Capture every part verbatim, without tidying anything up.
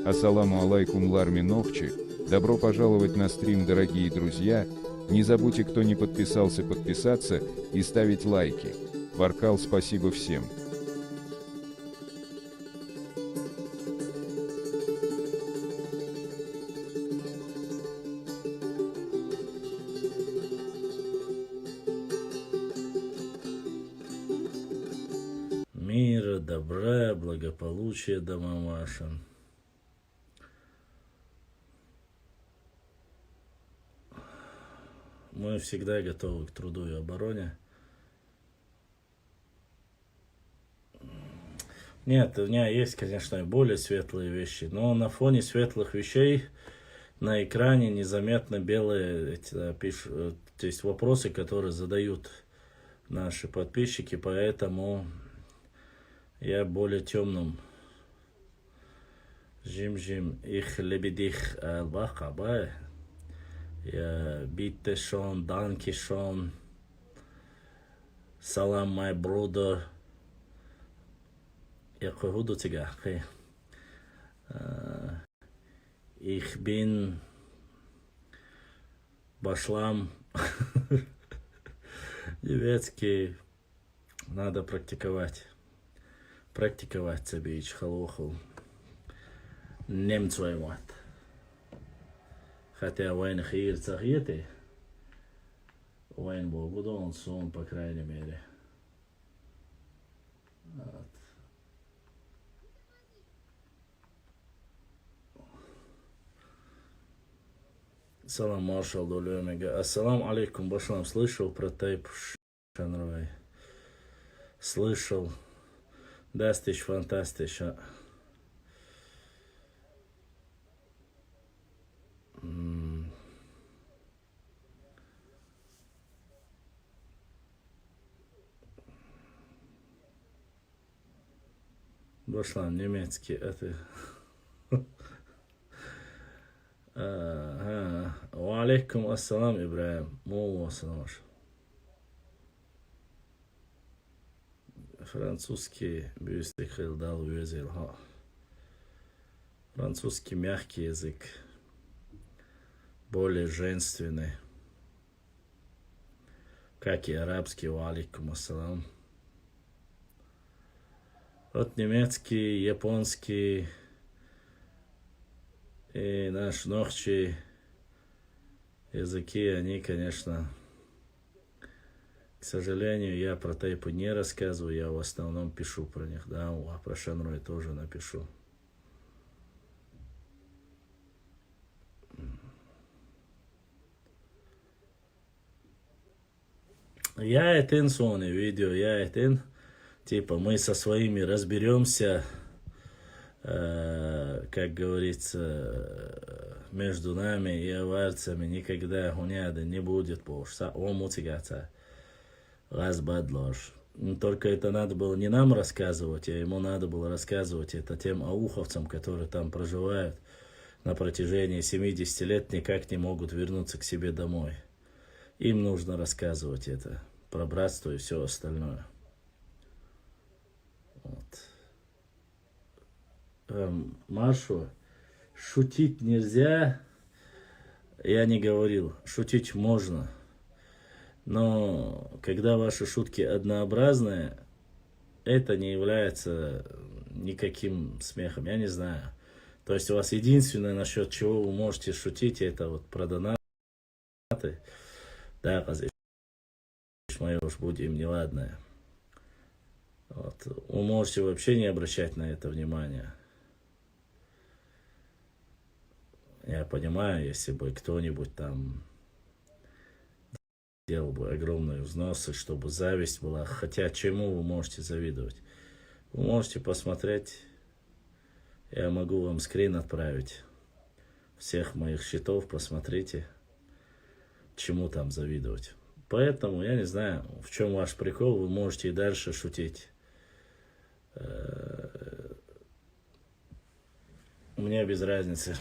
Ассаламу алайкум, Ларми Нохчи. Добро пожаловать на стрим, дорогие друзья. Не забудьте, кто не подписался, подписаться и ставить лайки. Баркал, спасибо всем. Мира, добра, благополучия, дома вашим. Мы всегда готовы к труду и обороне. Нет, у меня есть, конечно, и более светлые вещи, но на фоне светлых вещей на экране незаметно белые эти, э, пиш-, э, то есть вопросы, которые задают наши подписчики, поэтому я более темным. Жим-жим, их лебедих, э, баха, бай. Я битте шон, данки шон. Салам, my brother. Я кой худу тига, кой. Э, ich bin башлам. Немецкий надо практиковать. Практиковать себе ич халоху. Немцой вот. Хотя вайн хир цахиты. Вайн богу дон сон, по крайней мере. Вот. Салам, маршал Долёмега. Ассалам алейкум, башлам, слышал про тайп Шанрой. Слышал. Дастиш, фантастиш, а. М. Башлам немецкий, это. Ага. Ва алейкум ассалам, Ибраим. Мол болсун, ваш. Французский бюстик хил дал везел, ха. Французский мягкий язык. Более женственный. Как и арабский, ва алейкум ассалам. Вот немецкий, японский и наш нохчи языки, они, конечно, к сожалению, я про тайпы не рассказываю, я в основном пишу про них, да, а про Шанрой тоже напишу. Я этен сони видео, я этен, типа, мы со своими разберемся, э, как говорится, между нами и аварцами никогда хуняда не будет, потому что он мутигата. Раз бадлош. М, только это надо было не нам рассказывать, а ему надо было рассказывать это тем ауховцам, которые там проживают на протяжении семидесяти лет, никак не могут вернуться к себе домой. Им нужно рассказывать это про братство и всё остальное. Вот. Эм, Маршо, шутить нельзя, я не говорил, шутить можно. Но когда ваши шутки однообразные, это не является никаким смехом, я не знаю. То есть у вас единственное, насчёт чего вы можете шутить, это вот про донаты. Да, казиш, моё уж будем неладное. Вот. Вы можете вообще не обращать на это внимания. Я понимаю, если бы кто-нибудь там делал бы огромные взносы, чтобы зависть была. Хотя чему вы можете завидовать? Вы можете посмотреть, я могу вам скрин отправить всех моих счетов, посмотрите, чему там завидовать. Поэтому я не знаю, в чём ваш прикол, вы можете и дальше шутить. Э, мне без разницы.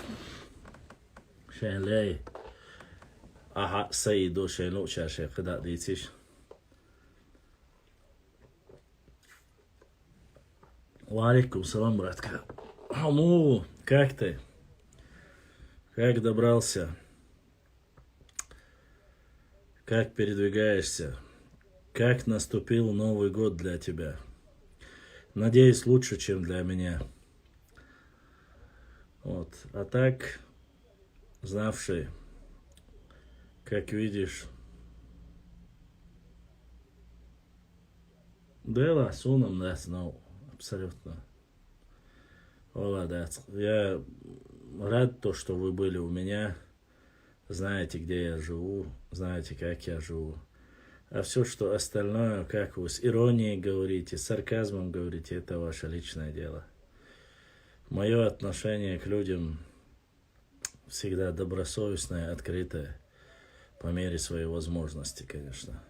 Шен лей. Ага, Саидо, шен луча, шен кыдат дейтиш. Ва алейкум салам, братка. Хаму, Как ты? Как добрался? Как передвигаешься? Как наступил Новый год для тебя? Надеюсь, лучше, чем для меня. Вот. А так, знавший, как видишь, Dēlā sūnam, да, знал, абсолютно. Ола, да. Я рад то, что вы были у меня. Знаете, где я живу, знаете, как я живу. А все, что остальное, как вы с иронией говорите, с сарказмом говорите, это ваше личное дело. Мое отношение к людям всегда добросовестное, открытое, по мере своей возможности, конечно.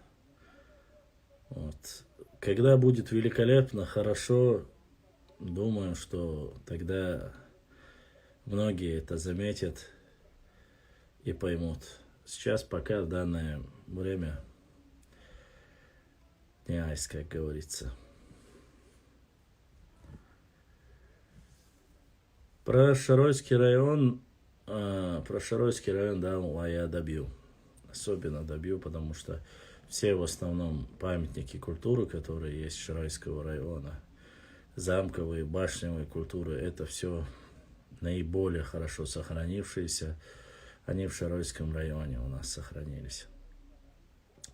Вот. Когда будет великолепно, хорошо, думаю, что тогда многие это заметят и поймут. Сейчас пока в данное время не айс, как говорится. Про Шаройский район, а, про Шаройский район, да, а я добью. Особенно добью, потому что все в основном памятники культуры, которые есть Шаройского района, замковые, башневые культуры, это все наиболее хорошо сохранившиеся, они в Шаройском районе у нас сохранились.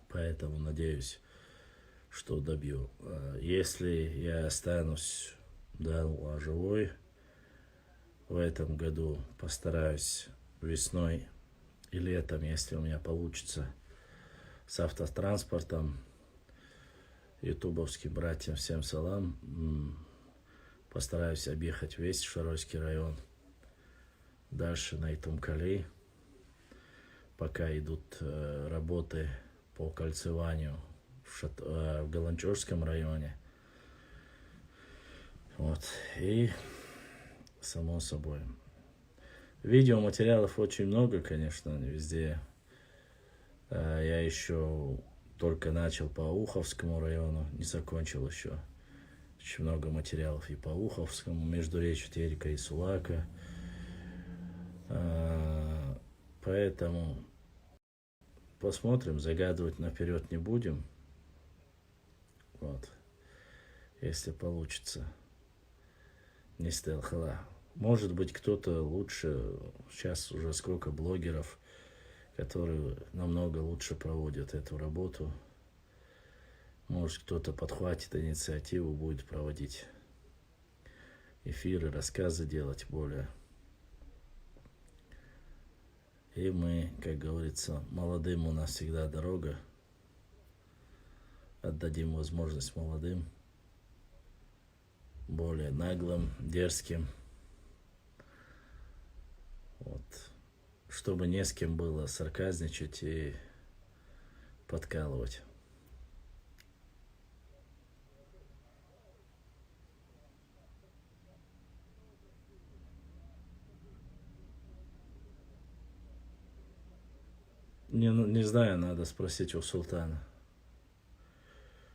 Поэтому надеюсь, что добью. Э, если я останусь, да, живой, в этом году постараюсь весной и летом, если у меня получится, с автотранспортом, ютубовским братьям всем салам, м, постараюсь объехать весь Шаройский район. Дальше на Итумкали, пока идут, э, работы по кольцеванию в Шат-, э, в Галанчожском районе. Вот. И, само собой, видеоматериалов очень много, конечно, они везде. Э, я еще только начал по Уховскому району, не закончил еще. Очень много материалов и по Уховскому, между речью Терека и Сулака. Э, поэтому посмотрим, загадывать наперед не будем. Вот. Если получится. Не стелхала. Может быть, кто-то лучше. Сейчас уже сколько блогеров, которые намного лучше проводят эту работу. Может, кто-то подхватит инициативу, будет проводить эфиры, рассказы делать более. И мы, как говорится, молодым у нас всегда дорога. Отдадим возможность молодым, более наглым, дерзким. Вот. Чтобы не с кем было сарказничать и подкалывать. Не, ну, не знаю, надо спросить у султана.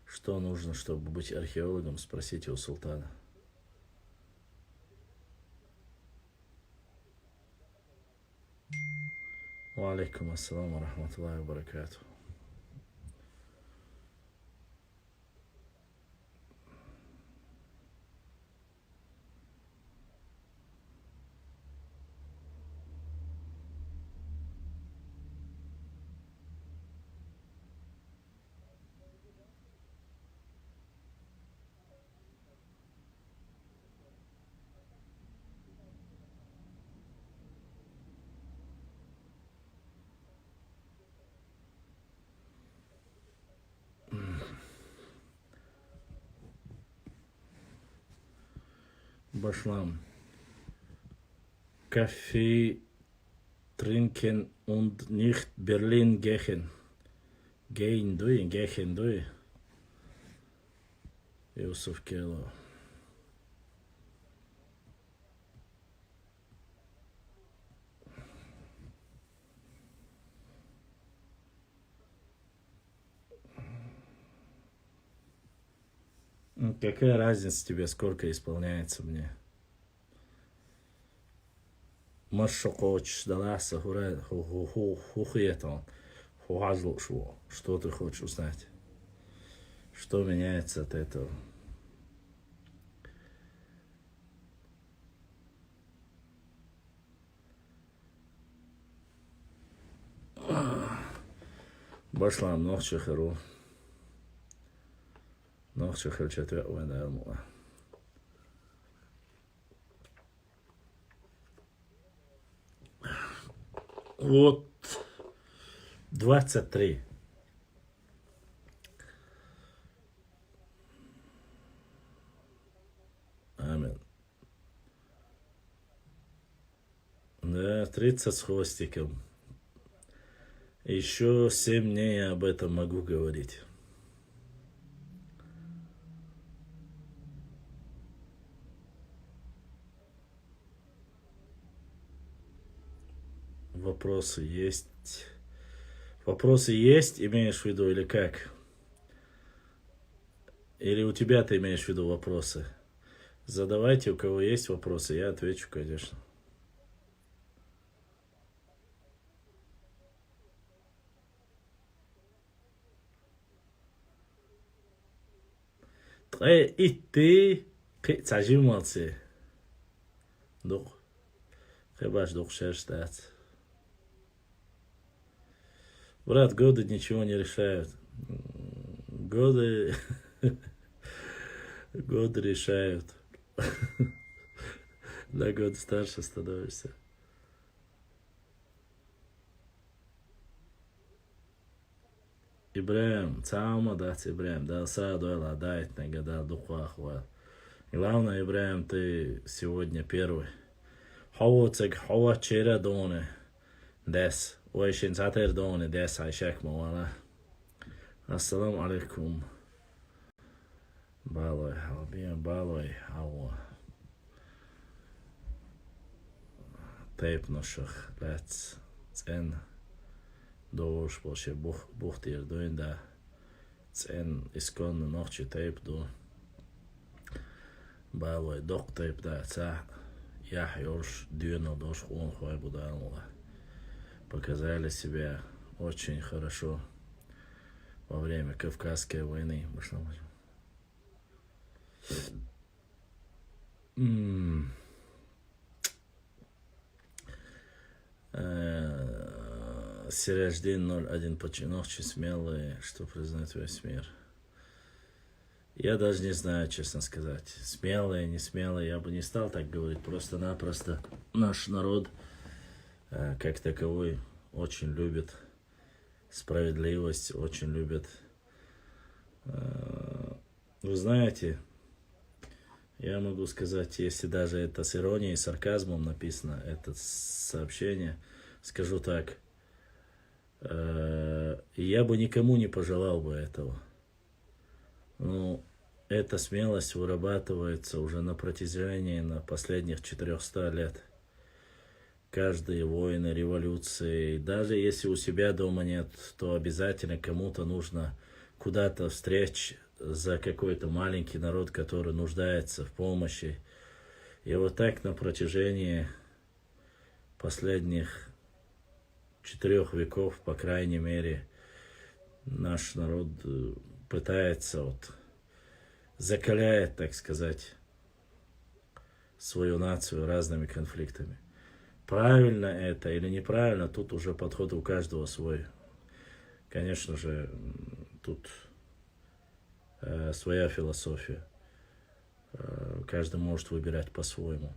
Что нужно, чтобы быть археологом, спросите у султана. Ва алейкум ассалам ва рахматуллахи ва баракатух. Башлам. Кафе Trinken und nicht Berlin gehen. Gehen, du, gehen, du. Юсуф Кело. Какая разница тебе, сколько исполняется мне? Мас шо кхочуш далахь сан, хӀура-, хӀу-, хӀу-, хӀу-, хӀу хетон, хӀу хьажа лууш ву. Что ты хочешь узнать? Что меняется от этого? Башлам нохча хир ву. Нохча хилча тоьа вайн Дала мукъ лахь. Вот. Двадцать три. Амин. Да, тридцать с хвостиком. Ещё семь дней я об этом могу говорить. Вопросы есть? Вопросы есть, имеешь в виду, или как? Или у тебя ты имеешь в виду вопросы? Задавайте, у кого есть вопросы, я отвечу, конечно. Ткъе итт, кхин цхьа жималци. Дукха. Кхин баш дукха шерш дац. Брат, годы ничего не решают. Годы, годы решают. На год старше становишься. ИбрахӀим, цхьа а хӀума дац, ИбрахӀим, Дала сагӀа дойла, дайтинарг Дала дукха вахавойла. Главное, ИбрахӀим, ты сегодня первый. Хьо воцург, хьо воцучеран дона даьсса. Вай шин цхьатера дона даьсса, хьайн шек ма вала. Ассаламу Ӏалайкум. Балой хьо, бен балой хьо. Тайпанашах лаьцна цӀена догӀуш болу шен бух-, бух тӀера дуьйна да. ЦӀена исконно нохчийн тайпа ду. Балой доккха тайпа дацахь, яхь йолуш, доьналла долуш къонахой бу, Дала мукъ лахь. Показали себя очень хорошо во время Кавказской войны. М. Э, Сираждин ноль один, почему нохчи смелые, что признает весь мир? Я даже не знаю, честно сказать. Смелые, не смелые, я бы не стал так говорить. Просто-напросто наш народ, э, как таковой, очень любит справедливость, очень любит. Э, вы знаете, я могу сказать, если даже это с иронией и сарказмом написано, это сообщение, скажу так, э, я бы никому не пожелал бы этого. Ну, эта смелость вырабатывается уже на протяжении, на последних четырёхста лет. Каждые войны, революции, даже если у себя дома нет, то обязательно кому-то нужно куда-то встречь за какой-то маленький народ, который нуждается в помощи. И вот так на протяжении последних четырёх веков, по крайней мере, наш народ, э, пытается, вот, закаляет, так сказать, свою нацию разными конфликтами. Правильно это или неправильно, тут уже подход у каждого свой. Конечно же, м, тут, э, своя философия. Э, каждый может выбирать по-своему.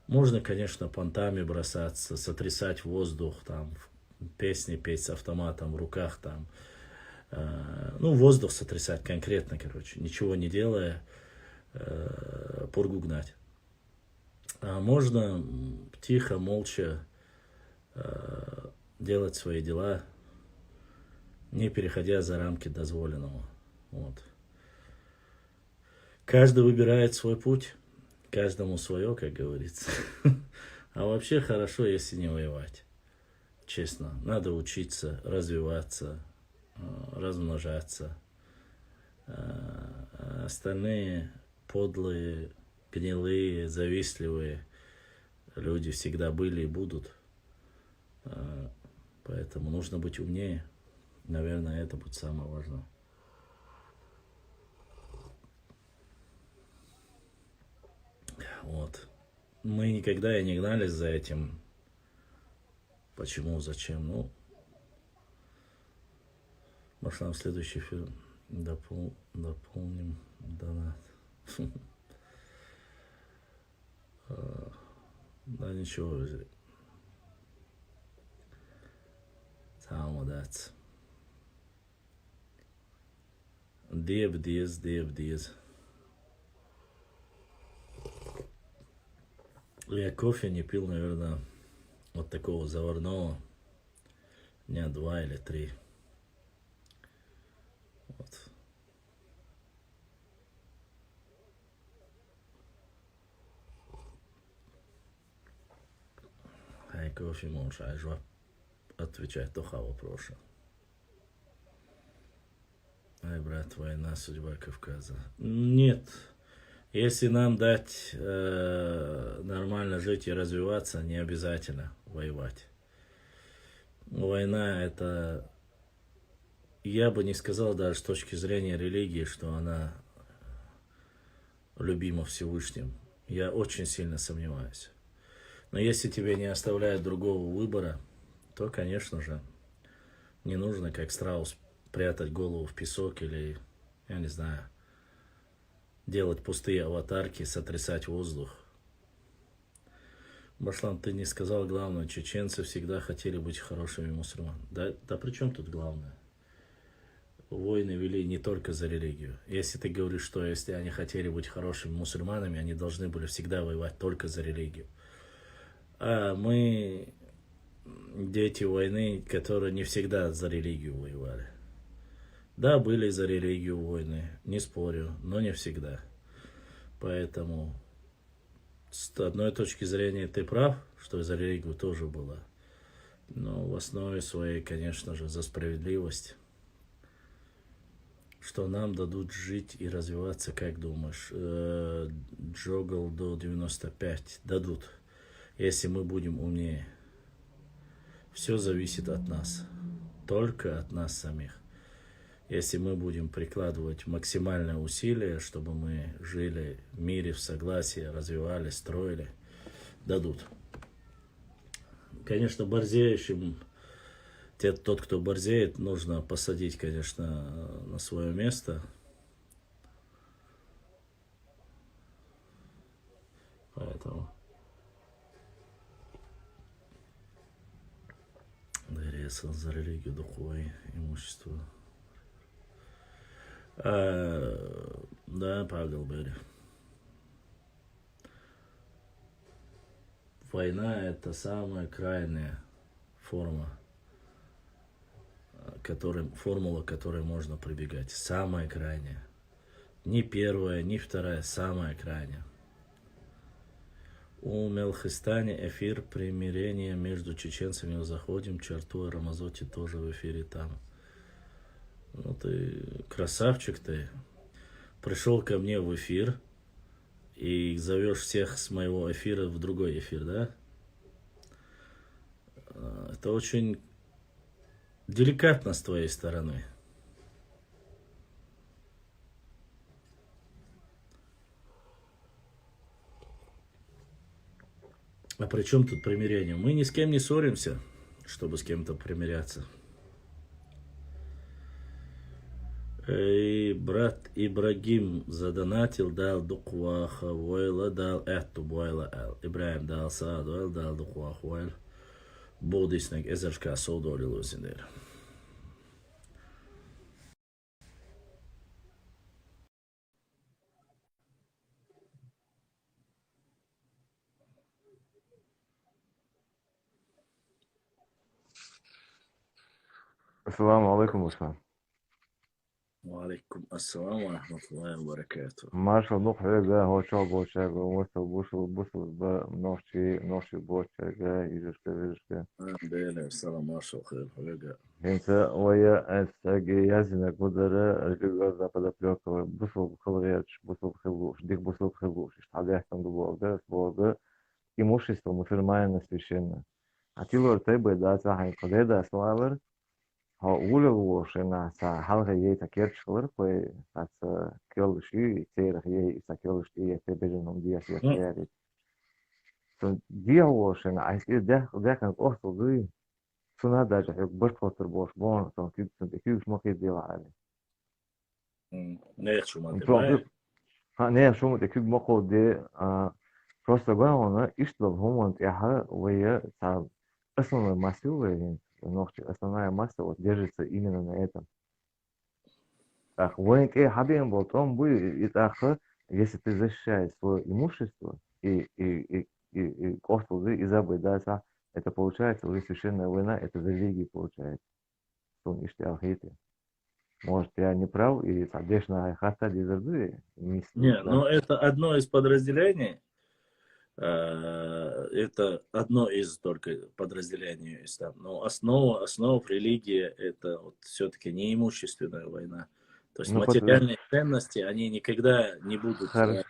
Можно, конечно, понтами бросаться, сотрясать воздух, там, песни петь с автоматом в руках, там, э, ну, воздух сотрясать конкретно, короче, ничего не делая, э, пургу гнать. А можно, м, тихо, молча, э, делать свои дела, не переходя за рамки дозволенного. Вот. Каждый выбирает свой путь, каждому свое, как говорится. А вообще хорошо, если не воевать. Честно, надо учиться, развиваться, э, размножаться. Э, остальные подлые, гнилые, завистливые, Люди всегда были и будут. А, Поэтому нужно быть умнее. Наверное, это будет самое важное. Вот. Мы никогда и не гнались за этим. Почему, зачем? Ну, может, нам следующий фильм допол- дополним донат. Э, Да ничего. Самое дать. Диев диез, диев диез. Я кофе не пил, наверное, вот такого заварного дня два или три. Вот. Ай, кофе можешь, ай, жва отвечать, то ха вопросы. Ай, брат, война, судьба Кавказа. Нет. Если нам дать э, нормально жить и развиваться, не обязательно воевать. Война это, я бы не сказал даже с точки зрения религии, что она любима Всевышним. Я очень сильно сомневаюсь. Но если тебе не оставляют другого выбора, то, конечно же, не нужно, как страус, прятать голову в песок или, я не знаю, делать пустые аватарки, сотрясать воздух. Башлан, ты не сказал главное. Чеченцы всегда хотели быть хорошими мусульманами. Да, да при чем тут главное? Войны вели не только за религию. Если ты говоришь, что если они хотели быть хорошими мусульманами, они должны были всегда воевать только за религию. А мы дети войны, которые не всегда за религию воевали. Да, были за религию войны, не спорю, но не всегда. Поэтому с одной точки зрения ты прав, что за религию тоже было. Но в основе своей, конечно же, за справедливость. Что нам дадут жить и развиваться, как думаешь? Э, Джогл до девяносто пять дадут, если мы будем умнее. Все зависит от нас, только от нас самих. Если мы будем прикладывать максимальное усилие, чтобы мы жили в мире, в согласии, развивались, строили, дадут. Конечно, борзеющим, те, тот, кто борзеет, нужно посадить, конечно, на свое место. Поэтому Дарья за религию, духовое имущество. А, да, Павел Берия. Война — это самая крайняя форма, э, которой, формула, к которой можно прибегать. Самая крайняя. Не первая, не вторая, самая крайняя. У Мелхистани эфир примирения между чеченцами. Заходим, черту Рамазоти тоже в эфире там. Ну ты красавчик ты. Пришел ко мне в эфир и зовешь всех с моего эфира в другой эфир, да? Э, Это очень деликатно с твоей стороны. А при чем тут примирение? Мы ни с кем не ссоримся, чтобы с кем-то примиряться. Эй, брат Ибрагим задонатил, дал дукваха войла, дал этту бойла эл. Ибрагим, дал саад войла, дал дукваха войла. Будиснаг эзершка содолил узиндер. Ассаламу алейкум, Руслан. Ва алейкум ассалам ва рахматуллахи ва баракатух. Маршал дукха хьоьга, хьо чохь болчаьрга, васал бусул, бусул ба нохчий, нохчий болчаьрга, изишка, вежишка. Алхьамдулиллах, салам, маршал хир хьоьга. ХӀинца вай ас саги яздинарг гу дара, религиозная подоплёка, бусул хила гӀерташ, бусул хила лууш, дика бусул хила лууш, иштта хьадаьхкина ду бохург, бохург, имущество мусульманина священное. А тилор тайбай дац ахьа кхы дедас валар, хьо улел вошина, са хьалха ей та керчхалар, кхой, са келши, церах ей, са келши, ей, те бежен, он диас я М. Яри. Сон диа вошина, а из дяхкан кохту дуй. Суна даже хьук бартхотар бош, бон, сон киб, сон киб шмакхи дела али. М, не, шума М, тема. Ха, не, шума те киб мохо де, а, просто главное, ишт лоб хуман тяха, вая, та основной масса вая, нохчи, основная масса вот держится именно на этом. Так, вайн тяха бен бол, том буй, и так, если ты защищаешь своё имущество, и, и, и, и, и кохту, и забой, да, са, это получается уже священная война, это за религию получается. Сон ишт алхите. Может, я не прав, и, соответственно, хата дезердуе, Не, но это одно из подразделений. Э, это одно из только подразделений ислама. Но основа, основа религии — это вот всё-таки неимущественная война. То есть Ну, под- материальные ценности, они никогда не будут, Хорошо. э,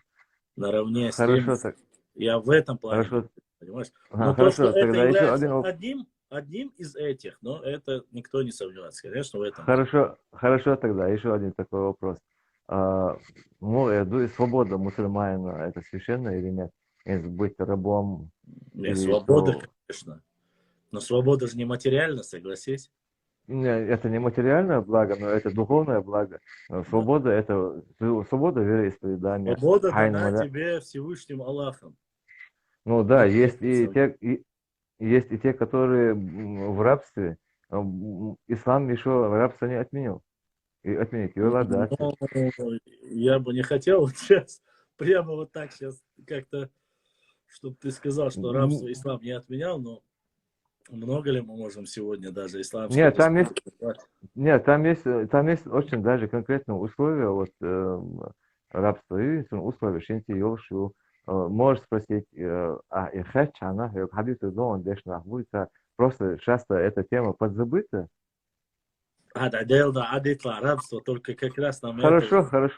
наравне с тем. Хорошо, так. Я в этом плане, Хорошо. Понимаешь? Ага, Но то, хорошо, что это тогда ещё является один воп- одним, одним из этих, но это никто не сомневается, конечно, в этом. Хорошо, хорошо тогда, ещё один такой вопрос. А, ну, я думаю, свобода мусульманина, это священно или нет? Если быть рабом Нет, или свобода, что? Конечно. Но свобода же не материальна, согласись. Не, это не материальное благо, но это духовное благо. Э, Да. Свобода — это св-, свобода вероисповедания. Свобода Хайн дана мада- тебе Всевышним Аллахом. Ну да, Нет, есть и это те, и, есть и те, которые, м, в рабстве. А, м, ислам ещё рабство не отменил. И отменить его надо, да. Ну, я бы не хотел вот сейчас, прямо вот так сейчас как-то, чтоб ты сказал, что М. рабство ислам не отменял, но много ли мы можем сегодня даже исламское Нет, там есть, государство назвать? Нет, там есть, э, там есть очень даже конкретные условия, вот, эм, рабство, и условия, что ты ёлшу, э, можешь спросить, э, а, и хэтч, она, э, хадис, он деш нахуй, просто часто эта тема подзабыта. А, да, дело, да, а, дитла, рабство, только как раз нам Хорошо, это хорошо.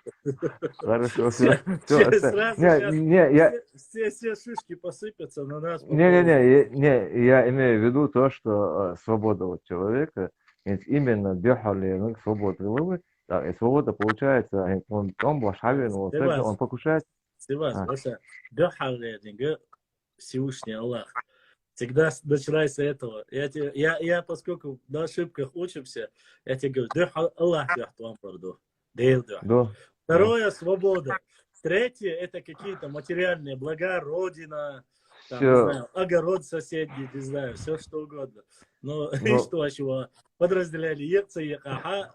Хорошо, Всё, всё, всё, всё, оставь. Сразу Не, щас не, я все, все, все шишки посыпятся на нас по Не, не, поводу не, я, не, я имею в виду то, что, э, свобода вот человека, ведь именно бехали, ну, свобода головы, да, и свобода получается, э, он, он башхавин, он, Севас. Он покушает. Севас, А. Баша, бехали, Всевышний Аллах. Всегда с-, начинай с этого. Я тебе, я, я, поскольку на ошибках учимся, я тебе говорю, духь Ал-, Аллах духь туан барду. Дейл духь. Да. Второе, свобода. Третье, это какие-то материальные блага, родина, там, не Всё. Знаю, огород соседний, не знаю, всё что угодно. Но Ну. Что вообще, подразделяли, лекция, ага.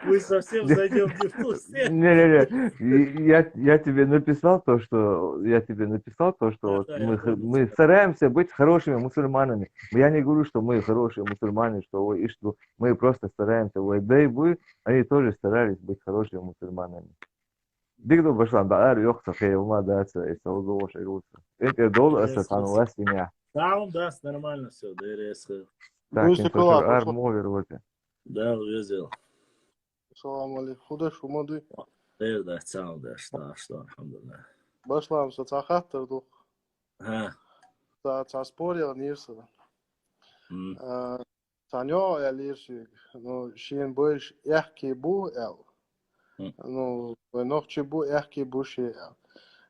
Мы совсем зайдём не в ту степь. Не-не-не, и я, я тебе написал то, что, я тебе написал то, что Да, вот да, мы я х-, помню. Мы стараемся быть хорошими мусульманами. Я не говорю, что мы хорошие мусульмане, что, ой, и что, мы просто стараемся. Ой, дай бы, они тоже старались быть хорошими мусульманами. Дигду башлан, да, ар ёхса, хей, ума, да, ца, и саузу, оши, руса. Энтер дол, Да, аса, я тан, слышу. Вас, меня. Таун, да, нормально всё, да, резко. Так, Гуси интер кула, ар, хорошо. Мовер, вот. Да, увидел. Салам алейкум. Худа шума дуй? Э, да, цаун, да, что, что, алхамдулилла. Башлам, со ца хаттар дух. Ха. Ца, ца спорил нирса. М. А, цанё я лирсиг. Ну, шин больш эхки бу эл. М. Ну, вай нохчи бу эхки бу ши эл.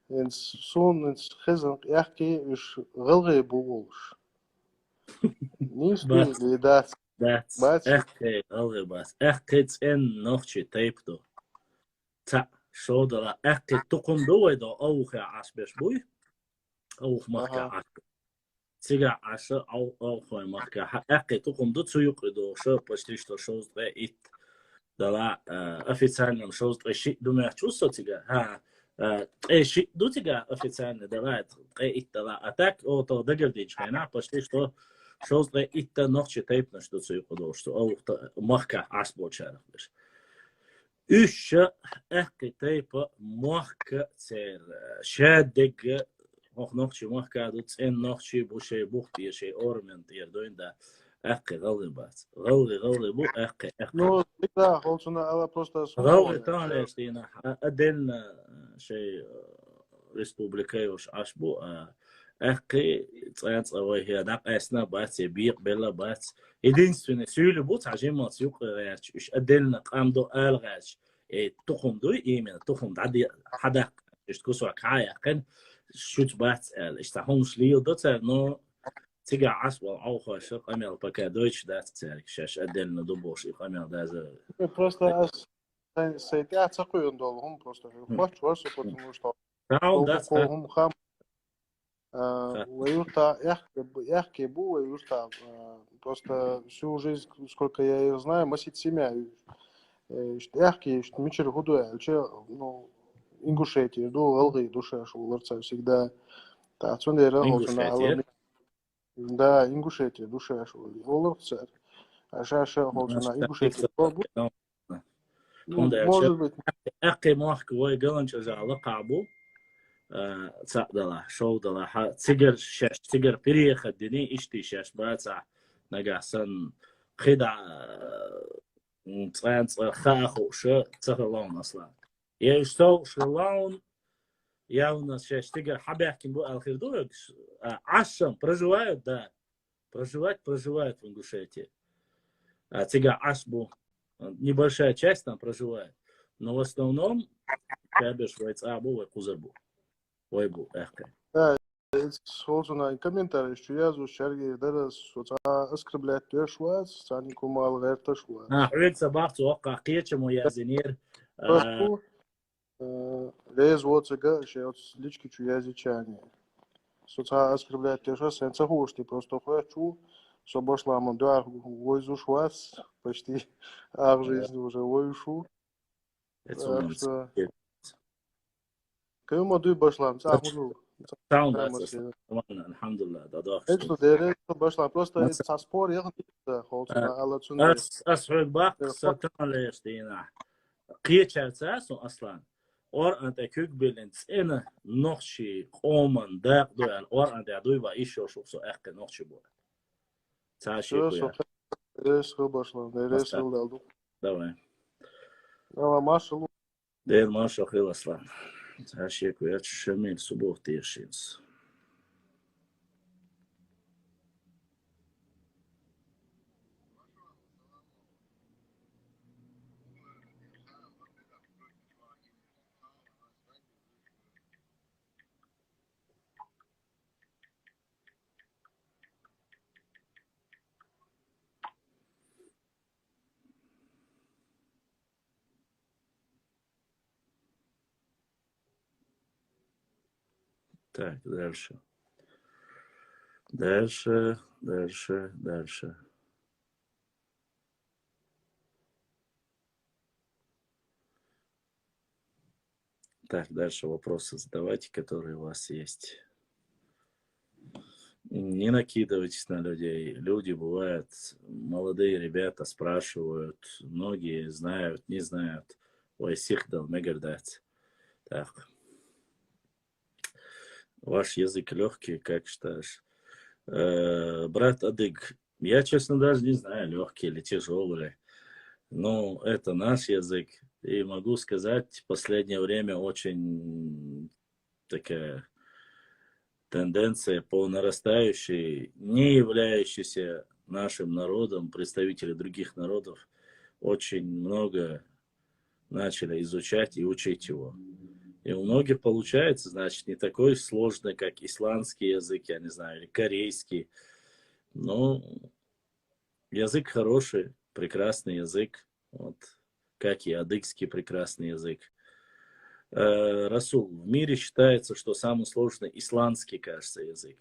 Инс сун, инс хизан эхки иш гылгы бу улш. Нис Бац. Бил, ли дац. Бац. Бац. Эхкъе, алгъе бац. Эхкъе цен нохчи тайп ду. Ца, шодала эхкъе тукъум ду вай ду, авхъе аш беш буй. Авх махка Аха. Аш. Цига аша ав-, авхъе махка. Ха, эхкъе тукъум ду, цу юкъе ду, шо почти что шоз тӏе ит. Дала, э, официальном шоз тӏе ши ду мя чусо цига. Ха, э, тӏе ши ду цига официально, дала, тӏе ит дала. А так, о, то дагардинч хена, почти что шоз тӏе ит та нохчи тайп наш ду цу юкъе ду, что авх та махка аш бочарах беш. Уьш ша эхкъе тайпа мохка цер, э, шаддегга, ох, нохчи мохка ду, цен нохчи бу шей бух тӏер, шей ормен тӏер дуйн да. Эхкъе гъалгъе бац. Гъалгъе, гъалгъе бу, эхкъе, эхкъе. Ну, да, холчуна ала просто Гъалгъе основа, тан всё. Эштина, а, отдельно, э, шей, э, республика уж аш бу, а, Аьккхий цӀа-цӀа вай хӀе дӀакъаьстина бац, е бекъа белла бац. Единственное, суьйли бу цхьа жиммалц юкъе гӀерташ, уьш отдельно къам ду ала гӀерташ. Э, тухум дуй, именно, тухум дӀаде-, хьадаккха, иштта кусок хьаяьккхина, шуьца бац аьлла. Иштта хӀумаш леладо цара, но цигахь Ӏаш вала Ӏовхоша къамел пока дойтуш дац цаьрга, шаьш отдельно ду бохуш, и къамел даза. Просто ас сайн, сайн тӀаьхьа ца кхоьхьуна долу хӀума просто. Хм. Хоттуш вара со, потому что Таун дац, кхо хӀума хам. А, ха. Вай юрта аьхке бу, аьхке бу вай юрта. А, просто всю жизнь, сколько я её знаю, масит семья. Э, иштта аьхке, иштта мичара хӀу ду аьлча, ну, Ингушетия ду, гӀалгӀай ду шаьш олура цара всегда. Та цундела олчунна Ингушетия? Да, Ингушетия ду шаьш олура цара. А шаьш олчунна Ингушетия ду. Ну, может быть. ХӀунда аьлча аьккхий мохк вай галанчӀожа лакхахь бу, а, цхьаъ далахь, шов далахь, хьа, цигара шаьш, цигара переход дина, иштта шаьш бацахь, нагахь санна кхидӀа, м, цкъа-цкъа хаа хууша ца хилла ван Аслан. Я уьш совгӀуш хилла ван, явна шаьш цигара хьабаьхкина бу аьлла хир ду вайга? А, Ӏаш-м проживают, да. Проживать проживают в Ингушетии. А цигахь Ӏаш бу. Небольшая часть там проживает. Но в основном, кабеш вай цӀа бу, вай кхузара бу. Вай бу, аьккхий. Да, солсунай комментарий чу язу, шерги дара, со цӀа оскорблять деш вац, царна кумал гӀерташ вац. А, хьоьга ца бахца воккха кхечамо язинера. А, Э, реза воцург шен оцу лички чу язйича а. Со цхьа оскорблять деш, сайн ца хууш те, просто хоьттуш ву, со башлама дуьхьал вовзуш вац, почти ах жизнь уже вовзуш ву. Так что кхин ма дуй башлама, цхьа хӀума ду. Саунд дац, нормально, алхьамдулиллах, дӀадохуш. Эцу дерриг башлама, просто цхьа спор яхана, холцуна ала цунна. Ас, ас хьоьга баккха, са тамалеш дийнахь. Кхечаьрца со, Аслан, Къуръан тӀе куьг биллина цӀена нохчий къоман дакъа ду аьлла, Къуръан тӀехь дуй ва, ишшо шух со аьккхи нохчий бу. Ца шеко я. Рес хабаршлан, рес хилдал ду. Давай. Давай, маршал. Дер маршал хила, Аслан. Ца шеко я, Шамиль, суббота тешинс. Так, дальше. Дальше, дальше, дальше. Так, дальше вопросы задавайте, которые у вас есть. Не накидывайтесь на людей. Люди бывают, молодые ребята спрашивают, многие знают, не знают. Ой, сихдал, мегардац. Так. Ваш язык лёгкий, как считаешь? Э, брат Адыг, я, честно, даже не знаю, лёгкий или тяжёлый. Ну, это наш язык. И могу сказать, в последнее время очень такая тенденция по нарастающей, не являющийся нашим народом, представители других народов, очень много начали изучать и учить его. И у многих получается, значит, не такой сложный, как исландский язык, я не знаю, или корейский. Но язык хороший, прекрасный язык, вот, как и адыгский прекрасный язык. Э, Расул, в мире считается, что самый сложный исландский, кажется, язык,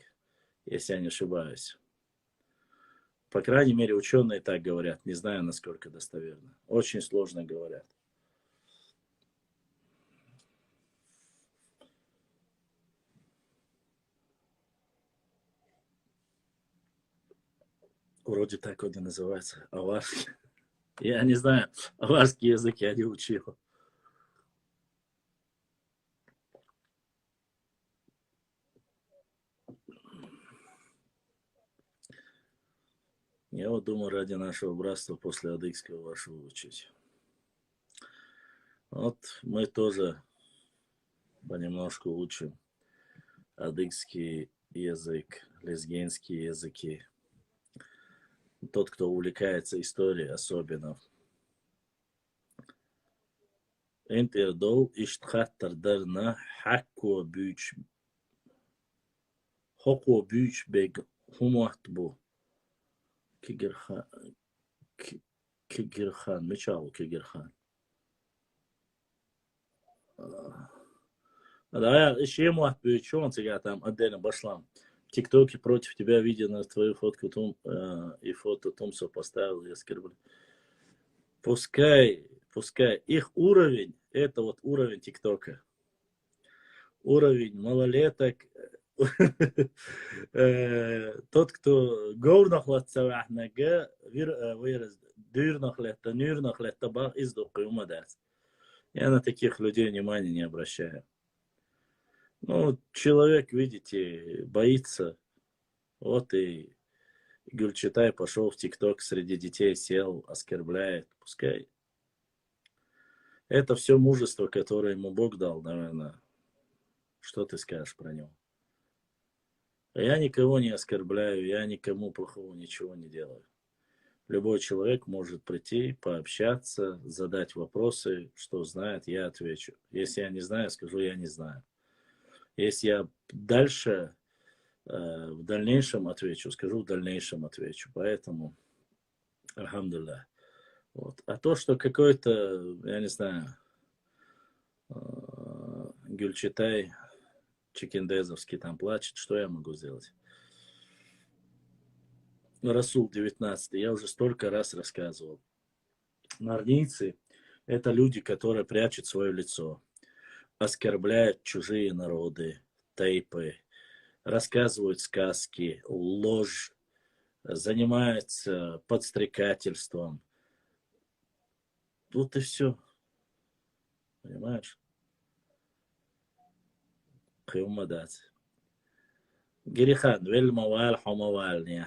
если я не ошибаюсь. По крайней мере, учёные так говорят, не знаю, насколько достоверно. Очень сложно говорят. Вроде так он и называется. Аварский. Я не знаю. Аварский язык я не учил. Я вот думаю, ради нашего братства после адыгского вашего учить. Вот мы тоже понемножку учим адыгский язык, лезгинские языки. Тот, кто увлекается историей особенно. Интердол иштхаттар дарна хакко бюч, хоко бюч бег хумат бу. Кигерхан, Кигерхан, мичал Кигерхан. Да, я ещё ему отвечу, он тебя там отдельно башлам. В ТикТоке против тебя видео на твою фотку Тум, э, и фото Тумсо поставил, я скажу, блин. Пускай, пускай. Их уровень, это вот уровень ТикТока. Уровень малолеток. Э, тот, кто говнах латца вахнага, вир, э, вирус, дюрнах летта, нюрнах летта, бах, из духу умадас. Я на таких людей внимания не обращаю. Ну, человек, видите, боится. Вот и Гюльчатай пошёл в ТикТок, среди детей сел, оскорбляет. Пускай. Это всё мужество, которое ему Бог дал, наверное. Что ты скажешь про него? Я никого не оскорбляю, я никому плохого ничего не делаю. Любой человек может прийти, пообщаться, задать вопросы, что знает, я отвечу. Если я не знаю, скажу, я не знаю. Если я дальше, э, в дальнейшем отвечу, скажу, в дальнейшем отвечу. Поэтому, альхамдулиллах. Вот. А то, что какой-то, я не знаю, э, Гюльчатай Чекендезовский там плачет, что я могу сделать? Расул девятнадцатый, я уже столько раз рассказывал. Нарнийцы — это люди, которые прячут своё лицо, оскорбляют чужие народы, тейпы, рассказывают сказки, ложь, занимаются подстрекательством. Вот и всё. Понимаешь? Кыйммадац. Гирихан, вел мавал, хомавал не.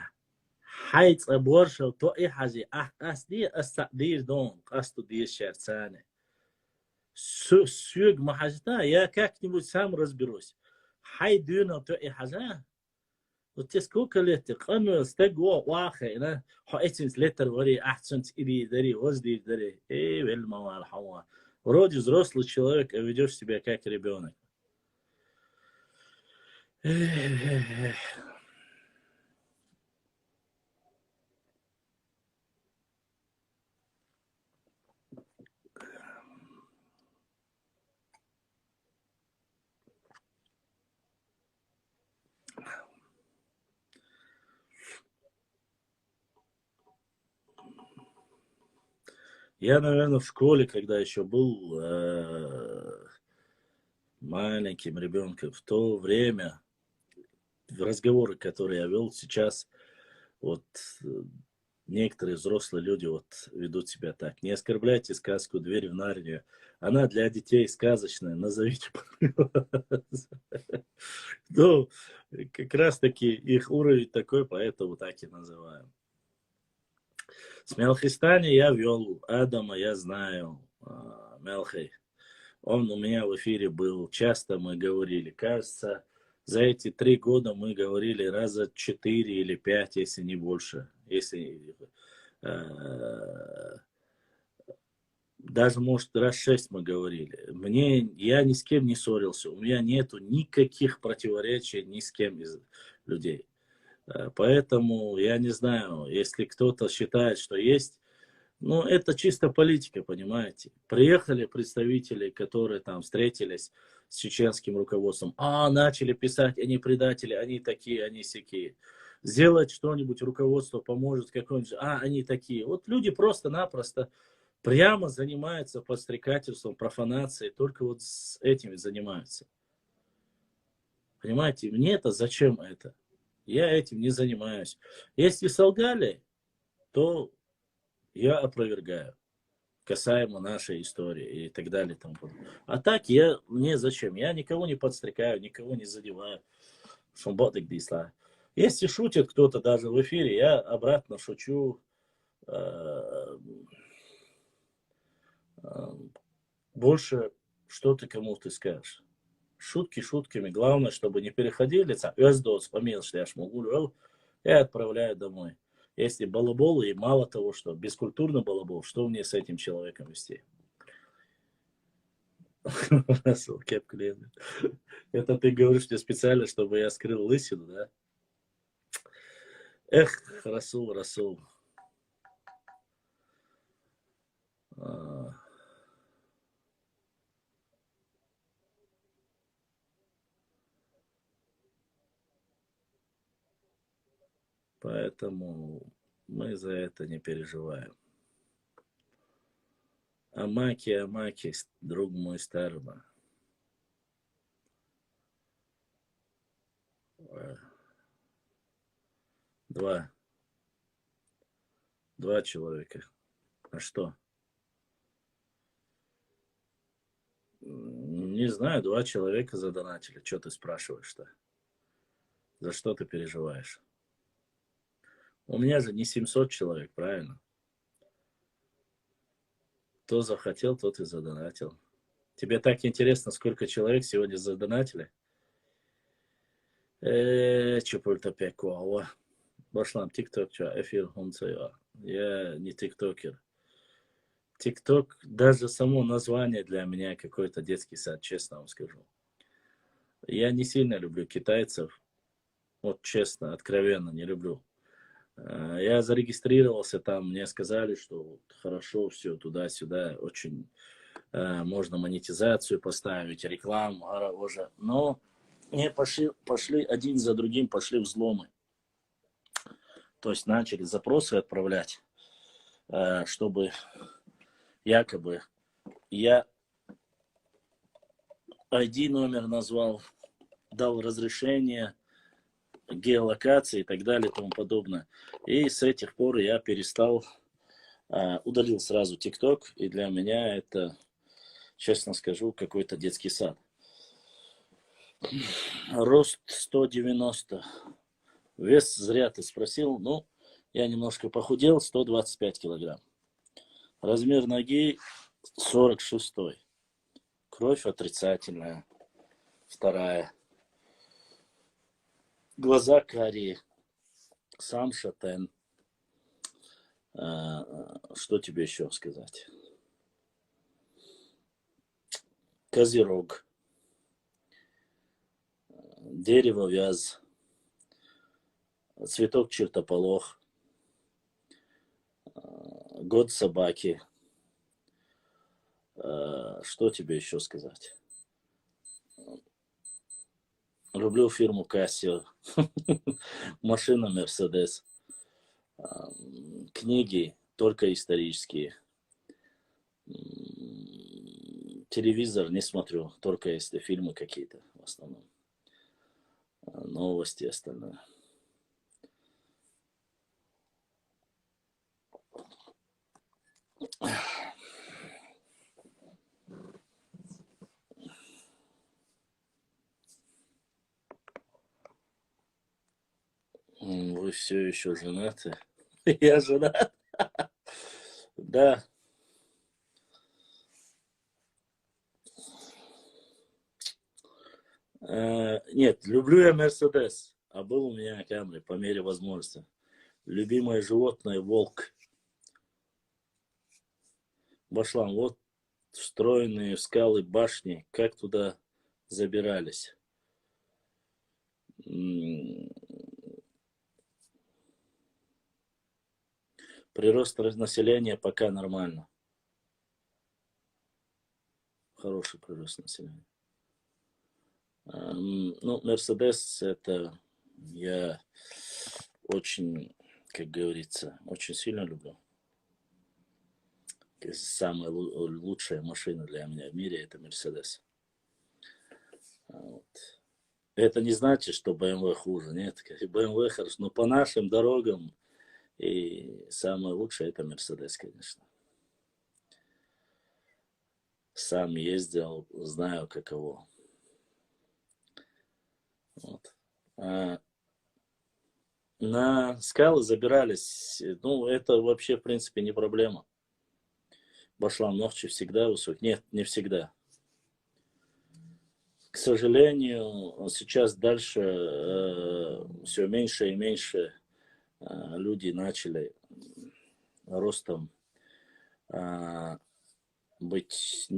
Хай цӀа боршал тои хьажи, ах, къасди, ас саъ дир дон, къасту дир шарцане. Су-, сюг ма хьажта, я как-нибудь сам разберусь. Хай дюна тои хьажа. Вот тебе сколько лет, ты къанвел, стаг во, вахе, на, хо этинс летер вари, ахцунц ири дари, воздир дари. Э, вел мавал хава. Вроде взрослый человек, а ведёшь себя как ребёнок. Эх, эх, эх. Я, наверное, в школе, когда ещё был, э, маленьким ребёнком, в то время, в разговоры, которые я вёл, сейчас вот, э, некоторые взрослые люди вот ведут себя так. Не оскорбляйте сказку «Дверь в Нарнию». Она для детей сказочная. Назовите, пожалуйста. Ну, как раз-таки их уровень такой, поэтому так и называем. С Мелхистани я вёл, Адама я знаю, а, Мелхи. Он у меня в эфире был, часто мы говорили. Кажется, за эти три года мы говорили раза четыре или пять, если не больше. Если, э, даже, может, раз шесть мы говорили. Мне, я ни с кем не ссорился, у меня нету никаких противоречий ни с кем из людей. Э, поэтому я не знаю, если кто-то считает, что есть, ну, это чисто политика, понимаете. Приехали представители, которые там встретились с чеченским руководством, а, начали писать: «Они предатели, они такие, они сякие». Сделать что-нибудь, руководство поможет какой-нибудь, а, они такие. Вот люди просто-напросто прямо занимаются подстрекательством, профанацией, только вот с этими занимаются. Понимаете, мне-то зачем это? Я этим не занимаюсь. Если солгали, то я опровергаю, касаемо нашей истории и так далее и тому подобное. А так я, мне зачем? Я никого не подстрекаю, никого не задеваю. Шумбатык дисла. Если шутит кто-то даже в эфире, я обратно шучу. Э, э, больше что ты кому ты скажешь? шутки шутками. Главное, чтобы не переходили, там, «Өз дос», фамилия, что я ж могу, я отправляю домой. Если балабол, и мало того, что бескультурный балабол, что мне с этим человеком вести? Расул, кепка лезет. Это ты говоришь мне специально, чтобы я скрыл лысину, да? Эх, Расул, Расул. А. Поэтому мы за это не переживаем. Амаки, Амаки, с- друг мой старого. Э, Два. Два человека. А что? М, Не знаю, два человека задонатили. Что ты спрашиваешь-то? За что ты переживаешь? У меня же не семьсот человек, правильно? Кто захотел, тот и задонатил. Тебе так интересно, сколько человек сегодня задонатили? Э, чупульта пекуала. Башлам тикток, чё, эфир хунцева. Я не тиктокер. Тикток, даже само название для меня какой-то детский сад, честно вам скажу. Я не сильно люблю китайцев. Вот честно, откровенно не люблю. Э, Я зарегистрировался там, мне сказали, что вот хорошо все туда-сюда, очень э, можно монетизацию поставить, рекламу, ара уже. Но мне пошли, пошли один за другим, пошли взломы. То есть начали запросы отправлять, э, чтобы якобы я I D номер назвал, дал разрешение, геолокации и так далее и тому подобное. И с этих пор я перестал, э, удалил сразу тикток, и для меня это, честно скажу, какой-то детский сад. Рост сто девяносто. Вес зря ты спросил. Ну, я немножко похудел, сто двадцать пять килограмм. Размер ноги сорок шестой. Кровь отрицательная. Вторая. Глаза карие. Сам шатен. А, Что тебе еще сказать? Козерог. Дерево вяз. Цветок чертополох. Год собаки. Э, Что тебе еще сказать? Люблю фирму Casio. Машина Mercedes. Книги только исторические. Телевизор не смотрю, только если фильмы какие-то в основном. Новости, остальное. Вы все еще женаты? Я женат. Да. Э, Нет, люблю я Мерседес, а был у меня Камри по мере возможности. Любимое животное — волк. Башлам, вот встроенные в скалы башни, как туда забирались? Прирост населения пока нормально. Хороший прирост населения. Ну, Мерседес — это я очень, как говорится, очень сильно люблю. Самая лучшая машина для меня в мире — это Мерседес. Вот. Это не значит, что Б М В хуже. Нет, Б М В хорошо. Но по нашим дорогам и самое лучшее — это Мерседес, конечно. Сам ездил, знаю, каково. Вот. А на скалы забирались. Ну, это вообще, в принципе, не проблема. Башлам, ногти всегда высок. Нет, не всегда. к сожалению, сейчас дальше э, все меньше и меньше э, люди начали ростом э, быть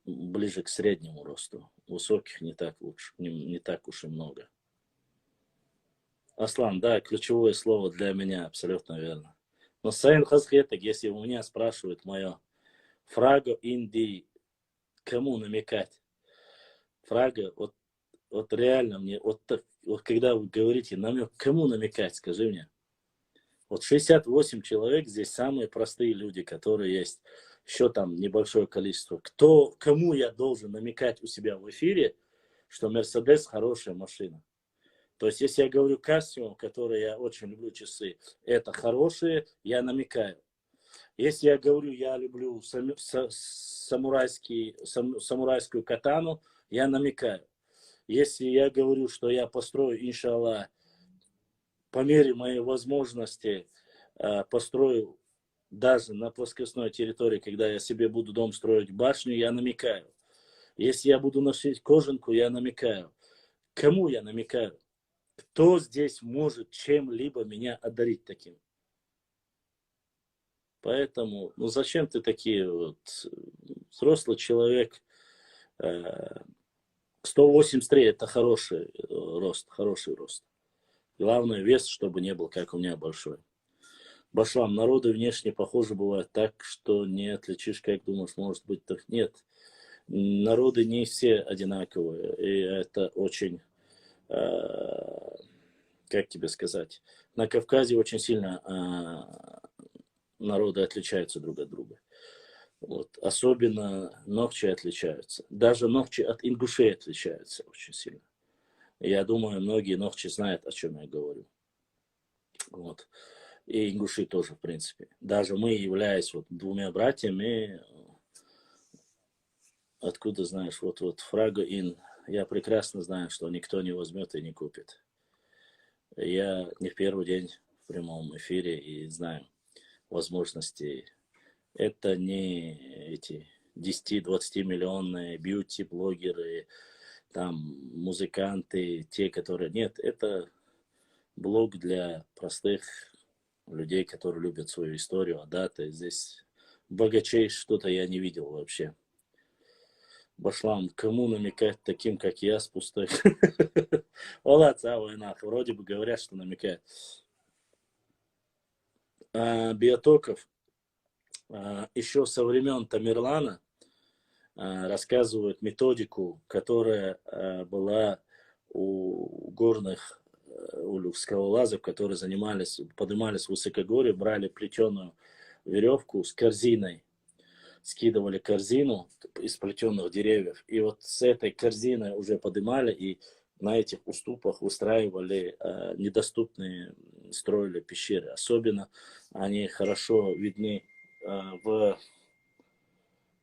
ближе к среднему росту. Высоких не так уж, не, не так уж и много. Аслан, да, ключевое слово для меня, абсолютно верно. Но Сайын Хазхетек, если у меня спрашивают мое фраго инди, кому намекать? Фраго, вот, вот реально мне, вот, так, вот когда вы говорите намек, кому намекать, скажи мне. Вот шестьдесят восемь человек здесь самые простые люди, которые есть. Еще там небольшое количество. Кто, кому я должен намекать у себя в эфире, что Мерседес хорошая машина? То есть, если я говорю Кассио, который я очень люблю часы, это хорошие, я намекаю. Если я говорю, я люблю самурайский, самурайскую катану, я намекаю. Если я говорю, что я построю, иншаллах, по мере моей возможности э, построю даже на плоскостной территории, когда я себе буду дом строить, башню, я намекаю. Если я буду носить кожанку, я намекаю. Кому я намекаю? Кто здесь может чем-либо меня одарить таким? Поэтому, ну зачем ты такие вот, взрослый человек, э, сто восемьдесят три это хороший э, рост, хороший рост. Главное вес, чтобы не был, как у меня, большой. Башлам, народы внешне похожи бывают так, что не отличишь, как думаешь, может быть, так нет. Народы не все одинаковые, и это очень, э, как тебе сказать, на Кавказе очень сильно э, народы отличаются друг от друга. Вот. Особенно нохчи отличаются. Даже нохчи от ингушей отличаются очень сильно. Я думаю, многие нохчи знают, о чем я говорю. Вот. И ингуши тоже, в принципе. Даже мы, являясь вот двумя братьями, откуда знаешь, вот, вот фраго ин, я прекрасно знаю, что никто не возьмет и не купит. Я не в первый день в прямом эфире и знаю возможности. Это не эти десяти-двадцати миллионные бьюти-блогеры, там, музыканты, те, которые... Нет, это блог для простых людей, которые любят свою историю, а дата здесь богачей что-то я не видел вообще. Башлам, кому намекать таким, как я, с пустой... Ола, цава, вроде бы говорят, что намекает. А, Биотоков а, еще со времен Тамерлана а, рассказывают методику, которая а, была у горных, э, у скалолазов, которые занимались, поднимались в высокогорье, брали плетеную веревку с корзиной, скидывали корзину из плетеных деревьев, и вот с этой корзиной уже поднимали, и на этих уступах выстраивали э, недоступные, строили пещеры. Особенно они хорошо видны э, в,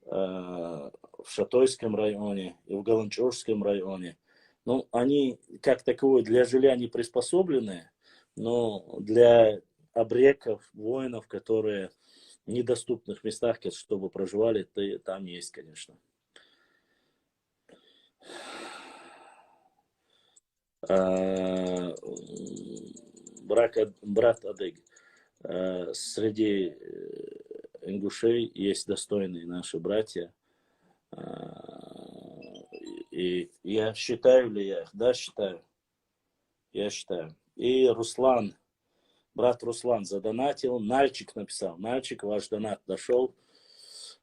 э, в Шатойском районе и в Галанчожском районе. Ну, они как таковой для жилья не приспособлены, но для абреков, воинов, которые в недоступных местах, чтобы проживали, там есть, конечно. А, брат, брат Адыг, а, среди э, ингушей есть достойные наши братья. А, и я считаю ли я их? Да, считаю. Я считаю. И Руслан, брат Руслан задонатил, Нальчик написал. Нальчик, ваш донат дошел.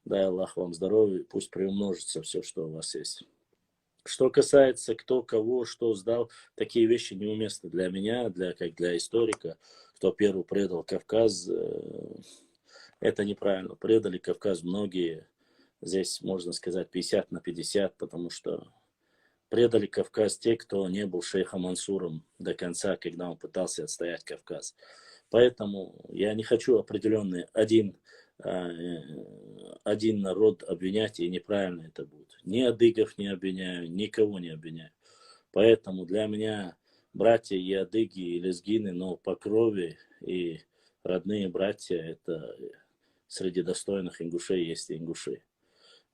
Дай Аллах вам здоровья, пусть приумножится все, что у вас есть. Что касается кто кого, что сдал, такие вещи неуместны для меня, для, как для историка, кто первый предал Кавказ. Э, это неправильно. Предали Кавказ многие. Здесь, можно сказать, пятьдесят на пятьдесят, потому что предали Кавказ те, кто не был шейхом Мансуром до конца, когда он пытался отстоять Кавказ. Поэтому я не хочу определенный один, э, один народ обвинять, и неправильно это будет. Ни адыгов не обвиняю, никого не обвиняю. Поэтому для меня братья и адыги, и лезгины, но по крови и родные братья, это среди достойных ингушей есть и ингуши.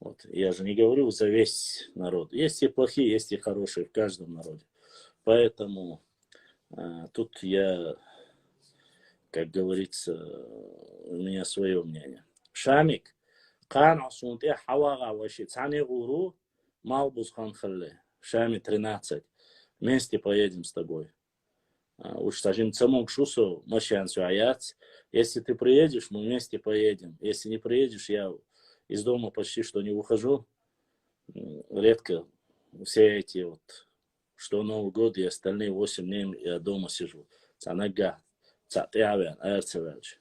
Вот. Я же не говорю за весь народ. Есть и плохие, есть и хорошие в каждом народе. Поэтому э, тут я, как говорится, у меня свое мнение. Шамик, къан асунтӀе хӀавагъа ваши цани гъуру, мал бузхан халле. Шами тринадцать. Вместе поедем с тобой. А, уж сажим цамок шусо, машан сюаяц. Если ты приедешь, мы вместе поедем. Если не приедешь, я из дома почти что не выхожу. Редко все эти вот, что Новый год и остальные восемь дней я дома сижу. Цанага, цатявян, эрцевяч.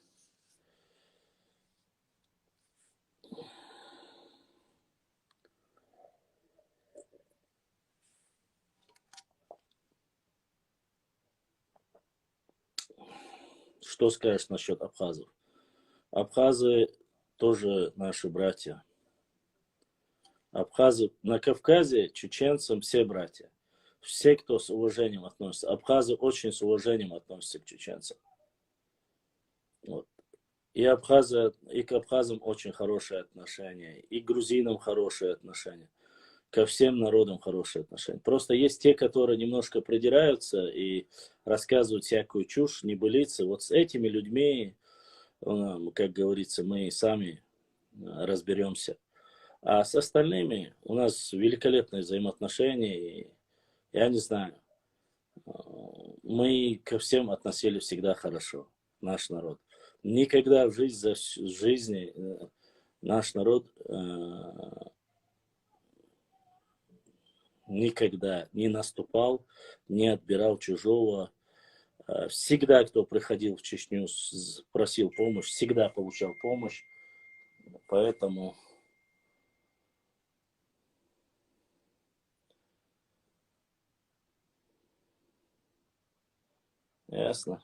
Что скажешь насчет абхазов? Абхазы тоже наши братья. Абхазы на Кавказе, чеченцам все братья. Все, кто с уважением относится. Абхазы очень с уважением относятся к чеченцам. Вот. И абхазы, и к абхазам очень хорошее отношение, и к грузинам хорошее отношение, ко всем народам хорошее отношение. Просто есть те, которые немножко придираются и рассказывают всякую чушь, небылицы. Вот с этими людьми, э, как говорится, мы сами э, разберемся. А с остальными у нас великолепные взаимоотношения. И я не знаю, э, мы ко всем относились всегда хорошо, наш народ. Никогда в жизни, за всю жизни э, наш народ э, никогда не наступал, не отбирал чужого. Э, всегда, кто приходил в Чечню, с- просил помощь, всегда получал помощь. Поэтому ясно.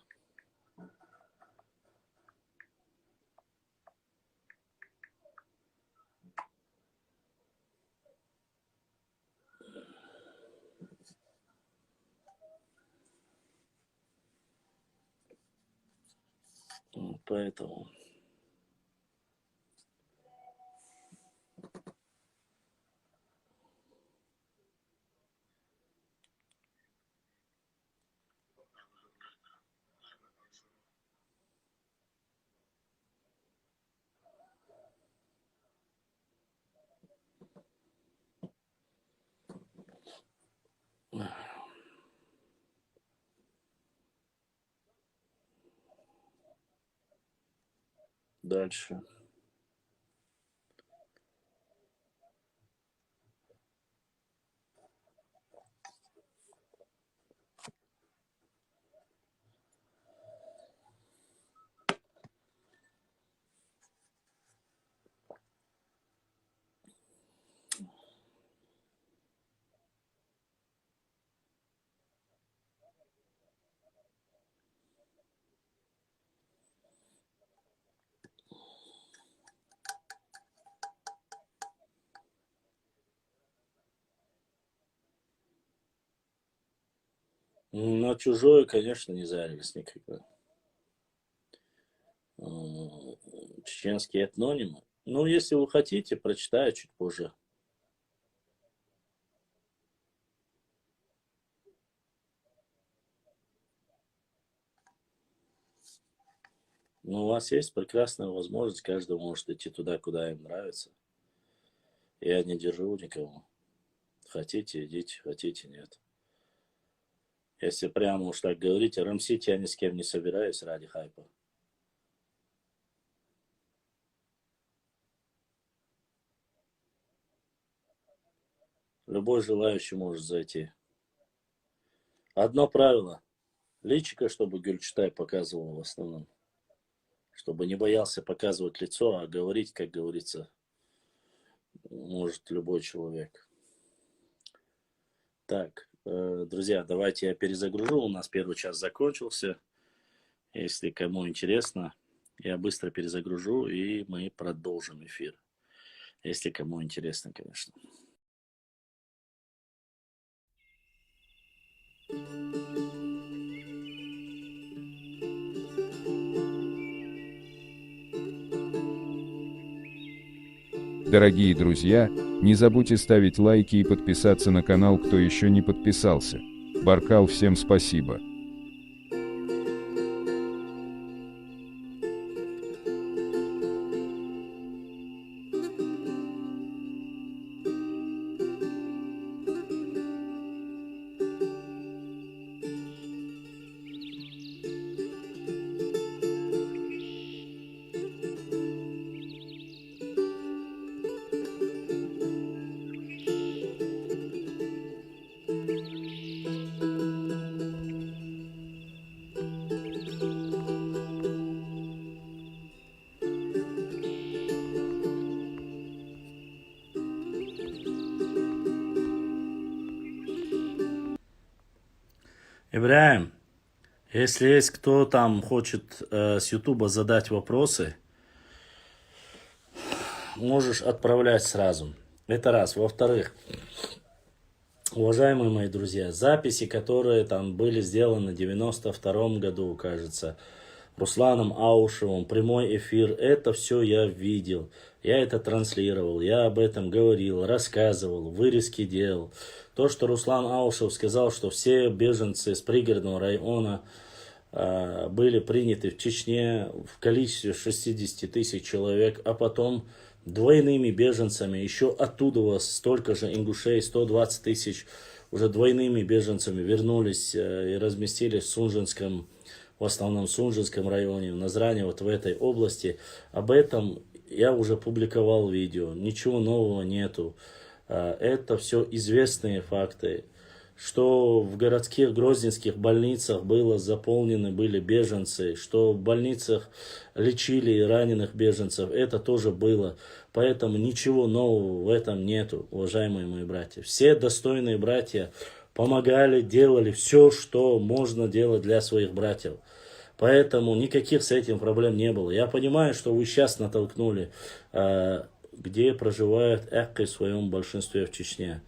Поэтому Дальше. На чужое, конечно, не зарились никогда. Чеченские этнонимы. Ну, если вы хотите, прочитаю чуть позже. Но у вас есть прекрасная возможность, каждый может идти туда, куда им нравится. Я не держу никого. Хотите, идите, хотите, нет. Если прямо уж так говорить, рамсить я ни с кем не собираюсь ради хайпа. Любой желающий может зайти. Одно правило. Личико, чтобы Гюльчатай показывал в основном. Чтобы не боялся показывать лицо, а говорить, как говорится, может любой человек. Так, э, друзья, давайте я перезагружу. У нас первый час закончился. Если кому интересно, я быстро перезагружу, и мы продолжим эфир. Если кому интересно, конечно. Дорогие друзья, не забудьте ставить лайки и подписаться на канал, кто еще не подписался. Баркал, всем спасибо. Ибрагим, если есть кто там хочет э, с Ютуба задать вопросы, можешь отправлять сразу. Это раз. Во-вторых, уважаемые мои друзья, записи, которые там были сделаны в девяносто втором году, кажется, Русланом Аушевым, прямой эфир, это все я видел. Я это транслировал, я об этом говорил, рассказывал, вырезки делал. То, что Руслан Аушев сказал, что все беженцы с Пригородного района э, были приняты в Чечне в количестве шестидесяти тысяч человек, а потом двойными беженцами, еще оттуда у вас столько же ингушей, сто двадцать тысяч, уже двойными беженцами вернулись э, и разместились в Сунжинском, в основном Сунжинском районе, в Назране, вот в этой области. Об этом я уже публиковал видео, ничего нового нету. Э, Это все известные факты, что в городских грозненских больницах было заполнены были беженцы, что в больницах лечили раненых беженцев, это тоже было. Поэтому ничего нового в этом нету, уважаемые мои братья. Все достойные братья помогали, делали все, что можно делать для своих братьев. Поэтому никаких с этим проблем не было. Я понимаю, что вы сейчас натолкнули, э, где проживают эккы в своем большинстве в Чечне.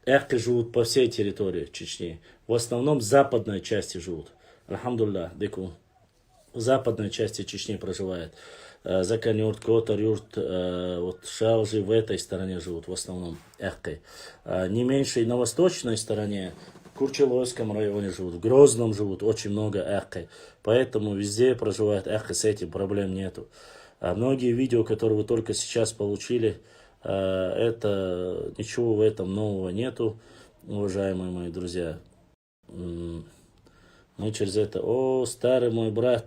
Эккы живут по всей территории Чечни. В основном в западной части живут. Альхамдулиллах, деку. В западной части Чечни проживает. Э, Закан-Юрт, Котор-Юрт, э, вот Шалжи, в этой стороне живут в основном эккы. А не меньше и на восточной стороне, в Курчелойском районе живут, в Грозном живут очень много эккы. Поэтому везде проживают эккы, с этим проблем нету. А многие видео, которые вы только сейчас получили, э, это ничего в этом нового нету, уважаемые мои друзья. М, Мы через это... О, старый мой брат,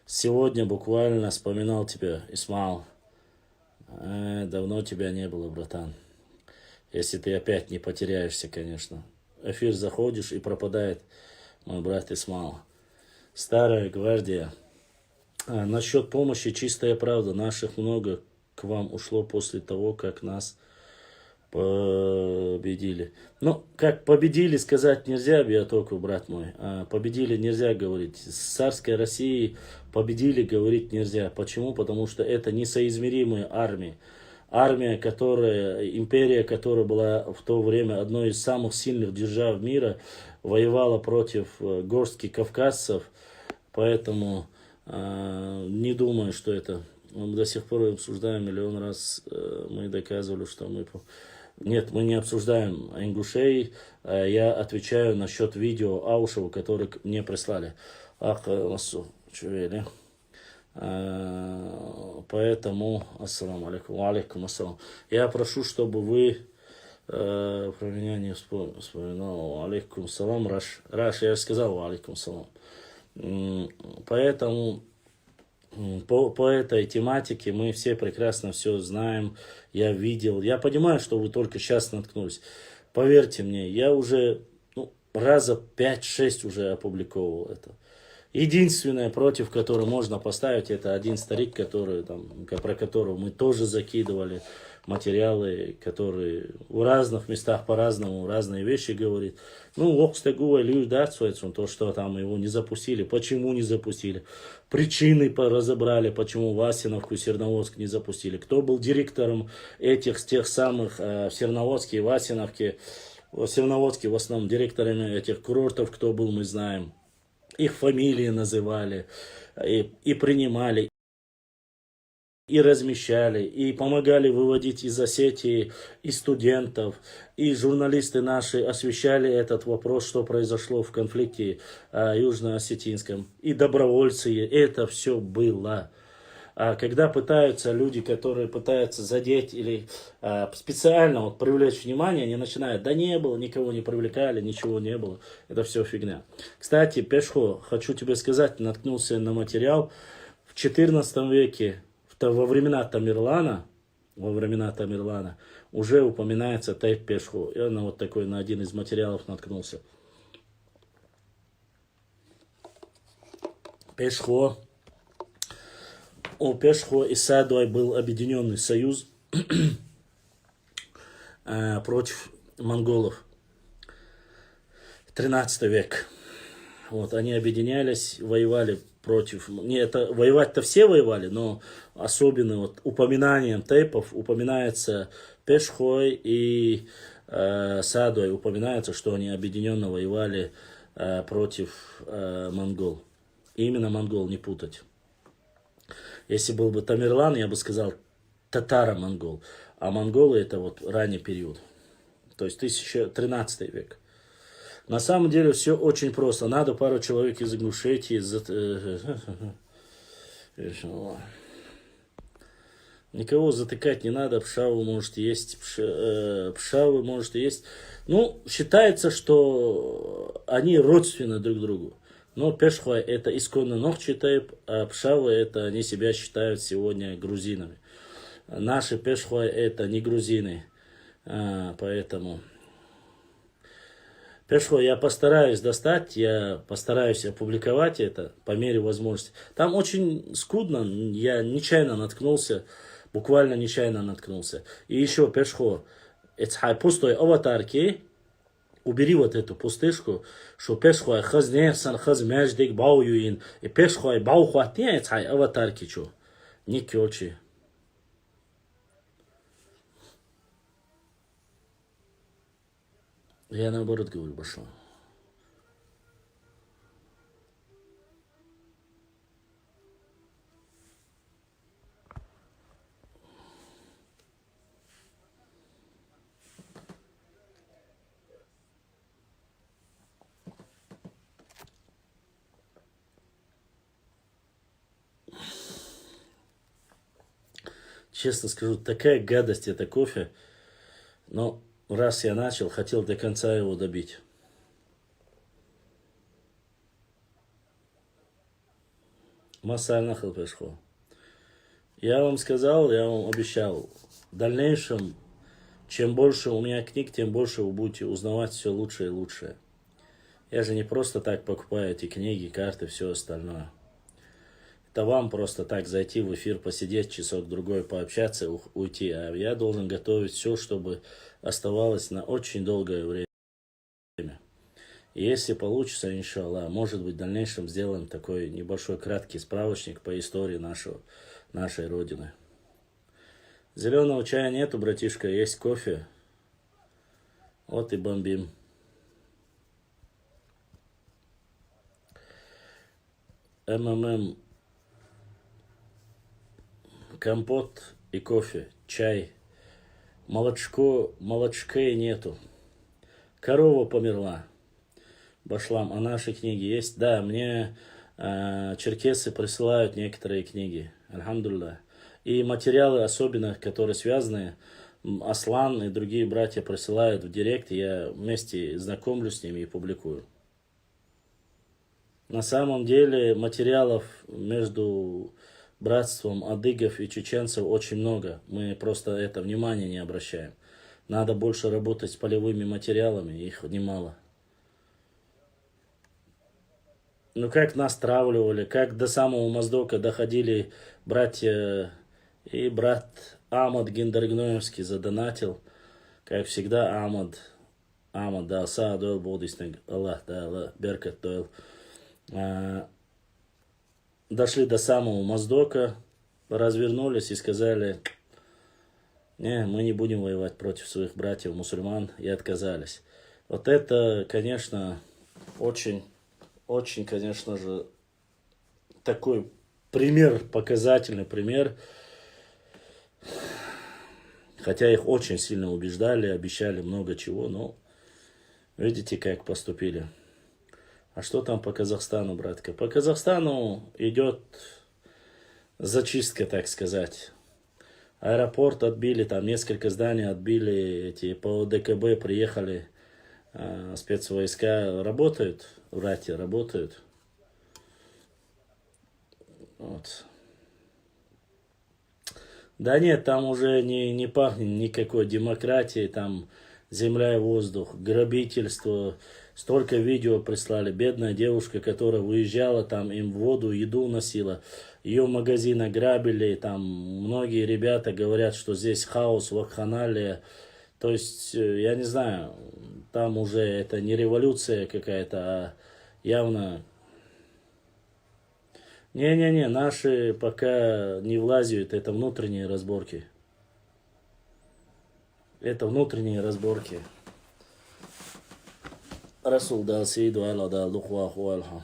сегодня буквально вспоминал тебя, Исмаил. Э, давно тебя не было, братан. Если ты опять не потеряешься, конечно. Эфир заходишь и пропадает мой брат Исмаил. Старая гвардия. А, насчет помощи, чистая правда. Наших много к вам ушло после того, как нас победили. Ну, как победили, сказать нельзя, Биотоку, брат мой. А, победили нельзя говорить. С царской Россией победили говорить нельзя. Почему? Потому что это несоизмеримые армии. Армия, которая, империя, которая была в то время одной из самых сильных держав мира, воевала против э, горстки кавказцев. Поэтому э, не думаю, что это... Мы до сих пор обсуждаем миллион раз, э, мы доказывали, что мы... по- Нет, мы не обсуждаем ингушей. Э, Я отвечаю насчет видео Аушева, который к- мне прислали. Ах, э, Масу, чё вели? Э, Поэтому, ассаламу алейкум, ва алейкум ассалам. Я прошу, чтобы вы э, про меня не вспом- вспоминал. Ва алейкум салам, Раш. Раш, я же сказал, ва алейкум салам. М, Поэтому м, по, по этой тематике мы все прекрасно все знаем. Я видел. Я понимаю, что вы только сейчас наткнулись. Поверьте мне, я уже ну, раза пять-шесть уже опубликовывал это. Единственное, против которого можно поставить, это один старик, который, там, ко- про которого мы тоже закидывали материалы, который в разных местах по-разному разные вещи говорит. Ну, окстегува люди, да, то, что там его не запустили. Почему не запустили? Причины по- разобрали, почему Васиновку и Серноводск не запустили. Кто был директором этих, тех самых э, в Серноводске и Васиновке? В Серноводске в основном директорами этих курортов, кто был, мы знаем. Их фамилии называли и, и принимали. и размещали, и помогали выводить из Осетии и студентов, и журналисты наши освещали этот вопрос, что произошло в конфликте э, южно-осетинском, и добровольцы, это все было. А когда пытаются люди, которые пытаются задеть или э, специально вот привлечь внимание, они начинают, да не было, никого не привлекали, ничего не было. Это все фигня. Кстати, Пешхо, хочу тебе сказать, наткнулся на материал в четырнадцатом веке, в то- во времена Тамерлана, во времена Тамерлана, уже упоминается тейп Пешхо. Я на вот такой, на один из материалов наткнулся. Пешхо. У Пешхо и Саадой был объединенный союз э, против монголов. Тринадцатый век. Вот, они объединялись, воевали против... Не, это воевать-то все воевали, но особенно вот упоминанием тейпов упоминается Пешхой и э, Саадой. Упоминается, что они объединенно воевали э, против э, монгол. И именно монгол, не путать. Если был бы Тамерлан, я бы сказал татаро-монгол. А монголы — это вот ранний период. То есть тысяча тринадцатый век. На самом деле все очень просто. Надо пару человек из Ингушетии. Из... э, Никого затыкать не надо, пшавы может есть, пш... э, пшавы может есть. Ну, считается, что они родственны друг другу. Но Пешхуай — это исконно нохчий тейп, а пшавы — это они себя считают сегодня грузинами. Наши Пешхуай — это не грузины, а, поэтому... Пешхуай я постараюсь достать, я постараюсь опубликовать это по мере возможности. Там очень скудно, я нечаянно наткнулся, буквально нечаянно наткнулся. И еще Пешхуай, это пустой аватарки, убери вот эту пустышку, что Пешхуай хаз нерсан, хаз междик бау юин, и Пешхуай бау хватне, это аватарки чу. Не кёчи. Я наоборот говорю, пошла. Честно скажу, такая гадость это кофе. Но раз я начал, хотел до конца его добить. Масса аль-нахл, Пешхуай. Я вам сказал, я вам обещал. В дальнейшем, чем больше у меня книг, тем больше вы будете узнавать все лучшее и лучшее. Я же не просто так покупаю эти книги, карты, все остальное. Это вам просто так зайти в эфир, посидеть часок-другой, пообщаться, ух- уйти. А я должен готовить все, чтобы оставалось на очень долгое время. И если получится, иншаллах, может быть, в дальнейшем сделаем такой небольшой краткий справочник по истории нашего, нашей Родины. Зеленого чая нету, братишка, есть кофе. Вот и бомбим. М М М. Компот и кофе, чай. Молочко, молочка нету. Корова померла. Башлам, а наши книги есть? Да, мне э, черкесы присылают некоторые книги. Альхамдулилля. И материалы особенно, которые связаны, м, Аслан и другие братья присылают в директ, я вместе знакомлюсь с ними и публикую. На самом деле материалов между братством адыгов и чеченцев очень много. Мы просто это внимание не обращаем. Надо больше работать с полевыми материалами, их немало. Ну, как нас травливали, как до самого Моздока доходили братья и брат Амад Гиндергноевский задонатил. Как всегда, Амад, Амад, да, са дойл бодистинг, Аллах, да, Аллах, беркат дойл. А, дошли до самого Моздока, развернулись и сказали: «Не, мы не будем воевать против своих братьев мусульман», и отказались. Вот это, конечно, очень, очень, конечно же, такой пример, показательный пример, Хотя их очень сильно убеждали, обещали много чего, но видите, как поступили. А что там по Казахстану, братка? По Казахстану идет зачистка, так сказать. Аэропорт отбили, там несколько зданий отбили, эти по О Д К Б приехали, э, спецвойска работают, в Рате работают. Вот. Да нет, там уже не, не пахнет никакой демократией, там земля и воздух, грабительство. Столько видео прислали. Бедная девушка, которая выезжала, там им воду, еду носила. Ее магазин ограбили, там многие ребята говорят, что здесь хаос, вакханалия. То есть, э, я не знаю, там уже это не революция какая-то, а явно... Не-не-не, наши пока не влазят, это внутренние разборки. Это внутренние разборки. Расул дал сейду ала дал духуа хуалха.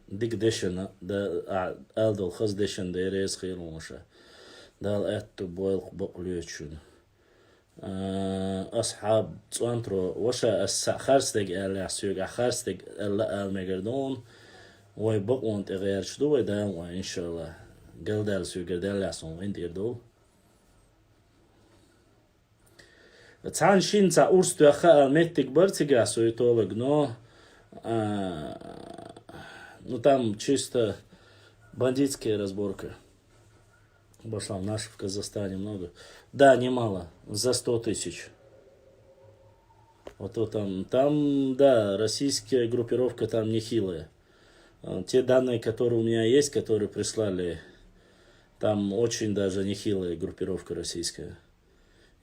Дик дешена, да, а, алдал хаз дешен да эрез хилмуша. Дал этту бойл баключун. Э, асхаб цуантро, ваша ас харстег аля сюг, а харстег аля ал мегердон. Вай бакон тегерч ду вай даун, иншалла. Галдал сюгер дал лясон вин дирдул. Цан шин ца урс туяха ал меттик барцигас уй толык, но, а, ну, там чисто бандитская разборка. Башлам, наших в Казахстане много. Да, немало. За сто тысяч. Вот то там, там, да, российская группировка там нехилая. А, те данные, которые у меня есть, которые прислали, там очень даже нехилая группировка российская.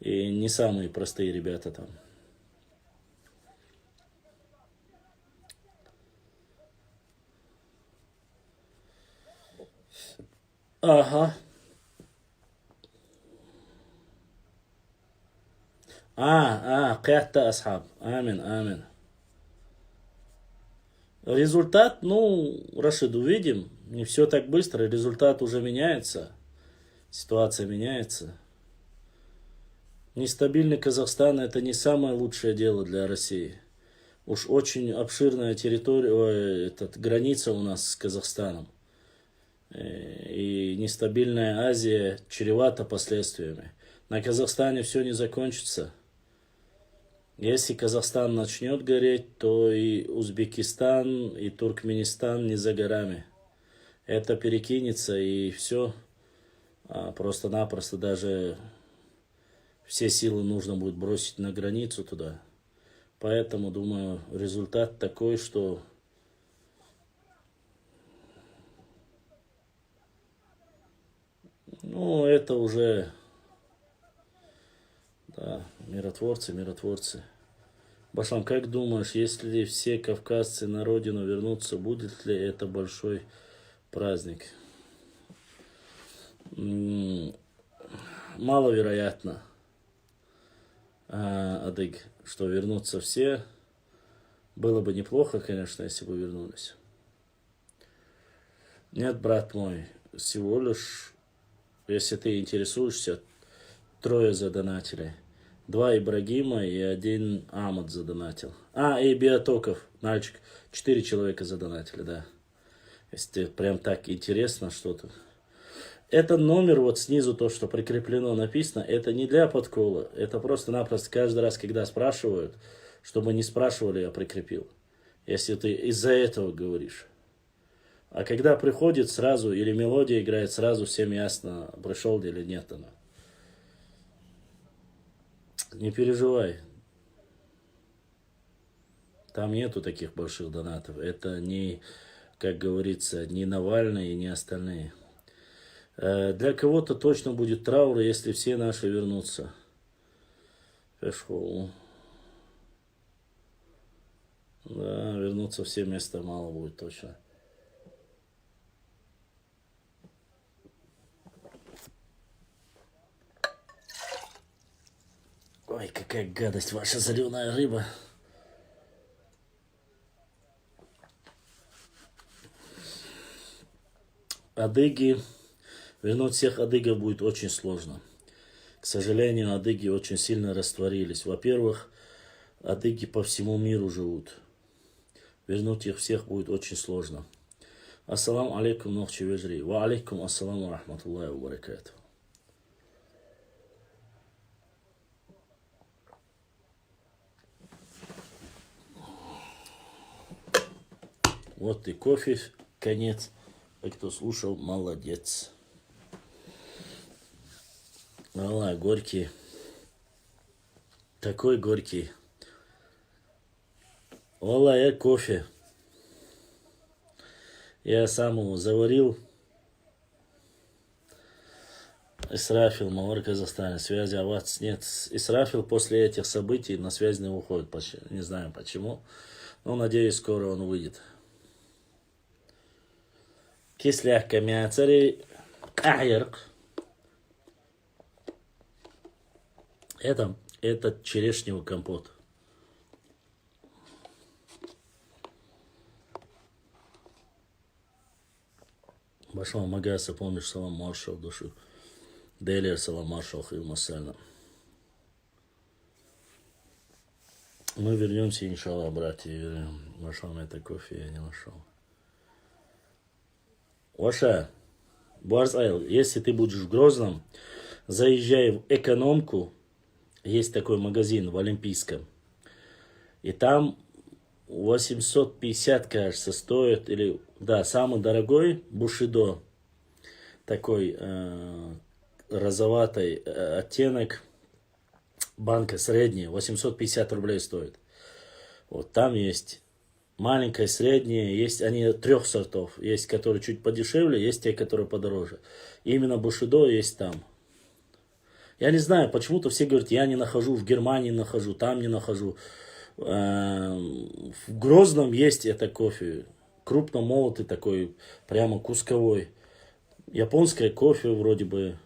И не самые простые ребята там. Ага. А, а, кятта асхаб. Амин, амин. Результат, ну, Рашид, увидим. Не все так быстро, результат уже меняется. Ситуация меняется. Нестабильный Казахстан — это не самое лучшее дело для России. Уж очень обширная территория, ой, этот, граница у нас с Казахстаном. Э, и нестабильная Азия чревата последствиями. На Казахстане все не закончится. Если Казахстан начнет гореть, то и Узбекистан, и Туркменистан не за горами. Это перекинется, и все. Просто-напросто даже все силы нужно будет бросить на границу туда. Поэтому, думаю, результат такой, что, ну, это уже, да, миротворцы, миротворцы. Башлам, как думаешь, если все кавказцы на родину вернутся, будет ли это большой праздник? М, Маловероятно. А, адыг, что вернутся все. Было бы неплохо, конечно, если бы вернулись. Нет, брат мой, всего лишь, если ты интересуешься, трое задонатили. Два Ибрагима и один Амад задонатил. А, и Биотоков, мальчик. Четыре человека задонатили, да. Если тебе прям так интересно что-то. Это номер вот снизу, то, что прикреплено, написано, это не для подкола. Это просто-напросто каждый раз, когда спрашивают, чтобы не спрашивали, я прикрепил. Если ты из-за этого говоришь. А когда приходит сразу, или мелодия играет, сразу всем ясно, пришел или нет она. Не переживай. Там нету таких больших донатов. Это не, как говорится, не Навальный и не остальные. Э, для кого-то точно будет траур, если все наши вернутся. Фешхоу. Да, вернуться все места мало будет точно. Ой, какая гадость ваша зеленая рыба. Адыги, Вернуть всех адыгов будет очень сложно. К сожалению, адыги очень сильно растворились. Во-первых, адыги по всему миру живут. Вернуть их всех будет очень сложно. Ассаламу алейкум, Нохчи вежарий. Ва алейкум ассалам ва рахматуллахи ва баракатух. Вот и кофе, конец. А кто слушал, молодец. Валлахи, горький. Такой горький. Валлахи, я кофе. Я сам его заварил. Исрафил, Мавар, Казахстане. Связи у вас нет. Исрафил после этих событий на связь не выходит. Поч- Не знаю почему. Но надеюсь, скоро он выйдет. Кислякка мяцари каярк. Это, это черешневый компот. Башма Магаса, помнишь, салам маршал душу. Делер салам маршал хил масална. Мы вернемся, иншаллах, братья. Вернём. Башма, это кофе я не нашел. Ваша, Буарз Айл, если ты будешь в Грозном, заезжай в Экономку. Есть такой магазин в Олимпийском. И там восемьсот пятьдесят, кажется, стоит, или, да, самый дорогой бушидо, такой э, розоватый э, оттенок, банка средняя, восемьсот пятьдесят рублей стоит. Вот там есть маленькая, средняя, есть они трех сортов. Есть, которые чуть подешевле, есть те, которые подороже. Именно бушидо есть там. Я не знаю, почему-то все говорят, я не нахожу, в Германии нахожу, там не нахожу. Эм, В Грозном есть это кофе. Крупномолотый такой, прямо кусковой. Японское кофе вроде бы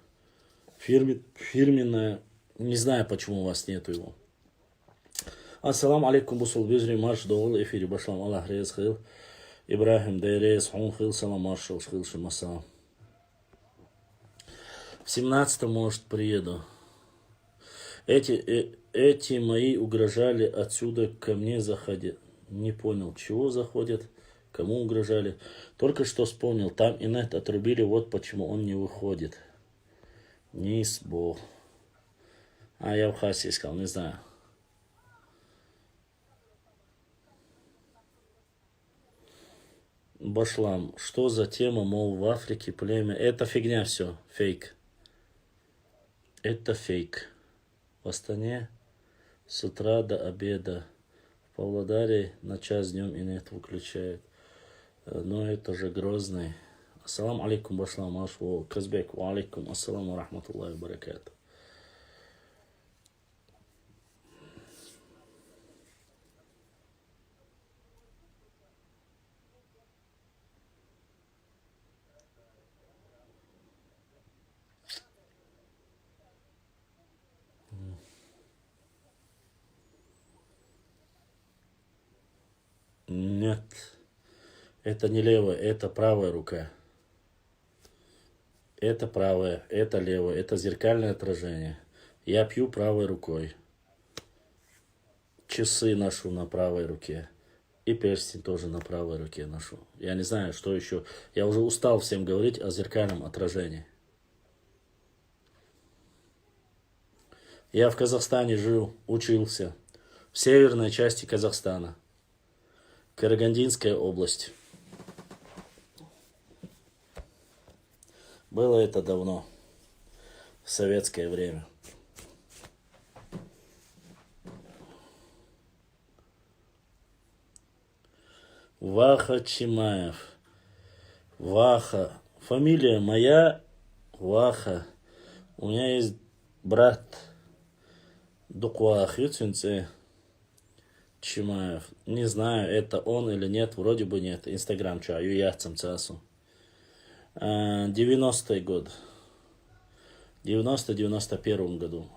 фирме- фирменное. Не знаю, почему у вас нету его. Ассаламу алейкум, Бусул Бижри, марш доғыл эфири башлам, Аллах рез хыл. Ибрахим Дерес, хун хыл, салам маршал хыл шимаса. В семнадцатом, может, приеду. Эти, э- эти мои угрожали отсюда ко мне заходят. Не понял, чего заходят, кому угрожали. Только что вспомнил, там инет отрубили, вот почему он не выходит. Нисбо. А я в Хассе искал, не знаю. Башлам. Что за тема, мол, в Африке племя? Это фигня все, фейк. Это фейк. В Астане с утра до обеда. В Павлодаре на час днем инет выключают. Э, Но это же Грозный. Ассалам алейкум, башлам, Ашву Казбек. Ва алейкум ассалам ва рахматуллахи ва баракатух. Нет, это не левая, это правая рука. Это правая, это левая, это зеркальное отражение. Я пью правой рукой. Часы ношу на правой руке. И перстень тоже на правой руке ношу. Я не знаю, что еще. Я уже устал всем говорить о зеркальном отражении. Я в Казахстане жил, учился. В северной части Казахстана. Карагандинская область. Было это давно, в советское время. Ваха Чимаев. Ваха. Фамилия моя Ваха. У меня есть брат Дуквах Юцинце Чимаев. Не знаю, это он или нет, вроде бы нет. Инстаграм ча, ю яцам цасу. А, девяностый год. Девяносто-девяносто первом году.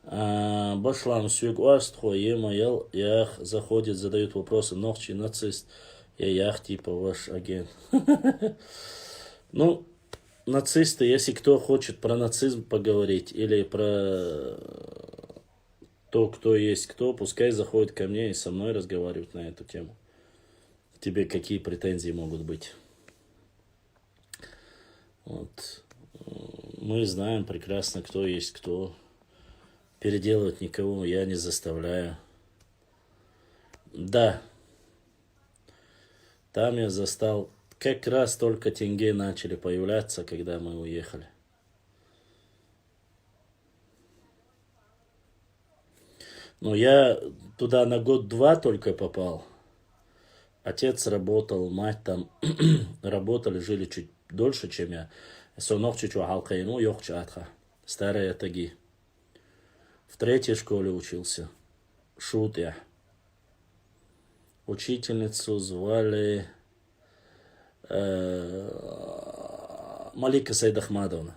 А, Башлам сюг уаст хо ема ял ях заходит, задают вопросы. Нохчи нацист, я ях типа ваш агент. Ну, нацисты, если кто хочет про нацизм поговорить или про то, кто есть кто, пускай заходит ко мне и со мной разговаривают на эту тему. Тебе какие претензии могут быть? Вот. Мы знаем прекрасно, кто есть кто. Переделывать никого я не заставляю. Да, там я застал, как раз только тенге начали появляться, когда мы уехали. Но я туда на год-два только попал. Отец работал, мать там работали, жили чуть дольше, чем я. Со нохчичу халкайну, йохчатха. Старая Таги. В третьей школе учился. Шут я. Учительницу звали э, Малика Сайдахмадовна.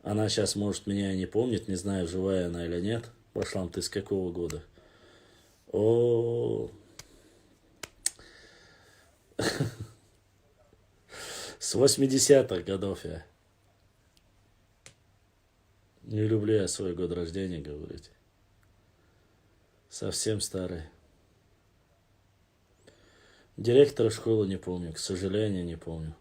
Она сейчас, может, меня и не помнит, не знаю, живая она или нет. Башлам, ты с какого года? О, с восьмидесятых годов я. Не люблю я свой год рождения говорить. Совсем старый. Директора школы не помню, к сожалению, не помню.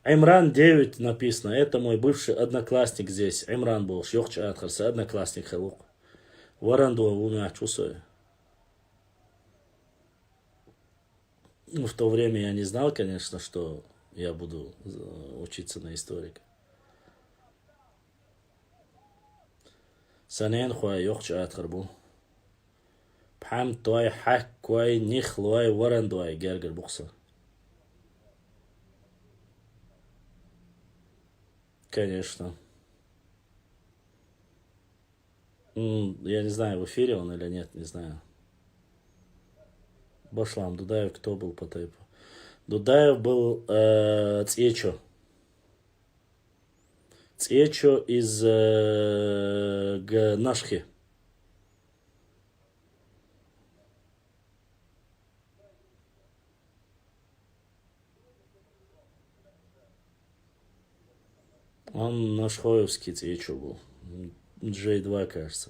Имран девять написано. Это мой бывший одноклассник здесь. Имран болуш, йохчатхарса одноклассник халук. Варандуа вумя чусой. Ну, в то время я не знал, конечно, что я буду э, учиться на историка. Санен хуа йохчатхар бу. Пхам той, хак кой, нихлой, варандуай, гергер букса. Конечно. М, я не знаю, в эфире он или нет, не знаю. Башлам, Дудаев кто был по тейпу? Дудаев был э, Цечо. Цечо из э, Г- Нашхи. Он Нашхоевский Цечо был. Джей два, кажется.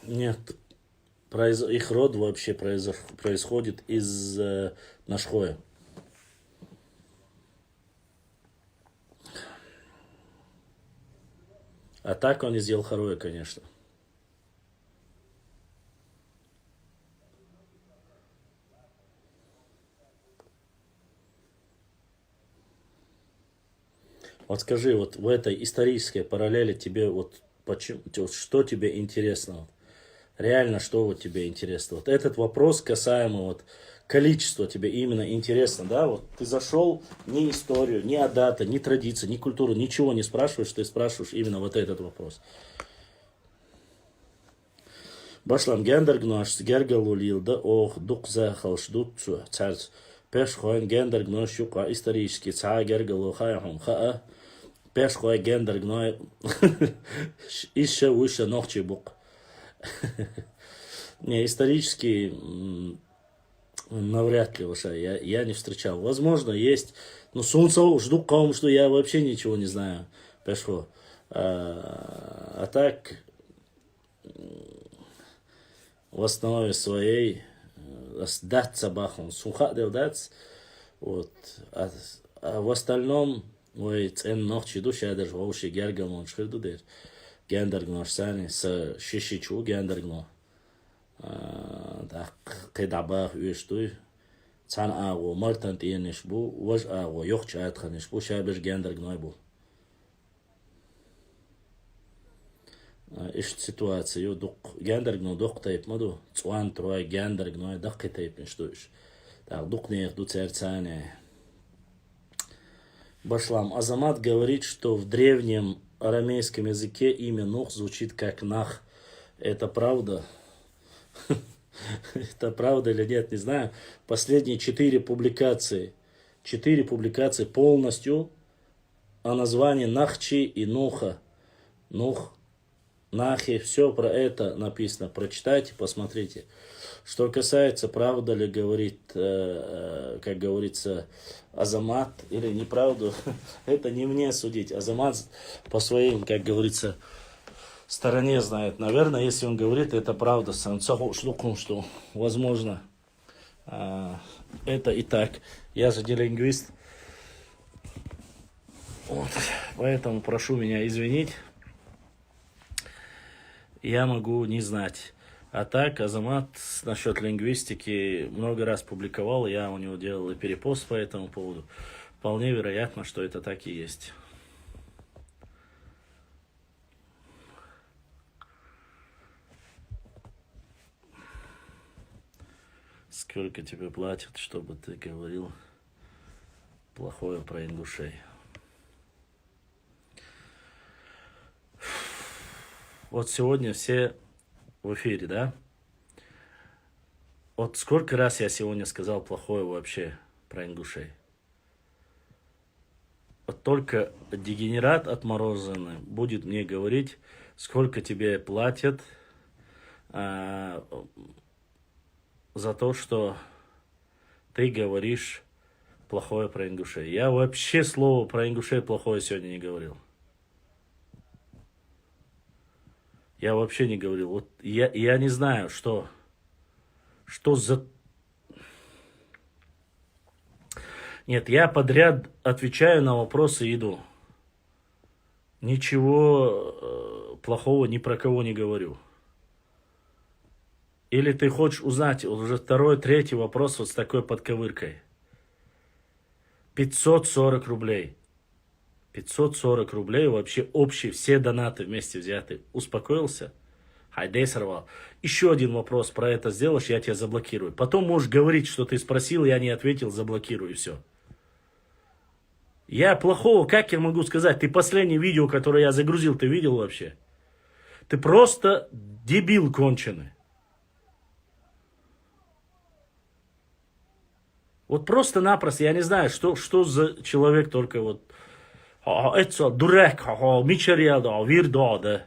Нет, произ- их род вообще произош- происходит из э, Нашхоя. А так он из Елхароя, конечно. Вот скажи, вот в этой исторической параллели тебе вот почему, вот что тебе интересно? Вот? Реально, что вот тебе интересно? Вот этот вопрос касаемо вот количества тебе именно интересно, да? Вот ты зашел ни историю, ни адата, ни традицию, ни культуру, ничего не спрашиваешь, ты спрашиваешь именно вот этот вопрос. Башлам гендерг нош гергал улил да ох дукза халш дут цу царц. Пеш хоен гендерг нош юка исторически ца гергал ухай хун хаа. Пеш хой гендерг ной ища выше нохчи бук. Не, исторически м, навряд ли вообще. Я, я не встречал. Возможно, есть. Но сунца жду ком, что я вообще ничего не знаю. Пешхо. А, а так, в основе своей э, сдаться бахун. Сунха дел дац. Вот. А, а в остальном, ой, цен нохчи душа даже вообще герга моншхир дудер. Гендер гнош сани, с шиши чу гендер гно. А, да, кедабах уйш дуй. Цан агу, мартан тиениш бу, важ агу, йохч атханиш бу, шабеш гендер гной бу. Ишт ситуация ю дук гендерг но дук тайп маду. Цуан трой гендерг но дакки тайп ниш душ. Так, дук нех ду церцане. Башлам. Азамат говорит, что в древнем арамейском языке имя Нух звучит как Нах. Это правда? Это правда или нет, не знаю. Последние четыре публикации, четыре публикации полностью о названии Нахчи и Нуха. Нух, Нахи, все про это написано. Прочитайте, посмотрите. Что касается, правда ли говорит, э, э, как говорится, Азамат или неправду, это не мне судить. Азамат по своим, как говорится, стороне знает. Наверное, если он говорит, это правда. Сан саху шлукун, что возможно. А, это и так. Я же не лингвист. Вот. Поэтому прошу меня извинить. Я могу не знать. А так, Азамат насчет лингвистики много раз публиковал, я у него делал и перепост по этому поводу. Вполне вероятно, что это так и есть. Сколько тебе платят, чтобы ты говорил плохое про ингушей? Вот сегодня все в эфире, да? Вот сколько раз я сегодня сказал плохое вообще про ингушей? Вот только дегенерат отмороженный будет мне говорить, сколько тебе платят, а, за то, что ты говоришь плохое про ингушей. Я вообще слово про ингушей плохое сегодня не говорил. Я вообще не говорил. Вот я, я не знаю, что, что за... Нет, я подряд отвечаю на вопросы и иду. Ничего э, плохого ни про кого не говорю. Или ты хочешь узнать, вот уже второй, третий вопрос вот с такой подковыркой. Пятьсот сорок рублей. Пятьсот сорок рублей вообще общие, все донаты вместе взяты. Успокоился? Хайде сорвал. Еще один вопрос про это сделаешь, я тебя заблокирую. Потом можешь говорить, что ты спросил, я не ответил, заблокирую, и все. Я плохого, как я могу сказать? Ты последнее видео, которое я загрузил, ты видел вообще? Ты просто дебил конченый. Вот просто-напросто, я не знаю, что, что за человек только вот... А, а, это дурак, а, а, мичариада, а, вирдода.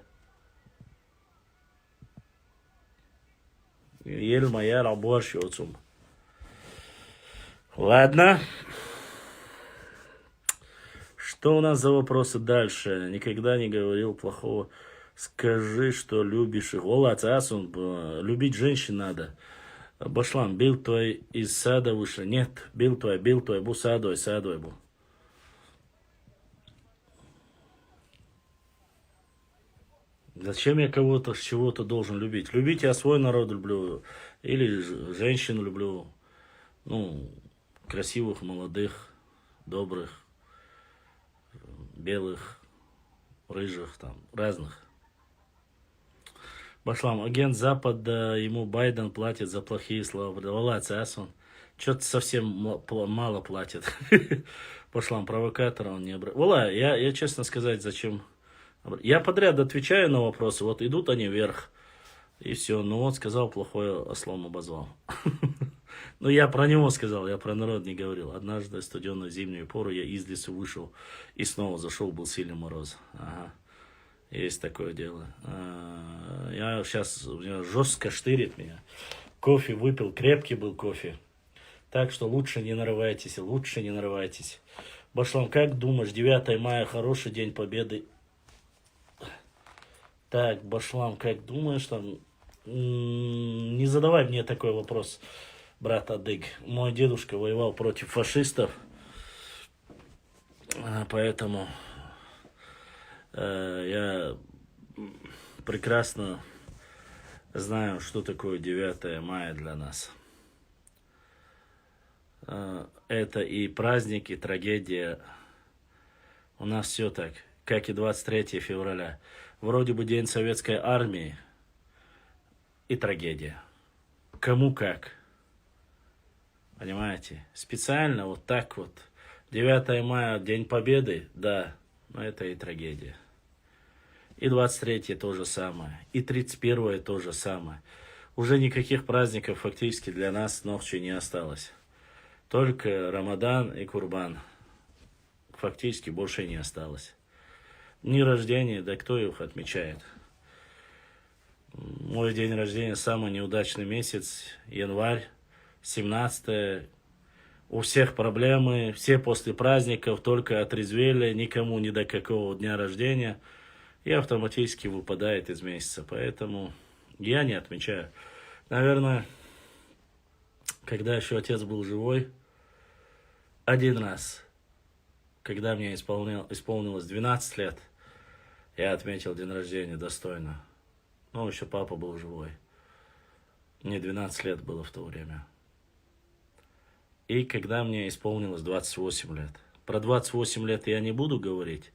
Елма яра борщ отцум. Ладно. Что у нас за вопросы дальше? Никогда не говорил плохого. Скажи, что любишь их. Ола, цасун, б-, любить женщин надо. Башлам, бил твой из сада вышли. Нет, бил твой, бил твой, бу садой, садой бу. Зачем я кого-то с чего-то должен любить? Любить я свой народ люблю. Или ж- женщин люблю. Ну, красивых, молодых, добрых, белых, рыжих, там, разных. Башлам, агент Запада, ему Байден платит за плохие слова. Вала, цасун. Что-то совсем м- пл- мало платит. Башлам, провокатора он не обра... Вала, я, я честно сказать, зачем... обра- Я подряд отвечаю на вопросы, вот идут они вверх. И все. Ну вот, сказал плохое, ослом обозвал. Ну, я про него сказал, я про народ не говорил. Однажды в студеную зимнюю пору я из лесу вышел и снова зашел, был сильный мороз. Ага. Есть такое дело. А, я сейчас, у меня жестко штырит меня. Кофе выпил, крепкий был кофе. Так что лучше не нарывайтесь, лучше не нарывайтесь. Башлам, как думаешь, девятое мая хороший день Победы? Так, Башлам, как думаешь, там... М, Не задавай мне такой вопрос, брат Адыг. Мой дедушка воевал против фашистов, а, поэтому э, я прекрасно знаю, что такое девятое мая для нас. Э, Это и праздник, и трагедия. У нас все так, как и двадцать третье февраля. Вроде бы День Советской Армии и трагедия. Кому как. Понимаете? Специально вот так вот. Девятое мая, День Победы, да, но это и трагедия. И двадцать третье то же самое, и тридцать первое то же самое. Уже никаких праздников фактически для нас ночью не осталось. Только Рамадан и Курбан. фактически больше не осталось. Дни рождения, да кто их отмечает? Мой день рождения, самый неудачный месяц, январь, семнадцатое. У всех проблемы, все после праздников только отрезвели, никому ни до какого дня рождения. И автоматически выпадает из месяца. Поэтому я не отмечаю. Наверное, когда еще отец был живой, один раз, когда мне исполнил, исполнилось двенадцать лет, я отметил день рождения достойно. Ну, еще папа был живой. Мне двенадцать лет было в то время. И когда мне исполнилось двадцать восемь лет. Про двадцать восемь лет я не буду говорить.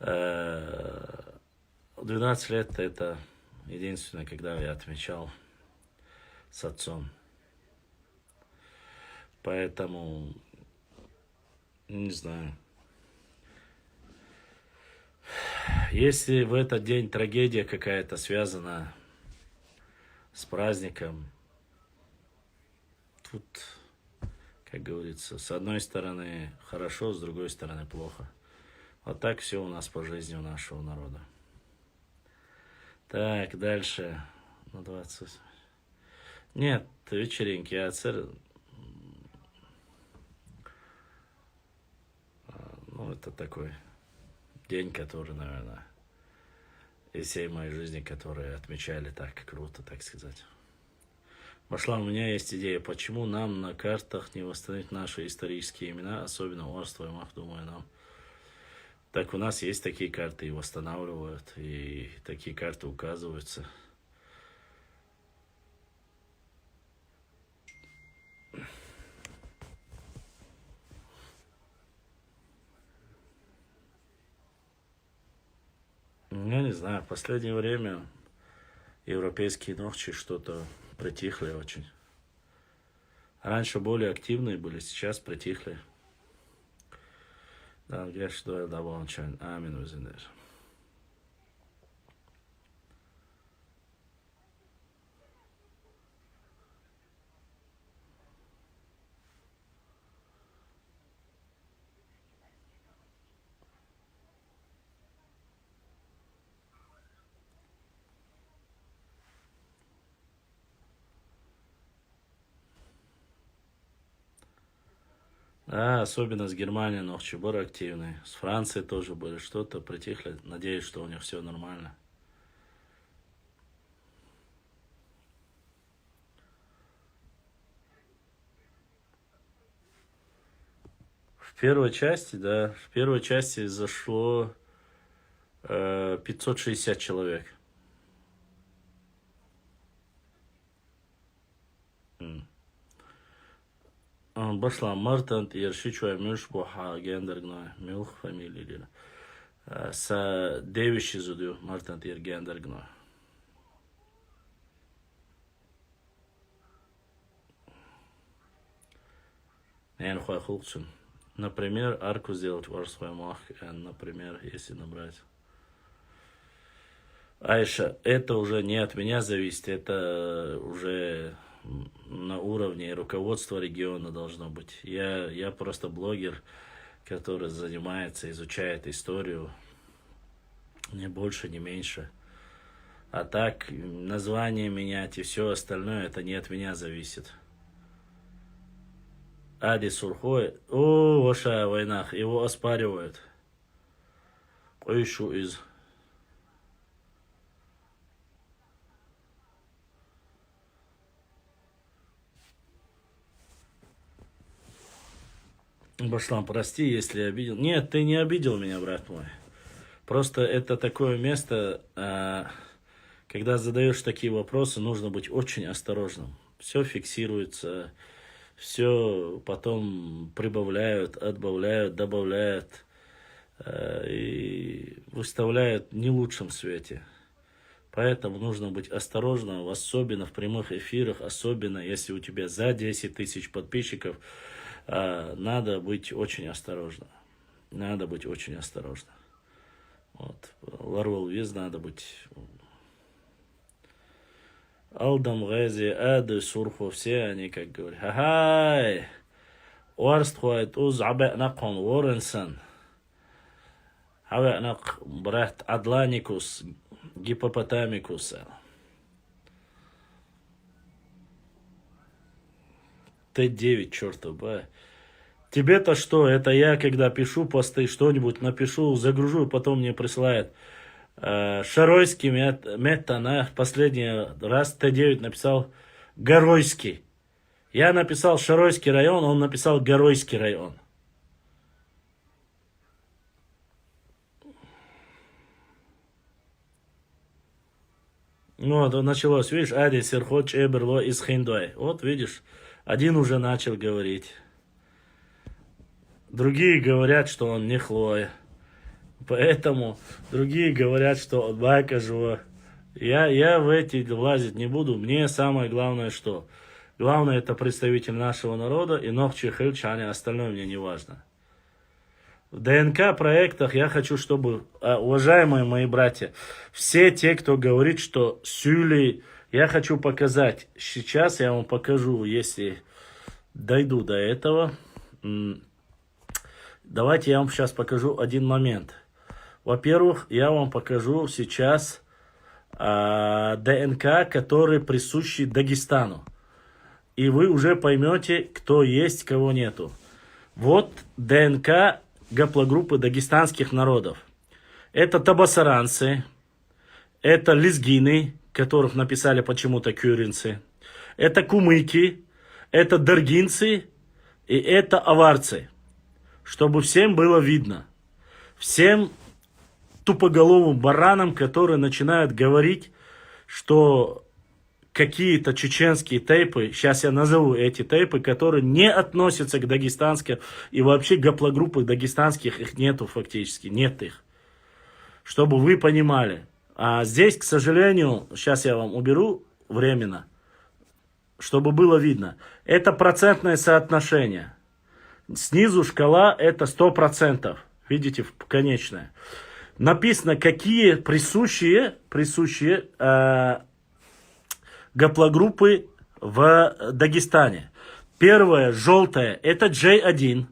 Э, двенадцать лет — это единственное, когда я отмечал с отцом. Поэтому, не знаю. Если в этот день трагедия какая-то связана с праздником, тут, как говорится, с одной стороны хорошо, с другой стороны плохо. Вот так все у нас по жизни у нашего народа. Так, дальше. На двадцать. Нет, вечеринки, а цер- а, ну, это такой день, который, наверное, из всей моей жизни, которые отмечали так круто, так сказать. Башлам, у меня есть идея, почему нам на картах не восстановить наши исторические имена, особенно Орство и Мах, думаю, нам. Так у нас есть такие карты, и восстанавливают, и такие карты указываются. Я не знаю, в последнее время европейские нохчи что-то притихли очень. Раньше более активные были, сейчас притихли. Да, я что я давал чай. Амин, Визинер. А, особенно с Германией нохчи были активные. С Францией тоже были. Что-то притихли. Надеюсь, что у них все нормально. В первой части, да, в первой части зашло э, пятьсот шестьдесят человек. М. А, башла мартан тӀер ши чуай муьлш бу хьа гендаргна, муьлх фамилия дира. Э, са девиш изу ду мартан тӀер гендаргна. Эн хой хулксун. Например, арку сделать в Орсхой Мах, э, например, если набрать. Айша, это уже не от меня зависит, это уже на уровне руководства региона должно быть. Я, я просто блогер, который занимается, изучает историю, ни больше, ни меньше. А так, название менять и все остальное, это не от меня зависит. Ади Сурхой, о, ваша войнах, его оспаривают. Кьуьйшу из. Башлам, прости, если обидел. Нет, ты не обидел меня, брат мой. Просто это такое место, а, когда задаешь такие вопросы, нужно быть очень осторожным. Все фиксируется, все потом прибавляют, отбавляют, добавляют, э, и выставляют в не лучшем свете. Поэтому нужно быть осторожным, особенно в прямых эфирах, особенно если у тебя за десять тысяч подписчиков, а, надо быть очень осторожным. Надо быть очень осторожным. Вот. Ларвал виз надо быть. Алдам Гъази, Ады Сурхо, все они, как говорят. Ха-хай! Орст хой туз абе након Уорренсон. Абе нак брат Адланикус, гипопотамикус. Т девять, чертов, б. Тебе-то что? Это я, когда пишу посты, что-нибудь напишу, загружу, потом мне присылает. Э, Шаройский мет, мет, она в последний раз Т девять написал Горойский. Я написал Шаройский район, он написал Горойский район. Ну, вот началось, видишь, Ади Серхот Чеберло из Хиндой. Вот видишь, один уже начал говорить. Другие говорят, что он не хлоя. Поэтому другие говорят, что он бакажуа. Я, я в эти влазить не буду. Мне самое главное, что... Главное, это представитель нашего народа, и нохчи хилчане, остальное мне не важно. В Д Н К проектах я хочу, чтобы, а, уважаемые мои братья, все те, кто говорит, что сюли, я хочу показать. Сейчас я вам покажу, если дойду до этого. М, Давайте я вам сейчас покажу один момент. Во-первых, я вам покажу сейчас, а, Д Н К, который присущи Дагестану. И вы уже поймете, кто есть, кого нету. Вот Д Н К гаплогруппы дагестанских народов. Это табасаранцы, это лезгины, которых написали почему-то кюринцы, это кумыки, это даргинцы и это аварцы. Чтобы всем было видно. Всем тупоголовым баранам, которые начинают говорить, что какие-то чеченские тейпы, сейчас я назову эти тейпы, которые не относятся к дагестанским, и вообще гаплогруппы дагестанских их нету фактически, нет их. Чтобы вы понимали. А здесь, к сожалению, сейчас я вам уберу временно, чтобы было видно. Это процентное соотношение. Снизу шкала — это сто процентов. Видите, в- конечное. Написано, какие присущие, присущие э, гаплогруппы в Дагестане. Первое, желтое, это J один.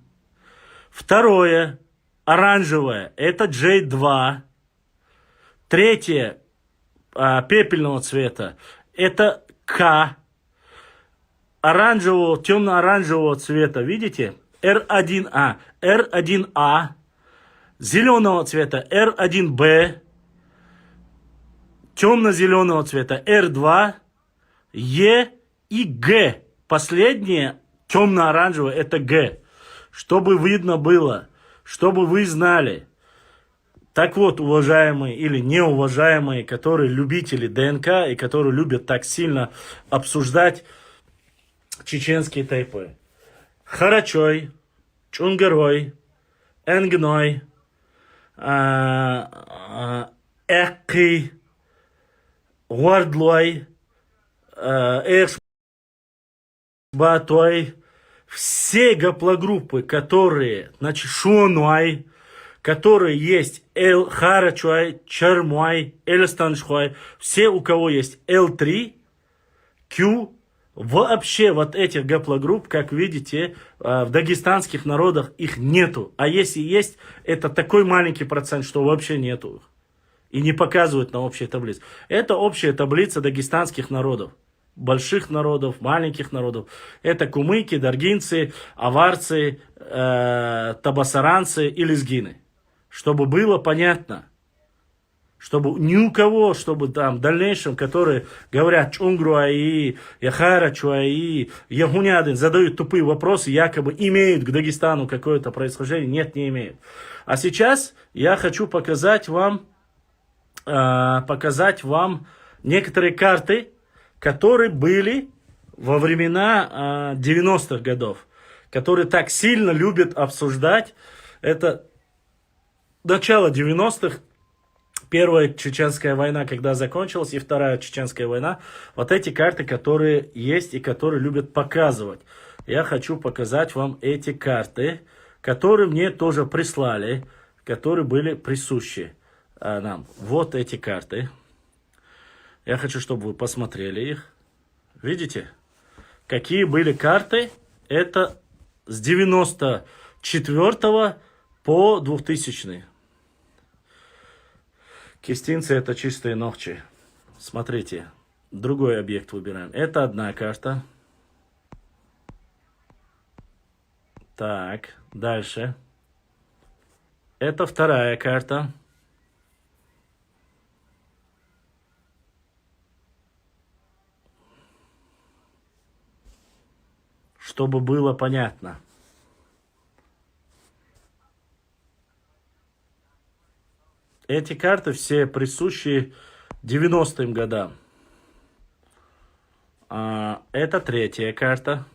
Второе, оранжевое, это J два. Третье, а, пепельного цвета, это К. Оранжевого, темно-оранжевого цвета, видите? Р один А, Р один А. Зеленого цвета Р один Б. Темно-зеленого цвета Р два, Е и Г. Последнее, темно-оранжевое, это Г. Чтобы видно было, чтобы вы знали. Так вот, уважаемые или неуважаемые, которые любители Д Н К и которые любят так сильно обсуждать чеченские тайпы. Харачой, Чунгарой, Энгной, а, а, Эккий, Вардлой, а, Эш- Батой, все гаплогруппы, которые, значит, Шуануай, которые есть Эл Харачуай, Чермуай, Эльстаншхуай, все, у кого есть Л три, Q, вообще вот этих гаплогрупп, как видите, а, в дагестанских народах их нету. А если есть, это такой маленький процент, что вообще нету их. И не показывают на общей таблице. Это общая таблица дагестанских народов. Больших народов, маленьких народов. Это кумыки, даргинцы, аварцы, э, табасаранцы и лезгины. Чтобы было понятно. Чтобы ни у кого, чтобы там в дальнейшем, которые говорят Чунгруаи, Яхара Чуаи, Яхунядин, задают тупые вопросы, якобы имеют к Дагестану какое-то происхождение. Нет, не имеют. А сейчас я хочу показать вам, а, показать вам некоторые карты, которые были во времена, а, девяностых годов, которые так сильно любят обсуждать. Это начало девяностых, первая чеченская война, когда закончилась, и вторая чеченская война. Вот эти карты, которые есть и которые любят показывать. Я хочу показать вам эти карты, которые мне тоже прислали, которые были присущи, а, нам. Вот эти карты. Я хочу, чтобы вы посмотрели их. Видите? Какие были карты? Это с девяносто четвёртого по двухтысячный. Кистинцы — это чистые нохчи. Смотрите, другой объект выбираем. Это одна карта. Так, дальше. Это вторая карта. Чтобы было понятно. Эти карты все присущи девяностым годам. А, это третья карта.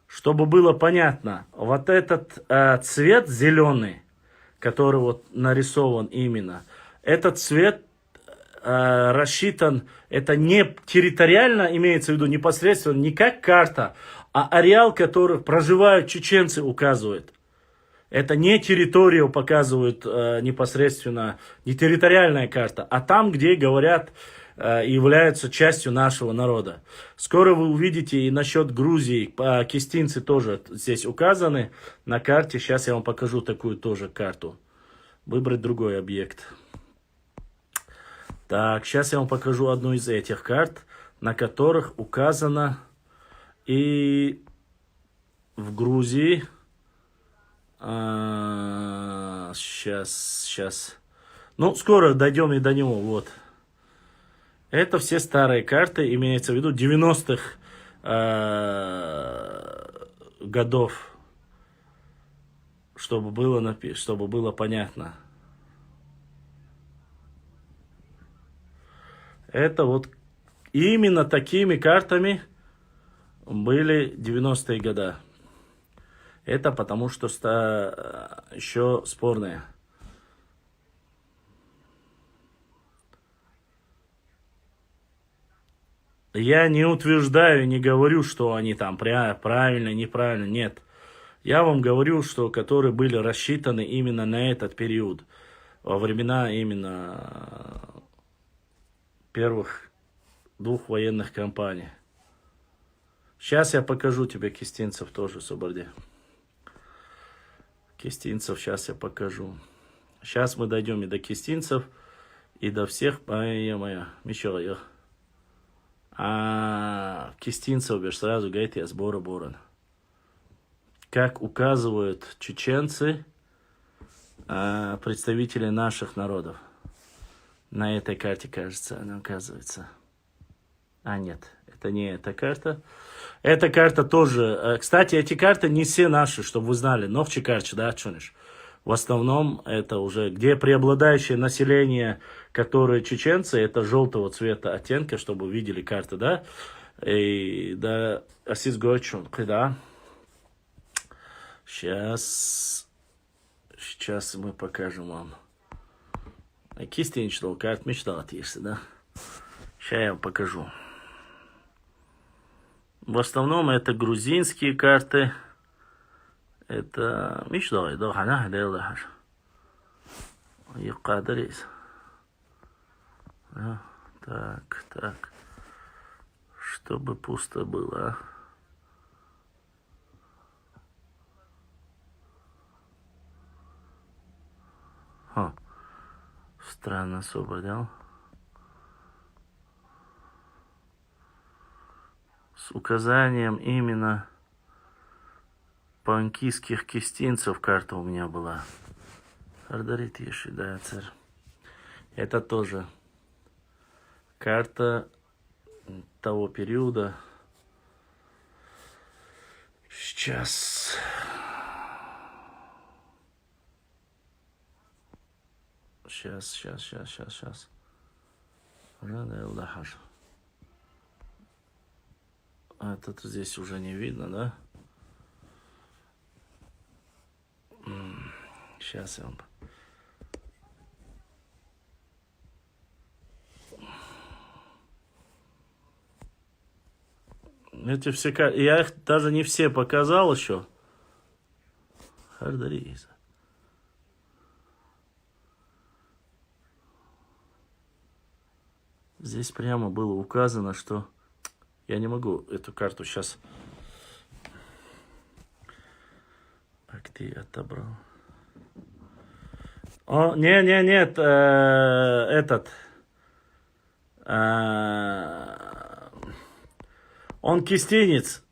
Чтобы было понятно, вот этот э, цвет зеленый, который вот нарисован именно, этот цвет э, рассчитан, это не территориально, имеется в виду непосредственно, не как карта, а ареал, который проживают чеченцы, указывает. Это не территорию показывает э, непосредственно, не территориальная карта, а там, где говорят, э, являются частью нашего народа. Скоро вы увидите и насчет Грузии, а, кистинцы тоже здесь указаны на карте. Сейчас я вам покажу такую тоже карту. Выбрать другой объект. Так, сейчас я вам покажу одну из этих карт, на которых указано и в Грузии. Сейчас, сейчас. Ну, скоро дойдем и до него, вот. Это все старые карты, имеется в виду девяностых э, годов, чтобы было, напи- чтобы было понятно. Это вот именно такими картами были девяностые года. Это потому что ста- еще спорные. Я не утверждаю, не говорю, что они там пря- правильно, неправильно, нет. Я вам говорю, что которые были рассчитаны именно на этот период, во времена именно первых двух военных кампаний. Сейчас я покажу тебе кистинцев тоже, Субарди. Кистинцев сейчас я покажу. Сейчас мы дойдем и до кистинцев, и до всех. Ай, моя, Мишо, я. А кистинцев бишь сразу говорит, я сбора борон. Как указывают чеченцы, а, представители наших народов. На этой карте, кажется, она оказывается. А, нет, это не эта карта. Эта карта тоже... э, Кстати, эти карты не все наши, чтобы вы знали. Нохчи карчы, да, чуниш. В основном это уже, где преобладающее население, которые чеченцы, это желтого цвета оттенка, чтобы вы видели карты, да? И да, асис гойчун, да? Сейчас, сейчас мы покажем вам. Кистинч дол карт мечтал отъешься, да? Сейчас я вам покажу. В основном это грузинские карты. Это мечтал, да, хана, да, да. И кадрис. А, так, так. Чтобы пусто было, а? Ха. Странно собрал. С указанием именно панкийских кистинцев карта у меня была. Хардарит еши, да, царь. Это тоже карта того периода. Сейчас. Сейчас, сейчас, сейчас, сейчас, сейчас. Надо Элдахаш. А тут здесь уже не видно, да? Сейчас я вам... Эти все ка- Я их даже не все показал еще. Хардариза. Здесь прямо было указано, что... Я не могу эту карту сейчас... Как ты отобрал? О, не, не, нет, э, этот. Э, он кистинец.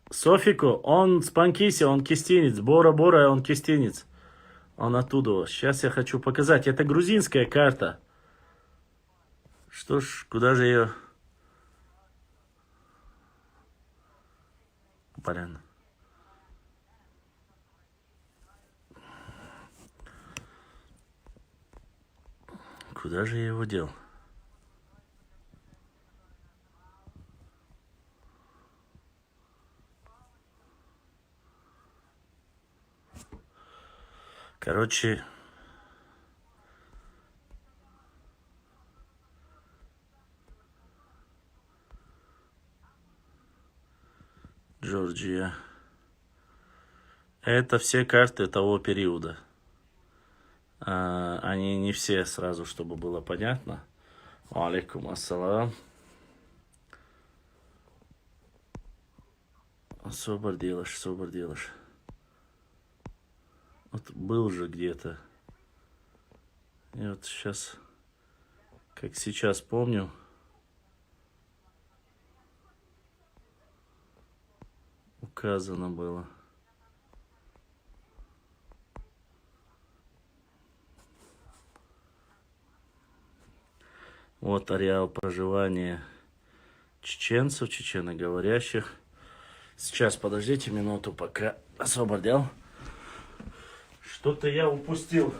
Софико, он с Панкиси, он кистинец. Бора-Бора, он кистинец. Он оттуда. Сейчас я хочу показать. Это грузинская карта. Что ж, куда же ее? Блин. Куда же я его дел? Короче, Джорджия. Это все карты того периода. А, они не все сразу, чтобы было понятно. Алейкум ассалам. Собар делаешь, собар делаешь. Вот был же где-то. И вот сейчас, как сейчас помню, указано было. Вот ареал проживания чеченцев, чеченоговорящих. Сейчас, подождите минуту, пока освободил. Что-то я упустил.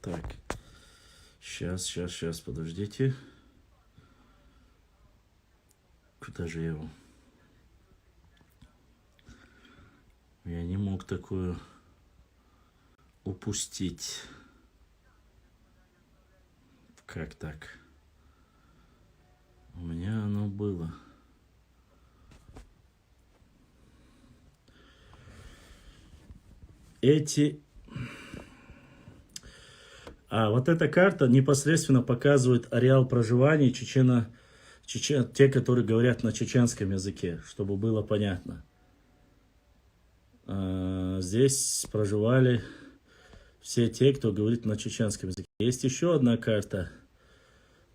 Так. Сейчас, сейчас, сейчас, подождите. Куда же я его? Я не мог такую упустить. Как так? У меня оно было. Эти... А вот эта карта непосредственно показывает ареал проживания чечено... чечен... те, которые говорят на чеченском языке, чтобы было понятно. А, здесь проживали все те, кто говорит на чеченском языке. Есть еще одна карта,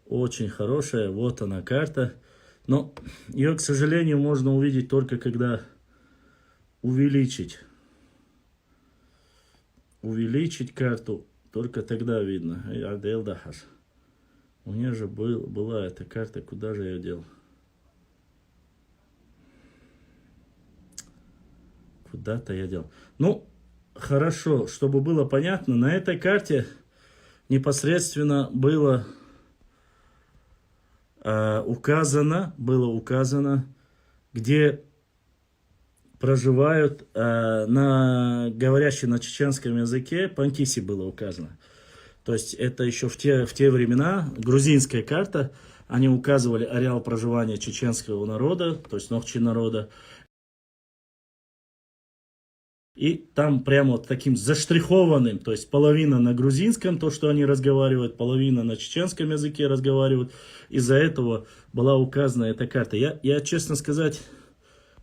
очень хорошая, вот она карта. Но ее, к сожалению, можно увидеть только когда увеличить. Увеличить карту, только тогда видно. Ай, Адель Дахар. У меня же был, была эта карта, куда же я дел? Куда-то я дел. Ну, хорошо, чтобы было понятно, на этой карте непосредственно было э, указано, было указано, где проживают э, на говорящие на чеченском языке панкиси, было указано. То есть это еще в те, в те времена грузинская карта, они указывали ареал проживания чеченского народа, то есть нохчи народа. И там прямо вот таким заштрихованным, то есть половина на грузинском, то, что они разговаривают, половина на чеченском языке разговаривают. Из-за этого была указана эта карта. Я, я, честно сказать,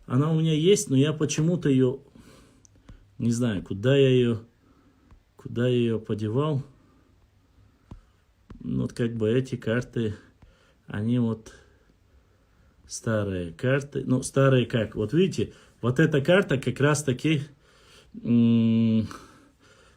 она у меня есть, но я почему-то ее, не знаю, куда я ее, куда я ее подевал. Ну, вот как бы эти карты, они вот старые карты. Ну, старые как? Вот видите, вот эта карта как раз-таки, м,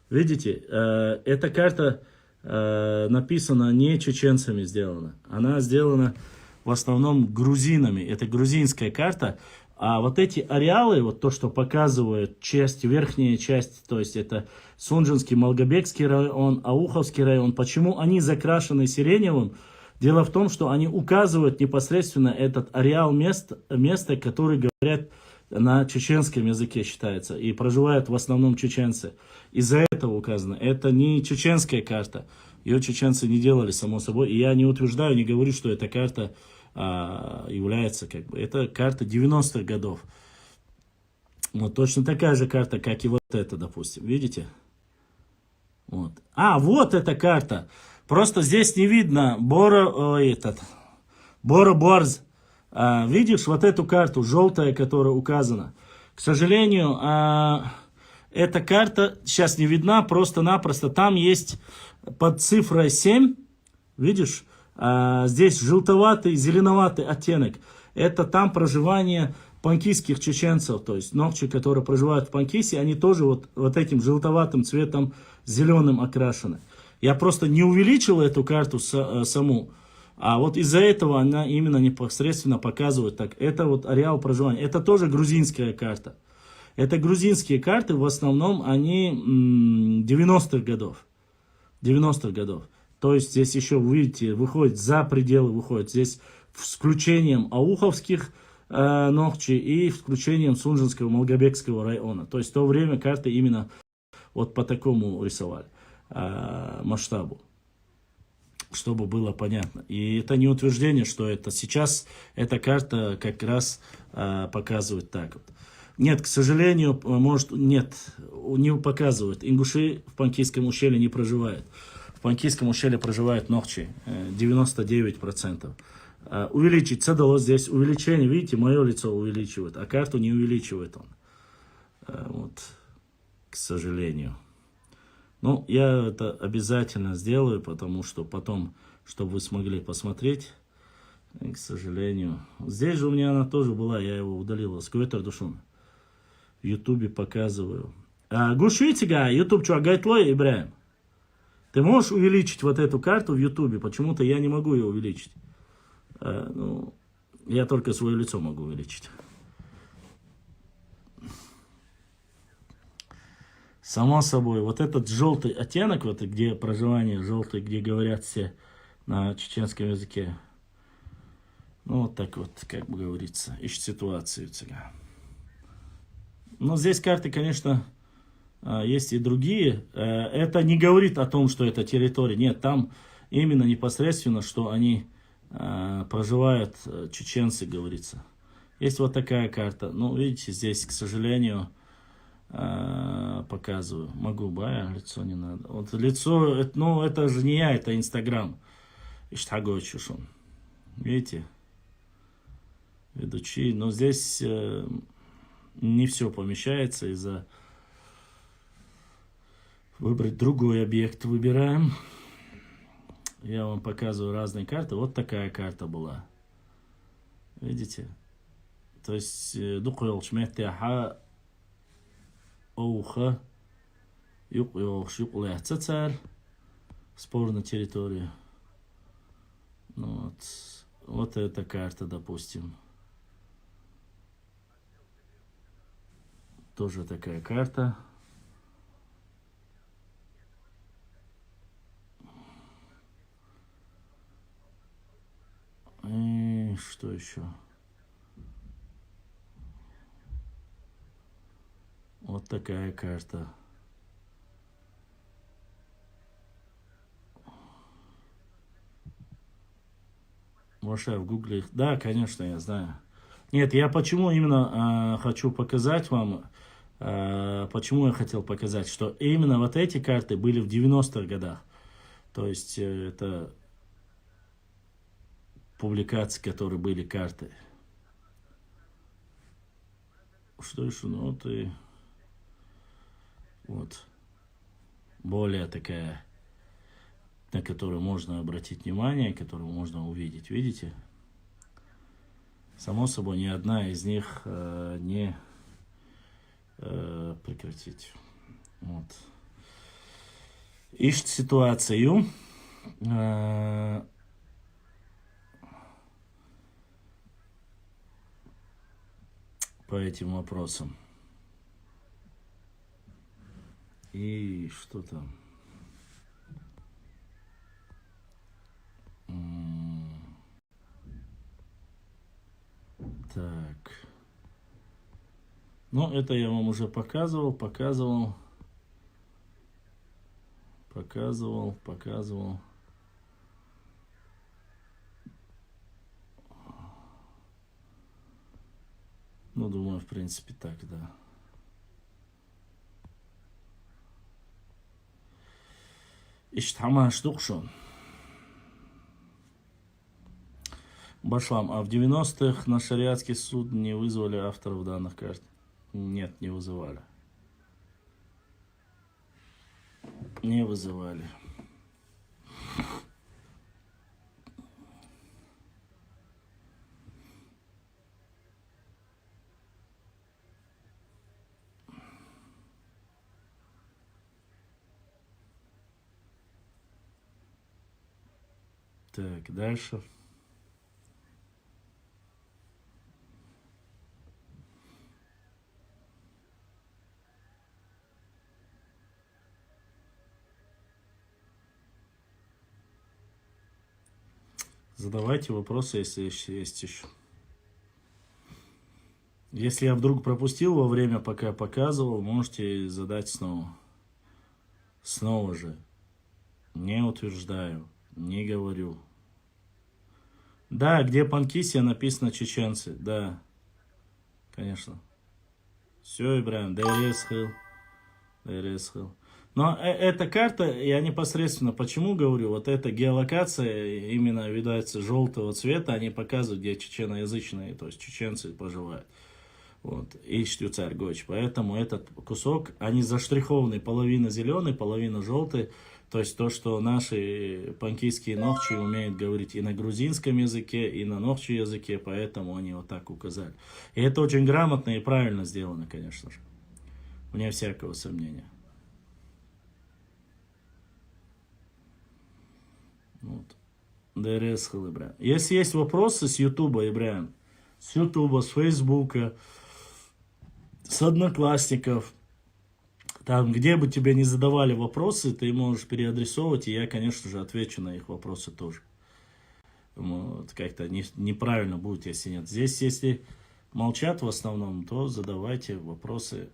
видите, э, эта карта э, написана не чеченцами сделана. Она сделана в основном грузинами. Это грузинская карта. А вот эти ареалы, вот то, что показывает часть, верхняя часть, то есть это Сунжинский, Малгобекский район, Ауховский район, почему они закрашены сиреневым? Дело в том, что они указывают непосредственно этот ареал мест, место, который говорят на чеченском языке считается, и проживают в основном чеченцы. Из-за этого указано. Это не чеченская карта. Ее чеченцы не делали, само собой. И я не утверждаю, не говорю, что эта карта а, является как бы... Это карта девяностых годов. Вот точно такая же карта, как и вот эта, допустим. Видите? Вот. А, вот эта карта. Просто здесь не видно Боро, ой, этот, Боро Буарз. А, видишь вот эту карту, желтая, которая указана? К сожалению, а, эта карта сейчас не видна, просто-напросто там есть под цифрой семь, видишь, а, здесь желтоватый, зеленоватый оттенок. Это там проживание панкийских чеченцев, то есть нохчи, которые проживают в Панкисе, они тоже вот, вот этим желтоватым цветом, зеленым окрашены. Я просто не увеличил эту карту са- э, саму, а вот из-за этого она именно непосредственно показывает так. Это вот ареал проживания. Это тоже грузинская карта. Это грузинские карты, в основном они м, девяностых годов. Девяностых годов. То есть здесь еще, видите, выходит за пределы, выходит здесь с включением ауховских э, нохчи и с включением Сунжинского Малгобекского района. То есть в то время карты именно вот по такому рисовали э, масштабу, чтобы было понятно. И это не утверждение, что это сейчас, эта карта как раз э, показывает так вот. Нет, к сожалению, может, нет, не показывает. Ингуши в Панкийском ущелье не проживают. В Панкийском ущелье проживают нохчи, э, девяносто девять процентов. Э, увеличить цедало здесь, увеличение, видите, мое лицо увеличивает, а карту не увеличивает он. Э, Вот, к сожалению. Ну, я это обязательно сделаю, потому что потом, чтобы вы смогли посмотреть, и, к сожалению. Здесь же у меня она тоже была, я его удалил. Скветтер Душун. В Ютубе показываю. А, Гушвитига, Ютуб чё, Гайтлой, Ибраим? Ты можешь увеличить вот эту карту в Ютубе? Почему-то я не могу ее увеличить. Э, ну, я только свое лицо могу увеличить. Само собой, вот этот желтый оттенок, вот где проживание желтый, где говорят все на чеченском языке, ну вот так вот, как бы говорится, ищет ситуацию цыган. Но здесь карты, конечно, а, есть и другие. Э, Это не говорит о том, что это территория. Нет, там именно непосредственно, что они э, проживают э, чеченцы, говорится. Есть вот такая карта. Ну, видите, здесь, к сожалению, э, показываю. Могу бы, а лицо не надо. Вот лицо, это- ну, это же не я, это Инстаграм. Иштхагочушун. Видите? Ведучий. Но здесь э, не все помещается из-за... Выбрать другой объект выбираем. Я вам показываю разные карты. Вот такая карта была. Видите? То есть, э, дукъ йолчу меттехьа оуха юкъ йолуш юкъ лаьцна цара спорная территория. Ну вот. Вот эта карта, допустим. Тоже такая карта. И что еще? Вот такая карта. Может, я в Гугле их... Да, конечно, я знаю. Нет, я почему именно э, хочу показать вам, э, почему я хотел показать, что именно вот эти карты были в девяностых годах. То есть э, это публикации, которые были карты. Что еще? Ну, вот и вот. Более такая, на которую можно обратить внимание, которую можно увидеть. Видите? Само собой, ни одна из них э, не э, прекратить. Вот. Ищет ситуацию э, по этим вопросам. И что там? М, Так. Ну, это я вам уже показывал, показывал, показывал, показывал. Ну, думаю, в принципе, так, да. Иштта хӀамаш ду-кх шун. Башлам, а в девяностых на шариатский суд не вызвали авторов данных карт? Нет, не вызывали. Не вызывали. Так, дальше. Задавайте вопросы, если есть, есть еще. Если я вдруг пропустил во время, пока показывал, можете задать снова. Снова же. Не утверждаю, не говорю. Да, где Панкисия, написано чеченцы. Да, конечно. Все, Ибрагим, дерес хил. Дерес хил. Но э- эта карта, я непосредственно почему говорю, вот эта геолокация, именно, видать, желтого цвета, они показывают, где чеченоязычные, то есть чеченцы проживают. Вот, и Штюцарь Гоч. Поэтому этот кусок, они заштрихованы, половина зеленый, половина желтый. То есть то, что наши панкийские нохчи умеют говорить и на грузинском языке, и на нохчи языке, поэтому они вот так указали. И это очень грамотно и правильно сделано, конечно же. Вне всякого сомнения. Вот. Дерес хил, Ибрагим. Если есть вопросы с Ютуба, Ибрагим, с Ютуба, с Фейсбука, с Одноклассников, там, где бы тебе не задавали вопросы, ты можешь переадресовывать, и я, конечно же, отвечу на их вопросы тоже. Вот, как-то не- неправильно будет, если нет. Здесь, если молчат в основном, то задавайте вопросы,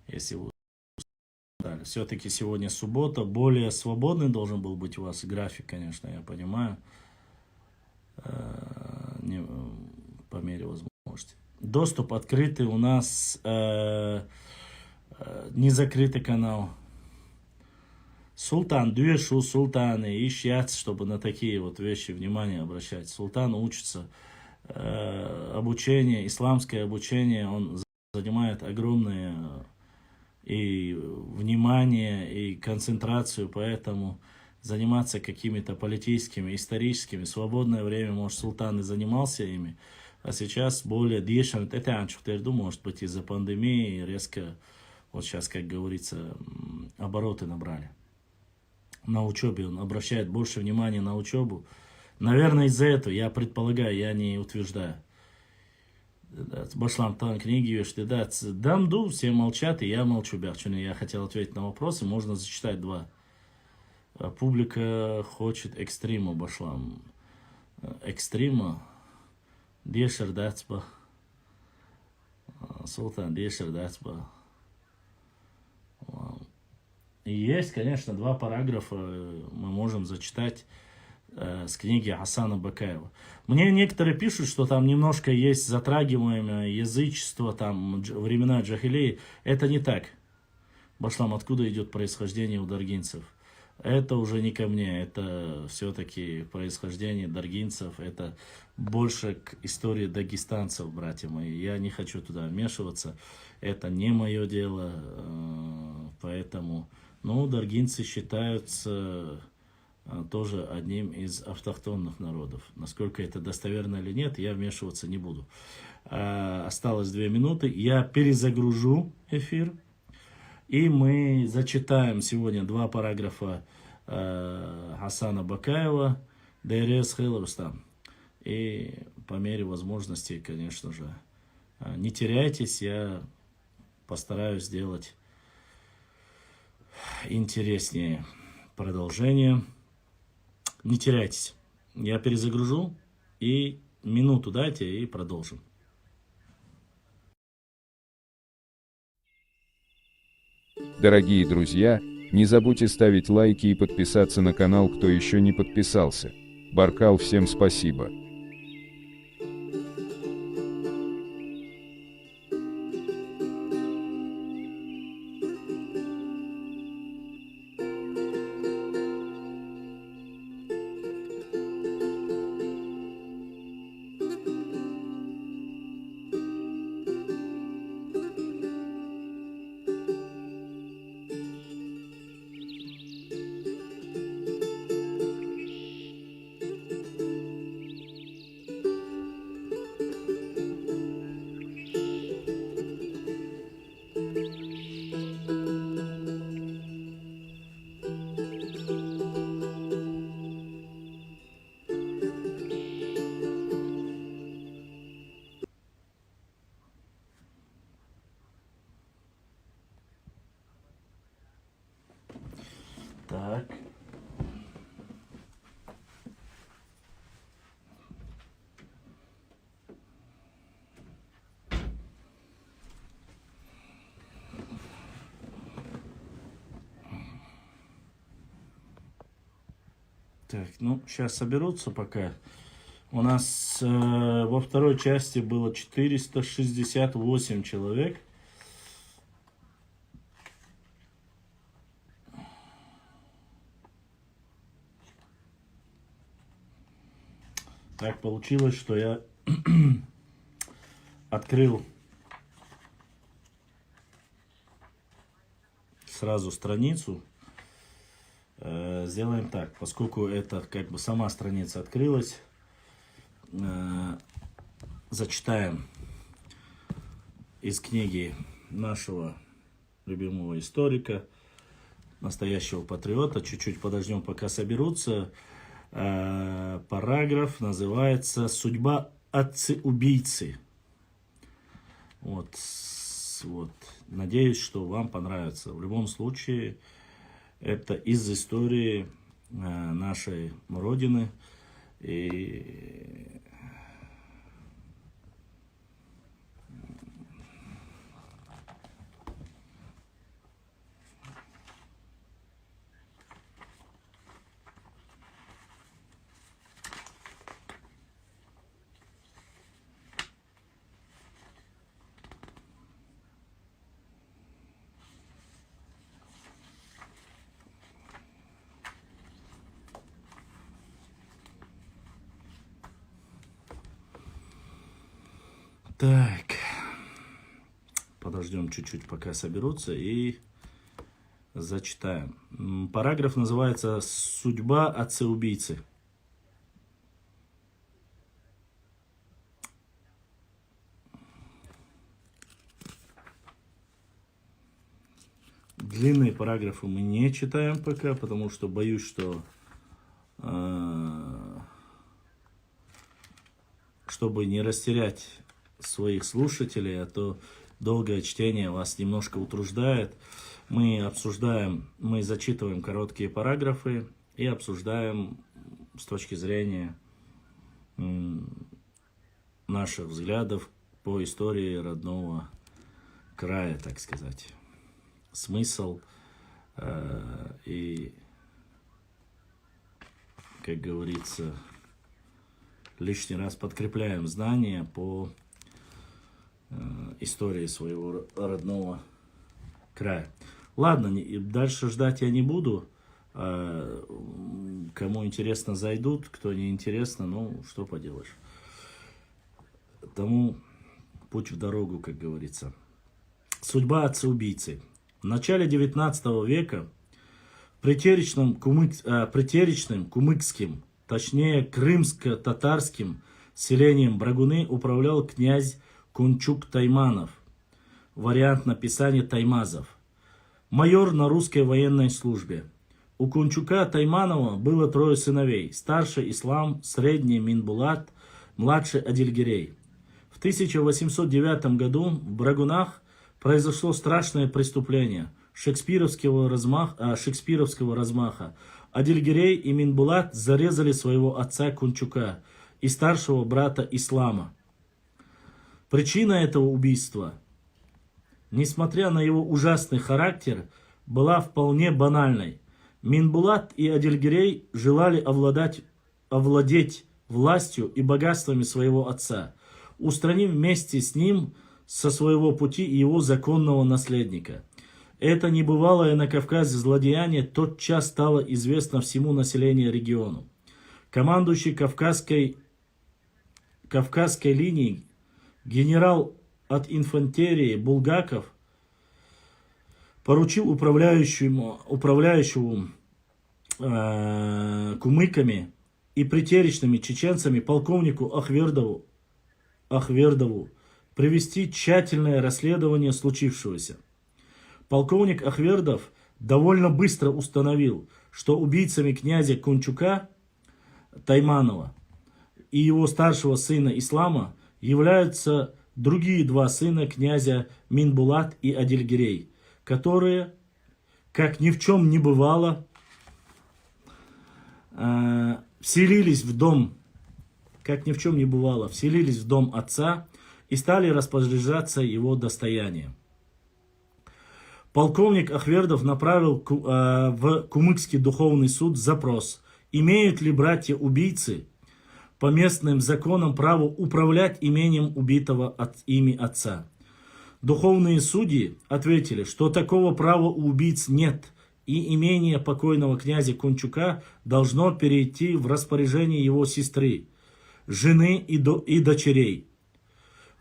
если вы устали. Все-таки сегодня суббота, более свободный должен был быть у вас график, конечно, я понимаю. Э, не- э, по мере возможности. Доступ открытый у нас, э, э, не закрытый канал. Султан, дуэшу Султаны, ищ яц, чтобы на такие вот вещи внимание обращать. Султан учится, э, обучение, исламское обучение, он занимает огромное, э, и внимание, и концентрацию, поэтому заниматься какими-то политическими, историческими, свободное время, может, Султан и занимался ими, а сейчас более дешевле, это я чухтер ду, может быть, из-за пандемии резко, вот сейчас, как говорится, м, обороты набрали. На учебе он обращает больше внимания на учебу. Наверное, из-за этого, я предполагаю, я не утверждаю. Да, башлам тан книги, еш, да, ц- дам ду, все молчат, и я молчу, бяхчуни. Я хотел ответить на вопросы, можно зачитать два. А, публика хочет экстрима, башлам. Э, Экстрима. Дешер дац ба. А, Султан, дешер дац ба. Вау. И есть, конечно, два параграфа, э, мы можем зачитать, э, с книги Хасана Бакаева. Мне некоторые пишут, что там немножко есть затрагиваемое язычество, там дж- времена джахилии. Это не так. Башлам, откуда идет происхождение у даргинцев? Это уже не ко мне, это все-таки происхождение даргинцев, это больше к истории дагестанцев, братья мои. Я не хочу туда вмешиваться, это не мое дело, э, поэтому, ну, даргинцы считаются, э, тоже одним из автохтонных народов. Насколько это достоверно или нет, я вмешиваться не буду. А, осталось две минуты, я перезагружу эфир, и мы зачитаем сегодня два параграфа, э, Хасана Бакаева, Дерес Хиларустам. И по мере возможности, конечно же, э, не теряйтесь, я постараюсь сделать интереснее продолжение. Не теряйтесь. Я перезагружу и минуту дайте, и продолжим. Дорогие друзья, не забудьте ставить лайки и подписаться на канал, кто еще не подписался. Баркал, всем спасибо. Так. Так, ну, сейчас соберутся пока. У нас э, во второй части было четыреста шестьдесят восемь человек. Так получилось, что я открыл сразу страницу. Э, сделаем так, поскольку это как бы сама страница открылась, э, зачитаем из книги нашего любимого историка, настоящего патриота. Чуть-чуть подождем, пока соберутся. Э, параграф называется «Судьба отцы-убийцы». Вот, вот. Надеюсь, что вам понравится. В любом случае, это из истории э, нашей Родины. И Так. Подождем чуть-чуть, пока соберутся, и зачитаем. Параграф называется «Судьба отца-убийцы». Длинные параграфы мы не читаем пока, потому что боюсь, что э, чтобы не растерять своих слушателей, а то долгое чтение вас немножко утруждает. Мы обсуждаем, мы зачитываем короткие параграфы и обсуждаем с точки зрения наших взглядов по истории родного края, так сказать. Смысл э, и, как говорится, лишний раз подкрепляем знания по э, истории своего родного края. Ладно, дальше ждать я не буду. А, кому интересно, зайдут, кто не интересно, ну, что поделаешь. Тому путь в дорогу, как говорится. Судьба отца-убийцы. В начале девятнадцатого века претеречным, кумык, а, претеречным кумыкским, точнее крымско-татарским селением Брагуны управлял князь Кунчук Тайманов, вариант написания Таймазов, майор на русской военной службе. У Кунчука Тайманова было трое сыновей. Старший Ислам, средний Минбулат, младший Адильгирей. В тысяча восемьсот девятом году в Брагунах произошло страшное преступление шекспировского, размах, а, шекспировского размаха. Адильгирей и Минбулат зарезали своего отца Кунчука и старшего брата Ислама. Причина этого убийства, несмотря на его ужасный характер, была вполне банальной. Минбулат и Адильгирей желали овладать, овладеть властью и богатствами своего отца, устранив вместе с ним со своего пути его законного наследника. Это небывалое на Кавказе злодеяние тотчас стало известно всему населению региону. Командующий Кавказской, Кавказской линией генерал от инфантерии Булгаков поручил управляющему, управляющему э, кумыками и претеречными чеченцами полковнику Ахвердову, Ахвердову провести тщательное расследование случившегося. Полковник Ахвердов довольно быстро установил, что убийцами князя Кунчука Тайманова и его старшего сына Ислама являются другие два сына князя Минбулат и Адильгирей, которые, как ни в чем не бывало, э, вселились в дом, как ни в чем не бывало, вселились в дом отца и стали распоряжаться его достоянием. Полковник Ахвердов направил ку- э, в Кумыкский духовный суд запрос, имеют ли братья-убийцы по местным законам право управлять имением убитого от ими отца. Духовные судьи ответили, что такого права у убийц нет, и имение покойного князя Кунчука должно перейти в распоряжение его сестры, жены и, до- и дочерей.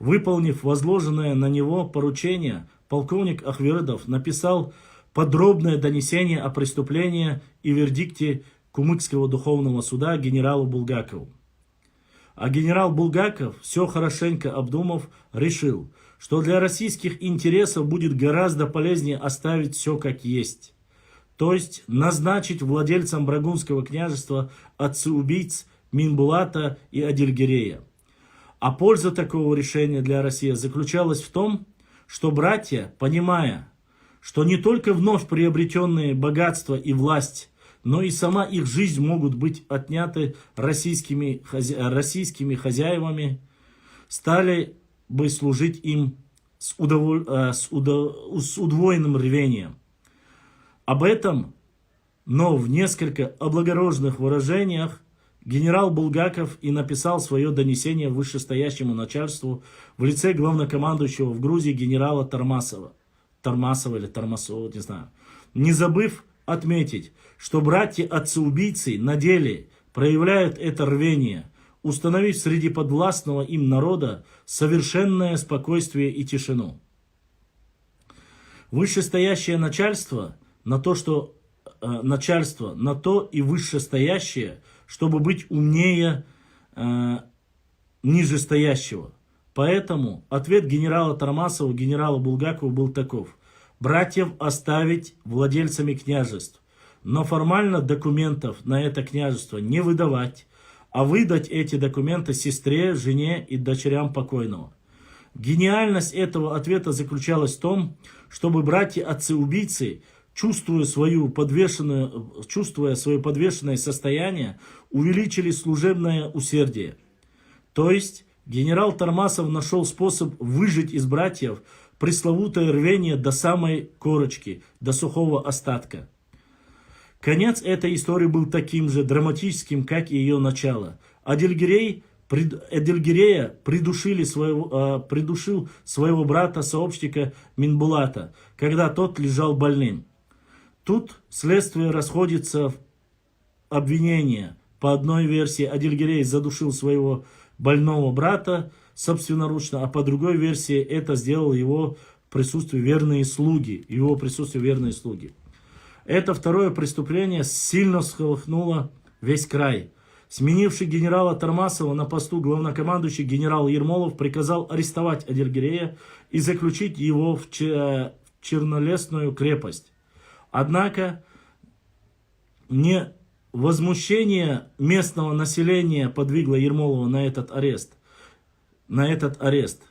Выполнив возложенное на него поручение, полковник Ахвердов написал подробное донесение о преступлении и вердикте Кумыкского духовного суда генералу Булгакову. А генерал Булгаков, все хорошенько обдумав, решил, что для российских интересов будет гораздо полезнее оставить все как есть. То есть назначить владельцем Брагунского княжества отцы убийц Минбулата и Адильгирея. А польза такого решения для России заключалась в том, что братья, понимая, что не только вновь приобретенные богатства и власть, но и сама их жизнь могут быть отняты российскими, хозя- российскими хозяевами, стали бы служить им с, удоволь- э, с, удо- с удвоенным рвением. Об этом, но в несколько облагороженных выражениях, генерал Булгаков и написал свое донесение вышестоящему начальству в лице главнокомандующего в Грузии генерала Тормасова. Тормасова или Тормасова, не знаю. Не забыв отметить, что братья-отцы-убийцы на деле проявляют это рвение, установив среди подвластного им народа совершенное спокойствие и тишину. Вышестоящее начальство на то, что э, начальство на то и вышестоящее, чтобы быть умнее э, нижестоящего. Поэтому ответ генерала Тормасова генералу Булгакову был таков. Братьев оставить владельцами княжеств, но формально документов на это княжество не выдавать, а выдать эти документы сестре, жене и дочерям покойного. Гениальность этого ответа заключалась в том, чтобы братья-отцы-убийцы, чувствуя, свою подвешенную, чувствуя свое подвешенное состояние, увеличили служебное усердие. То есть генерал Тормасов нашел способ выжать из братьев пресловутое рвение до самой корочки, до сухого остатка. Конец этой истории был таким же драматическим, как и ее начало. Адильгирей, прид, Адильгирея придушили своего, э, придушил своего брата-сообщника Минбулата, когда тот лежал больным. Тут следствие расходится в обвинения. По одной версии Адильгирей задушил своего больного брата собственноручно, а по другой версии это сделал его присутствии верные слуги, его присутствии верные слуги. Это второе преступление сильно всколыхнуло весь край. Сменивший генерала Тормасова на посту главнокомандующий генерал Ермолов приказал арестовать Адильгирея и заключить его в, че- в Чернолесную крепость. Однако не возмущение местного населения подвигло Ермолова на этот арест. На этот арест.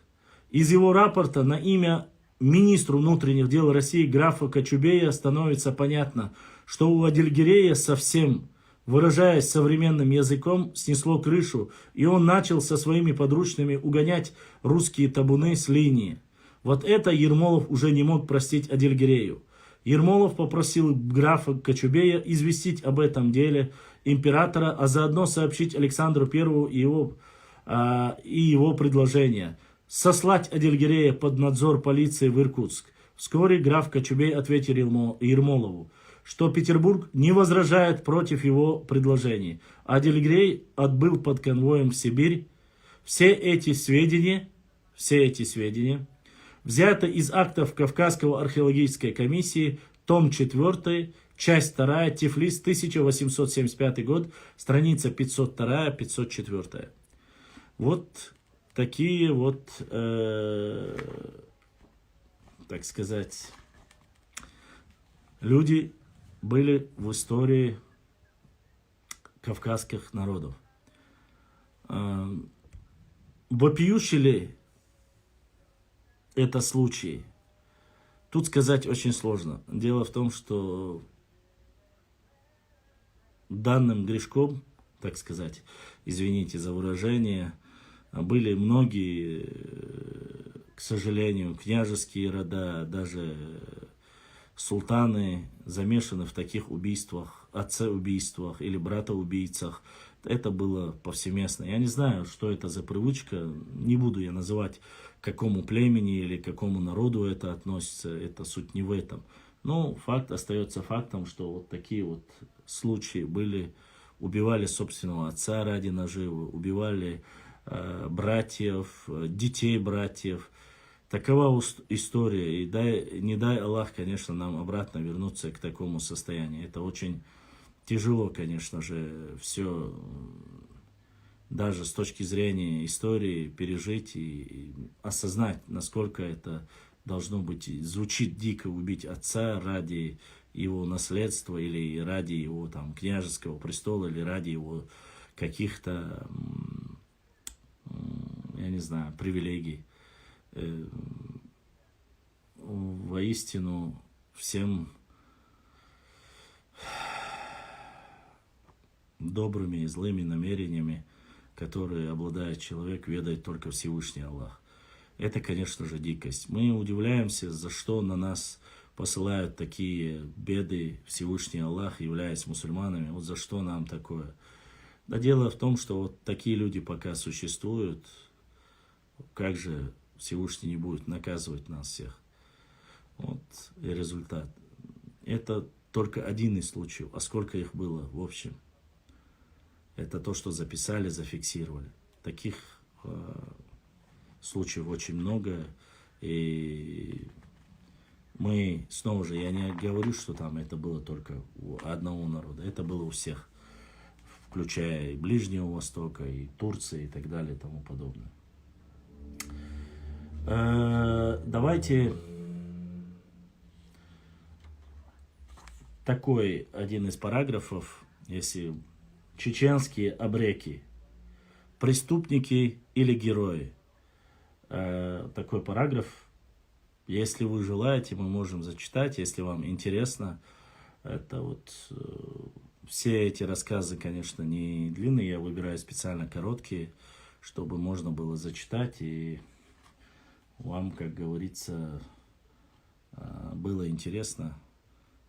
Из его рапорта на имя министру внутренних дел России графа Кочубея становится понятно, что у Адильгирея совсем, выражаясь современным языком, снесло крышу, и он начал со своими подручными угонять русские табуны с линии. Вот это Ермолов уже не мог простить Адильгирею. Ермолов попросил графа Кочубея известить об этом деле императора, а заодно сообщить Александру Первому и его, а, и его предложение сослать Адильгирея под надзор полиции в Иркутск. Вскоре граф Кочубей ответил Ермо- Ермолову, что Петербург не возражает против его предложений. Адильгирей отбыл под конвоем в Сибирь. Все эти сведения, все эти сведения взяты из актов Кавказского археологической комиссии, том четвёртый, часть вторая, Тифлис, тысяча восемьсот семьдесят пятый год, страница пятьсот вторая, пятьсот четвёртая. Вот такие вот, э, так сказать, люди были в истории кавказских народов. Э, вопиющий ли это случай? Тут сказать очень сложно. Дело в том, что данным грешком, так сказать, извините за выражение, были многие, э, к сожалению, княжеские рода, даже султаны замешаны в таких убийствах, отце-убийствах или брата-убийцах. Это было повсеместно. Я не знаю, что это за привычка. Не буду я называть, к какому племени или к какому народу это относится. Это суть не в этом. Но факт остается фактом, что вот такие вот случаи были. Убивали собственного отца ради наживы, убивали э, братьев, э, детей братьев. Такова ус- история. И дай, не дай Аллах, конечно, нам обратно вернуться к такому состоянию. Это очень тяжело, конечно же, все, даже с точки зрения истории, пережить и, и осознать, насколько это должно быть, звучит дико, убить отца ради его наследства или ради его там княжеского престола, или ради его каких-то, м, м, я не знаю, привилегий. Э, Воистину, всем добрыми и злыми намерениями, которые обладает человек, ведает только Всевышний Аллах. Это, конечно же, дикость. Мы удивляемся, за что на нас посылают такие беды Всевышний Аллах, являясь мусульманами. Вот за что нам такое? Да дело в том, что вот такие люди пока существуют, как же Всевышний не будет наказывать нас всех? Вот и результат. Это только один из случаев. А сколько их было в общем? Это то, что записали, зафиксировали. Таких э, случаев очень много. И мы, снова же, я не говорю, что там это было только у одного народа. Это было у всех, включая и Ближнего Востока, и Турции, и так далее, и тому подобное. Э, Давайте такой один из параграфов, если чеченские абреки, преступники или герои. Э, такой параграф. Если вы желаете, мы можем зачитать, если вам интересно. Это вот э, все эти рассказы, конечно, не длинные, я выбираю специально короткие, чтобы можно было зачитать и вам, как говорится, э, было интересно.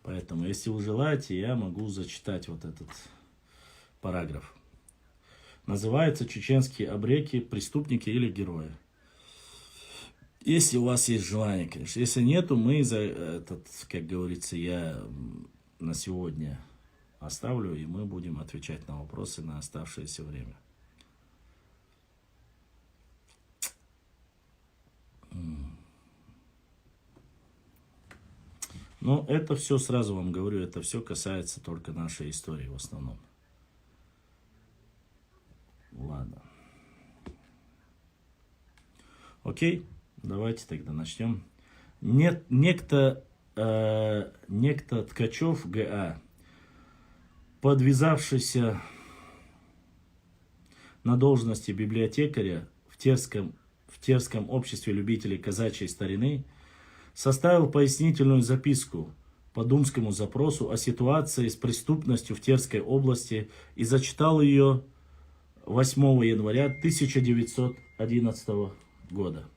Поэтому, если вы желаете, я могу зачитать вот этот параграф. Называется «Чеченские абреки, преступники или герои». Если у вас есть желание, конечно. Если нету, мы за этот, как говорится, я м, на сегодня оставлю, и мы будем отвечать на вопросы на оставшееся время. М. Но это все, сразу вам говорю, это все касается только нашей истории в основном. Ладно. Окей, давайте тогда начнем. Нет, некто, э, некто Ткачев Г А, подвязавшийся на должности библиотекаря в Терском, в Терском обществе любителей казачьей старины, составил пояснительную записку по думскому запросу о ситуации с преступностью в Терской области и зачитал ее восьмого января тысяча девятьсот одиннадцатого года.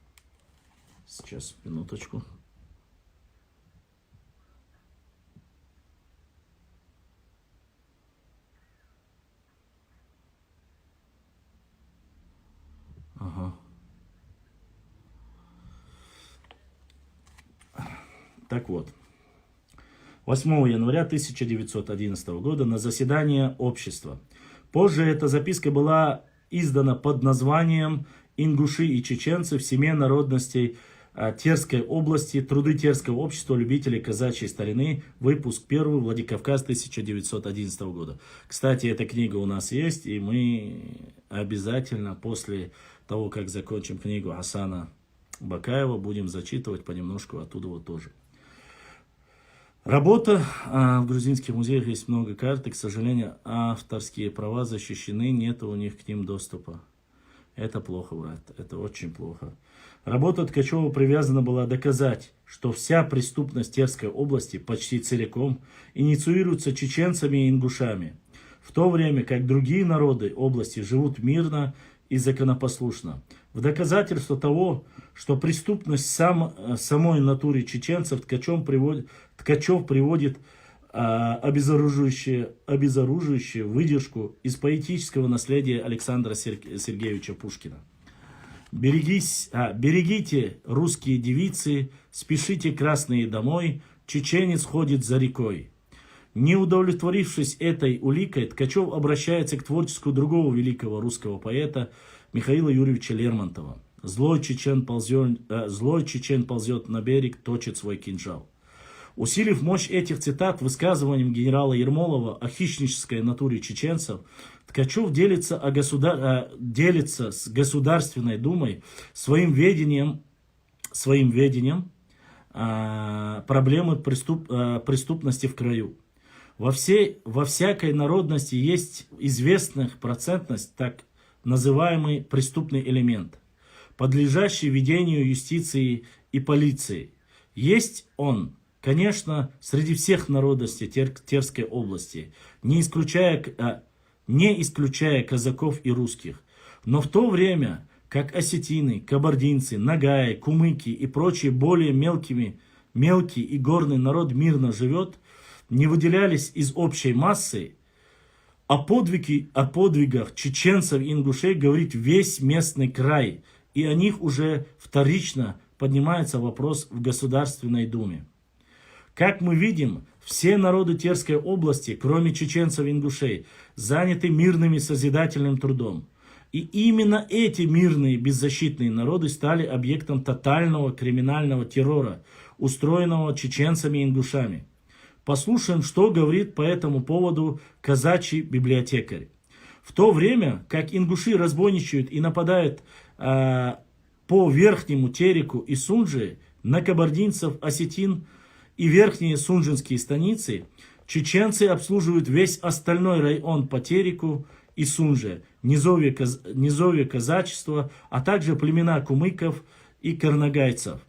Сейчас, минуточку. Ага. Так вот, восьмого января тысяча девятьсот одиннадцатого года на заседание общества. Позже эта записка была издана под названием «Ингуши и чеченцы в семье народностей а, Терской области. Труды Терского общества любителей казачьей старины. Выпуск первый. Владикавказ тысяча девятьсот одиннадцатого года». Кстати, эта книга у нас есть, и мы обязательно после того, как закончим книгу Хасана Бакаева, будем зачитывать понемножку оттуда вот тоже. Работа. А, в грузинских музеях есть много карт, и, к сожалению, авторские права защищены, нет у них к ним доступа. Это плохо, брат, это очень плохо. Работа Ткачева привязана была доказать, что вся преступность Терской области почти целиком инициируется чеченцами и ингушами. в то время как другие народы области живут мирно и законопослушно. В доказательство того, что преступность сам, э, самой натуре чеченцев Ткачев приводит, Ткачев приводит а, обезоруживающую, обезоруживающую выдержку из поэтического наследия Александра Сер- Сергеевича Пушкина. Берегись, а, берегите, русские девицы, спешите, красные, домой, чеченец ходит за рекой. Не удовлетворившись этой уликой, Ткачев обращается к творчеству другого великого русского поэта Михаила Юрьевича Лермонтова. Злой чечен ползет, э, злой чечен ползет на берег, точит свой кинжал. Усилив мощь этих цитат высказыванием генерала Ермолова о хищнической натуре чеченцев, Ткачев делится, о государ... э, делится с Государственной Думой своим ведением, своим ведением а, проблемы преступ... а, преступности в краю. Во, всей, во всякой народности есть известных процентность, так называемый преступный элемент, подлежащий ведению юстиции и полиции. Есть он, конечно, среди всех народностей Тер- Терской области, не исключая, а, не исключая казаков и русских. Но в то время как осетины, кабардинцы, нагаи, кумыки и прочие более мелкими, мелкий и горный народ мирно живет, не выделялись из общей массы, о подвиге, о подвигах чеченцев и ингушей говорит весь местный край, и о них уже вторично поднимается вопрос в Государственной Думе. Как мы видим, все народы Терской области, кроме чеченцев и ингушей, заняты мирным и созидательным трудом. И именно эти мирные беззащитные народы стали объектом тотального криминального террора, устроенного чеченцами и ингушами. Послушаем, что говорит по этому поводу казачий библиотекарь. В то время как ингуши разбойничают и нападают а, по Верхнему Тереку и Сунже на кабардинцев, осетин и верхние сунжинские станицы, чеченцы обслуживают весь остальной район по Тереку и Сунже, низовье, каз- низовье казачества, а также племена кумыков и карнагайцев.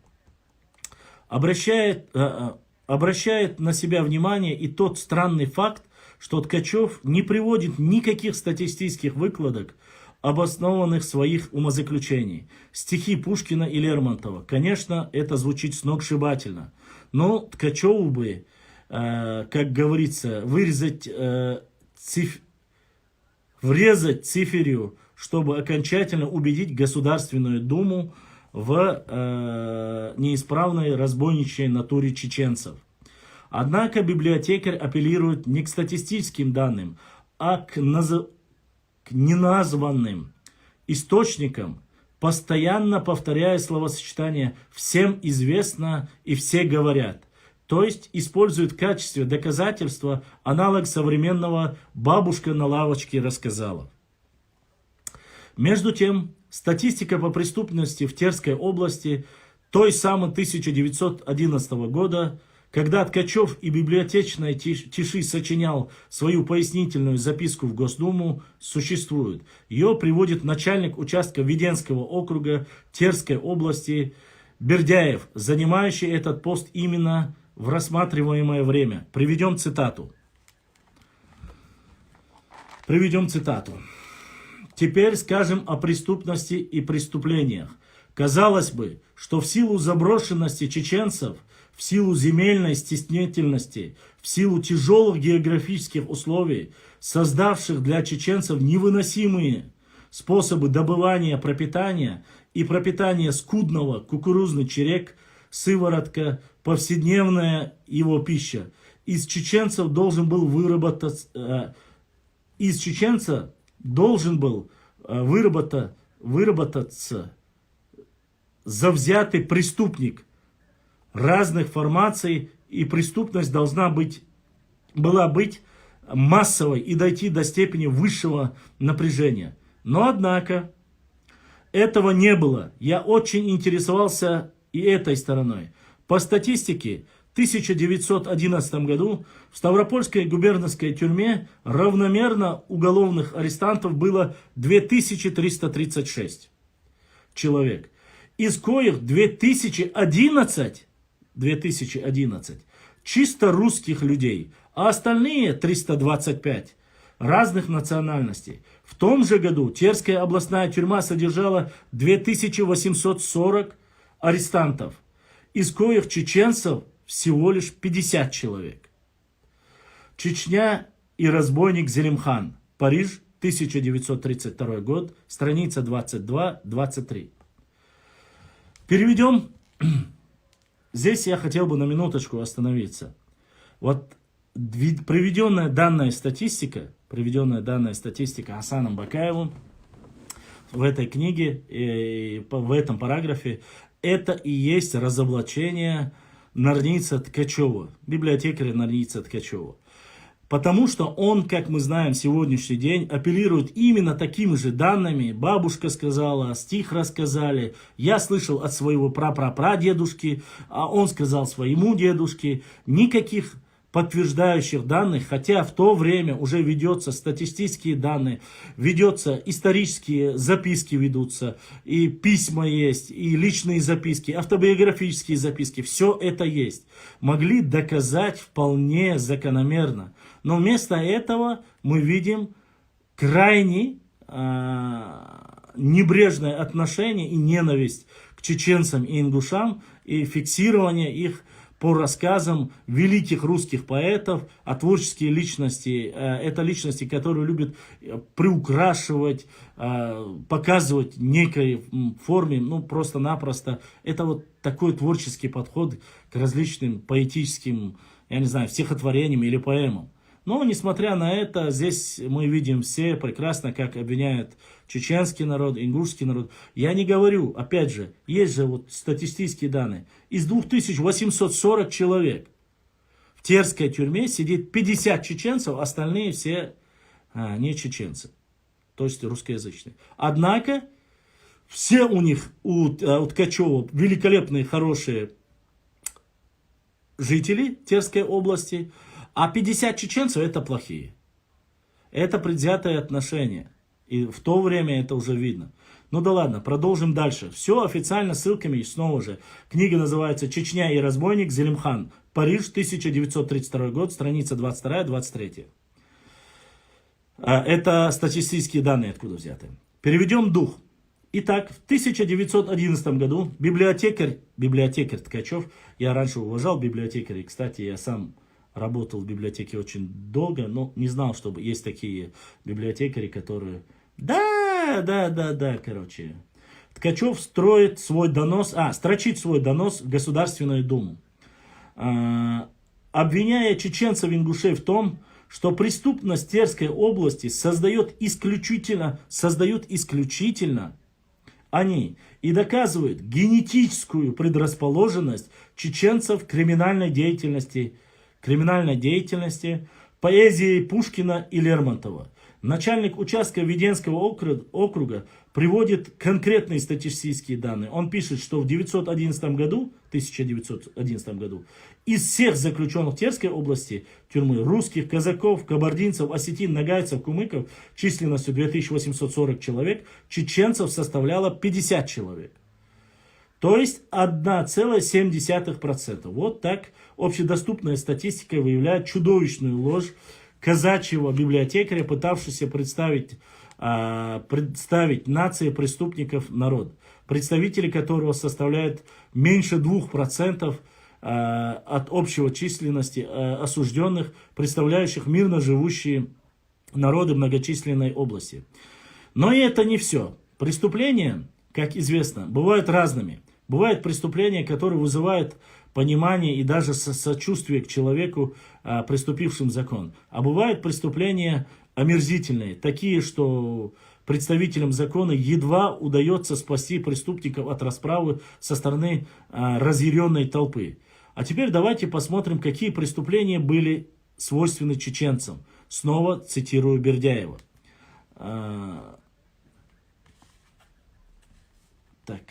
Обращает, э, э, обращает на себя внимание и тот странный факт, что Ткачев не приводит никаких статистических выкладок, обоснованных своих умозаключений. Стихи Пушкина и Лермонтова. Конечно, это звучит сногсшибательно. Но Ткачеву бы, э, как говорится, вырезать э, циф- врезать циферью, чтобы окончательно убедить Государственную Думу в э, неисправной разбойничьей натуре чеченцев. Однако библиотекарь апеллирует не к статистическим данным, а к, наз... к неназванным источникам, постоянно повторяя словосочетание «всем известно» и «все говорят», то есть использует в качестве доказательства аналог современного «бабушка на лавочке рассказала». Между тем, статистика по преступности в Терской области той самой тысяча девятьсот одиннадцатого года, когда Ткачев и библиотечной тиши сочинял свою пояснительную записку в Госдуму, существует. Ее приводит начальник участка Веденского округа Терской области Бердяев, занимающий этот пост именно в рассматриваемое время. Приведем цитату. Приведем цитату. Теперь скажем о преступности и преступлениях. Казалось бы, что в силу заброшенности чеченцев, в силу земельной стеснительности, в силу тяжелых географических условий, создавших для чеченцев невыносимые способы добывания пропитания и пропитания скудного кукурузный черек, сыворотка, повседневная его пища, из чеченцев должен был выработаться, э, из чеченца должен был э, выработа, выработаться завзятый преступник разных формаций, и преступность должна быть, была быть массовой и дойти до степени высшего напряжения. Но однако этого не было. Я очень интересовался и этой стороной. По статистике, в тысяча девятьсот одиннадцатом году в Ставропольской губернской тюрьме равномерно уголовных арестантов было две тысячи триста тридцать шесть человек, из коих две тысячи одиннадцать, две тысячи одиннадцать чисто русских людей, а остальные триста двадцать пять разных национальностей. В том же году Терская областная тюрьма содержала две тысячи восемьсот сорок арестантов, из коих чеченцев всего лишь пятьдесят человек. Чечня и разбойник Зелимхан. Париж, тысяча девятьсот тридцать второй год, страница двадцать два двадцать три. Переведем. Здесь я хотел бы на минуточку остановиться. Вот приведенная данная статистика, приведенная данная статистика Хасаном Бакаевым в этой книге, э, в этом параграфе, это и есть разоблачение Нарница Ткачева, библиотекаря Нарница Ткачева. Потому что он, как мы знаем, сегодняшний день апеллирует именно такими же данными. Бабушка сказала, стих рассказали, я слышал от своего прапрапрадедушки, а он сказал своему дедушке. Никаких подтверждающих данных, хотя в то время уже ведется статистические данные, ведется исторические записки ведутся, и письма есть, и личные записки, автобиографические записки, все это есть. Могли доказать вполне закономерно. Но вместо этого мы видим крайне а, небрежное отношение и ненависть к чеченцам и ингушам, и фиксирование их по рассказам великих русских поэтов, а творческие личности, э, это личности, которые любят э, приукрашивать, э, показывать в некой м, форме, ну просто-напросто. Это вот такой творческий подход к различным поэтическим, я не знаю, стихотворениям или поэмам. Но, несмотря на это, здесь мы видим все прекрасно, как обвиняют чеченский народ, ингушский народ. Я не говорю, опять же, есть же вот статистические данные. Из двух тысяч восемьсот сорок человек в Терской тюрьме сидит пятьдесят чеченцев, остальные все а, не чеченцы, то есть русскоязычные. Однако все у них, у, э, у Ткачева великолепные, хорошие жители Терской области, а пятьдесят чеченцев это плохие. Это предвзятое отношение. И в то время это уже видно. Ну да ладно, продолжим дальше. Все официально ссылками и снова же. Книга называется «Чечня и разбойник Зелимхан». Париж, тысяча девятьсот тридцать второй год, страница двадцать вторая двадцать третья. А, это статистические данные, откуда взяты. Переведем дух. Итак, в тысяча девятьсот одиннадцатом году библиотекарь, библиотекарь Ткачев, я раньше уважал библиотекарей, кстати, я сам работал в библиотеке очень долго, но не знал, что есть такие библиотекари, которые... Да, да, да, да, короче. Ткачев строит свой донос, а, строчит свой донос в Государственную Думу, а, обвиняя чеченцев-ингушей в том, что преступность Терской области создает исключительно, создают исключительно они и доказывают генетическую предрасположенность чеченцев к криминальной деятельности, криминальной деятельности, поэзии Пушкина и Лермонтова. Начальник участка Веденского округа приводит конкретные статистические данные. Он пишет, что в девятьсот одиннадцатом году, тысяча девятьсот одиннадцатом году из всех заключенных Терской области тюрьмы, русских, казаков, кабардинцев, осетин, ногайцев, кумыков численностью две тысячи восемьсот сорок человек, чеченцев составляло пятьдесят человек. То есть одна целая семь десятых процента. Вот так общедоступная статистика выявляет чудовищную ложь казачьего библиотекаря, пытавшегося представить, а, представить нации преступников народ, представители которого составляют меньше двух процентов а, от общего численности а, осужденных, представляющих мирно живущие народы многочисленной области. Но и это не все. Преступления, как известно, бывают разными. Бывают преступления, которые вызывают понимание и даже со- сочувствие к человеку, а, преступившим закон. А бывают преступления омерзительные, такие, что представителям закона едва удается спасти преступников от расправы со стороны а, разъяренной толпы. А теперь давайте посмотрим, какие преступления были свойственны чеченцам. Снова цитирую Бердяева. А, так.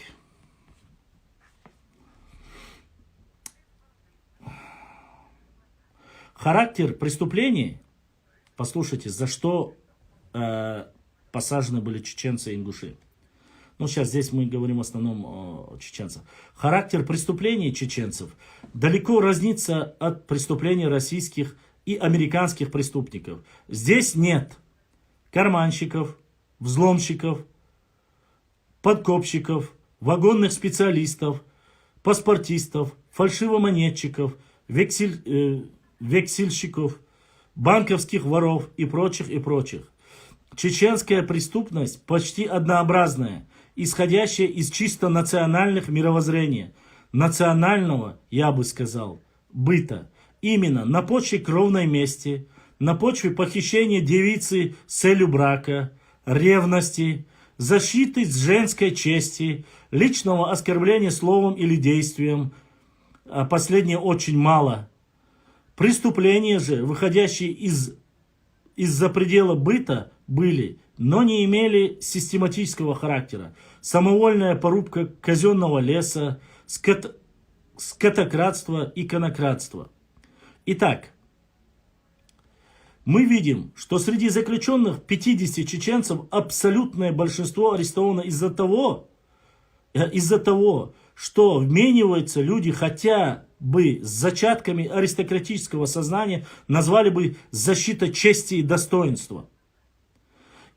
Характер преступлений. Послушайте, за что э, посажены были чеченцы и ингуши. Ну, сейчас здесь мы говорим в основном о чеченцах. Характер преступлений чеченцев далеко разнится от преступлений российских и американских преступников. Здесь нет карманщиков, взломщиков, подкопщиков, вагонных специалистов, паспортистов, фальшивомонетчиков, вексель- э, вексельщиков, банковских воров и прочих, и прочих. Чеченская преступность почти однообразная, исходящая из чисто национальных мировоззрений, национального, я бы сказал, быта. Именно на почве кровной мести, на почве похищения девицы с целью брака, ревности, защиты женской чести, личного оскорбления словом или действием, а последнее очень мало. Преступления же, выходящие из из-за предела быта, были, но не имели систематического характера. Самовольная порубка казенного леса, скот- скотократство и конократство. Итак, мы видим, что среди заключенных пятидесяти чеченцев абсолютное большинство арестовано из-за того, э, из-за того, что вмениваются люди хотя бы с зачатками аристократического сознания, назвали бы защита чести и достоинства.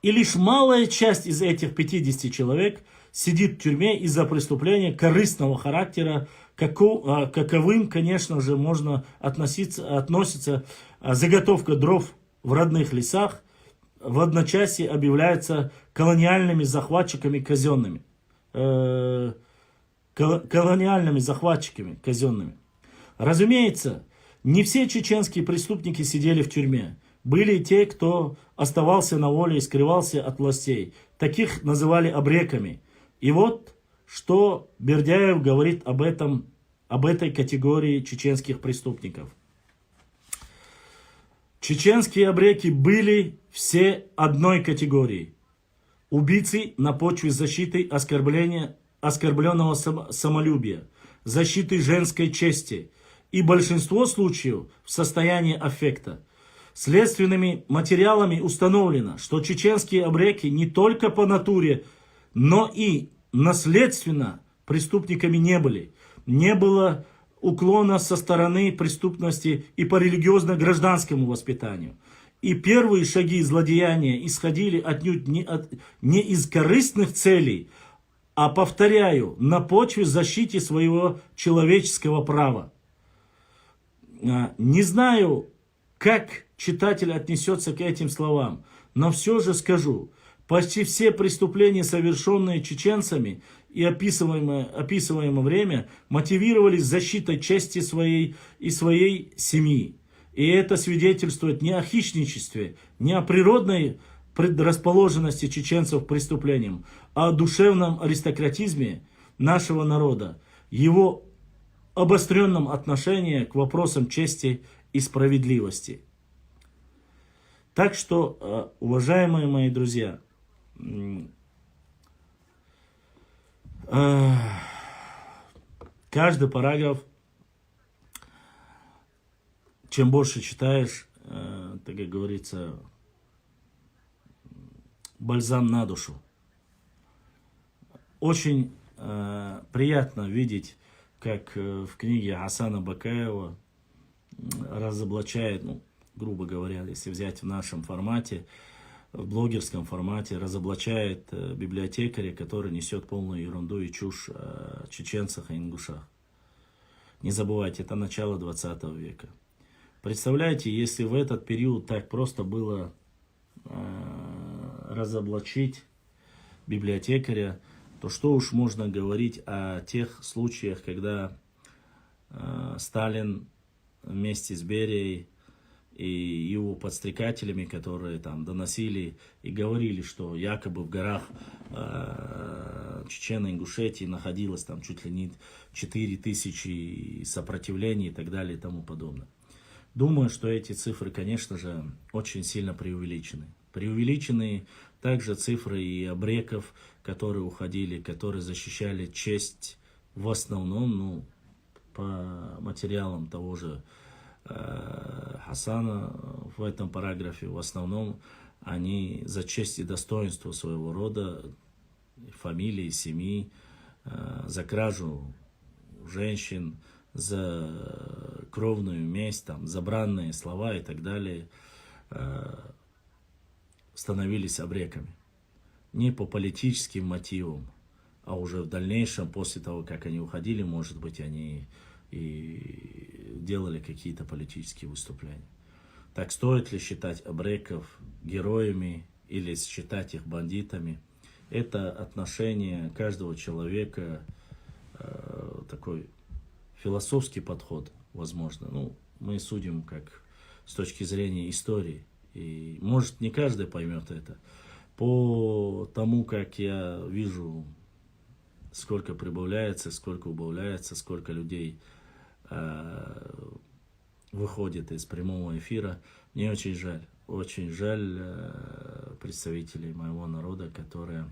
И лишь малая часть из этих пятидесяти человек сидит в тюрьме из-за преступления корыстного характера, како- а, каковым, конечно же, можно относиться, относится а, заготовка дров в родных лесах, в одночасье объявляются колониальными захватчиками казенными. Э, кол- колониальными захватчиками казенными. Разумеется, не все чеченские преступники сидели в тюрьме. Были и те, кто оставался на воле и скрывался от властей. Таких называли абреками. И вот что Бердяев говорит об этом, об этой категории чеченских преступников. Чеченские абреки были все одной категории. Убийцы на почве защиты оскорбления, оскорбленного сам- самолюбия, защиты женской чести и большинство случаев в состоянии аффекта. Следственными материалами установлено, что чеченские абреки не только по натуре, но и наследственно преступниками не были. Не было уклона со стороны преступности и по религиозно-гражданскому воспитанию. И первые шаги злодеяния исходили отнюдь не, от, не из корыстных целей, а, повторяю, на почве защиты своего человеческого права. А, Не знаю, как читатель отнесется к этим словам, но все же скажу, почти все преступления, совершенные чеченцами и описываемое, описываемое время, мотивировались защитой чести своей и своей семьи. И это свидетельствует не о хищничестве, не о природной предрасположенности чеченцев к преступлениям, а о душевном аристократизме нашего народа, его обостренном отношении к вопросам чести и справедливости. Так что, э, уважаемые мои друзья, м, э, каждый параграф, чем больше читаешь, э, так как говорится, бальзам на душу. Очень э, приятно видеть, как э, в книге Хасана Бакаева м, разоблачает, ну, грубо говоря, если взять в нашем формате, в блогерском формате, разоблачает э, библиотекаря, который несет полную ерунду и чушь о чеченцах и ингушах. Не забывайте, это начало двадцатого века. Представляете, если в этот период так просто было э, разоблачить библиотекаря, то что уж можно говорить о тех случаях, когда э, Сталин вместе с Берией и его подстрекателями, которые там доносили и говорили, что якобы в горах э, Чечено-Ингушетии находилось там чуть ли не четыре тысячи сопротивлений и так далее и тому подобное. Думаю, что эти цифры, конечно же, очень сильно преувеличены. Преувеличены также цифры и абреков, которые уходили, которые защищали честь в основном, ну, по материалам того же э, Хасана в этом параграфе, в основном они за честь и достоинство своего рода, фамилии, семьи, э, за кражу женщин, за кровную месть, там, забранные слова и так далее, э, становились абреками. Не по политическим мотивам, а уже в дальнейшем, после того, как они уходили, может быть, они и делали какие-то политические выступления. Так стоит ли считать абреков героями или считать их бандитами? Это отношение каждого человека, э, такой философский подход, возможно. Ну, мы судим как с точки зрения истории. И, может, не каждый поймет это. По тому, как я вижу, сколько прибавляется, сколько убавляется, сколько людей э, выходит из прямого эфира, мне очень жаль. Очень жаль э, представителей моего народа, которые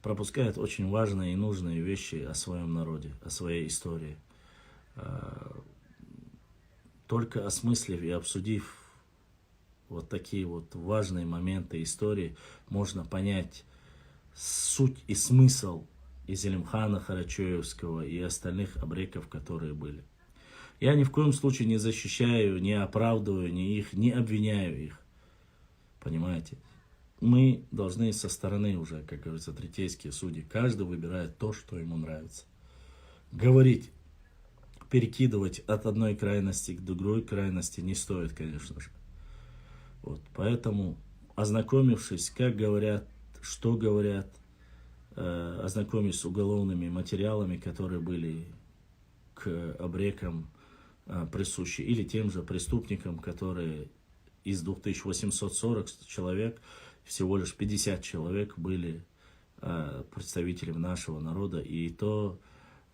пропускают очень важные и нужные вещи о своем народе, о своей истории. Э, Только осмыслив и обсудив вот такие вот важные моменты истории, можно понять суть и смысл и Зелимхана Харачоевского, и остальных абреков, которые были. Я ни в коем случае не защищаю, не оправдываю ни их, не обвиняю их. Понимаете? Мы должны со стороны уже, как говорится, третейские судьи. Каждый выбирает то, что ему нравится. Говорить, перекидывать от одной крайности к другой крайности не стоит, конечно же. Вот, поэтому, ознакомившись, как говорят, что говорят, э, ознакомившись с уголовными материалами, которые были к абрекам э, присущи, или тем же преступникам, которые из двух тысяч восемьсот сорок человек, всего лишь пятьдесят человек были э, представителями нашего народа. И то,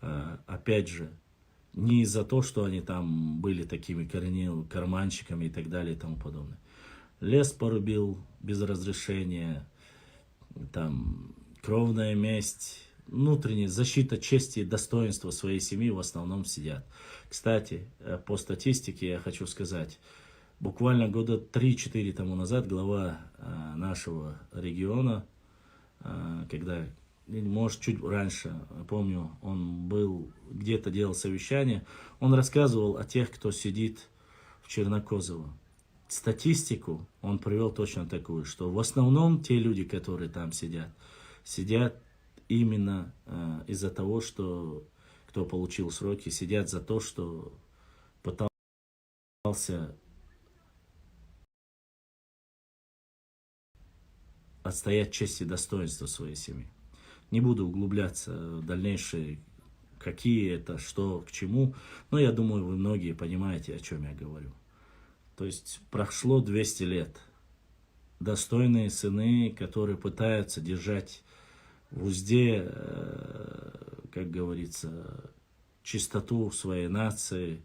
э, опять же, не из-за того, что они там были такими коренил-, карманщиками и так далее и тому подобное. Лес порубил без разрешения, там, кровная месть, внутренняя защита чести и достоинства своей семьи в основном сидят. Кстати, э, по статистике я хочу сказать, буквально года три-четыре тому назад глава э, нашего региона, э, когда, или, может, чуть раньше, помню, он был где-то, делал совещание, он рассказывал о тех, кто сидит в Чернокозово. Статистику он привел точно такую, что в основном те люди, которые там сидят, сидят именно э, из-за того, что кто получил сроки, сидят за то, что пытался отстоять честь и достоинство своей семьи. Не буду углубляться в дальнейшие, какие это, что, к чему, но я думаю, вы многие понимаете, о чем я говорю. То есть прошло двести лет. Достойные сыны, которые пытаются держать в узде, э, как говорится, чистоту своей нации,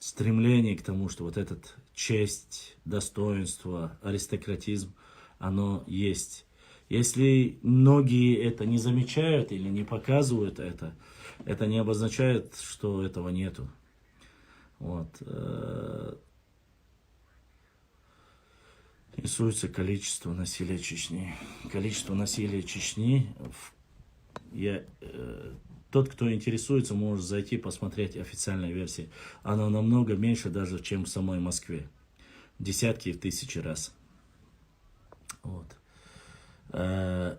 стремление к тому, что вот этот честь, достоинство, аристократизм, оно есть. Если многие это не замечают или не показывают это, это не обозначает, что этого нету. Вот. Э, Рисуется количество насилия Чечни. Количество насилия Чечни. В- Я, э, тот, кто интересуется, может зайти посмотреть официальные версии. Оно намного меньше даже, чем в самой Москве. В десятки и в тысячи раз. Вот. Э,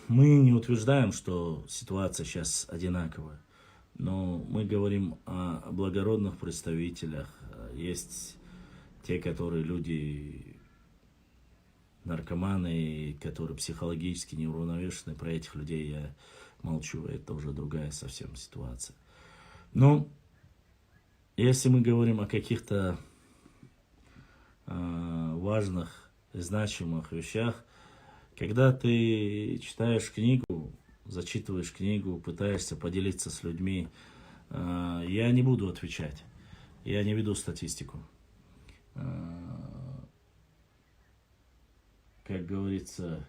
Мы не утверждаем, что ситуация сейчас одинаковая, но мы говорим о благородных представителях. Есть те, которые люди наркоманы, и которые психологически неуравновешены. Про этих людей я молчу, это уже другая совсем ситуация. Но если мы говорим о каких-то э, важных и значимых вещах, когда ты читаешь книгу, зачитываешь книгу, пытаешься поделиться с людьми, э, я не буду отвечать. Я не веду статистику. Э, Как говорится,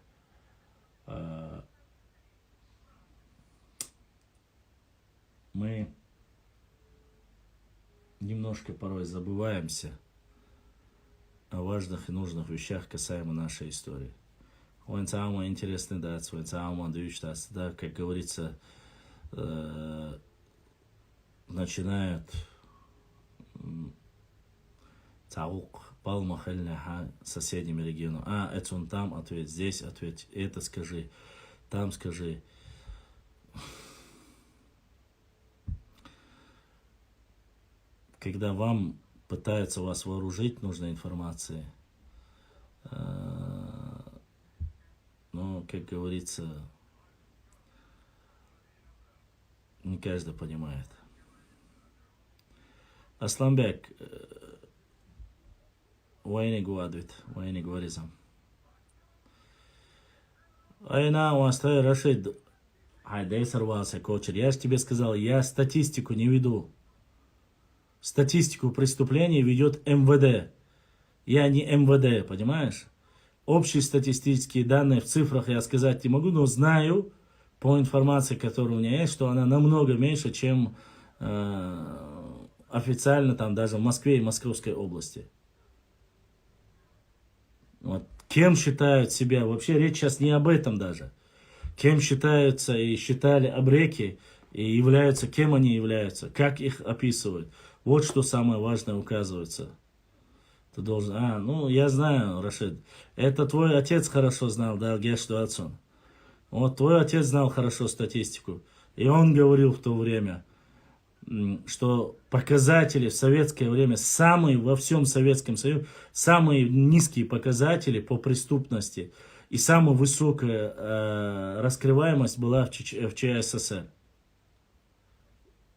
э, мы немножко порой забываемся о важных и нужных вещах, касаемо нашей истории. Уен цаама интересный дац, уен цаама дыш дац, да, как говорится, э, начинают, м, цаук, палма хельня, ха, соседними регионами. А, это он там ответь, здесь ответь, это скажи, там скажи. Когда вам пытаются вас вооружить нужной информацией, э, ну, как говорится, не каждый понимает. Асланбек, э, вайниг вадвит, вайниг варизам. Айна, уастай Рашид. Ай, дай сорвался, кочер. Я же тебе сказал, я статистику не веду. Статистику преступлений ведет МВД. Я не МВД, понимаешь? Общие статистические данные в цифрах я сказать не могу, но знаю по информации, которая у меня есть, что она намного меньше, чем, э, официально там даже в Москве и Московской области. Вот. Кем считают себя? Вообще речь сейчас не об этом даже. Кем считаются и считали абреки, и являются, кем они являются, как их описывают. Вот что самое важное указывается. Ты должен... А, ну, я знаю, Рашид. Это твой отец хорошо знал, да, Геш Дуацун. Вот твой отец знал хорошо статистику. И он говорил в то время, м, что показатели в советское время, самые во всем Советском Союзе, самые низкие показатели по преступности и самая высокая, э, раскрываемость была в ЧЧ, в ЧССР.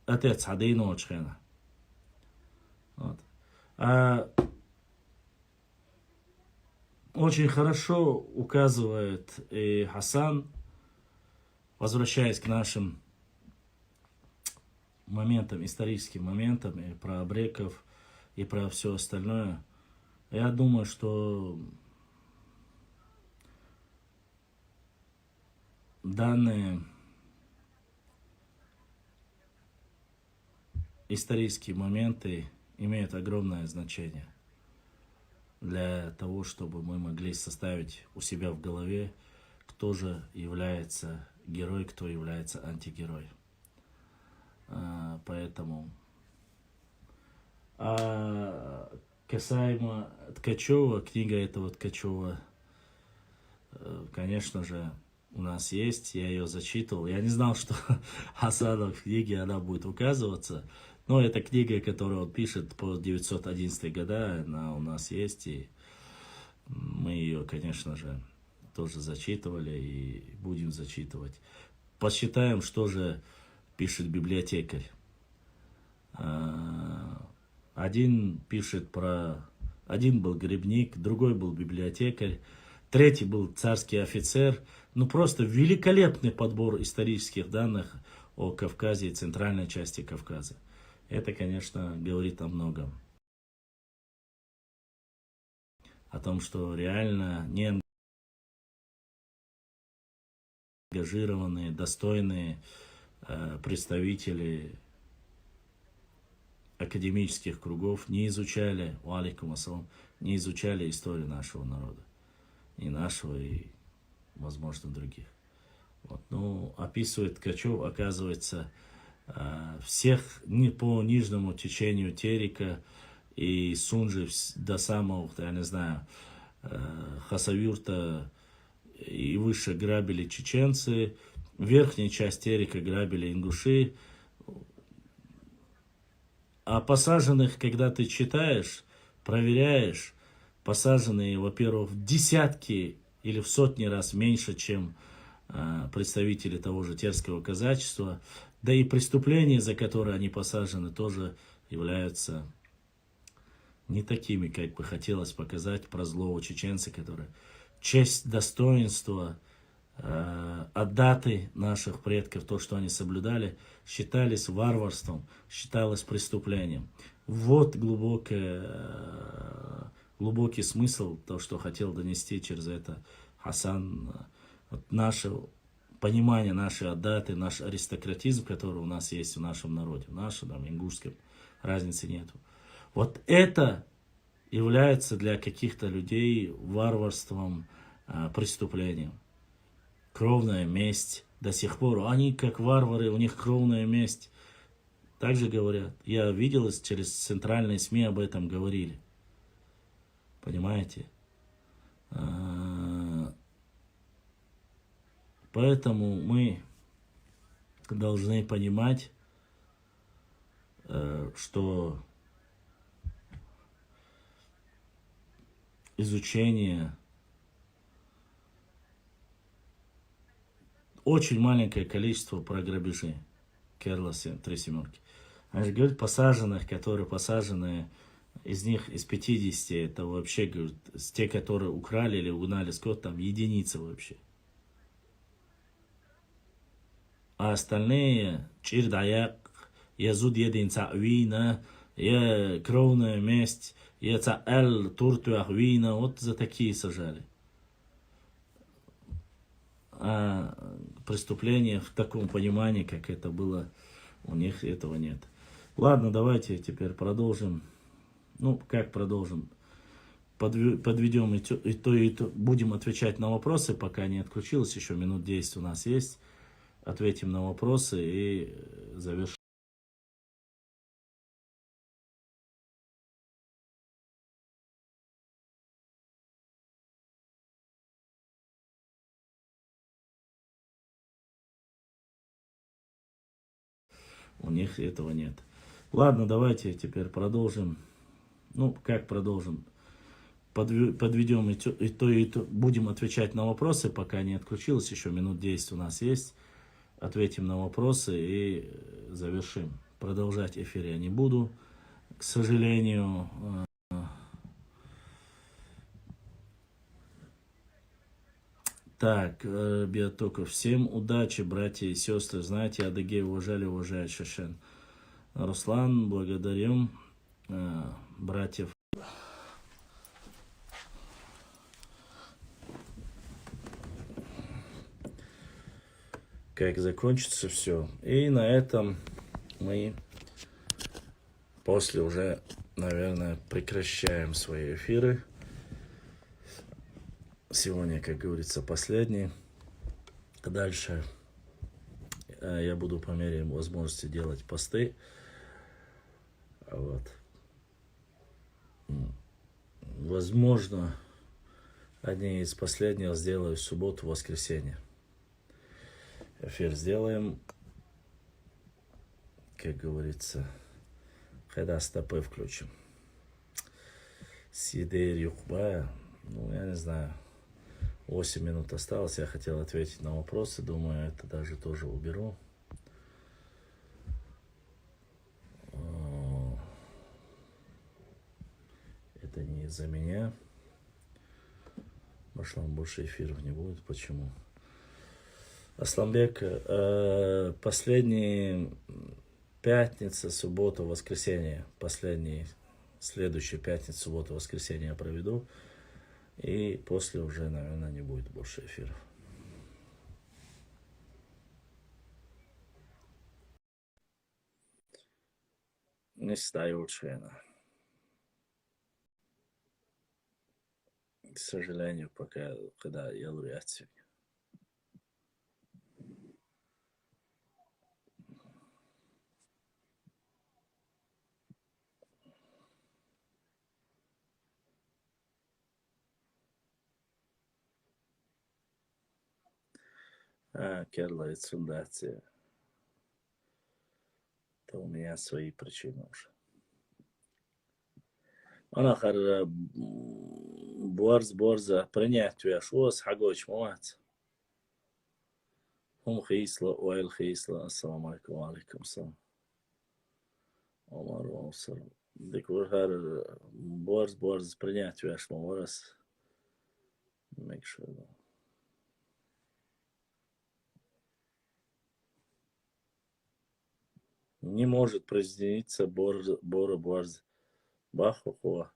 Отец Адейнович Хена. Вот. А, очень хорошо указывает и Хасан, возвращаясь к нашим моментам, историческим моментам, и про абреков, и про все остальное. Я думаю, что данные исторические моменты имеют огромное значение для того, чтобы мы могли составить у себя в голове, кто же является герой, кто является антигерой. А, поэтому, а, касаемо Ткачева, книга этого Ткачева, э, конечно же, у нас есть, я ее зачитывал. Я не знал, что Хасанов в книге она будет указываться. Но это книга, которую он пишет по девятьсот одиннадцатые года, она у нас есть, и мы ее, конечно же, тоже зачитывали и будем зачитывать. Посчитаем, что же пишет библиотекарь. А, один пишет про... Один был грибник, другой был библиотекарь, третий был царский офицер. Ну, просто великолепный подбор исторических данных о Кавказе и центральной части Кавказа. Это, конечно, говорит о многом. О том, что реально не ангажированные, достойные, э, представители академических кругов не изучали, ва алейкум ассалам, не изучали историю нашего народа. И нашего, и, возможно, других. Вот. Ну, описывает Ткачев, оказывается, э, всех ни-, по нижнему течению Терека и Сунжи вс-, до самого, я не знаю, э, Хасавюрта и выше грабили чеченцы, верхняя часть Терека грабили ингуши. А посаженных, когда ты читаешь, проверяешь, посаженные, во-первых, в десятки или в сотни раз меньше, чем, э, представители того же терского казачества. Да и преступления, за которые они посажены, тоже являются не такими, как бы хотелось показать про злого чеченца, который честь, достоинство, э, адаты наших предков, то, что они соблюдали, считались варварством, считалось преступлением. Вот глубокое, э, глубокий смысл, то, что хотел донести через это Хасан, э, вот наше понимание нашей адаты, наш аристократизм, который у нас есть в нашем народе, в нашем, там, ингушском, разницы нету. Вот это является для каких-то людей варварством, а, преступлением. Кровная месть до сих пор. Они как варвары, у них кровная месть. также говорят. Я видел, из- через центральные СМИ об этом говорили. Понимаете? А, Поэтому мы должны понимать, э, что изучение, очень маленькое количество про грабежи. Керла, сем- три семерки. Они же говорят, посаженных, которые посажены, из них, из пятидесяти, это вообще, говорит, те, которые украли или угнали скот, там единицы вообще. А остальные, чир даяк, я зуд единца вина, я кровная месть, я цаэл туртуях вина, вот за такие сажали. А преступления в таком понимании, как это было у них, этого нет. Ладно, давайте теперь продолжим. Ну, как продолжим? Подведем итоги, будем отвечать на вопросы, пока не отключилось, еще минут десять у нас есть. Ответим на вопросы и завершим. У них этого нет. Ладно, давайте теперь продолжим. Ну, как продолжим? Подведем итоги, будем отвечать на вопросы, пока не отключилось, еще минут десять у нас есть. Ответим на вопросы и завершим. Продолжать эфир я не буду, к сожалению. Так, э, Биотоков. Всем удачи, братья и сестры. Знаете, адыгей уважали, уважают шешен. Руслан, благодарим, э, братьев. Как закончится все. И на этом мы после уже, наверное, прекращаем свои эфиры. Сегодня, как говорится, последний. Дальше, э, я буду по мере возможности делать посты. Вот. Возможно, одни из последних сделаю в субботу, воскресенье. Эфир сделаем, как говорится, когда стопы включим. Сидер Юкба, ну, я не знаю, восемь минут осталось, я хотел ответить на вопросы, думаю, это даже тоже уберу. Это не из-за меня. Башлам, больше эфиров не будет. Почему? Асланбек, э, последние пятница, суббота, воскресенье. Последний, следующую пятницу, субботу, воскресенье я проведу. И после уже, наверное, не будет больше эфиров. Не стаю чена. К сожалению, пока, когда я лауреат сегодня. А, керла ицундаци. Это у меня свои причины уже. Ана хар, м, буарз, буарза принять вяш уас хагоч мамац. Хум хисла, уайл хисла. Ассаламу алейкум, ва алейкум салам. Омар, ва салам. Дик вар хар, м, буарз, буарз принять вяш мамарас. Make sure. Не может присоединиться Бор-, Бора Буарз. Бах, хо.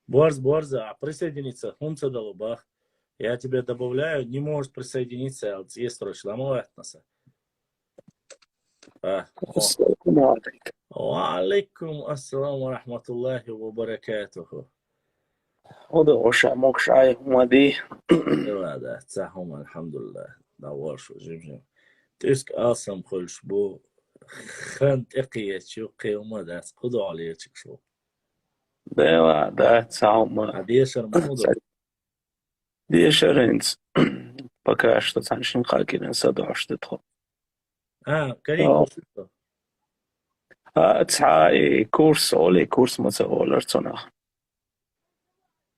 Буарз, Буарз, а присоединиться. Хумца дало бах. Я тебя добавляю. Не может присоединиться. Есть срочно. Ламоватнаса. А, хо. Ассаламу алейкум. Ва алейкум ассалам ва рахматуллахи ва баракатуху. Ода оша мокшай хумади. Ила да, цахум, алхамдулилла. Да, вош, жим-жим. Тюск алсам хольш бу, Хан тӀекхечу кхиума дац, кху догӀалечиг шу. Дела, да, цаума. А дешар ма хӀу ду? Дешаринц. Пока что цан шин хакирин садош тхо. А, карин О. курсу. А, цхьа и курс, оли курс ма ца олар цунах.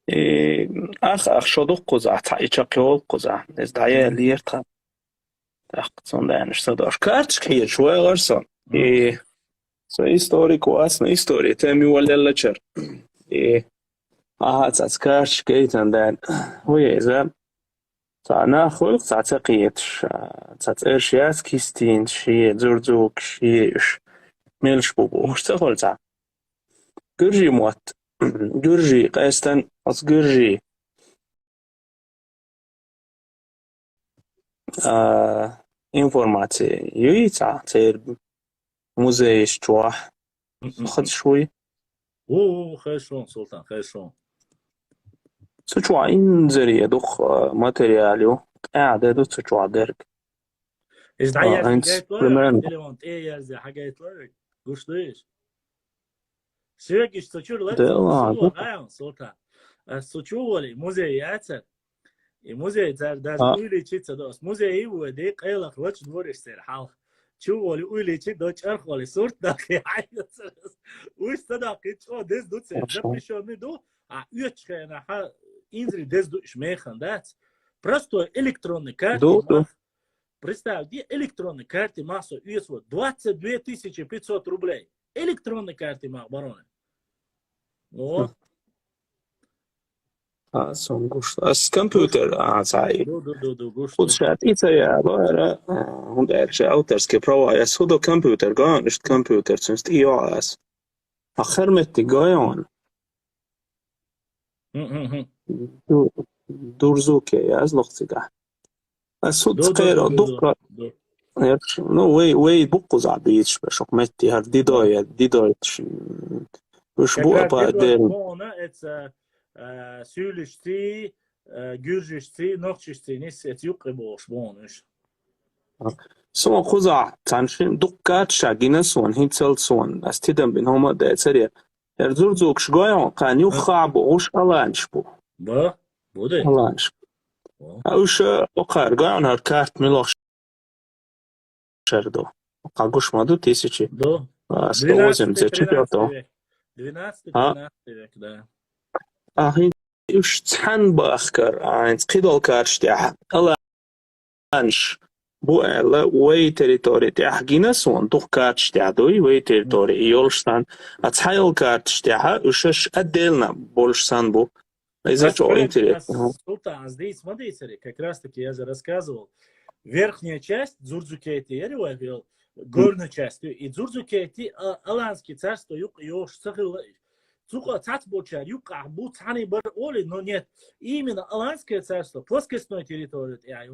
И ах, ах, шо дуккхуза, цхьа и чакхёлкхуза. Эс дае лирта. Так, цун дайнаш садош. Карточка хьеш вайлар сон. И со историк вас, но история теми валеллачар. И ага, цац карточка и тан дайн. Ой, за. Ца нахуй, ца ца киетш, ца церш яс кистин, шие, дзурдзук, шие, иш. Мелш бубуш, ца хол ца. Гуржи мот. Гуржи, къестан, ос гуржи. А, информация. Юй ца, цер музей иш чуа. Хад шуй. О, о, хорошо, Султан, хорошо. Цу чуа инзери дух, а, материалю. А, да, ду цу чуа дерг. Из А, даяр инс-, гайт лорик, примерно. Телефон, те ярзе, хагайт лорик. Гуш дуиш. Сегиш цу чур лорик, Да ладно. Султан. А, цу чу воли, музей яцар. И музей даже А. Уйличи ца дос. Музей и води, къелах лач двориш сер, хал. Чу воли Уйличи, до чарх воли, сурт да, хи, хай, уж садак, и чо, дез ду цер. Хорошо. Запрещённый ду, а уч хена, ха, инзри дез ду иш механ, да? Просто электронный карты Ду, ду. мах. Представь, где электронный карты мах со уч вот двадцать две тысячи пятьсот рублей. Электронный карты мах бароны. Вот. А, сон гуш. А с компьютер, а, цай. Ду, ду, ду, ду, гуш. Худ шат и ца я, бара, а, хун дальше авторские права, я сюда компьютер, ган, ишт компьютер, цунст и я ас. А херметти гайон. Мгм. Ду-, дурзуке, я злохцига. А суд Ду, ду, скайро, ду, ду, дукка. ду. Ну, вей, вей, букку за бич, бешок метти, хар дидой, дидой. Уж бу Как раз апа дедуар дерн. Бона, это, э, сюлишти, э, гюржишти, нохчишти, нис, это юкъы болш бон, уж. Сума куза, цаншин дуккат ша гина суан, хинцел суан, ас тидам бин хома де царе. Эр зурзук шгойон, кан юха бу, уж аланш бу. Ба, буде. Аланш. О. А уж, э, окар гойон, ар карт милох шерду. Кагуш маду тысячи. До. А, сто восемьдесят четвёртого. Двенадцатый, тринадцатый век. Двенадцатый, А? Тринадцатый век, да. Ахи, уж цхан бахкар, айнц кидол карш тя. Аланш. Бу эла, уэй территория тя. Гина суан, дух карш тя, дуй, уэй территория, йолштан. А цхайол карш тя, уж аш отдельно больше сан бу. Из-за чего интересно. Султан, а здесь, смотри, смотри, как раз-таки я же рассказывал. Верхняя часть, Дзурдзукети, я говорил, горная часть, и Дзурдзукети, а, Аланский царство, юг, ёш, сахила, цуха, цац бочар, юг, а, бу, цани бар, оли, но нет. Именно Аланское царство, плоскостной территория, я,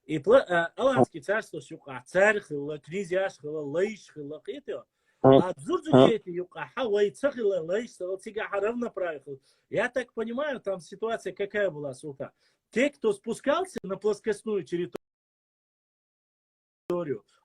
и пла-, а, Аланский царство, юг, а, царь хила, князьяш хила, лайш хила, кхетё. А Дзурдзукети, юг, а, ха, вай, цахила, лайш, сала, цига, ха, равноправие хила. Я так понимаю, там ситуация какая была, Султан? Те, кто спускался на плоскостную территорию,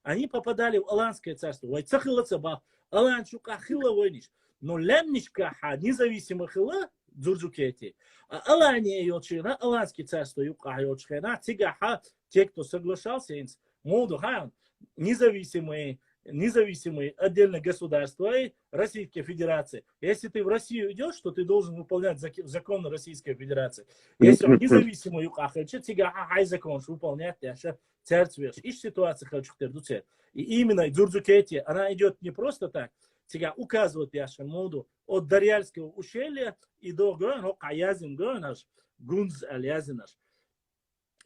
они попадали в Аланское царство. Вай цахила цаба, Алан шука хила войниш. Но лямнишка ха независимый хила Дзурдзукети. А Алания йочина, Аланское царство юка йочхена, цига ха, те, кто соглашался, инс, моду ха, независимые, независимые отдельно государства и Российская Федерация. Если ты в Россию идешь, то ты должен выполнять зак-, законы Российской Федерации. Если он независимый юка хилчи, цига ха хай закон выполнять, я ща церцвеш. Иш ситуация хочу тердуце. И именно Дзурдзукети, она идет не просто так. Цига указывает, я ща моду, от Дарьяльского ущелья и до Гон, хока язин Гон, аж Гунз аль язин аж.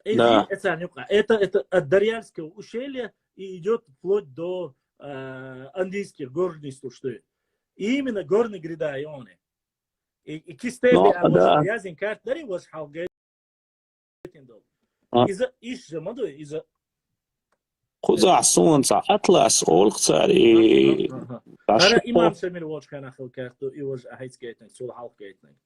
Э, Да. Это, это, это от Дарьяльского ущелья и идет вплоть до, э, Андийских горных стушты. И именно горный гряда ионы. И, и кистеби, Ну, а вот да. Язин карт дари, вот халгайтин дол. А. Из-за, из-за, моду, из-за. Куза солнца, атлас, олхцар и Ага, ага. Ара имам Шамиль волчкана хил карту, и вот ахайцкейтинг, сул халкейтинг.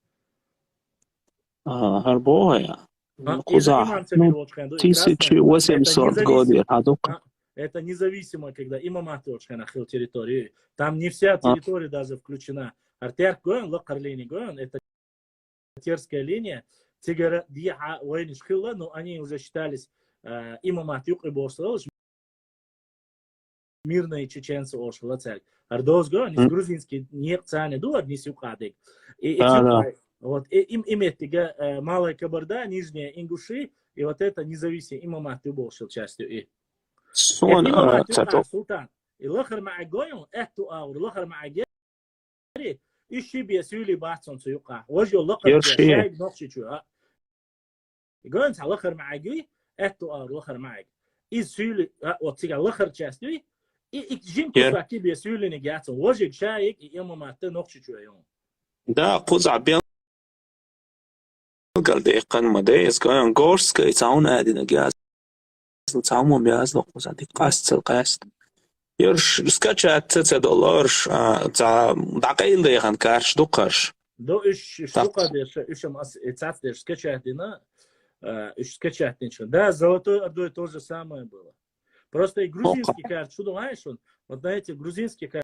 А, хар богая. А, Куза, из-за имам Шамиль ну, волчкана, и тысяча восемьсот красная. Это годы, независим-, а дук. а, это независимо, когда имамат йолчкана хил территории. Там не вся территория даже включена. Артяк гон, лакхар линия гон, это терская линия. Цигара диха войниш хилла, но они уже считались э, имамат юкъи бошла, мирные чеченцы олуш хилла цаьрга. Ардозго, низ грузинский некъ цани ду, ар низ юкъадиг. И, и Да, да. Типа, вот, и, им, им этига, э, Малая Кабарда, Нижняя Ингуши, и вот это независимый имамат ю болуш хилла частью и. Суна, Эти имамат э, ю цату. Султан. И лахар маьгойун, эту аур, лахар маьгой. И ши бес юли бацун цу юкъа. Вож ю лахар Ер ши. Шайг нохчи чу, а. Гонц лахар маьгой, эту аур лахар маьг. Из сюли, а, вот цига лахар часть, и, и, и жим Ер. Кусаки бе сюли не гяцун. Вожик шаик, и имамат те нохчи чуйон. Да, куза бен галдекъан ма де, из гон горска, и цаун адина гяц. Цаун ма бяз ло куза, ди къаст, цел къаст. Ер ш-, скачать ца, ца долларш, а, ца, дакъил дехан карш, дукъарш. До иш, иш Так. Дукъа деш, ишам ас, и цац деш, скачать дина, э, иш скачать динчкан. Да, Золотой Ордой то же самое было. Просто и грузинский Опа. Карт, что думаешь, он? Вот знаете, грузинский карт,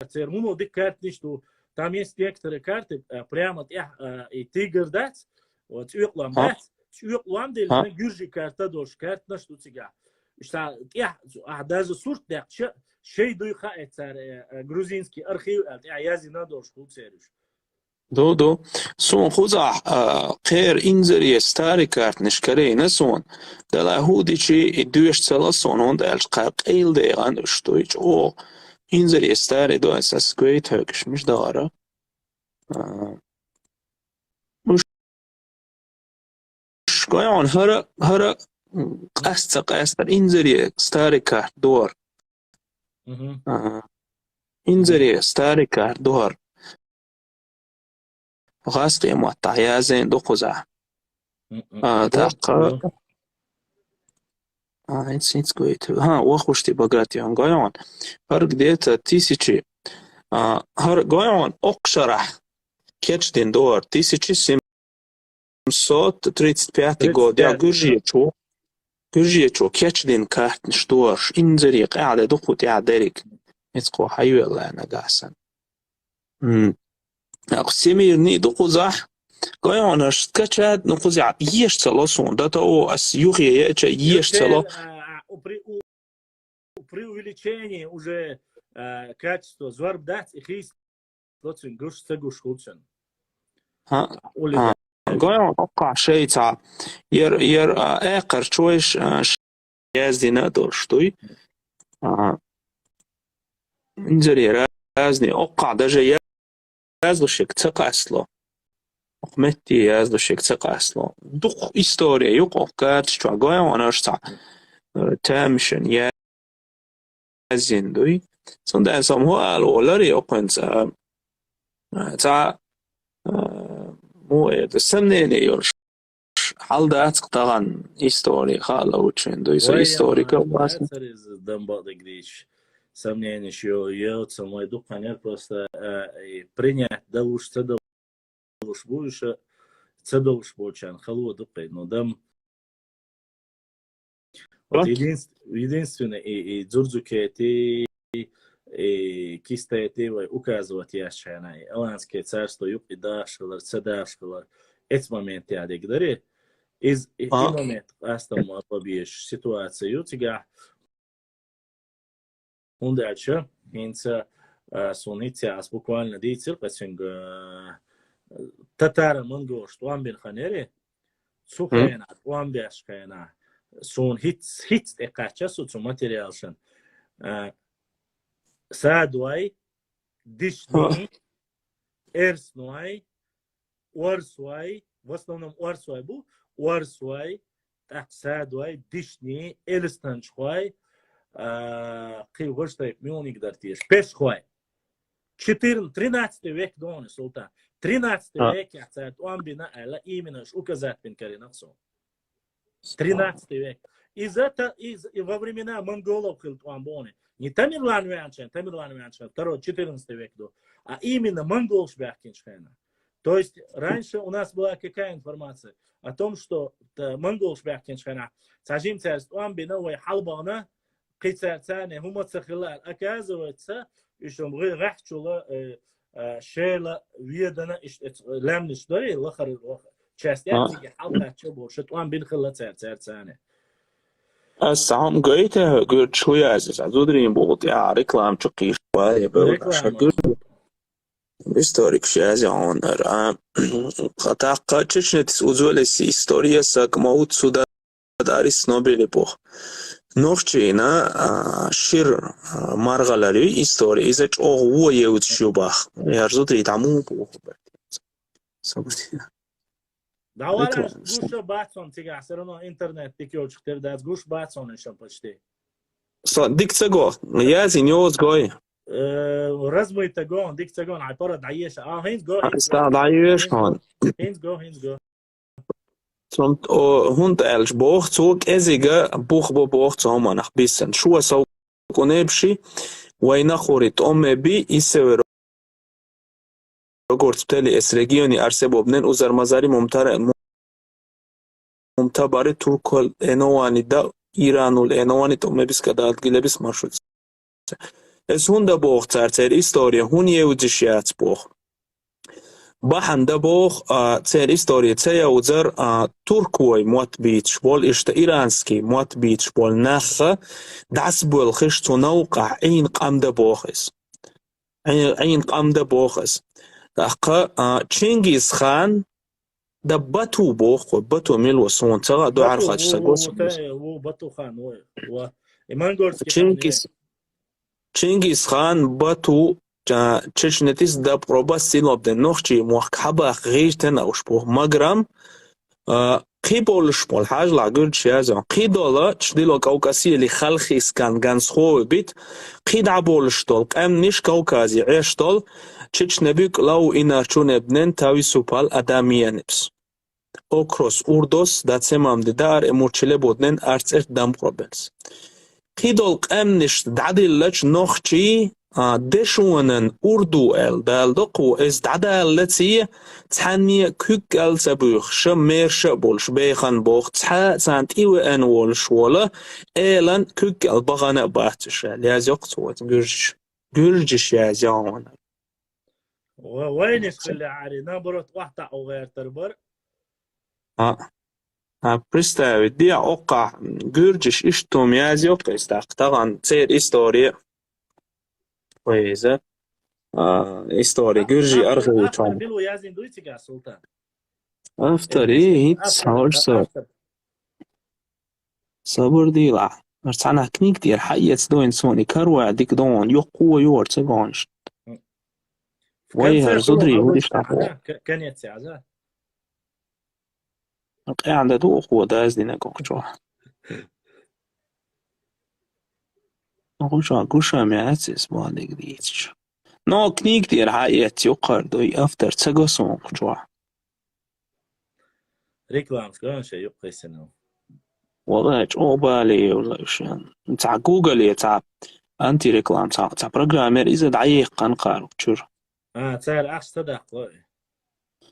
цер муно дик карт ниш ду. Там есть некоторые карты, э, прямо тя, э, и тигр дац, вот, цуьклам Ха? Дац, цуьклам дели, Ха? На гюржи карта дош, карт наш ду цига. Ишта, тя, а, даже сурт дякча, шей дуй ха эцар, э, э, грузинский архив, э, тя, язина дош, ду церюш. Ду, ду. Сун хуза, а, кер инзаре старый карт ниш карей на сун. Дала худичи и душ цала сун, он дальше ка-, кел де ган уш дуй, о, инзаре старый дуй, сас гвейт хокш, миш дагара. А, уш гойон, хара, хара, къаста, къаста, инзаре старый карт дор. Мгм. А, инзаре старый карт дор. Гъас къематта язен дукъуза. Мгм. А, такъа. А, инсинс гойт. Ха, вахушти богатый он гойон. Хар где-то тысячи. А, хар гойон, окшара. Кечдин дор. Тысяча семьсот тридцать пятый год. Я Тридцать пятый. Гюржечу. Гюржечу кечдин карт ниш дорш. Инзаре къяде дукъу тя дерик. Эцко хайвелла нагасан. М. Ах, семирни дукъуза. Гойон аш скачать, ну, кузя, еш цало сун. Да то о, ас юхе еча, еш цало. Упре-, у-, преувеличение уже, э, качество, зварб дац, и хис, лоцин гуш, ца гуш хулчен. Ха? Ули Ха. Да. Гойон, окка, шейца. Ер, ер, а, экъар чойш, а, ш-, яздина дорш туй. А, инзаре разни, окка, даже я-, язлушек ца къасло. Окъ метти язлушек ца къасло. Дукъ история юкъ окъ картчва гойон, аш ца, э, тамишен я-, язин дуй. Сунда сам хо ал олари окъун ца, ца, э, му это сомнение ёрш. Хьал дац тагъан история хала учен дуй. Со историка власть. Цариз дамбадыгрич. Сомнение шо, ё, ца мой дукъанер просто, э, и принять да луш, ца да луш буйша, ца да луш бочан, халу дукъе, но дам. Вот. Единственное, и, и дзурдзукети, и кистети вай указывать яшчана, и Аланское царство юк и дашкалар, ца дашкалар, эц момент ядик дари. Из, и, и момент астам лабиеш ситуация ю цига. Унда ача, инца, а, сунитя, ас буквально дийцир, къасинг, а, татара монгол, что он бин ханери, цу хайна, он бяш хайна, сун хиц, хиц экача, су цу материал шан. А, садвай, дишни, эрснуай, орсуай, в основном орсуай бу, орсуай, так садвай, дишни, элстанчхуай, а, кивгоштай мюник дартиш, пешхуай. Четырн-, тринадцатый век доны, султан. Тринадцатый век, я царь, он бина, а, именно указать бин каринах сун. Тринадцатый век. Из это, из, и во времена монголов хил тӏуан бони. Не Тамерлан Вянчен, Тамерлан Вянчен, второй, четырнадцатый век до. А именно монгол шбяхкин шхена. То есть раньше у нас была какая информация? О том, что, э, монголаш баьхкинчу хенахь цхьа жима цаьрца тӀом бина, вай хьалабахана, кхин цара царна хӀума ца хилла аьлла. Оказывается, уьш гӀи-, гӀеххьачула, э, э, шела, ведана, иштта лаьмнаш дарий, лахара, лаха-, часть А. яцциге хьалкхаьчча бохуш, тӀом бина хилла цара, цара царна. Ас цхьа хӀума гойту хьоьга, гуьрчу хӀу яздо, цхьа зударийн буху тӀехь реклама чу кхийша вай, бевлла Реклама. ша гуьрчу. Историкаш язъян хьуна ара. Тхьа тӀаккха Чечнетис узолеси история сакмаут суда дарис нобели боху. Нохчийна, а, шир, а, маргӀалар ю история. Иза чӀогӀа вон евзаш ю бах. Ярзу дӀа муха боху. Событие. ДӀавалаш Это гуша бацон цигахь, всё равно интернет дика йолчух тера дац, гуш бацон иша почти. Со дика ца го. Язйина йоза гой. Э, размыто го, дика ца го, хьайн пара дӀаеша. А, хӀинца го, хӀинца Ста го. дӀаеша хӀинца хьайн. го, хӀинца го, хӀинца го. Цунт-, о, хӀунда аьлча боху, цо кӀезига бух бо боху цоманах биссина. Шо сов кунебши, вайна хури тӀомме би, и север Рогорт тели эс региони арсе бобнен узар мазари мумтара-, мумтабари туркол эновани да, Иранул эновани тӀомме бис кадалт гилебис маршрут. Эс хӀунда боху цар цер история, хӀун евзиш яц боху. Бахьана да боху, а, цер история ца евзар, а, туркой мотт бийцаш болу, иштта иранский мотт бийцаш болу нахха дӀасабоьлхуш цу новкъахь Ӏийна къам да боху иза. Ӏи-, Ӏийна къам да боху иза. ТӀаккха, а, Чингис-хан да Бату боху, Бату мила ву суна ца хаьа, дуьхьара Бату, хаташ ца ву, го ву, сан ву, иза. Те, ву Бату-хан, ву, ву. И монгольский хан, Чингис, е. Чингис-хан Бату, а, Чечнетис даб къробас силобден нохчий мохк хьабаккха гӀиртина уьш боху. Маграм, а, кхин болуш болу хьажалахь гуьрчу язон. Кхин долу чдило Кавказели халхискан ганзхо бит, кхин дӀаболуш долу къаьмниш Кавказе Ӏеш долу Чечнебуьк лаву инарчу небнен тависупал адамиянипс. Окрос урдос да цемамди даар эмурчиле боднен арцӀерт дамкъробелс. Кхидолу къаьмнаш дӀадиллачу нохчий, а, дешонан урду аьлла далдо кхо, эс дӀадаллаций, цхьанне куьг кӀел ца буьйхуша, мерша а болуш бехан боху, цхьа а царна тӀе веана волуш вола, элан куьг кӀел бахана а бац уьш аьлла. Яз йоккхуц вайца гуьржиш. Гуьржиш яз яхана. Ва-, вайнаш хилла ари, наоборот, охьатаӀа гӀертар бар. А, а, представь, дехьа оккхахь гуьржиш иштта хӀума язйо кхайса тахана церан история. Вай иза, а, история гуьржи архивы чом. Билу язйина дуй цигахь, Султан? Автор, э, хӀинца автор, хьожа со. Автор. Сабур дийла. Ар цхьанхьа книга тӀера хьаэца дойна суна и карвай дика догӀун, йоккхо йора ца гонаш. Вай хӀара зударий ву иштта хьо. Конец яз. Къаьнда ду оха даздина гохчо. Гуша, гуша мя цис бадиг дийцча. Но книга тӀера хьаэца юккхар дуй, автор ца го суна чохь. Рекламаш ган шайн юккъе сенал. Валлай, чӀогӀа бале йолла уьш. Цхьа Google-е, цхьа антиреклам, цхьа, цхьа программер иза дӀаехкан кхара чуьра. А, цара ахча ца даккхо.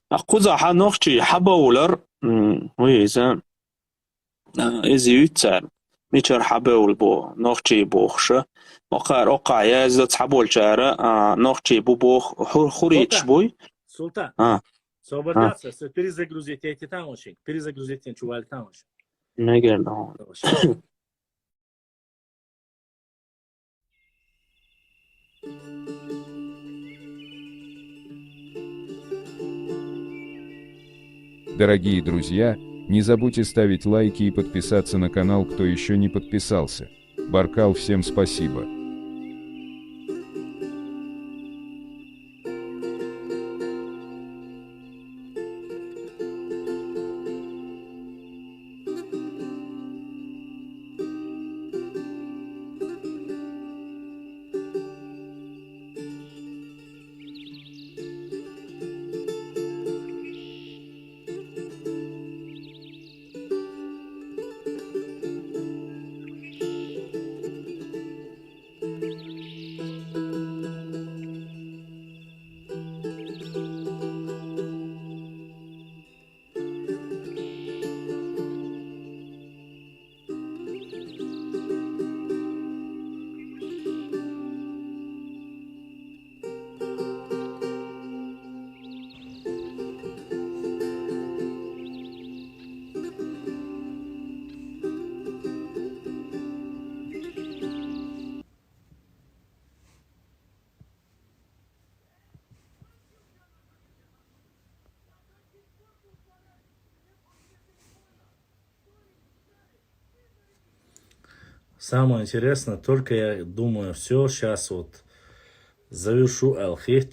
А кхузахь нохчий хьабовлар, м, вай иза, а, иза юьйцу цара. Мичара хьабевлла бо, нохчий бохуша. Окхара, окхахь яздо цхьаболчара, а, нохчий бу боху, хур-, хуриташ буй. Султан. А. Собар дац, аса перезагрузить яйти тамашинг, перезагрузить яйти чували тамашинг. Мегар дан. Дорогие друзья, не забудьте ставить лайки и подписаться на канал, кто ещё не подписался. Баркал, всем спасибо. Там интересно, только я думаю, все, сейчас вот завершу алхит,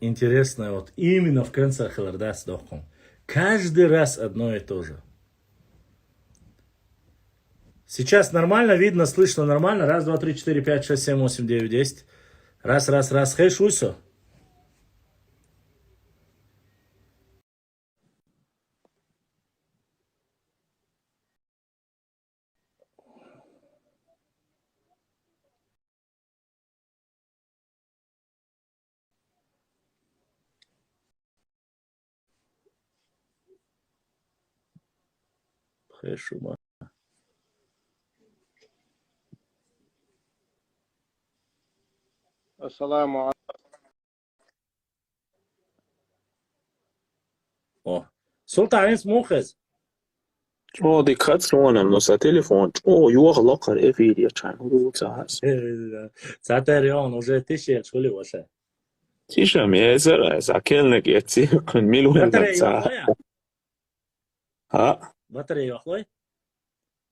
интересно, вот именно в конце хилар дац дохкум. Каждый раз одно и то же. Сейчас нормально видно, слышно нормально? Раз, два, три, четыре, пять, шесть, семь, восемь, девять, десять. Раз, раз, раз. Хеш уйсо. Хешума. Ассаламу алейкум. О. Султан, ис муха хеза? ЧӀоагӀа дика хеза суна, ну, са телефон чӀоагӀа йоха лакхара эфир еча, ну, ца хьас. Ца тара йоагӀа, уже тиша еш хулий ваша? Тиша ма езар, са келнаг эци, кхын мил вен Батарея ца. Йоахлой? А? Батарея йоахлой?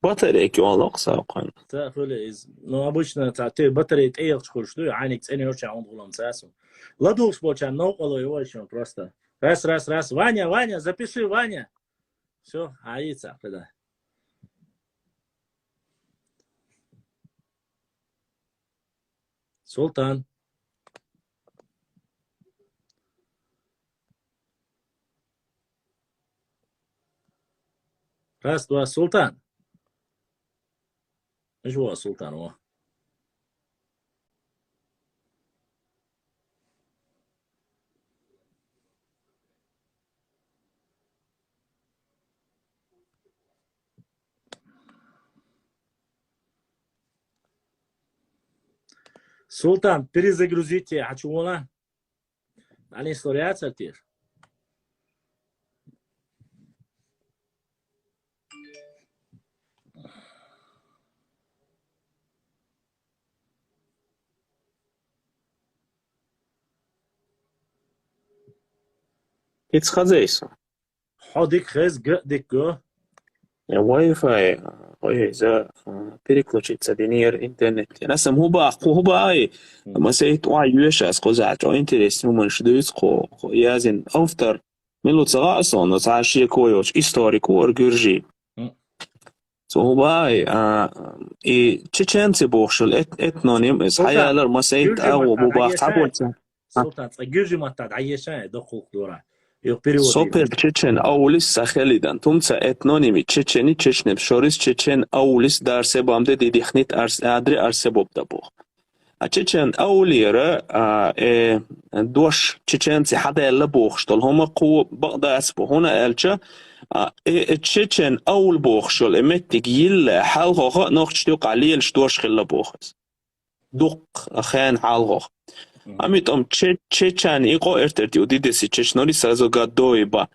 Батарейка йоаллакх савкъан. Ца хуьлу иза. Ну, обычно ца те батарей тӀеялча хуьлуш ду, Ӏайниг цӀена йолча хьуна гӀулам ца су. ЛадугӀуш болчарна новкъарло йо вай шун просто. Раз, раз, раз. Ваня, Ваня, запиши, Ваня. Всё, хьаийца, кхида. Султан. Раз, два, Султан. Ишвола Султан, о. Султан, перезагрузите, а чё она? Али история цартир. ХӀинца хазайса. Хьо дика хеза, га дика го. Я Wi-Fi, ой, за, а, переключиться динер интернет. Я сам хӀуба, хӀу-, хӀуба ай. Мгм. Масейт ва юэшас коза, чё интересный, уман шдуц ко, ко язин автор. Милу цагасон, но ца шеко йоч, историк ор гюржи. Мгм. Цо хӀуба ай, а, и чеченцы бохшул эт-, этноним, из Султан, хьаялар масейт гюржи а, маттан хӀуба дӀаеша? Цхьаболча. А. Султан, цкъа гуьржи матта дӀаеша, доккхулх дора. Юх перевод. Сопер чечен аулис сахелидан. Тумца этноними чечени чечнеб шорис чечен аулис дарсе бамде дидихнит арс-, адри арсе бобда бох. А чечен аулира, а, э, дош чеченци хьадаьлла бохуш дол. ХӀума кху бакъдац бу. ХӀуна аьлча, а, э, э, чечен аул бохуш йол, э, меттиг йилла хьалхоха нохчдюкъа лелаш дош хилла бохуз. Дуккха хен хьалхох. Мгм. Амитом че-, чечан и къо эртер ди удидеси чечнори сразу гадой ба.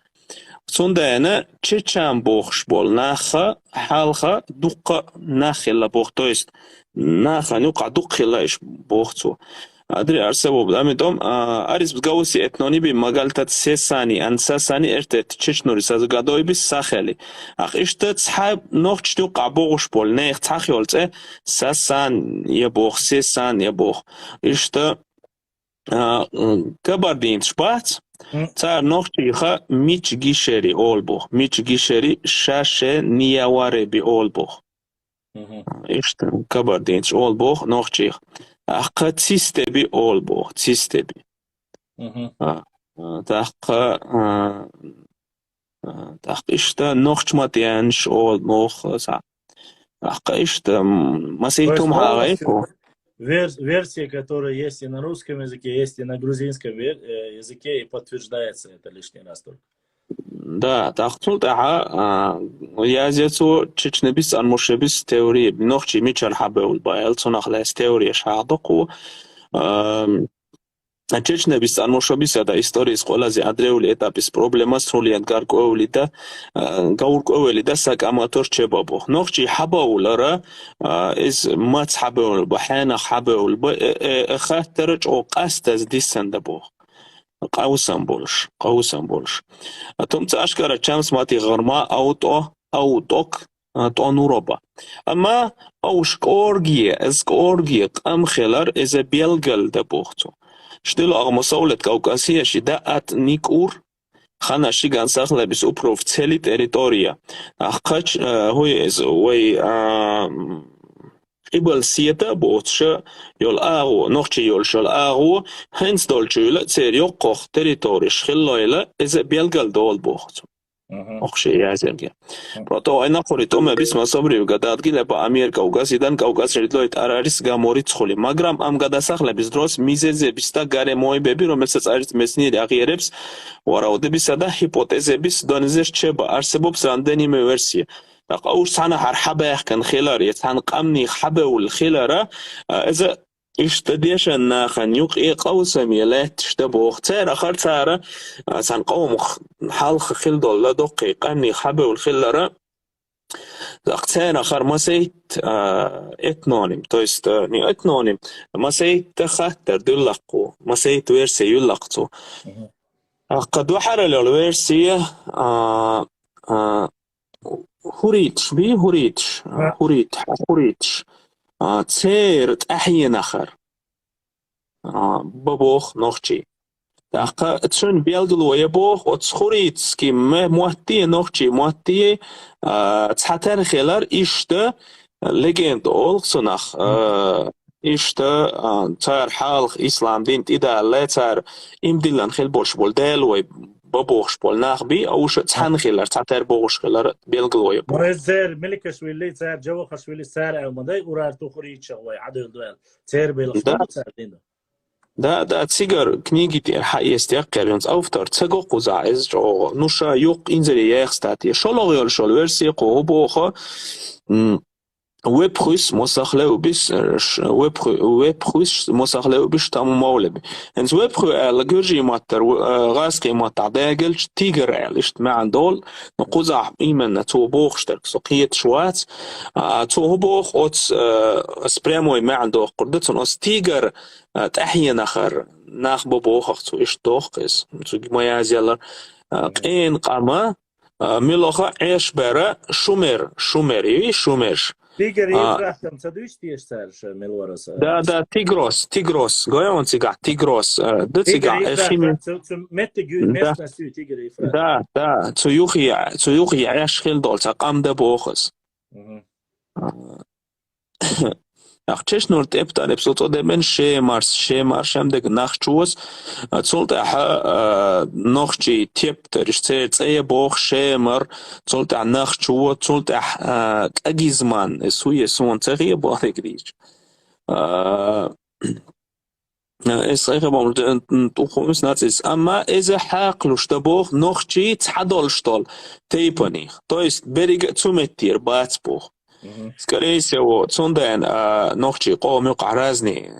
Цундайна чечан бохуш бол наха, хьалха, дуккха нах хилла бох. То есть, наха нюкъа дуккха хилла иш бох цу. Адри арса боб. Амитом, а, арис бгауси этнони би магалтат сесани, ан сасани эртет чечнори сразу гадой би сахели. Ах ишта цхьа нохчдюкъа богъуш бол, нех цхьа хиол цӀе, сасан я бох, сесан я бох. Ишта, а, м, кабардинцаш бац, мгм, цар нохчиха мич гишери ол бох, мич гишери шаше нияваре би ол бох. Мгм. Ишта кабардинцаш ол бох нохчиха. Ахка цистеби ол бох, цистеби. Мгм. А, а, тахка, а, А, тахка ишта нохч матъянаш ол мох, са. Тахка ишта, м, масейтум хьагӀайку. То есть полностью вер-, версия, которая есть и на русском языке, есть и на грузинском вер-, э, языке, и подтверждается это лишний раз только. Да, тахка цул тӀаьхьа, а, язъяцу чечнебис, анмушебис теория, нохчи мичара хьабевлла баял, цунах лес теория шагӀдакъу. Ам, Чечнебис, анмушабис яда историяс къолази адревли этапис проблемас хулиян гаргуэвли да, а, гавуркуэвли да сак аматор чебабу. Нохчи хьабаулара, а, из мац хьабеул ба, хьенах хьабеул ба, э, э, э, хаттара чӀо къастаз дисан да бу. Къавсан болуш, къавсан болуш. А тумца ашкара чамс мати гъарма аутӀо, аутӀок, а, тӀонура ба. Амма уж кӀорге, из кӀорге къам хилар, иза белгалдаь боху цо. Шдила агӀ масовлет Кавказия ши даат никӀур, хана шиган сахлабис упроф цели территория. Ахкхач, а, хӀуй иза, вай, а, м, къибал сета боцуша йолу агӀо, нохчий йолуш йолу агӀо, хӀинца долчуьйла церан йоккхох территориш хиллойла, иза белгалдолу боху цо. Мгм. Оху шен язъярге. Мгм. Прото айна хури тӀума бисма собрив гададгиле ба Америка угасидан Кавказ шеридой тӀарарис гаморицхули. Маграм ам гада сахлабис дрос мизезе биста гаре мой бебиро меса цӀарис меснир агъеребс, варавди бисада хипотезе бис донизеш чеба, арсебоб срандениме версия. ТӀаккха уж цхьана хьар хьабаьхкан хилар, я цхьана къамних хьабевлла хилара, а, иза иштта дешан нахана юкъе къовсаме лаьтташ да боху. Церан хар цара, а, цхьана къомах хьалха хила долу ладоккхий къамних хьабевлла хилара, тӀаккха церан хар масайт, а, этноним, то есть, а, не этноним, масайт хаттар дуьллакху, масайт версия юьллакху цу. Мгм. ТӀаккха духьарал йолу версия, а, а, хуриташ бий, хуриташ, а, хурит-, хуриташ, а, церан тӀаьхьенахар, а, ба боху нохчий. ТӀаккха цуьнан белгало я боху, оцу хуритский ме-, мотте, нохчий мотте, а, цхьатарра хилар иштта легенда олу цунах, а, иштта, а, цара хьалха ислам дин тӀедалале, цара имдиллан хила болуш болу Дела вай ба бохуш болу нах бий, а уьш цхьаьна хилар, цхьатарра бохуш хилар белгало я боху. Мо эзар Меликашвили, цара Джавахашвили, цара аьлла ма дай, Урарту хуритча вай Ӏадуьлла дуьйла. Церан белхаш ма ду цара дина. Да, да, цигара книги тӀера хьаэца яккхар, юнца автор ца го кхузахь иза чӀогӀа. Ну, ша юккъе инзаре яьхна статья. ШолгӀа йолуш йолу версия кху хӀу боху, м, вепхуьйс мосах левбис, э, ш-, вепхуь-, вепхуьйс мосах левбиш таму мовлеби. ХӀинца вепхуь аьлла гуьржий маттара, в-, э, гӀазкхий маттахь дагалча тигр аьлла, иштта маьӀна долу. Ну, кхузахь именно цо бохуш дерг со кхеташ вац. А, цо хӀу боху оцу, э, ас прямой маьӀна доккхур ду цунна. Оцу тигр а, тӀаьхьенахар нах бу бохах цо, иштта доху иза. Цуьнга ма язъялар, а, къена къама, а, милоха Ӏеш бара шумер, шумер, и шумерш. Тигр а, Евфратом ца дуьйцу теша цара ша мила вара аса? Да, да, Тигрос, Тигрос. Гой он цигахь Тигрос, а, да Тигр цигахь, э, Евфрат, хими-, цу, цу меттиг ю-, да, местность ю Тигр Евфрат. Да, да, цу юххе, цу юххе Ӏеш хила долу цхьа къам да боху иза. Мгм. А, Ахча Чешнур тӀе бу тӀареб со цӀо дебен Шемарс, Шемар шем дега Нахчос, а, цул тӀаьхьа, а, нохчий тептарш, церан цӀе я боху Шемар, цул тӀаьхьа Нахчо, цул тӀаьхьа, а, Къагизман, эс хӀу я суна ца хе боху дерг дийча. А, эс айхьа боху, м, тӀу хӀуманаш нацис. Амма иза хьакхалуш да боху нохчий цхьа долуш долу тайпаних. То есть беррига а цу меттера бац боху. Мгм. Скорее всего, цундела, а, нохчий къоман юкъахь разный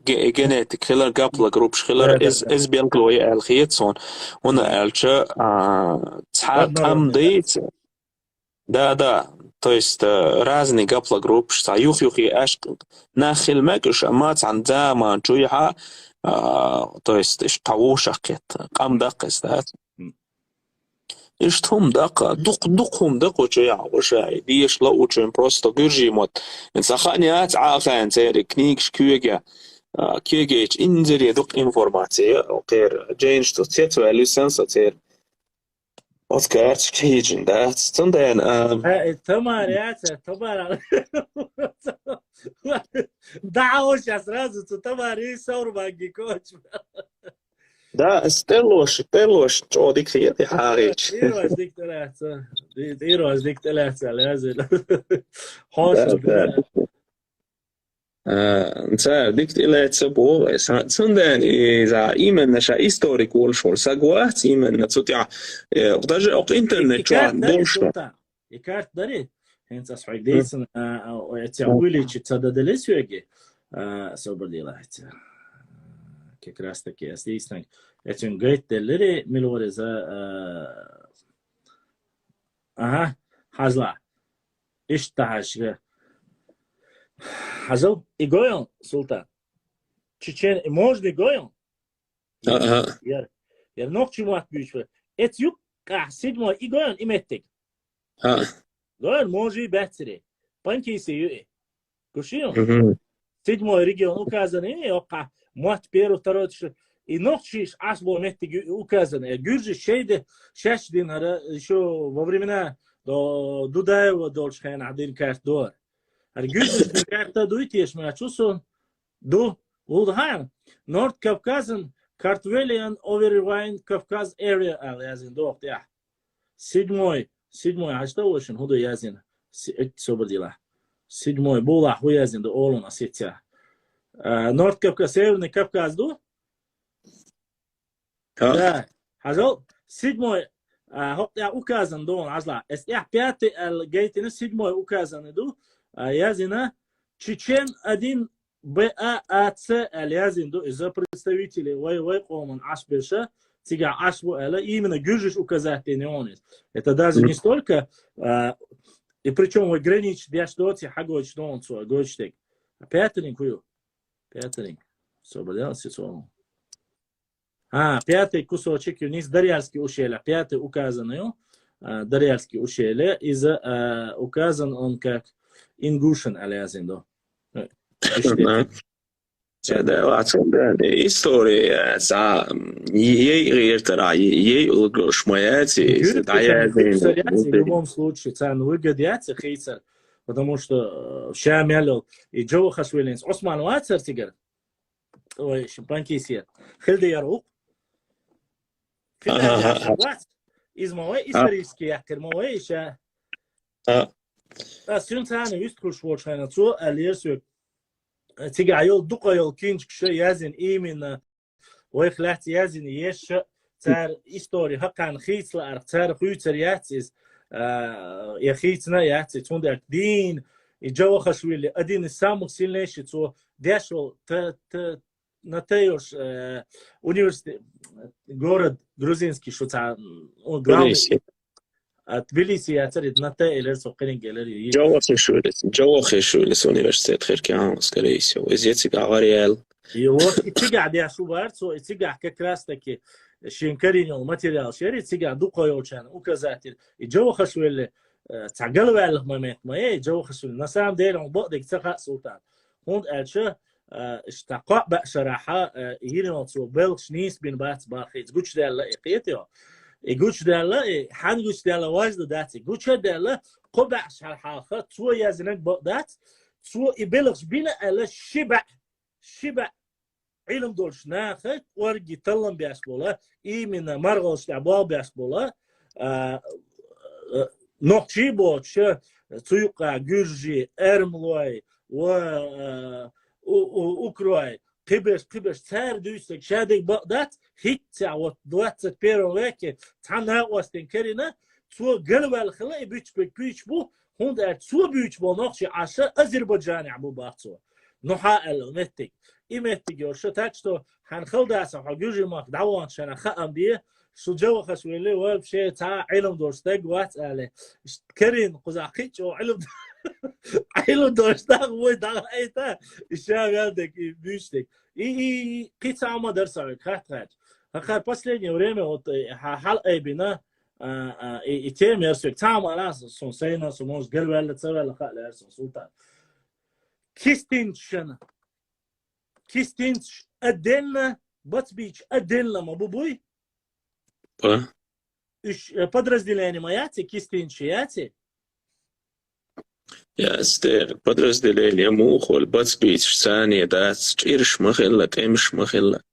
ге-, генетик хилар, гаплогруппаш хилар, да, да, эз-, да, эз белгало я аьлла хета суна. ХӀунда аьлча, а, цхьа къам дайца. Да, да. То есть, а, разный гаплогруппаш, цхьа юх-юххе аьшка нах хила мега уьш, амма цхьана заман чуьйхьа, а, то есть, иштта вовшах кхетта къам даккхис, да? Иштта хӀума даккха, дукха, дукха хӀума даккха чу яхьа, ваша, и деша лаучун просто гуьржий мотт. Ин сан хаьа яц Ӏа хаьна церан книгаш куьйга, а, куьйгачу инзаре дукха информация, кхера, жайнаш цу цец ваьлла, сан со церан. Оцу карточка хьийжина дац. Цундела, а, э, э, тамар яц, э, тамар. Да, он щас сразу цу тамари саур манги коч. Да, ас тӀелош, тӀелош чӀогӀа дика хета, хьагӀийча. Ироз дика тӀелаьца. Ди-, ироз дика тӀелаьца, лазил. Хьоша да, да. А, цара дика тӀелаьца боху аса. Цундела иза именно ша историк волуш волу саг вац, именно цу тӀехь, э, даже окху интернет чохь долуш. И карта дари? ХӀинца ас хьоьга дийцина, а, а, эццехь уйличи ца даделира соьга, а, собар дела хьаьца. Как раз таки ас дийцинарг. Эцуьнга гайтделлири, мила вара иза, а, аха, хьажал. Иштта хьажа. Хьажал, и гой он, Султан? Чечен, и можно и гой он? Аха. Яр, яр нохчий мотт буьйцуш вара. Эц юккъехь седьмой и гой он, и меттиг? А. Дора, можи бацаре. Панкиси юи. Гушио. Мгм. Седьмой регион указан, и окка мотт первый, второй, тш-, и нохчиш асло меттиги указан. Э, гюржи шейде шаш дин ара, ещё во времена до Дудаева долчхен один карт дор. Ар гюржи карта дуй теш ма чусон. Ду, улдхан. North Caucasian Kartvelian Overwine Caucasus Area ал язин дохт, я. Седьмой, седьмой, а что очень худо язин. С-, э, собрдила. Седьмой, була ху язин до Олуна сетя. А, North Кавказ, Северный Кавказ ду? Да. Да. Хажал, седьмой, а, хо-, я указан дон, ажла. Эс я пятый ал гейтина, седьмой указан ду. А, язина, Чечен один Б А А Ц ал язин ду, из-за представителей вай, вай къоман ашбеша, цига ашбу ала, именно гюржиш указать не он из. Это даже не столько, а, и причём вай гранич дяш доти, хагоч дон цо, гочтек. А пятый кую? Пятый. Собрался цо. А, пятый кусочек вниз, Дарьяльские ущелья. Пятый указанный, а, Дарьяльские ущелья. Из, а, указан он как Ингушин ал язин ду. Э, иште. Ага. Седа, вацан, да, история, за, ей гиртара, ей улгош маяти, Гюртара, да, я, в любом случае, цан выгодяти хейцер, потому что, э, Шамялов и Джавахашвилинс, Осман вацар тигр. Ой, шимпанки сет. Хилде ярук. Хилде ярук. Из мавай исторический якир, мавай иша. А. А сюн цаны вист куш вочхайна цо, а лерсвек. Цига айол, дук айол кинчк ше язин именно. Вай хлят язин еш цар история хакан хицла арх цар хуйцар яц из, а, я хицна яц из, цундак дин, и Джавахашвили, один из самых сильнейших цо дешвал, т-, т-, на тейош, э, университет, город грузинский, что ца, м, он главный. Тбилиси. А Тбилиси я цари, на те элер со кенинг элер и. Джавахишвилис, Джавахишвилис университет херки ан, скорее всего. Из я цига гариал. И вот, и цига дя шубар, цо, и цига как раз таки шинкаринёл материал шери, цига дукойочан указатель. И Джавахашвили, э, цагал вялых момент, ма, э, Джавахашвили. На самом деле, он бо дик цаха султан. Хунд альча, э, ишта къоаб шараха, э, йиринол цо белгш нис бин бац бахиц. Гучдала и къетё. И гучдала, и хьан гучдала важда дац. И гучдала къоаб шараха, цо язинак бо дац. Цо и белгш бина ала шиба, шиба илм долш наха, орги таллам бяш бола, именно маргалш да бал бяш бола, а, а, нохчи боча, цуйка, гюржи, эрмлой, ва, а, у-, у-, укрой, къибеш, къибеш, цар дюйсек, шадек бакъдат, хитца, вот, двадцать первом веке, цана остен керина, цо галвал хила, и бич бек бич бу, хунд ар цо бич бу, нохчи аша, Азербайджане бу бахцо. Ну ха эл меттик. И меттик ёрша, так что, хан хилдаса, ха гюжи мак, даван шана, ха амбие, Шу Джавахашвили вообще ца илм дош тег вац али. Керин куза хич о илм, илм дош таг вой да айта. Иша вялдек и бюштек. И, и, и кица ама дарсавик, хат, хат. Хакар последнее время вот, э, ха-, хал эбина, а, а, и, и тем ярсвик. Ца ама ала сун сейна, сун мож гервелла, цавелла, ха, лерсун султан. Кистинчен. Кистинч отдельно, Бацбич отдельно ма бубуй. Па? Иш, э, подразделение ма яци, Кистинч яци. Ястер, подразделение мухол, Бацбич, цани, да, чирш махилла, темш махилла.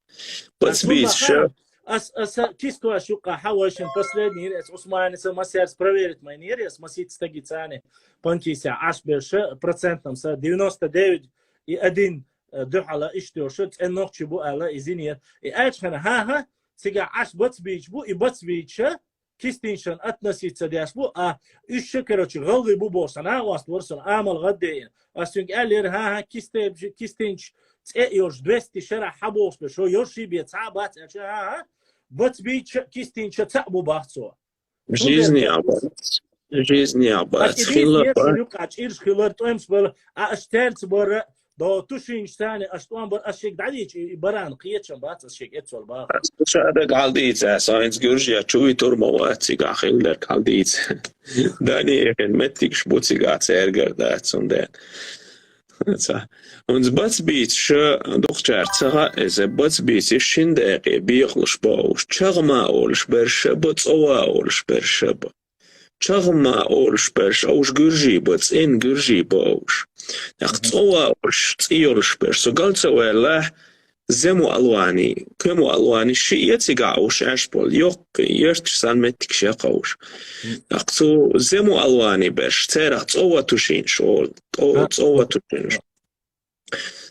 Бацбич, ша. Ас, ас, кистуа шука, хавашин последний, эс Усмани са масярс проверить майнир, эс масит стаги цани, панкися, аш берша, процентом са, девяносто девять и один э, духьала ишдиоша, цӀеннохчи бу ала изинир. И айчхана, ха-ха, цига аш Бацбич бу, и Бацбича, Кистинчан относиться дяш бу, а ишша, короче, гъалгъи бу бошана, васт ворсан, амал гъаддеин. Астюнг алир, ха-ха, Кистеб-, Кистинч, цӀе ёрш, двести шара хабош бе, шо ёрши бе, ца бац, ача, ха-ха, Бацбича, Кистинча, ца бу бахцо. Жизни абац. Жизни абац. Хилла ба. Юкъа чирш хилар тӀоемс бала, а аштелц бара, До тушинчтане аш тӀом бар, аш шег дӀадийча, и баран кхечам бац, аш шег эцвал баха. Ша даг хьалдийца, со хӀинца гуьржья чу витур ма вац, цигахь хилдерг хьалдийца. Дани эхин меттигаш бу цигахь цергар дац, цунден. Ца. Унз бац бийца ша духчар ца ха, эза бац бийца шин декъе бекъалуш бовш. Чагма олуш берша ба, цӀова олуш берша ба. Чагма олуш берш, уж гуьржий ба, цӀен гуьржий ба уж. Нах цӀова олуш, цӀи йолуш берш. Со гал ца ваьллахь, зему алвани, кему алвани ши я цигахь уж аьш бол, йоккха, ерташ сан меттиг шекха уж. Нах цу зему алвани берш, церах цӀова тушинаш ол, тӀо-, цӀова тушинаш.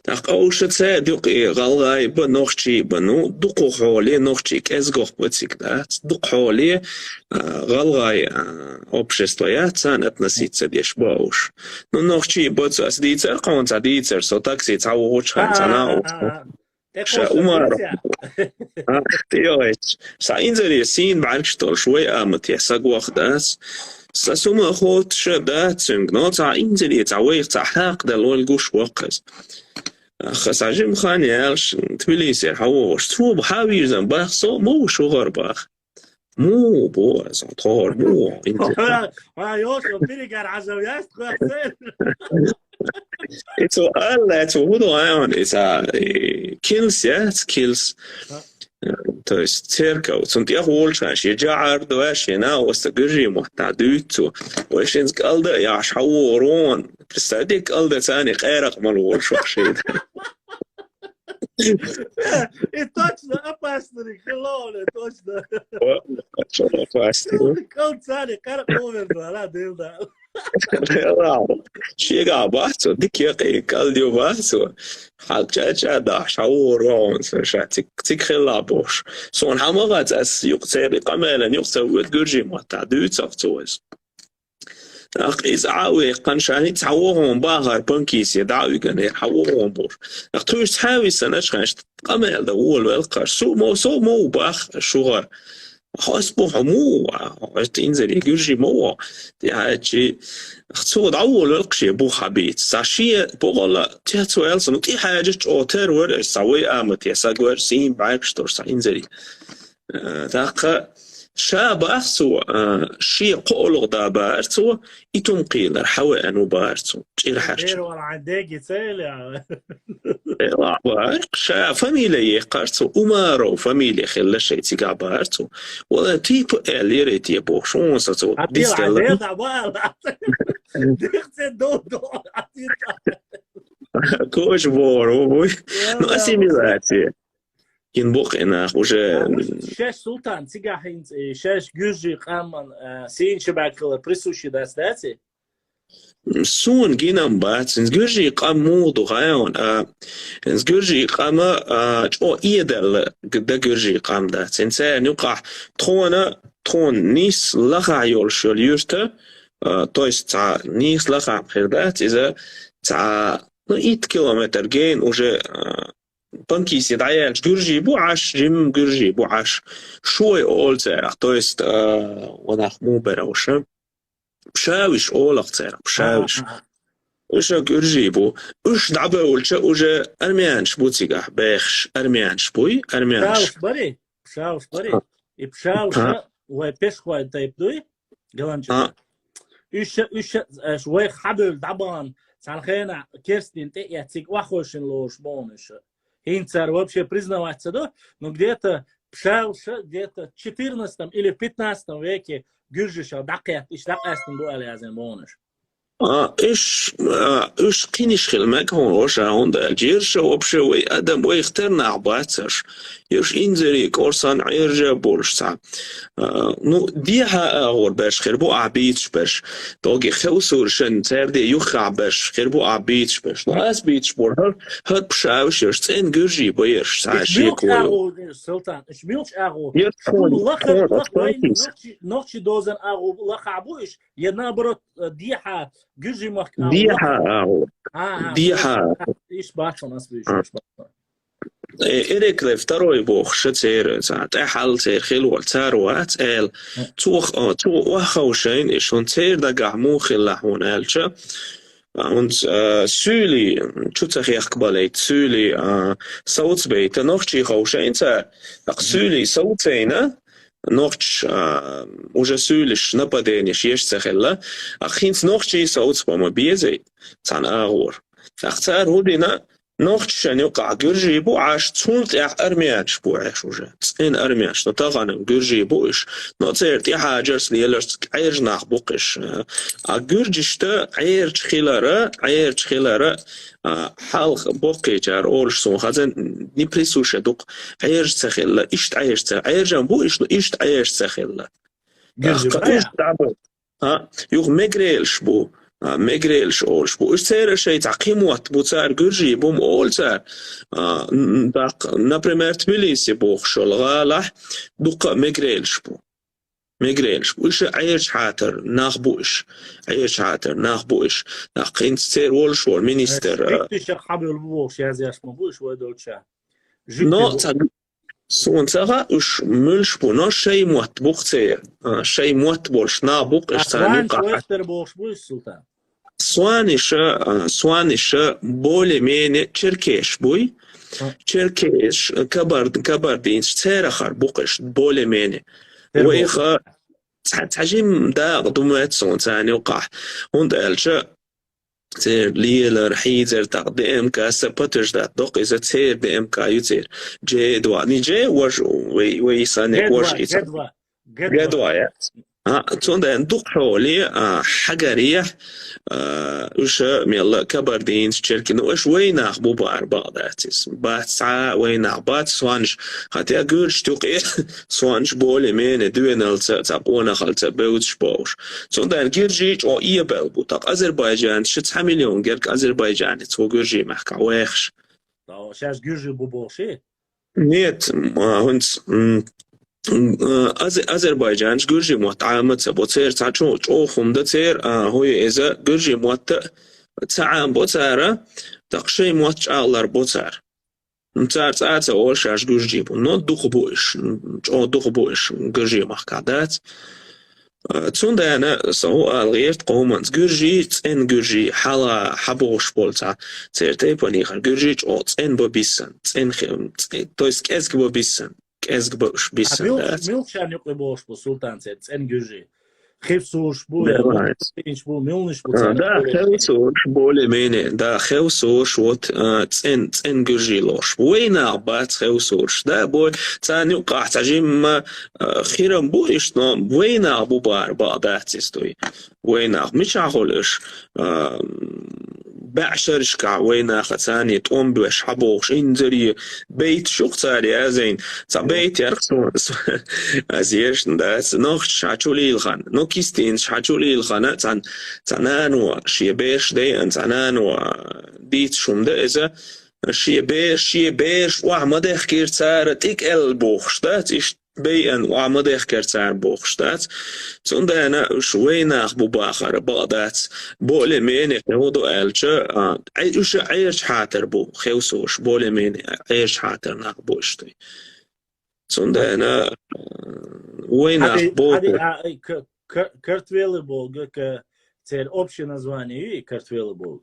ТӀаккха уша цаьрда юкъе гӀалгӀай ба, нохчий ба, ну, дукха хьоле, нохчий кӀезгох ба цига дац, дукха хьоле, а, гӀалгӀай, а, общество яц, царна относиться деш ба уш. Ну, нохчий ба цу, ас дийцар, кхонца дийцар, со такси цхьа вогӀучу хан цхьа нах. Ша Умаров. А, тӀе йойтуш. Сан инзаре сийна бӀаьргаш долуш, вай амате сагох дац. Сан сума хоттуша дац цуьнга, но цхьа инзаре, цхьа вайх, цхьа хьакха дала ван гуш ваккхаза. Аха, сан жима хан яьлаш, Тбилисера хьавогӀуш. Цо бу хьавирзан бах, со муш ву гӀар бах. Му бу, сан тхор му. Ха, йош, пиригар Ӏажав яст, хӀа, цер. Ицо аьлла, цо хӀун ду айхьа, иза, э, килс яц, килс. То есть церковь, цунна тӀехволуш хан, шен жаӀар ду, шен наоста гуьржий мотта дуьйцу. Вай шинца кӀалда а яхьаш, хьавогӀур вон. Представьте, кӀалда царна къеракъ мала волуш вахшийна. И точно опасный, хилоле, точно. Точно опасный. КӀалда царна къеракъ вовер ду, ала, дел да. Шегахь бац цо, дика якъий кӀалдо бац цо. Хьал ча-ча дахьаш, хьавогӀур вогӀун сан ша, циг, циг хилла бохуш. Суна хьан ма хац, ас юкъа церан къамелан юкъа ца воьду, гуьржий мотта дуьйцах цо иза. Ах, иза Ӏа а вехкан, ша хӀинца хьан вогӀун бахар панкисе, дӀа а виган, хьан вогӀун бохуш. Ах, тхуьш цхьа а висан, аш хьаьнаш къамел дан волавелла кхаш. Су мо, со мо бах шугӀар. Хьо ас бу хьо му, хьо ас инзаре гуьржий ма ву. ТӀаьхьа чи, цо дӀаволавелла кхаше бух хьабийца. Ца шен букъалла тец ваьлла сан, ну, тӀе хьаьжа чӀо тер вара, аса вай амате саг вара, сийна бӀаьргаш дора сан инзаре. Э, тӀаккха ша бах цо, э, шен кхоалгӀа да баьр цо, и тум кхийлар, хьавеана ву баьр цо, чӀир хьаьрча. Эр вала хьан деги цели, а? Э, ла баьр, ша фамилия ехкар цо, Умаров фамилия хилла шай цигахь баьр цо. Вала типа эл ере те бохуш, он са цо дистелла. Дихце до, до, а ти та. Коч бор, о, бой. Ну, ассимиляция. Кин бу кхин нах уже. Шеш Султан, цигахь хӀинца, э, шеш гуьржий къаман, э, сийна ши баьг хилар присущий дац, дац и? Суна гинам бац, хӀинца гуьржий къам муха ду хьайван, а, хӀинца гуьржий къама, а, чӀо эдалла г-, да гуьржий къам дац. ХӀинца церан юкъахь тхона, тхона нийс лахахь йолуш йолу юьрта, а, то есть цхьа нийс лахахь хир дац, иза цхьа, ну, итт километр гейна уже, а, Панкисе дӀаяьлча гуьржий бу Ӏаш, жимма гуьржий бу Ӏаш. Шой олу церах, то есть, а, ванах муха бара уша? Пшавиш олах церах, пшавиш. Аха, аха. Уша гуьржий бу. Уьш дӀабевлча уже армянаш бу цигахь, бехаш армянаш буй, армянаш. Пшавиш бари? Пшавиш бари? А. И пшавиша вай пешхой тайп дуй? Галанча. А. Уьш, уьш, аш вай хьабевлла дӀабахана, цхьана хенахь керстин тӀе а цига охьахевшина лоруш бохуна уьш. ХӀинца цара вообще признавать ца до, но где-то пшавиша, где-то в четырнадцатом или в пятнадцатом веке гуьржиша дӀакхетта, иштта дӀакъаьстина ду аьлла яздина бохуна уьш. А, уьш, а, уьш кхиниш хила мега хьуна, ваша, хӀунда аьлча ерша вообще вай адам, вайх тера нах бац аш. Ерш инзаре кӀорсан Ӏержа болуш цхьа. А, ну, дехьа агӀор берш хир бу ахь бийцаш берш. Доги хевсур шен церде юххехь берш хир бу ахь бийцаш берш. Ну, ас бийцаш бу хӀар, хӀар пшавиш ерш, цӀен гуьржий бу ерш, цхьа шеко. Султан, уьш милча агӀо? Ер тхуна, лаха, тхуна, лаха, вайн, нохчи, нохчи дозан агӀо лахахь бу уьш? Я наоборот, э, дехьа, гуьржий махка агӀо? Дехьа агӀо. А, а, дехьа. Иш бацун ас буьйш, иш бацун. Э, Эрекле второй бохуша церан, цхьа тӀаьхьал церан хилла волу цара вац, аьлла. Цо, а, цо охьаховшийна, и шун церан дагахь муха хилла хьуна аьлча, А, хӀунца, а, суьйлий чу ца хехкабалийта, суьйлий, а, совцабайта, нохчий ховшийна цара, тӀаккха суьйлий совцийна, нохчаш, а, уже суьйлаш, нападенеш еш ца хилла, а хӀинца нохчий совцабан ма безий, цхьана агӀор. ТӀаккха цара хӀун дина, нохчашна юкъахь гуьржий бу Ӏаш, цул тӀаьхьа армянаш бу Ӏаш уже. ЦӀена армянаш, но тахана гуьржий бу уьш, но церан тӀехьажарца леларца Ӏаьржа нах бу-кх уьш. А гуьржашта Ӏаьржа хилара, Ӏаьржа хилара, а, хьалха боккхийчара олуш суна хазан, не присуще ду-кх, Ӏаьржа ца хилла, иштта Ӏаьржа ца, Ӏаьржа-м бу уьш, но иштта Ӏаьржа ца хилла. Гуьржий ТӀаккха бу уьш дӀабо. А, юха мегрелаш бу. А, мегрелаш олуш бу. Уьш церан шайн цхьа кхин мотт бу, цара гуьржий бу-м олу цара. А, н-, н-, даккха, например, Тбилиси бохуш йолу гӀалахь дуккха а мегрелаш бу. Мегрелаш бу. Уьш Ӏаьржа хьатар нах бу уьш. Ӏаьржа хьатар нах бу уьш. ТӀаккха хӀинца церан волуш волу министр, а, Жуьгтишах хьабевлла бу бохуш язъеш ма бу уьш вай долча. Но Жуьгтий бу. Ца Суна ца хаьа, уьш муьлш бу, но шайн мотт бу-кх церан. А, шайн мотт болуш нах бу-кх уьш, царна юкъахь. Суаниш вайш тера бохуш бу уьш, Султан? Суаниша, а, суаниша более-менее черкеш буй. А. Черкеш, кабард-, кабардинцаш церахара бу-кх уьш, более-менее. Тера бохуш. Вайха цхьа, цхьа жимма дакъа ду моьтту суна царна юкъахь. ХӀунда аьлча, церан лелар, хьийзар, тӀаккха ДМК-с а подтверждать доккху иза, церан ДМК ю церан. Джей два. Не Джей, вож, вай, вай санна вож иза. Г два, Г два. Г два, я. А, цундела дукха хьоле, а, хьагарехь, а, уьш мелла кабардинцаш, черки. Ну, уьш вайнах бу бахара бакъ дац иза. Бац цхьа а вайнах, бац суаниш. Хотя гуьржашна юкъе суаниш более-менее доьналца, цхьа къонахалца бевзаш бохуш. Цундела гуьржий чӀогӀа эбелла бу. ТӀаккха азербайджанцаш цхьа миллион гергга азербайджанец ву гуьржийн махкахь вехаш. Шаьш гуьржий бу бохуш и? Нет, м, а, хӀинца, м, м, а, аз-, азербайджанцаш гуьржийн мотт Ӏама ца бо. Церан цхьа чӀо-, чӀогӀа хӀума дан церан, а, хӀун ю иза, гуьржийн мотт а ца Ӏамабо цара, тӀаккха шайн мотт чӀагӀлар бо цара. Цара цкъа а ца олу шаьш гуьржий бу, но дукха бу уьш, чӀогӀа дукха бу уьш, гуьржийн махкахь дац. Цундела со хӀун ала гӀерта къоманца: гуьржий, цӀена гуьржий, хьалха хьабохуш болу цхьа церан тайпанехара гуьржий чӀогӀа цӀена бан биссина, цӀена хи-, цӀе-, то есть кӀезиг бан биссина, кӀезиг бан уьш биссина дац. Милхачарна юкъе бохуш бу, Султан, церан цӀена гуьржий? Хевсурш бу, я, бу, милнаш бу, цара. Да, хевсурш, более-менее. Да, хевсурш, вот, а, цӀен-, цӀен гуьржий лоруш бу. Вайнах бац хевсурш. Да, бой, царна юкъахь цхьа жимма, а, хирам бу иштта, но вайнах бу бахара бакъ дац иза дуй. Вайнах. Мичахь хуьлу уьш? А, баьӀ шерашкахь вайнаха царна тӀом беш хьабохуш, инзаре бейташ ю-кх цара язйина. Цхьа бейт яра-кх суна, аз ешна дац. Нохчаша чу лийлахана, ну, кистинцаша чу лийлахана, цхьа, цхьа нано шен бераш дайъина, цхьа нано дийцаш хӀума дан иза, шен бер-, шен бераш охьа ма дехкира цара, тӀе кӀел бохуш дац, иштта байъина охьа ма дехкира цара бохуш дац. Цундела уьш вайнах бу бахара бакъ дац. Более-менее хӀун ду аьлча, а, Ӏе-, уьш Ӏаьржа хьатар бу, хевсурш, более-менее Ӏаьржа хьатар нах бу уьш дуй. Цундела, а, вайнах бу. Хьади, а, к-, к-, картвелы бу, г-, к-, церан общее название ю и картвелы бу?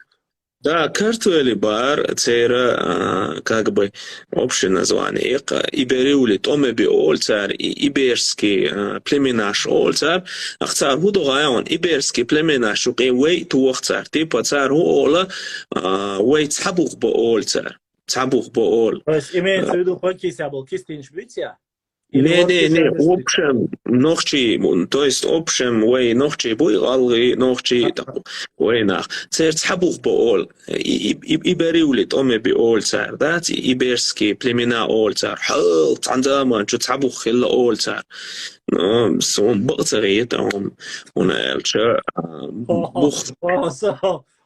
Да, картвели бахара церан, а, как бы, общее название. Икха, ибериули тӀом бе олу цара, и-, иберские, а, племенаш олу цара. Ах, цара хӀун ду гӀайгӀан, иберские племенаш юкъе вай а тоха цара. Типа цара хӀун олу, а, вай цхьа бух бу олу цара. Цхьа бух бу олу. То есть имеется в виду, панкиса болу кистинаш буьйцу я? Не, не, не, в общем, нохчий, м, то есть, в общем, вай нохчий буй, гӀалгӀай, нохчий, так, вайнах. Церан цхьа бух бу олу, и, и, и, ибериули тӀом бе олу цара, да, ци-, иберские племена олу цара. Хьал, цхьана заман чу цхьа бух хилла олу цара. Но, суна бакъ ца гӀерта, хӀун-, хӀунда аьлча, а, бух. О, со,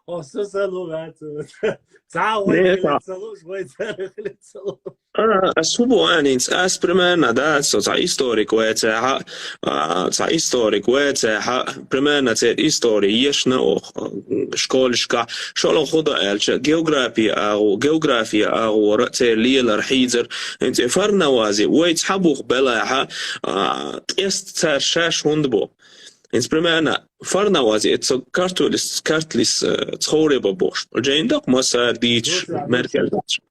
о, со, со, ну, да, ца-, ца-, вай, не, хилла ца-, ца луш, вай, ца-, хилла ца луш. А, ас хӀун бу аьлла хӀинца? Ас примерно, да, со цхьа историк вацахь, а, цхьа историк вацахь, примерно церан истори ешна оха, а, школашкахь, шолгӀа хӀун ду аьлча, география агӀо-, география агӀора, церан лелар, хьийзар, хӀинца и Фарнавази, вай цхьа бух белахь, а, тӀеста цара шаьш хӀунда бу? ХӀинца примерно Парнавази, это со картулис, картулис, э, цховре бабохш. Джейн док, масар дич, Доча, меркер доча.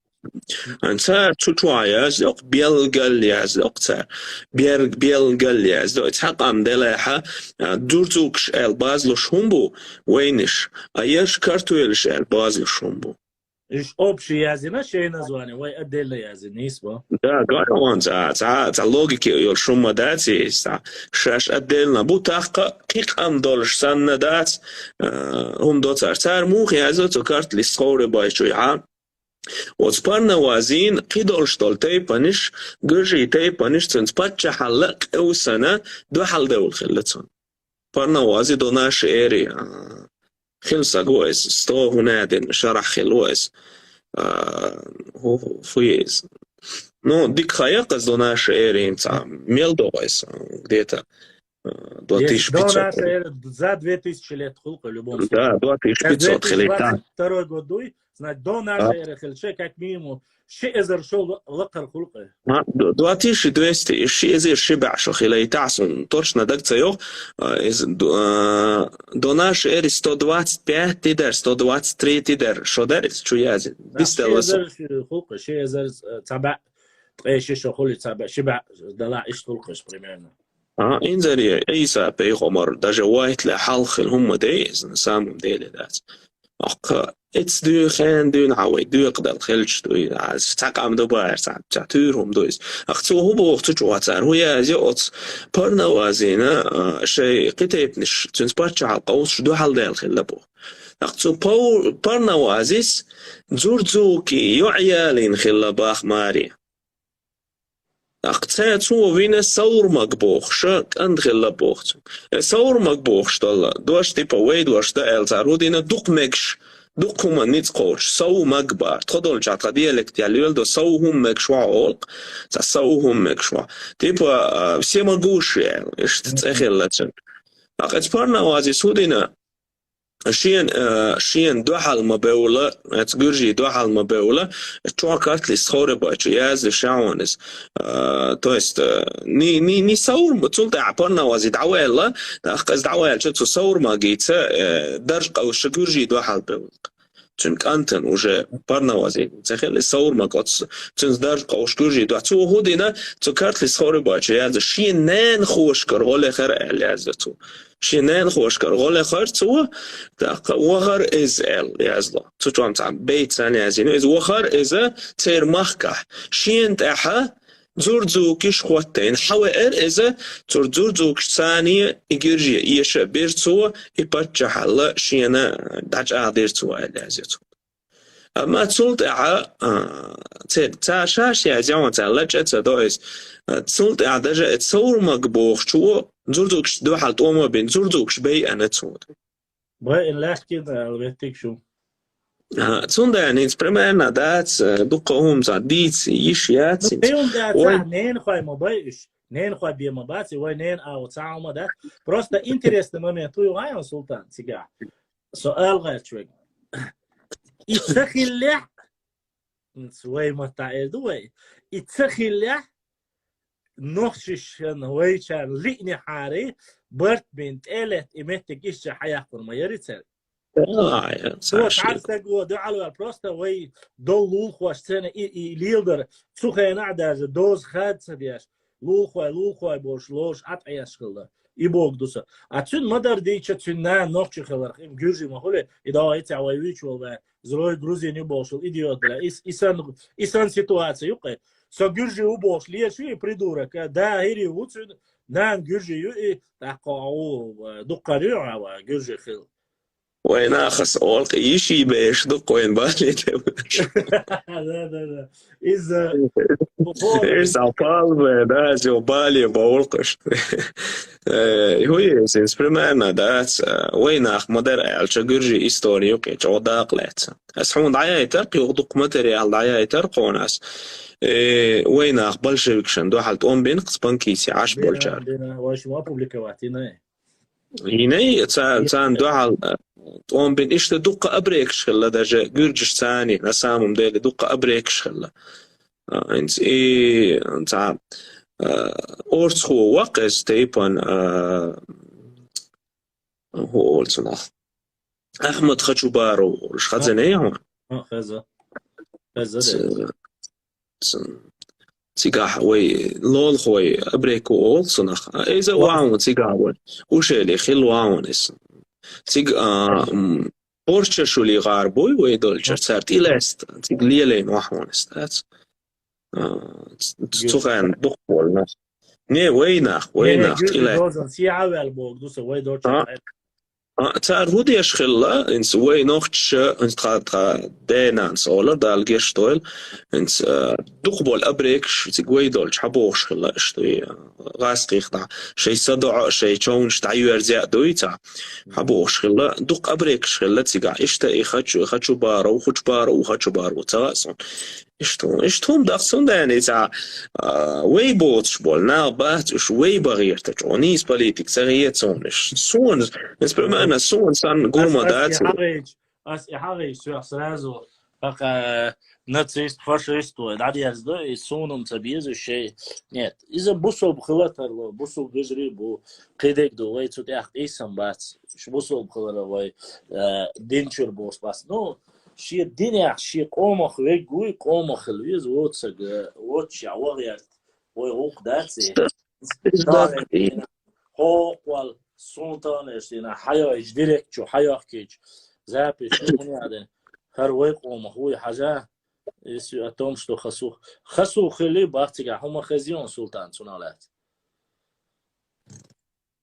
Ан цар цу чуа яздок, белгал яздок цар. Берг белгал яздок. Цхьакъам делаха, а, дзурдзукш эл базлуш хумбу, вайниш. А еш картулиш эл базлуш хумбу. Иш общий язина, шей название, вай отдельно язина, нисбо? Да, гайон, ца, ца, ца логики йол шумма даци, ца, шаш отдельно бу тахка, кикъам долш санна дац, э, хум доцар. Цар мух язо, цу картулис цховре байчу, я. Оц Парнавазин, кидолш дол тейпаниш, гыжи тейпаниш, цунц паччахьалла, кьеусана, духьал девул хилла цун. Парнавази до нашей эры, а, хилса гойс, сто гунадин шарах хилвойс, а, ху-, ху-, фуез. Ну, дик хаяк до нашей эры, ца, мел догойс, а, где-то, а, два тысячи пятьсот. До нашей эры за две тысячи лет хулка в любом случае. Да, два тысячи пятьсот хилита. Сейчас две тысячи двадцать второй год дуй, значит, до нашей эры хилче, как минимум, ши эзер шо лакар хулка. А, д-, два тысячи двести, ши эзер ши бя шо хилайтасун. Точно даг ца йох, а, из, д-, а, до нашей эры сто двадцать пять тидер, сто двадцать три тидер, шо дер, из чу язи. Да, бистел ши эзер ши хулка, ши эзер, э, ца бя, э, ши шо хули ца бя, ши бя, дала иш хулка, примерно. А, инзари, Иса пейхомар, даже вайтла халхил хумма дей, на самом деле, да. Ахка, эц дуй, хен дуй, на вай дуй, кадал хелч дуй, а, цакам ду бар, ца, ца, тюр хум дуйс. Ах, цу хубо, цу чуа цар, хуя, зе оц, Парнавазина, а, шей, китепниш, цунц паччахьал, каус, шу духьал дел хилла бу. Ах, цу пау-, Парнавазис, дзурдзуки, юъялин хилла бах мари. Ах, ца цо вина Саурмаг бохуш, кӀант хилла боху цуьнга. Э, Саурмаг бохуш долла, дош, типа, вай дош да аьлла цара хӀу дина, дукха мегаш, дукха хӀума ницкъ кхочуш, Саумаг бара. Тхо долчохь тхан диалект яьлла йолу до, Сау хӀума мегаш ваха олу, ца Сау хӀума мегаш ваха. Типа, а, всемогущий аьлла, иштта цӀе хилла цуьнан. Ах, эца Парнавазис хӀу дина, шен, э, шен дуьхьал ма бевла, эца гуьржий дуьхьал ма бевла, чохь картлис ховре бачу, язли шаьхьонис. Э, то есть, э, ни, ни, ни Саур, цул тӀаьхьа Парнавази дӀаваьлла, тӀаккха иза дӀаваьлча цу Саурмагица, э, дарж къовша гуьржий дуьхьал бевла. Цуьнан кӀантана уже Парнавази ца хилла, Саурмаг оцу, цуьнца дарж къовша гуьржий дуьхьал. Цо хӀу дина, цу картлис ховре бачу яза, шен ненахошкара гӀо лехара аьлла яза цо. Шен ненахошкара гӀо лехара цо, тӀаккха вахара иза аьлла язло. Цу чохь цхьа бейт царна яздина. Иза вахара иза церан махкахь. Шена тӀаьхьа дзурдзукиш хӀоттийна. Хьавеара иза, цуьра дзурдзукаш царна и гирже эша бира цо, и паччахьалла шена дӀачӀагӀдира цо аьлла яза цо. Амма цул тӀаьхьа, а, церан, цара шаьш язъян цара лачкъа ца до иза. А, цул тӀаьхьа даже эца Саурмаг бохучо, дзурдзукаш дуьхьал тӀома бина, дзурдзукаш байъина цо. Байъина лаьттина аьлла веттиг шу. А, цундела хӀинца примерно дац, а, дукха хӀума ца дийца йиш яц хӀинца. Ну, кхин хӀума дац, вай ненахой ма байъа уьш. Ненахой бен ма бац, и вай ненан агӀо цхьа хӀума дац. Просто интересный момент ву юкъахь, Султан, цигахь. Со ала гӀерташ вега. И ца хиллехь, вай маттахь эр ду вай, и ца хиллехь, нохчашна вайчарна лиънехьара, барт бина тӀе а летта, и меттиг иштта хьаяккхур ма яра цаьрга. Ай, цхьа ши. Цхьа стаг вон дуьхьал ваьлла, просто вай долу лулахошца и, и леладар, цу хенахь даже доза хада ца деш, лулахой, лулахой бохуш, лоруш Ӏа тӀе еш хилла. И боху ду со. А цуьнан ма-дарра дийча, цуьнан нана нохчи хиларх, и гуьржи ма хуьлу, и догӀу и цхьа вай вуьйчу волу ваьлла, зрой грузин ю бохуш, идиот, бля, и, и сан, и сан ситуация ю кхе. Со гуьржи ву бохуш, леш ю и придурок, а, да, хӀирий ву цуьнан, нана гуьржи ю и, тӀаккха ву, дуккха ю, а, гуьржи хила. Вай нахас олу, йиш йий беш ду, кхойн бале тӀе вуьш. Да, да, да. Иза, Ирсал палве, да, зо бале бовлкъаш. Э, хӀу еза, иза примерно дац, э, вай нах ма-дарра аьлча, гуьржи истори юкъе чӀогӀа дакъа лаьцна. Ас хьуна дӀаяйтар, кхин дукха материал дӀаяйтар кхунас. Э, вай нах большевикшна дуьхьал тӀом бина, кхин спанкийси Ӏаш болчара. Бина, бина, вай шума опубликовать йина. Йинай, ца-, царна дуьхьал, э, тӀом бина, иштта дуккха абрекаш хилла, даже гуьржаш царна, на самом деле, дуккха абрекаш хилла. А, хӀинца и, цхьа, э, орцахо ваккха иза тайпана, э, хӀу олу цунах. Ахмад Хачубаров олуш, хазанай хьуна? А, хаза. Хаза, ц-, да. Ц-, цигахь вай лолхой абреку олу цунах. А, иза ван цигахь вай. Ушели хил ван эс. Циг, а, м, Порча шули гӀар буй вай долчур, цар тӀилаьста, циг лелайн вахьонас дац. А, ц-, цу хенна дукхболнах. Не, вайнах, вайнах, тӀилаьста. Дозан сиявел бог, дуса вай долчур. А? А, цар хӀу деш хилла, инца вай нохча, инца тха, тха дайнанца олар, Дала геш дойла, инца, а, дукхбол абрекаш, циг вай долчу хьабохуш хилла, иштта, а, гӀазкхих дӀа, шай садоӀа, шай човнаш дӀайоьрзя а дуй ца. Хьабохуш хилла, дукха абрекаш хилла цигахь. Иштта и хачу, хачу баров, хучу баров, хачу баров, ца ваьа суна. Иштта, иштта хӀума даха суна даьна, и ца, а, вай боцуш болу, нах бац уьш вай бахертачу, о, нийса политик ца гӀе цунаш. Суна, ас, примерно, суна санна гурма дац. Ас и хьагӀийча, соьх сразу, хӀокху нацист, фашист вай дӀадерзадо, и суна ца беза шей. Нет, иза бусулба хила тарло, бусулба вежарий бу, кхидерг ду, вай цу тӀехь къийсам бац. Ш-, бусулба хилара вай, э, дин чуьра бос бац. Ну, шен динехь, шен къомах веггуй, къомах хила веза, воцаг, э, воцчехь ваха яц, вай гӀуллакх дац и. Хьо кхол, султан эш дина, хьайойчу директ чу, хьайохкийчу, запись чу, хӀунда аьлла, хӀара вай къомах вуй хьажа, если о том, что хасух. Хасух хили, бах цигахь, хӀума хезион султан цунах лаьцна.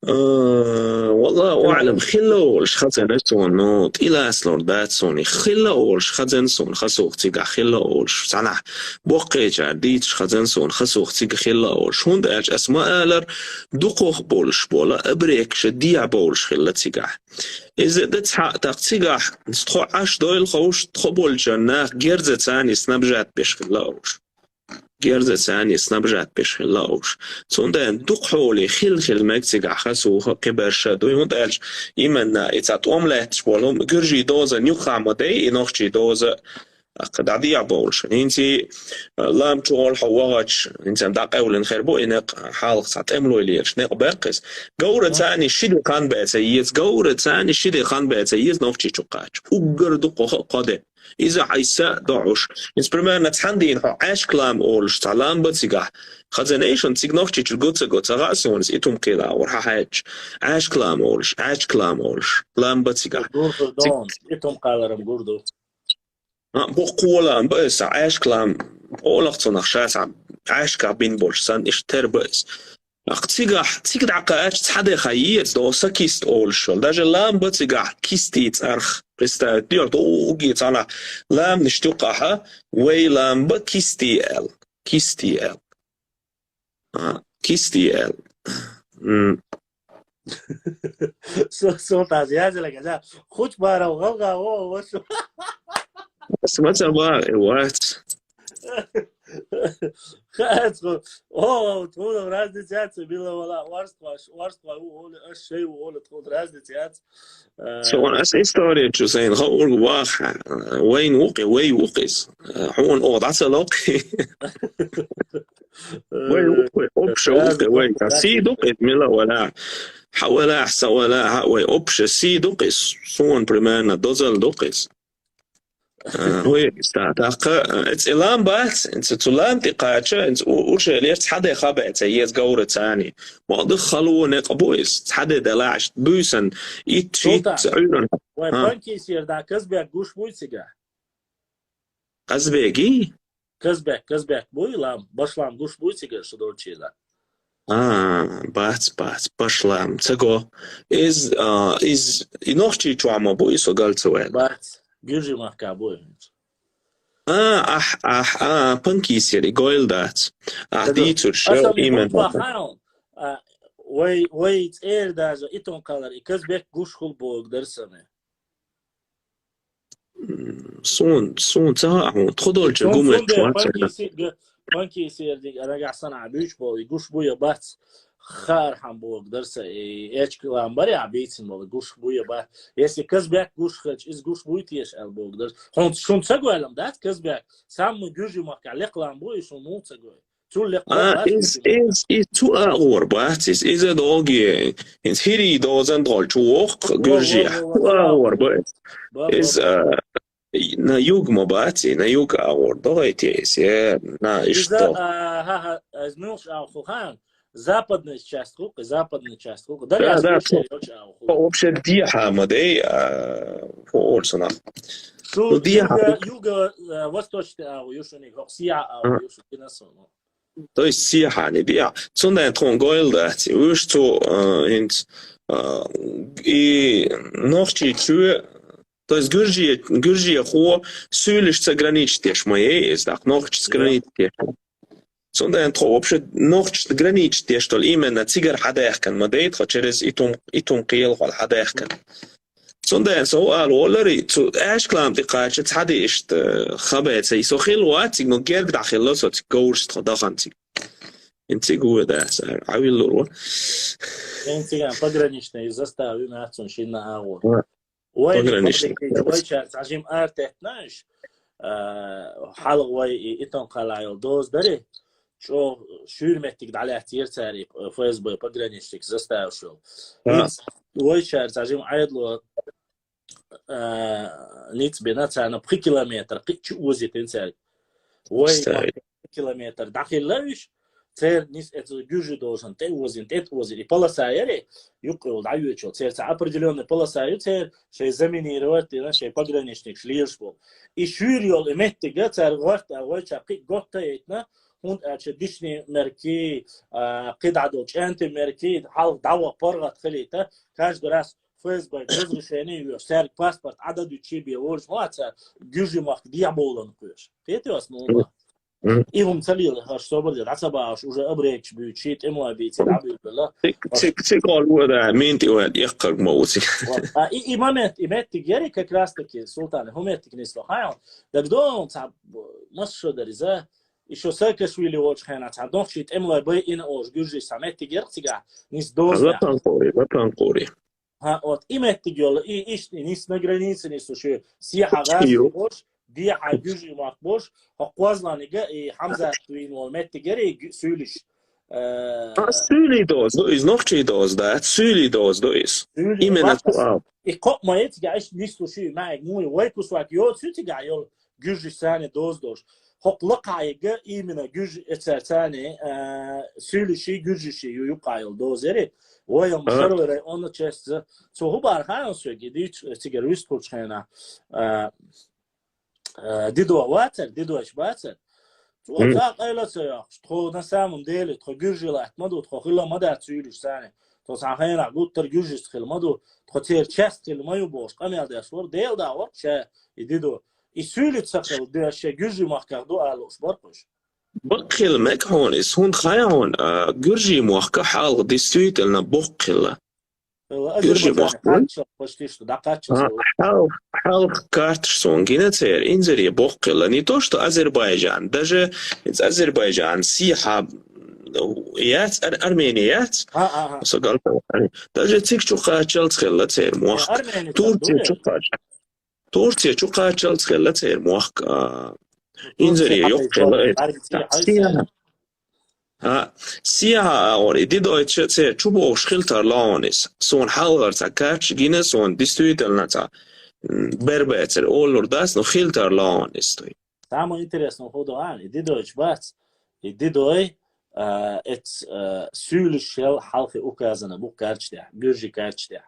Э, валлаху аълам, хилла олуш хазана суна, ну, тӀиласлур дац суна, хилла олуш хазана суна, хасух цигахь хилла олуш, цхьанахь боккхечара дийцаш хазана суна, хасух цига хилла олуш. ХӀунда аьлча ас ма алар, дукхах болуш бола, абрекаша дехьа бовлуш хилла цигахь. Иза дан цхьаъ такха цигахь, тхо Ӏаш дойла ховш, тхо болчарна нах герзаца снабжат беш хилла олуш. Герзаца снабжат беш хилла олуш. Цундела дукха хьоле хила-хила мега цигахь хасуха кхиберша дуй, хӀунда аьлча именно и цхьа тӀом лаьтташ болу, гуьржий дозан юххехь ма дай, и нохчий доза Аккха дӀадехьа бовлуш. ХӀинца, э, лам чу гӀолхьо вахача, хӀинца дӀакъевлина хир бу и некъ, хьалха цхьа тӀемалой лелаш некъ баьккхис. Говра царни ши де хан баьца еза, говра царни ши де хан баьца еза нохчий чу кхача. Уггар дукха ха-, кхо де. Иза хьайса доӀуш. ХӀинца примерно цхьан дийна хьо Ӏаьшка лам олуш цхьа лам ба цигахь. Хазанай шун цига нохчий чу гу ца го, ца гӀа а сонас, и тум кхийла а вара хьан хьаьчча. Ӏаьшка лам олуш, Ӏаьшка лам олуш. Лам ба цигахь. Гур ду дон, и тум кхаларам гур ду. А, боккха лам ба иза, Ӏаьшка лам, олах цунах ша схьа, Ӏаьшках бина болуш санна, иштта тера ба иза. Аккха цигахь, цига дӀакхаьчча цхьа де хан еза, до са кист олуш йолу. Даже лам ба цигахь кистий цӀарах, представить, дера, до угги цхьанахь ламнаш тюккъахьа, вай лам ба кистий аьлла. Кистий аьлла. А, кистий аьлла. М. Со, со таз язелага, да. Хуч барав, гӀалгӀа, о, о, шо. Ас ма ца бахьа, э, вац. Хац, о, о, тхуна разница яц, билла вала, варст ваш, варст ва, у, оли, аш шей, у, оли, тхуна разница яц. Э, Сон ас история чу сайн хаург ваха, э, вайн вукъи, вай вукъис. Э, хьуна о дӀа ца локхи. Вай вукъи, обша вукъи, вай. Та си дукъис, мила вала. Хьа вала, са вала, хьа вай обша си дукъис. Сон примерно дозал дукъис. Э, хой, ста, таккха, э, эц и лам бац, эц цу лам тӀе кхача, эц у-, уше леш цхьа де хабаьца, ез говра цани. Мо дых хало некъ бу эс, цхьа де далаш, буьйсан, ит, шит, Султан, Ӏуьйран. Вай Ха. Панкисер да Казбек гуш буй цига? Казбеги? Казбек, Казбек буй лам, башлам гуш буй цига шу долчийла? А, бац, бац, башлам, ца го. Из, а, из, и нохчий чуама бу, и со гал ца ваьлла. Бац, гуьржий махка бу. А, ахь, ахь, а, панкисер, и гойл дац. Ахь, ца го. Дийцур шел, Аса именно. Хутба хаун, а, вай, вай цӀер даже, и тон калар, и Казбек гуш хул бог дарсаме. М, сун, сун ца хаьа хьуна. Тхо долчу Сун, гумет сун де чуан ца панкиси-, г-, панкисердиг, а, нагахь санахь буьйч болу, и гуш буй я бац, хаархьан бог дарса, и эчкалан баре, а, бийцин болу, гуш буй я бац. Если Казбек гуш хилча, из гуш буй теша, аьл бог дарса. Хьун, шун ца гойлам дац, Казбек? Самма гуьржий махка лекълан буй, шун муха ца гой? Цул лекха А, бац из, иза. Из, из цу агӀор бац, из, иза доги, из хӀирий дозан долчу воккха Во, гуьржехь. Во, во, Цу во, агӀор бац. Ба, ба, Из, ба. А, на юг ма бац, и на юг агӀор догӀайте, из, э, на Иза, ишта. А, ха, ха, из муьлш агӀо ху хан, западная часть ху, западная часть ху. Да, Да, я да, слушаю, то очень агӀо ху. Вообще дехьа ма дей, а, фу олсунах. Шу Ну, дехьа. Юга, юга, э, восточный агӀо, юшуник, хо, сия агӀо, А. Юшуник, на сону. То есть сехьани, диа. Цунден тхун гойл дац. Уьш цу, а, хӀинц, а, и нохчи чу, то есть гуьржи, гуьржи хо, суьйлишца граничит деш ма ей, из дак, нохчица Да. Граничит деш. Цунден тхо вообще нохчица граничит деш тол именно цигар хьадаьхкан ма дей, тхо через итум, итум кхел хол хьадаьхкан. Цундела со ала воллари, цу аьшклам тӀе кхача цхьади иштта, э, хабе ца, и со хилла вациг, но герг дӀахилла со циг говраш тхо даханциг. Ин циг ву да, са, Ӏавиллур ву. Ин циган пограничный застав ю нацун шинна агӀо. Ва, Вай пограничный. Вай чар цхьажим артетнааш, а, хьалгӀ вай и итон кхалайол доз дари, чӀо шуьйр меттиг дӀалаьццер цари, э, Ф С Б пограничник заставшул. Ха. Ниц, вай чар цхьажим Ӏедло, а, ниц бина царна пхи километр, кхи чу озитин цаьрга. Вай Стари. Пхи километр дӀахилла уьш, цер нис эцу гуьжи должен, тӀе озин, тӀе озин. И полоса яри, юккъе вол дӀайоьчул. Цер ца определённый полоса ю, цер шей заминировать дина, шей пограничник шлеш бу. И шуьйр йол, и меттига, цер гӀорта, вай ча кхи готта яйтна, хӀунда аьлча дишни мерки, а, кхидӀа дол чӀанти мерки, хьалха дӀава паргӀат хилийта, каждый раз Ф С Б разрешение йош, цаьрга паспорт Ӏададуьчи бе волчу ма цаьрга гуьжи махка дехьа болан кхоьш. Кхетий ас муха? Мгм. И хӀума ца лела, хаш собар де, дӀа ца бахаш, уже абрекаш буьйчи, тӀемлой бийци, дӀабуьйлла. Цик, цик, цик ол ву да, мин тӀе ван, яккхаг ма ву цик. Вот. А и, и момент, и меттиг яри как раз таки, Султан, хӀу меттиг нисло хайон. Даг дон, ца, нас шо дари за, и шо Саакашвили волчу хенна, ца нохчи тӀемлой бай ина ош, гуьжи са меттиг яр цига, нис доз Ватан къури, ватан къури. ХӀа, вот, и меттиг йолу, и ишт, и нис на границе нису шу, сехьа гӀазкхи Ю. Бош, дехьа гуьжи мах бош, хӀокху кхозланига и Хьамзат дуьйна волу меттиг яри гу-, суьйлиш. Э, А, суьйли доз ду, из нохчий доз, да? Суьйли доз ду из. Суьйли Именно доз. Цу ал. И кхоъ ма яц, га ишт нислу шу, маьг, муй, вай кусвак йоцу цига йолу гуьжи сани доз дош. ХӀокху лакхахьига именно гуьжи эцар цани, э, суьйлиши, гуьжиши ю юккъа йолу доз яри. Вай ам А. Шарвай районна честца. Цо хӀу бара хаьа соьга, и дийцу цигара вистхуьлучу хенахь, а, а, Дидо вацара, Дидойчу бацара. Цо Мгм. Цхьа къайла ца йоккхуш, тхо на самом деле, тхо гуьржи латта ма ду, тхо хила ма дац суьйлуш сани. Тхо цхьа хенахь гуттар гуьржист хила ма ду, тхо церан часть хила ма ю бохуш, къамел деш вара, Дела да вара ша и Дидо. И суьйлица ца хила, де ша гуьржи махках ду алуш бара кхуш. Баккхилла мега хьуна иза, хӀунда хаьа хьуна, а, гуьржийн мохка хьалха действительно боккхилла. Гуьржийн мохка. Кхаччалц, почти что, да, кхаччалц. А, хьалха, хьалха карташ суна гина церан, инзаре боккхилла. Не то, что Азербайджан, даже иза Азербайджан сехьа, ну, яц, Ар-, Армения яц. А, а, а. Со галта, даже цига чу кхаччалц хилла церан мохка. Армения Турция чу кхаччалц. Турция чу кхаччалц хилла церан мохк, а, Ну, инзаре сехьа йоккха хилла хьайса, эцна. Армения хьайса. Сехьа. А, сехьа агӀор, и Дидойча церан чу бохуш хила тарло хьуна иза. Суна хьалхара цхьа карташ гина, суна действительно цхьа, м, бербецара олур дац, но хила тарло хьуна иза дуй. Самое интересное хӀу ду, а, и Дидойча бац, и Дидой, а, эц, а, суьйлуш шел хьалхе указано бу карташ тӀехь, гуьржи карташ тӀехь.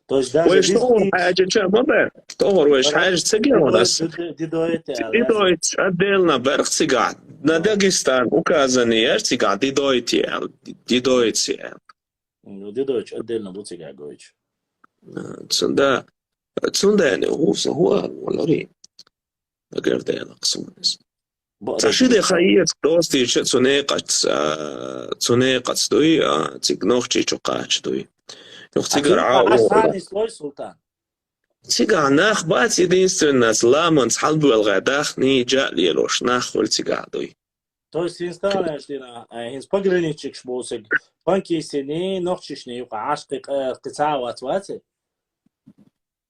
То есть даже Вайша тохар хьаьжча ма бер. Тохар вайша хьаьжча ца гена ас. Дидойти аьлла. Дидойти отдельно берх цигахь. На Дагестан указани яр цигахь Дидойти аьлла. Дидойти аьлла. Ну, Дидойти отдельно бу цигахь гойчу. А, цун-, да. Цундела хӀу со хӀу ала валари. Агар дела ксунес. Ца ши де хайец достича цу некъац, а, цу некъац дуй, а, циг нохчи чу кхача дуй. Юх цигара а, а, а, Султан. Цигахь нах бац единственное, ламанца хьалбоьлгӀа дахни джа а лелош, нах хуьлу цигахь дуй. То есть, хӀинца таланаш дина, а, хӀинца пограничникаш бу цига, панкисини, нохчишни юкъа, Ӏаш кхи къа-, кхи ца а вац, ваци?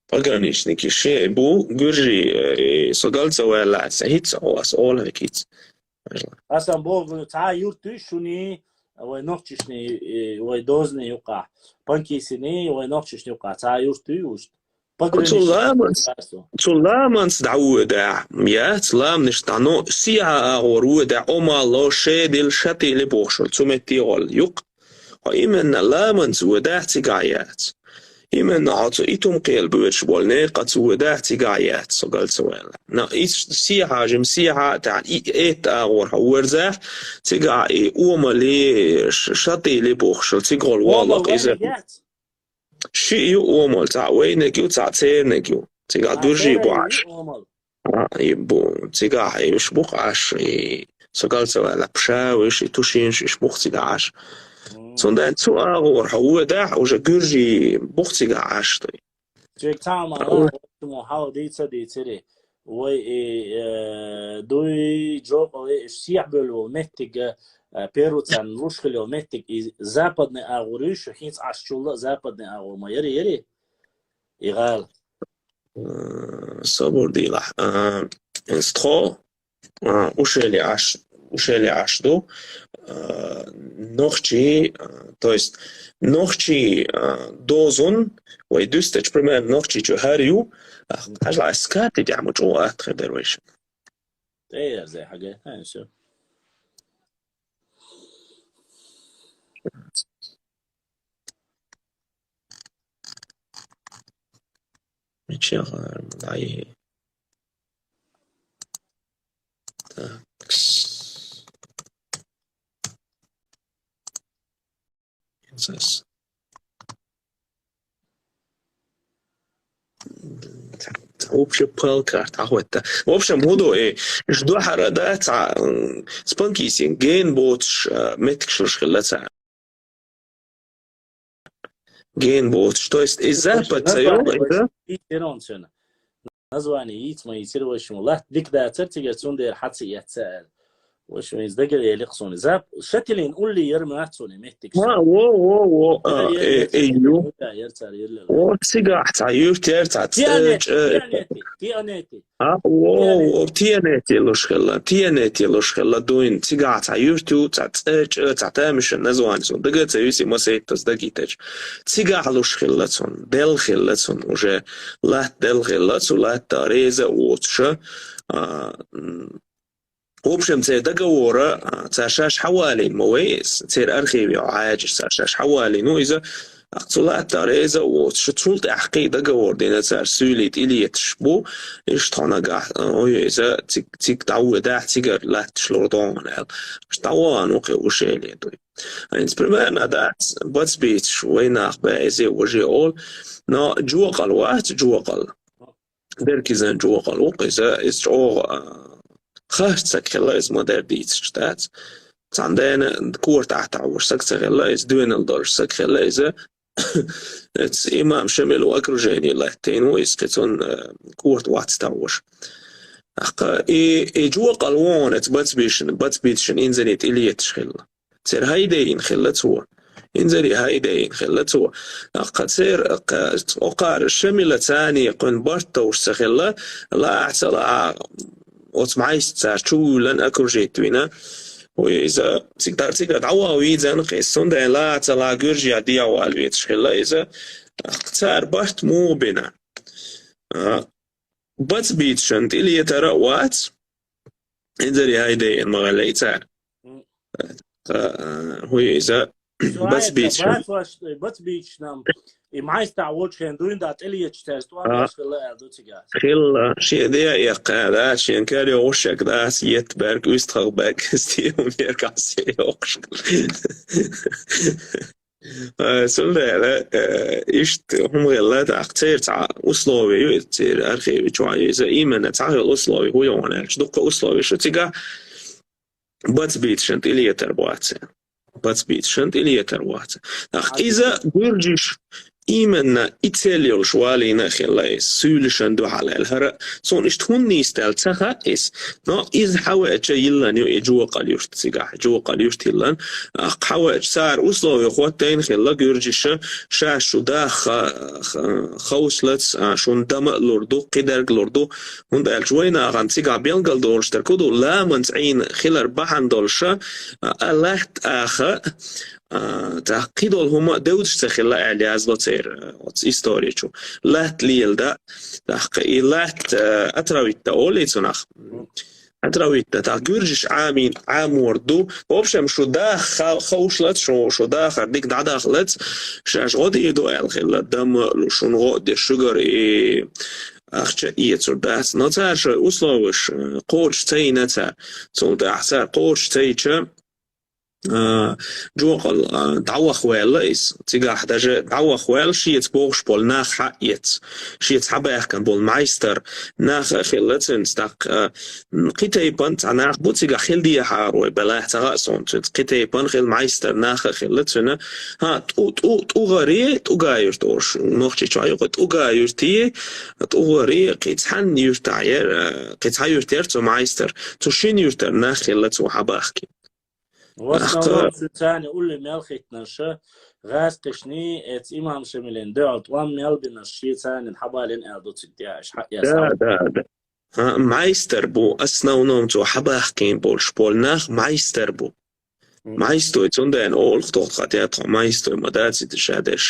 Пограничники ши бу, гуьржи, э, со гал ца ваьлла, аса хӀицца хьо, аса ола хӀекиц. Асан боху, цхьа юрт ю шуни, вай нохчишни, э, вай дозни юкъа. Панкисини, вай нохчишни юкъа. Цхьа юрт ю уж. Цу ламанц, цу ламанц дӀавода, яц, ламнаш дӀано, сиха агӀор вода, омало, шедил, шатили бохушал, цу метте гӀол юкъ. Хьо именно ламанц вода, цигахь яц. Именно хьо цу итум кхел боьрш болу некъац вода, цигахь яц, со галца ваьлла. Но и сиха жим, сиха, тахьа и эт агӀор хьо верзахь, цигахь и омали, ш-, шатили бохушал, цигахь гӀол валла иза. Шиъ ю омал, цхьаъ вайниг ю, цхьаъ церниг ю. Цигахь гуьржий бу Ӏаш. А, и бу, цигахь и уьш бух Ӏаш, и со галца ваьлла, пшавиш, и тушинш, иш бух цигахь Ӏаш. Цундела цу агӀор хьо водахь, уже гуьржий бух цигахь Ӏаш дуй. Чек цхьа ма, хьал дийца дийцари. Вай и, э, дуй, жокъал, и сехь бевлла волу меттиг, э, перуцан луш хила йолу меттиг, и западный агӀор ю, шу хӀинца Ӏаш чулла западный агӀор ма яри, яри? И гӀала. Э, собар дилахь. Э, стхо, э, ушели Ӏаш, ушели Ӏаш ду, э, нохчий, э, то есть нохчий, э, дозун, вай дуьстачу, примерно, нохчий чу хӀара ю, ах, хьажа, ас карти тӀехь ма чӀогӀа атта хир дара вайша. ТӀе ерзай хьаге, хьайн, всё. Мичахь дай. Так. Сейчас. Вообще палкарт ахватта. В общем, буду и жду харада ца, м, спанкисин ген боцуш, а, меттигаш луш хилла ца. Ген боцуш. То есть из запад ца йо, да? Название йийца ма йийцира, в общем, латта дика дацара цигара, цундела хьаца эццара аьлла. В общем, иза дагара елира суна. Зап-, шателин улли яра ма яц суна меттигаш. А, во, во, во, а, э, э, ю. Да, яра цара, яра лела. О, цигахь цхьа юрт яра цхьа цӀе, Тианети, чӀе. Тианети, Тианети. А, во, во, Тианети луш хилла, Тианети луш хилла дуйна. Цигахь цхьа юрт ю, цхьа цӀе, чӀе, цхьа тамашийна название суна дага ца виси, ма сеттас дагитача. Цигахь луш хилла цунна, дел хилла цунна уже. Латта дел хилла, цу латта реза а воцуша, а, м, в общем, церан договора, а, цара шаьш хьавалийна ма вай, церан архиве хьаьжча, цара шаьш хьавалийна ву иза, а, цу латта реза а воцуша, цул тӀаьхьа кхин договор дина цара, суьйлий тӀелеташ бу, иштта хьо нагахь, а, ой, иза циг-, циг дӀавоьдахь, цигара латташ лур догӀун аьлла. Иштта дӀавахана ву кхин ушеле дуй. ХӀинца примерно дац, бац бийцаш, вай нах баьза, важе олу, но жокъал вац, жокъал. Деркизан жокъал ву-кх иза, иза чӀогӀа, а, харц саг хилла иза, ма-дарра дийцича дац. Цхьана дена корта тӀехь тахьуш саг ца хилла иза, доьналла долуш саг хилла иза. Эцу имам Шамил окружение латтийна ву иза, кхин цунна, а, корта вац тахьуш. Аккха и, и жокъал ву хьуна эцу бацбийшина, бацбийцашна инзаре тӀелеташ хилла. Церан хӀайдайина хилла цо. Инзаре хӀайдайина хилла цо. Аккха церан, аккха, окхара Шамила царна кхуьнан барт товш ца хилла, лаахь ца лаахь, оцу мӀайста цара чу вуьйлан окружить вина. Вуй иза, цигара, цигара дӀаваха вийзина кхин, цундела лаахь ца лаахь гуьржехь дегӀавала везаш хилла иза. Аккха цара барт муха бина? А, бацбийцашна тӀелетар а вац. Инзаре хӀайдайина ма гӀеллай цара. М. Ткъа, а, хӀу ю иза, бацбийцашна. Бацбийцашна, и мӀайстахь волчу хенахь дуьйна дӀа тӀелеташ цаьрца тӀом беш хилла аьлла ду цигахь. Хилла, шен де а эккха, да, шен кара йогӀуш шек дац, етт берг, уьстагӀ берг, стима берг, хьасе йоккхуш. Э, цундела, э, иштта хӀума хилла, тӀаккха церан цхьа условие ю, церан архиве чохь ю иза, именно цхьа хилла условие хӀу ю хьуна аьлча, дуккха условие шу цигахь бацбийцашна тӀелетар бац. Бацбийцашна тӀелетар бац. ТӀаккха иза гуьржиш, именно и цель йолуш валийна а хилла иза, суьйлашан дуьхьал аьлла. ХӀара суна иштта хӀунда нийса даьлла ца хаьа иза. Но иза хьавеача йиллина ю и Жокъал-Юрт цигахь, Жокъал-Юрт йиллина. А, хьавеача цара условия хӀоттийна хилла гуьржаша, ша шу даха ха-, ха-, ховсалац, а, шуна дама а лур ду, кхидерг лур ду, хӀунда аьлча вайнахана цигахь белгалдолуш дерг хӀун ду, ламанца Ӏийна хилар бахьана долуша, а, а, лаьтта аха, а, тӀаккха кхидолу хӀума девдаш ца хилла аьлла язло церан, а, оцу истори чу. Лаьтта лелада, тӀаккха и лаьтта, а, отравить дан олий цунах. Отравить дан, тӀаккха гуьржаш Ӏамин-, Ӏамор ду. В общем, шу даха ха-, ховшалац, шу, шу дахар дика дӀадахалац, шаьш гӀо дийр ду аьлла хилла, дама а луш, шуна гӀо а деш, шуьгара и ахча а эцур дац. Но цара шайн условияш, э, кхочуш ца йина цара. Цул тӀаьхьа цара кхочуш ца йича, а, Жокъал, а, дӀаваха ваьлла иза. Цигахь даже дӀаваха ваьлла, шеца бохуш болу нах хьаэца. Шеца хьабаьхкина болу майстар нах а хилла цуьнца. ТӀаккха, а, кхин тайпана цхьа нах бу цигахь хила дехьара вай, белахь ца хаьа суна цуьнца. Кхин тайпана хила майстар нах а хилла цуьнан. ХӀа, тӀу-, тӀу-, ТӀугӀари, ТӀугӀа-Юрт олуш, нохчийчохь ю-кх, ТӀугӀа-Юрти, ТӀугӀари, кхин цхьана юьртахь яра, а, кхин цхьа юьрт яра цу майстар. Цу шина юьртара нах хилла цо хьабахкина. В основном, тӀаккха цуьнан улле мел хӀиттинарш гӀазкхашний, эца имам Шамилан дуьхьал тӀом мел бинарш шен царна хьабалийна аьлла ду цуьнан тӀехь, аша хьаэцна. Да, да, да. ХӀа, майстар бу, основном цо хьабахкийна болуш болу нах майстар бу. Мгм. Майстой, цундела олух тоху тхан тӀе тхо майстой ма дац и ша дерш.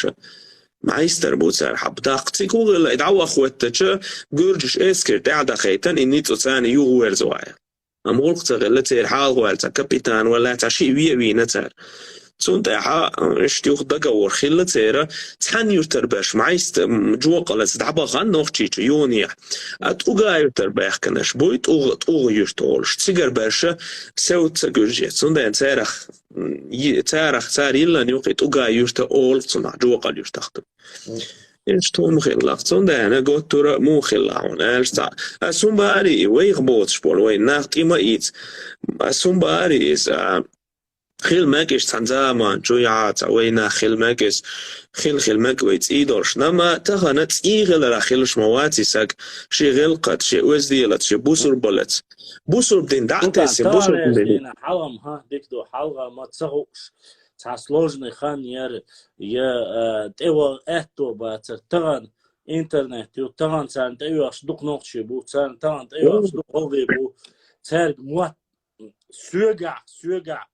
Майстар бу цара хьаба. ТӀаккха цига хӀун хилла, и дӀаваха хӀоьттича, гуьржаш эскар тӀаьхьа дӀахайтина, и ницкъ царна юхаверзаваьлла. Амма гӀуллакх ца хилла, церан хьалха ваьлла цхьа капитан валла, цхьа шиъ ве а вийна цара. Цунна тӀаьхьа, а, иштта юха договор хилла церан, цхьана юьртара берш майста, м, Жокъалаца дӀабахана Нохчийчу юнехь. А ТӀугӀа-Юьртара баьхкинарш буй, ТӀугӀа, ТӀугӀа-Юьрт олуш. Цигара берш севца гуьржеца. Цундела царах, м, йи-, царах, цара йиллина ю-кх и ТӀугӀа-Юьрт олу цунах, Жокъал-Юьртах ду. Иштта хӀума хилла-кх, цундела готтура а муха хилла хьуна, аьлча цхьа. Ас хӀума баьхьара и, вайх боцуш болу, вай нах тӀе ма ийца. Ас хӀума баьхьара иза, а, хила мега иштта цхьана заман чу яхьа цхьа вай нах хила мега иза, хила, хила мега вай цӀий долуш. Амма тахана цӀий хиларах хилуш ма вац и саг, шен гӀиллакхаца, шен оьзделаца, шен бусурбалаца. Бусурба дин дӀа а тесна, бусурба дин. Хьалха ма, хӀа, дика ду, хьалха ма ца хууш. Цхьа сложный хан яра, я, а, тӀеваха аьтто бацара, тахана интернет ю, тахана царна тӀеоьхуш дукха нохчий бу, царна тахана тӀеоьхуш дукха гӀалгӀай бу, цаьрга мотт, соьгахь, соьгахь,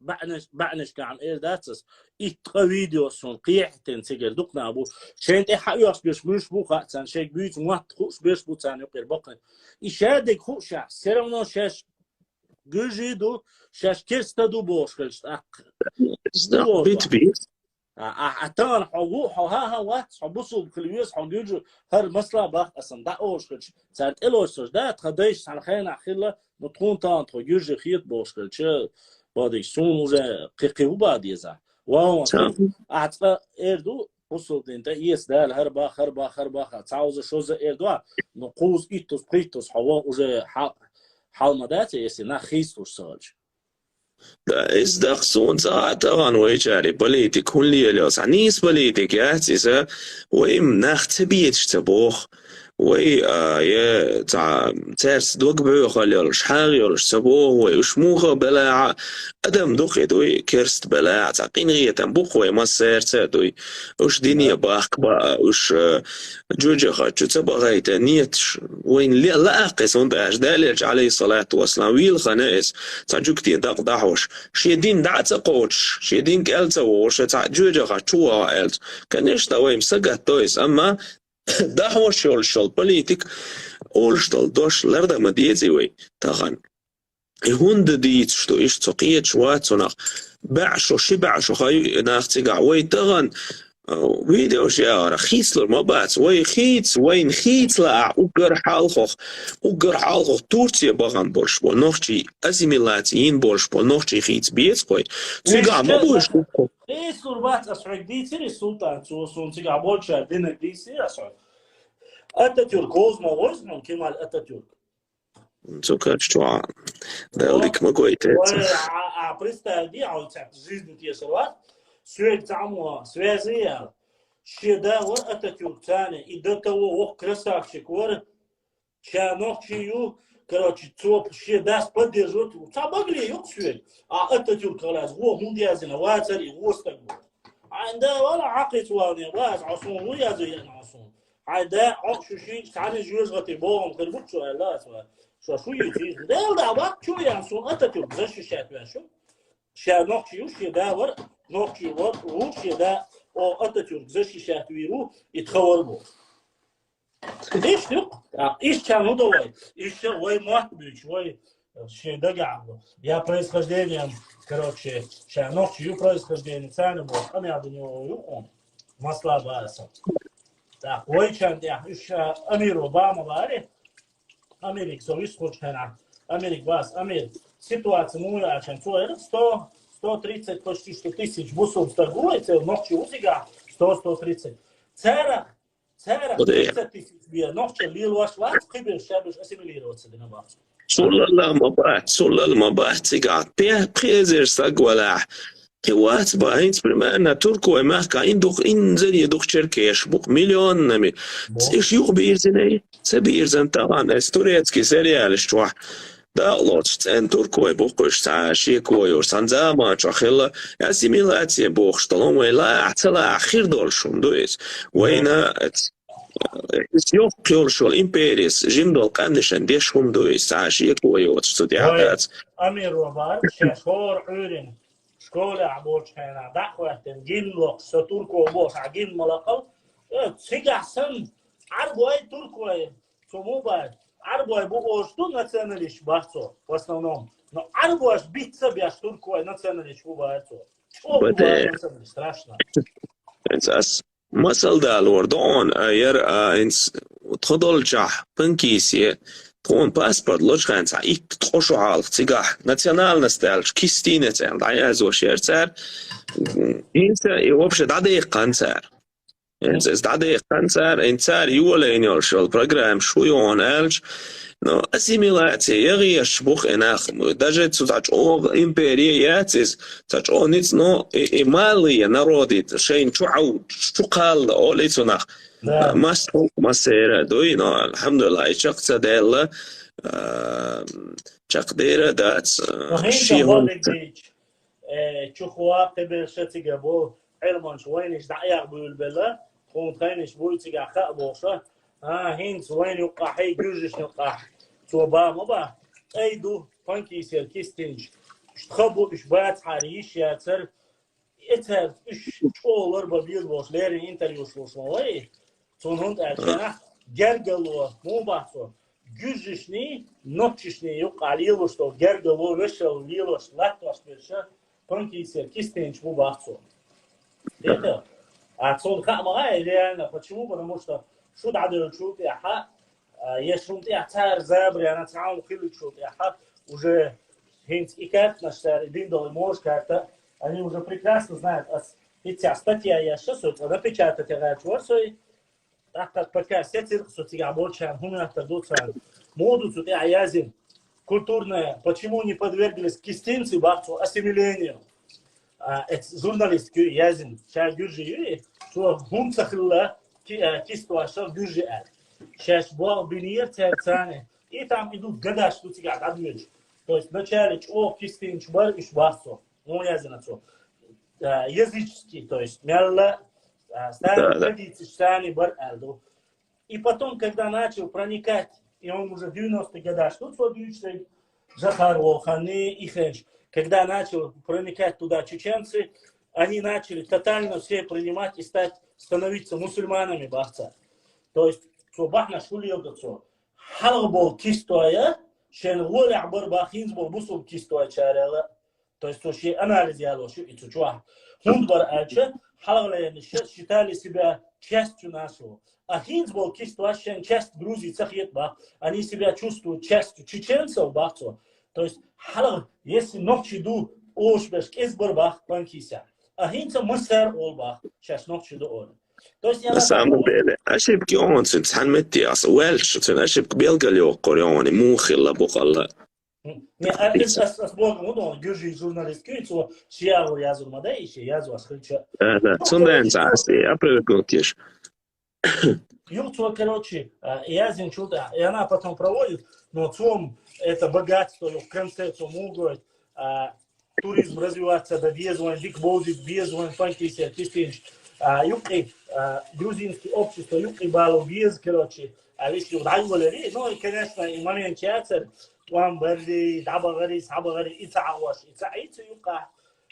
баьӀнаш-, баьӀнашкахь эр дац ас, итт-ткъа видео суна кхехьийтина цигара дукха нах бу, шайна тӀе хьаоьхуш берш муьлш бу хаьа царна, шайга буьйцу мотт хууш берш бу царна юкъера баккхий. И шадерг хууш, всё равно шаьш гуьржий ду, шаьш керста ду бохуш хилча тӀаккха. Иза бит бийр. А, а, а тахана хьо ву, хьо хӀан-хӀан вац, хьо бусулба хила веза, хьо гуьржи, хӀара масала баккха ас сан дӀа олуш хилча, цара тӀелоцуш да, тхан дайша цхьана хенахь хилла, ну тхуна тахана тхо гуьржи хета бохуш хилча, бадийша, суна уже кхин-кхин хӀун бан деза? Ван, ахьа цкъа эр ду, бусулба дин тӀе эца Дала, хӀара баха, хӀара баха, хӀара баха, цхьа уза, шоза эр ду, ну кхуза, иттуза, пхийттуза хьо ван уже хьал-, хьал ма дац, если нах хийцалуш ца хилча. Да, иза даккха суна ца хаьа тахана вайчаьрий политика хӀун лелайо. Цхьа нийса политика яц иза, вай нах ца безаш ца боху. Вай, а, е, цхьа, цаьрца дог боьхалла йолуш, хьагӀ йолуш ца боху вай. Уьш муха белахь а, адам ду-кх и дуй, керста белахь а, цхьа къинхетам бу-кх вай массаьрца а дуй. Уьш дине бахка баа, уьш, а, жоьжахати чу ца бахийта, неташ вайна ле-, лаахкхес хӀунда аьлча, Делан элча, Ӏалайхиссалату вассалам, вийлхана иза, цхьа жуьгтийн дакъа дӀахьош, шен дин дӀа а ца кхочуш, шен дин кӀел ца вогӀуш, цхьа жоьжахати чу ваха аьлла. Конечно, вай-м сагатдо иза, амма дӀахьош йолуш йолу политик олуш долу дош лардан ма дезий вай тахана. И хӀунда дийцаш ду, иштта цо кхеташ вац цунах. БӀе шо, ши бӀе шо хьо ю нах цигахь. Вай тахана, а, видеош яхара хийцалур ма бац. Вай хийца, вайна хийца лаахь, уггар хьалхох, уггар хьалхох Турция бахана болуш бо, нохчий ассимиляция йина болуш бо, нохчий хийца беза кхой. Цигахь ма бу уьш дуккха. Хийцалур бац, ас хьоьга дийцира, Султан, цо суна цигахь болчара динарг дийцира ас хьоьга. Ататюрк, хӀоза ма веза хьуна, Кемаль Ататюрк. Цу каш чохь Дала дика ма гойту. Ой, а, а, представь, ди, а вот так жизнь тешила. Соьга цхьаммо связи ял. Шен да вар Ататюрк царна, и до того воккха красавчик вар, ша нохчи ю, короче, цо шен дас поддерживать ву. Ца багле юкъ швед. А Ататюрк халас, во хӀунда язина, вацар и во стаг ву. Хьайн да вала хьакхиц валне, ваз, Ӏосун ву язу яна Ӏосун. Хьайн да, Ӏо шу шин, цхьана жуж гъати богӀам кар бук шу аьлла, ас ва. Шу шу ю ци. Дел да, вак чу ян сун Ататюрк защищать вяшу. Ша нохчи ю, шен да вар, нохчи вар, ву шен да, о Ататюрк защищать виру, и тхавар бу. Иш юкъ, а, иш ча ну давай, иш ча вай мат бич, вай, э, шен дагагӀа. Я происхождением, короче, ша нохчи ю происхождение, царна бу, къамял дунё ю он. Масла баса. Так, вай чан, я, иш, э, Амиру бама бари. Америк, со вис хуч хана. Америк бас, Амир. Ситуация му я чан. Цо эр сто, сто тридцать почти что тысяч бусум стагу, и цел нохчи узига, сто, сто тридцать. Цара, цара тридцать тысяч бия, нохчи лил ваш вац, кибер шабиш ассимилироваться дина бац. Суллалла ма бац, суллалла ма бац, цига. Пе, пхезер саг вала. Кхи вац ба, хӀинца примерно туркой мехка, ин дух, ин заре дух черкеш, бух миллионнами. Иш юх бирзинай, ца бирзан таган, эс турецкий сериалаш чохь. Дакълоцуш, цӀен туркой бухуш, ца шекойуш, сан заман чохь хилла, ассимиляция бохуш, талон вай лаахь, ца лаахь, хир долуш хӀума ду иза. Вайна, эц, иза йоккха йолуш йолу империяс, жимдолу къаьмнашан деш хӀума ду иза, ца шеко йоцуш, цу тӀехь дац. Амир ва бар, шеш хӀора Ӏуьйрина. Школехь болчу хенахь дӀа а хӀоьттина, гимн лохуш, со турко бохуш, ахь гимн ма лакхал. Э, цигахь санна, Ӏарбой, туркой, цо муха бац? Ӏарбой бу олуш ду националист бац цо, в основном. Но Ӏарбош бицца беш туркой националист бу бац цо. ЧӀогӀа бу бац националист, страшно. Ас масал далор ду хьуна, а, яра, а, хӀинца тхо долчохь, Панкисе, тхуна паспорт лочу хенахь итт ткъо шо хьалха цигахь, национальность аьлча, кистинец аьлла, дӀаяздеш яра цара. ХӀинца и вообще дӀадеккхана цара. ХӀинца иза дӀадеккхана цара, хӀинца цара йолайна йолуш йолу программа шу ю хьуна аьлча, но ассимиляция яхъеш бу-кх и нах. Даже цу цхьа чӀогӀа империя яц иза, цхьа чӀогӀа ницкъ, но и, и малые народы шайна чу Ӏов-, чу кхалла олу и цунах. Да. Мас хӀума массеран дуй, но, алхьамдулиллахӀ, и чекх ца даьлла, а, чекхдер а дац, а, шен хӀума ца э, чухула кхиберша цига бу, Ӏилманча вайнаш дӀа а яхбуьйлабелла, тхуна тхайнаш буй цигахь хаа бохуша, а, хӀинца вайна юккъахь, хӀей, гуьржашна юккъахь, цо ба ма ба, тӀай ду, Панкисера кистинчу, уьш тха бу, уьш бацахьара йиш яцара, и цаьрца уьш чӀогӀа ларбан беза бохуш, леррина интервьюш луш ма вай, цунна хӀунда аьлча, гергало, муха боху цо, гуьржашний, нохчашний юккъахь лелош долу гергало, вешал лелош, латтош берша, Панкисера кистинчу бу боху цо. Дета? А цунна хаа ма хаьа, реально, почему? Потому что шу дӀадевллачул тӀаьхьа, а, я шун тӀаьхьа цара забарана цхьа хӀума хиллачул тӀаьхьа, уже хӀинца и картанаш цара, и дин долу можа карта, они уже прекрасно знают, ас хӀинца статья еш, со цкъа напечатать гӀерташ вара со, тӀаккха пока сецира со цигахь болчарна хӀума хаттар ду царна. Муха ду цу тӀехь яздина? Культурная, почему не подверглись кистинцы боху цо ассимилению? А, эц журналистка ю яздина, ша гуьржи ю, цо хӀума ца хилла, ки-, а, кистоша гуьржи аьлла. Шаьш болх бинера цаьрца царна, и там идут гадаш ду цигахь дӀадоьдуш. То есть вначале чӀогӀа кистинчу бара уьш боху цо. Ну, яздина цо. А, языческий, то есть, мелла, а, старые традиции сани бар аьлла ду. И потом, когда начал проникать, и он уже девяностые года, что цо дуьйцу шайн, Захар волу ханна и хенаш, когда начал проникать туда чеченцы, они начали тотально все принимать и стать, становиться мусульманами боху цара. То есть, цо бахьанаш хӀу леладо цо? Хьалха болу кистоя, шайн гӀолехь бара боху хӀинца болу бусулба кистойчарел а. То есть цо шен анализ ялош ю и цу чохь. ХӀунда бара аьлча, хьалхалернаш считали себя частью нашего. А хӀинца болу кистош шайн часть Грузии ца хета боху. Они себя чувствуют частью чеченцев боху цо. То есть хьалха, если нохчий ду олуш берш кӀезиг бара боху Панкисехь. А хӀинца массара олу боху, шаьш нохчий ду олу. То есть я... На самом деле, ошибки он цуьнан цхьана метте аса ваьлча, цуьнан ошибка белгал йоккхур йони, муха хилла бу хилла. Не, а, ас, ас, ас бохам, ну, гуьржий журналистка, цо ши агӀор язур ма дай, ши язур ас хилча. Да, да, цунденца ас и опровергнуть еш. Юха цо, короче, а, язйинчул тӀехьа, и она потом проводит, но цо-м это богатство, юха в конце цо мугойт, а, туризм развиваться да деза вайн, дика бовзийта беза вайн Панкисера кистийнаш, а, юкъе, а, грузинский общество юкъе бала беза, короче, а, виш юха дӀаволари. Ну, и, конечно, и момент яцар, тӀом барри, дӀабахари, схьабахари, и ца Ӏохош, и ца Ӏийца юкъа.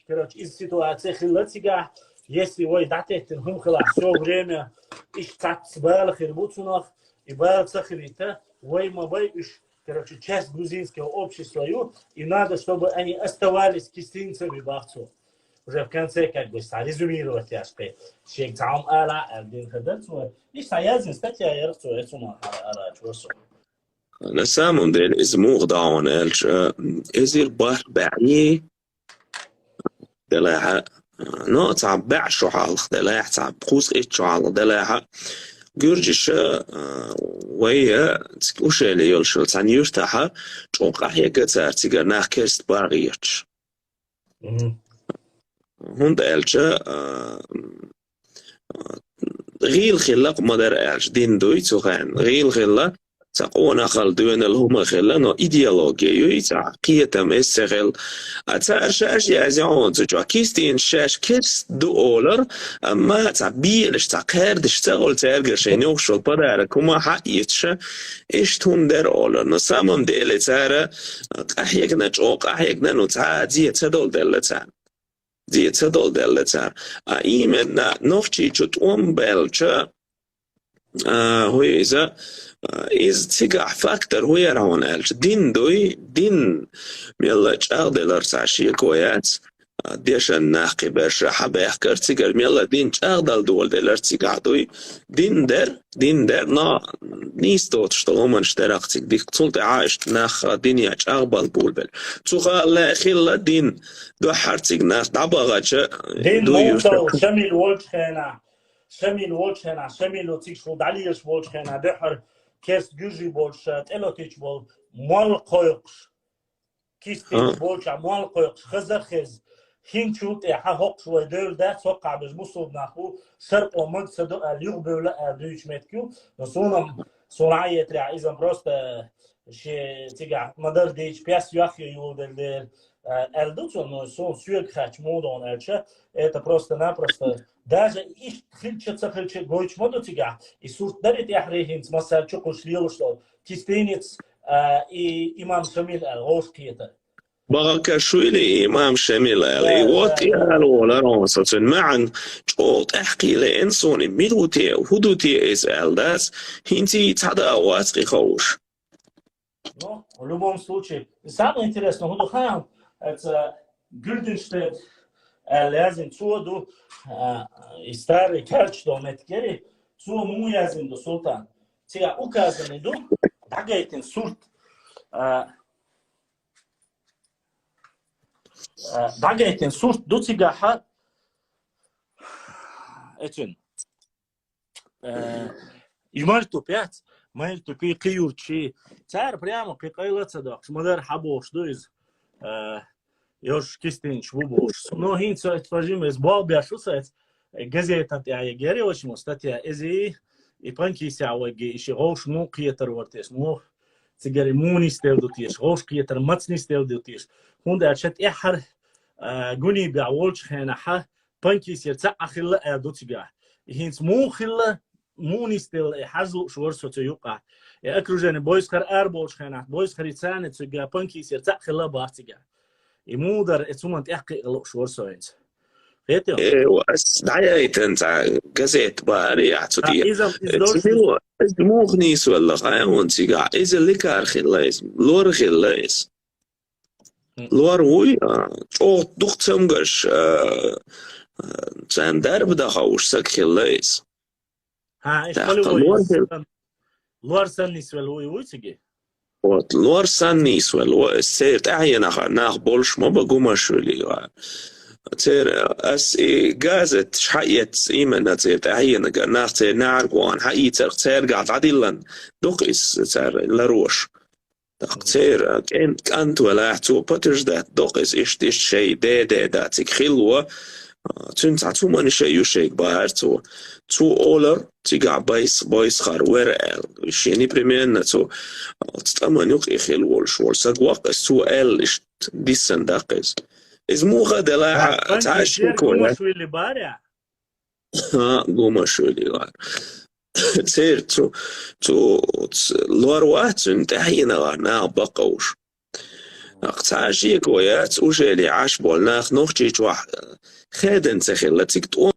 Короче, из ситуация хилла цигахь, если вай дӀатеттина хӀума хилахь, всё время иштта цхьацца бала хир бу цунах, и бала ца хилийта, вай ма бай уьш, короче, часть грузинского общества ю, и надо, чтобы они оставались кистинцами, бах цо. Уже в конце, как бы, схьа резюмировать яш кхе. Шега цхьа хӀума ала, аьлла, дин хадацо. Иштта язйина статья яра цо, я цунах ала, ала, чувствую. На самом деле, из муха да хьуна аьлча, эзир бархӀ бӀаьи делахьа, но цхьа бӀаь шу хьалха делахьа, цхьа кхузткъеи итт шу хьалха делахьа, гуьржаша, а, вай, а, цига Ушели йолуш йолу цхьана юьртахьа, чӀогӀа къахьегна цара цигара нах керста бан гӀерташ. Мгм. ХӀунда аьлча, а, а, гӀийла хилла-кх ма дара аьлча, дин дуй цу хенахь. ГӀийла хилла, цхьа къонахалла доьналла хӀума хилла, но идеология юй, цхьа кхетам эс ца хилла. А цара шаьш язйина хьуна цу чохь, кистийнаш шаьш керста ду олура, амма цхьа белаш, цхьа кхаьрдаш ца хуьлу цаьргара шайна йогӀуш йолу подарок хӀума хьаэцаш, иштта хӀума дара олура. На самом деле цара къахьегна, чӀогӀа къахьегна, ну, цхьа а зе ца долу делла царна. Зе ца долу делла царна. А именно Нохчийчу тӀом баьлча, а, хӀу иза, а, иза цигахь фактор хӀу яра хьуна аьлча, дин дуй, дин мелла чӀагӀделар цхьа шеко яц, а, дешан нах кхиберша хьабаьхкар цигара, мелла дин чӀагӀдала доладелар цигахь дуй, дин дер, дин дер, но нийса доцуш долу хӀуманаш дерах цига дихка. Цул тӀаьхьа иштта нах дине чӀагӀбала болабелла. Цу хала хилла дин, дуьххьара цига нах дӀабахача, Дин дуй муха юьртара. Шамил волчу хенахь, Шамил волчу хенахь, Шамило цига шул дӀалелаш волчу хенахь, дуьххьара керста гуьржий болуш, тӀелатича болу молла кхойкхуш, кистийчу болчохь молла кхойкхуш, хаза а хеза. ХӀинчул тӀаьхьа хӀокхуш вай девлла дац, хӀокхахь берш бусулба нах бу, шаркъо мага ца до аьлла, юхабевлла аьлла дуьйцуш меттиг ю. Но суна-м, суна Ӏаетрехь, иза-м просто шен цигахь ма-дарра дийча, пес йохйо йолу дела дера, а, аьлла ду цо, но суна соьга хаьттича муха ду хьуна аьлча, это просто-напросто, даже иштта хилча а, ца хилча а гойтуш ма ду цигахь. И сурт дарий тӀаьххьара хӀинца массаьрга чукхуьйсуш лелаш долу, кистийница, а, и имам Шамил аьлла, гӀовшахкхетар. Багакашвили, имам Шамил аьлла. И вот и аьлла волара хьуна со цуьнан маьӀна, чӀогӀа тӀаьхьакхийлаелла суна, и мила ву те, хӀун ду те иза аьлла дац, хӀинца и цхьа а вац кхин ховш. Ну, в любом случае, самое интересное, хӀун ду хаам, это Гюльденштерн аьлла язйина, цо ду, а, и старый карташ долу меттиг яра, цо муха язйина ду, Султан. Цигахь указанный ду, дӀагайтина сурт, а, а, дӀагайтина сурт ду цигахьа, эцуьнан. Э, и мартупи яц, мартупи, кхин юрташи. Цара прямо кхин къайла а ца доккхуш, ма-дарра хьан бохуш ду иза. Э, йош кистийнаш бу бохуш. Но хӀинца, это пожима, иза болх беш ву сан, э, газетан тӀехь еггара вачмо статья, иза и, и Панкисехь вайга, и ши гӀовш муха кхетар вара теша, муха цигара муха нисделла ду теша, гӀовшкхетар маца нисделла ду теша. ХӀунда аьлча тӀаьххьара, а, гуни бехь волчу хенахьа, Панкисера цхьаъ хилла аьлла ду цигахь. И хӀинца муха хилла, муха нисделла, и хьажа лууш вара со цу юкъахь. И окружение бойсхар ара болчу хенахь, бойсхари царна цуьнга Панкисера цхьаъ хилла бах цигахь. И муха дара, и цу хӀуманна тӀаьхьакхиа лууш вара со хӀинца. Кхетий? Э, ас дӀаяйтина цхьа газета бахара яхь цу А, тӀе. Иза, иза Э, догӀуш цига, иза муха нийсвелла, хьан вон цигахь? Иза ликар хилла иза, лор хилла иза. Лор вуй, а, чӀогӀа дукха цамгарш, а, а, царна дарба дан ховш саг хилла иза. ХӀан, иштта тӀаккха лор вуй, сан-, лор санна нисвелла вуй, вуй цига? Вот, лор санна нисвелла ву, ас церан тӀаьхьенахара нах болуш ма бан Гумашвили вара. Церан, ас и газеташ хьаэцна, именно церан тӀаьхьенагара нах церан наьӀарга вахана хьаийцарх цаьргахь дӀадиллина, дукха иза цара ларош. ТӀаккха церан кӀен-, кӀант велахь, цо подтверждать доккху иза, иштта, иштта шайн деда, деда цига хилла ву, а, цуьнан цхьа цу манна шайн ю шайга бахара цо. Цо олар, цигахь байс-, бойсхар вера аьлла. Шен непременно цо, а, оцу тӀаман юкъа и хилла волуш волу саг ваккха, иза цо аьлла, иштта диссина даккха иза. Иза муха делахь, а, цхьа а шеко яц. Гумашвили бара? ХӀаъ, Гумашвили вара. Церан цу, цу, ц-, лор вац цуьнан тӀаьхьенара нах баккхуш. Аккха цхьа а шеко яц, ужели Ӏаш болу нах Нохчийчохь, э, хедан ца хилла, цига тӀом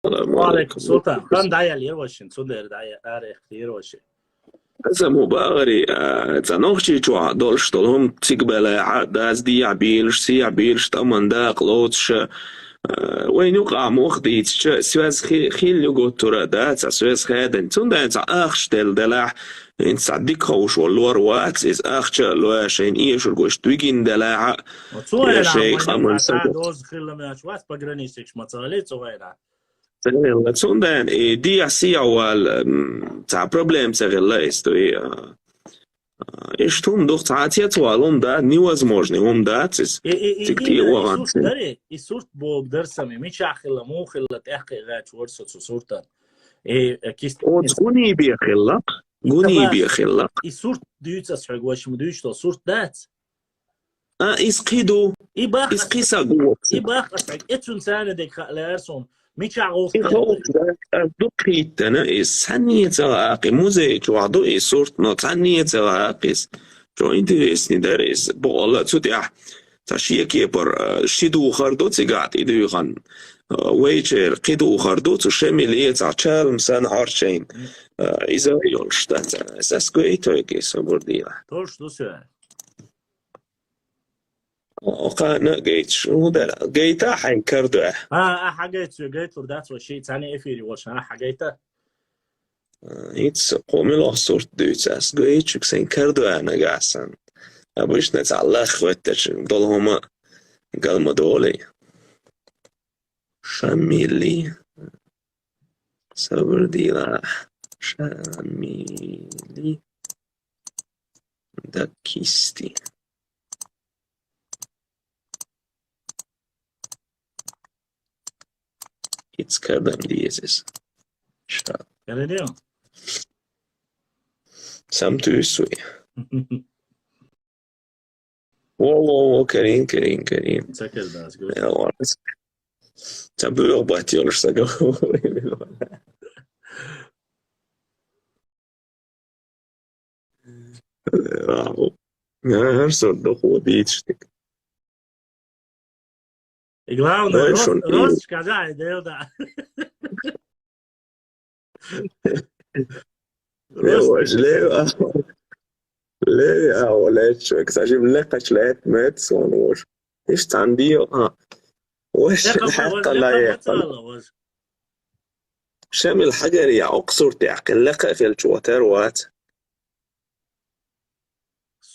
Ва алейкум, Султан. Хан дӀаяьлла яра вайшин, цундела дӀая-, ара эккхира вайшин. Аса ма бахара, а, цхьа Нохчийчохь долуш долу хӀума цига белахь а, дас дехьа бийлаш, сехьа бийлаш, тӀаман дакъа лоцуша, а, вайна юкъахь муха дийцича, связь хи-, хилла ю гуттара а, да, цхьа связь хадийна. Цундела цхьа ахча делла делахь, хӀинца цхьа дика ховш волу лор вац, иза ахча а лоь, шайна эшар гуш дуьгина делахь а, я шайн къаман сагот. Доза хилла меч вац, пограничникаш ма ца хилла цу вайна. Цундела и дехьа-сехьа вала, м, цхьа проблема ца хилла иза, дуй, а, а, иштта хӀума ду, цхьа а цецвала хӀума дац, невозможный хӀума дац иза. И, и, и, цига и, тӀе и вахана сурт ца даре, и сурт богу дар сами, мичахь хилла, муха хилла, тӀаьхьа кхиъ гӀаьчу вара со цу суртан. И, э, кист-, оцу гуни бен хилла-кх, гуни бен хилла-кх. И сурт дуьйцу ас хьоьга, ваша ма дуьйцу, сурт дац? А, иза кхин ду. И бах иза кхин са гу. И бах аса, эцун царна дег хаа лаьара суна. Мичахь гӀуллакх и ховш дац, ас ду кхийтина, иза санна ца гӀаккхи, музей чохь ду и сурт, но цхьанне ца гӀаккхи иза. Чо интересный дара иза. Бакъалла цу тӀехь цхьа шен кепара, а, ши духар ду цигахь тӀедуьйхана. А, вайчеран кхин духар ду, цу Шемиле цхьа чалма санна хьорчайна. А, иза йолуш дац. Ас, ас гойту хьоьга, собар дийла. Тош ду соьга. О, кхана а гайташ, хӀун дара? Гайта хьайн кардоьгӀ? А, а, хьагайта, соьга гайталур дац вай шиъ, цхьаьна эфире волуш, а, хьагайта? А, хӀинца кхо муьлха сурт дуьйцу ас, гайташ сайн кардоьгӀ нагахь санна. Обычно цхьа лах хӀоьттича долу хӀума гал ма долий. Шамили. Сабр дила. Шамили. Даккисти. It's carbon disease. Ша. Galileo. Сам туй суй. Во, во, во, Карин, Карин, Карин. Ца кардас гу. Я, ладно. Ца буьйгӀ бат йолуш сага. Вау. Я, хӀар сорт дохо дийцаш тик. И главное, ой, рост, шун и рост, шказа, и дел да. Леваш, лева. Лева, лечок. Сажим лекач лет мет сон вож. Иш тандио, а. Вож, лека, лека, хакка лека, лае. Мацала, вож. Шамил хьагари я оксуртехь, кхин лекха хилча ватар вац.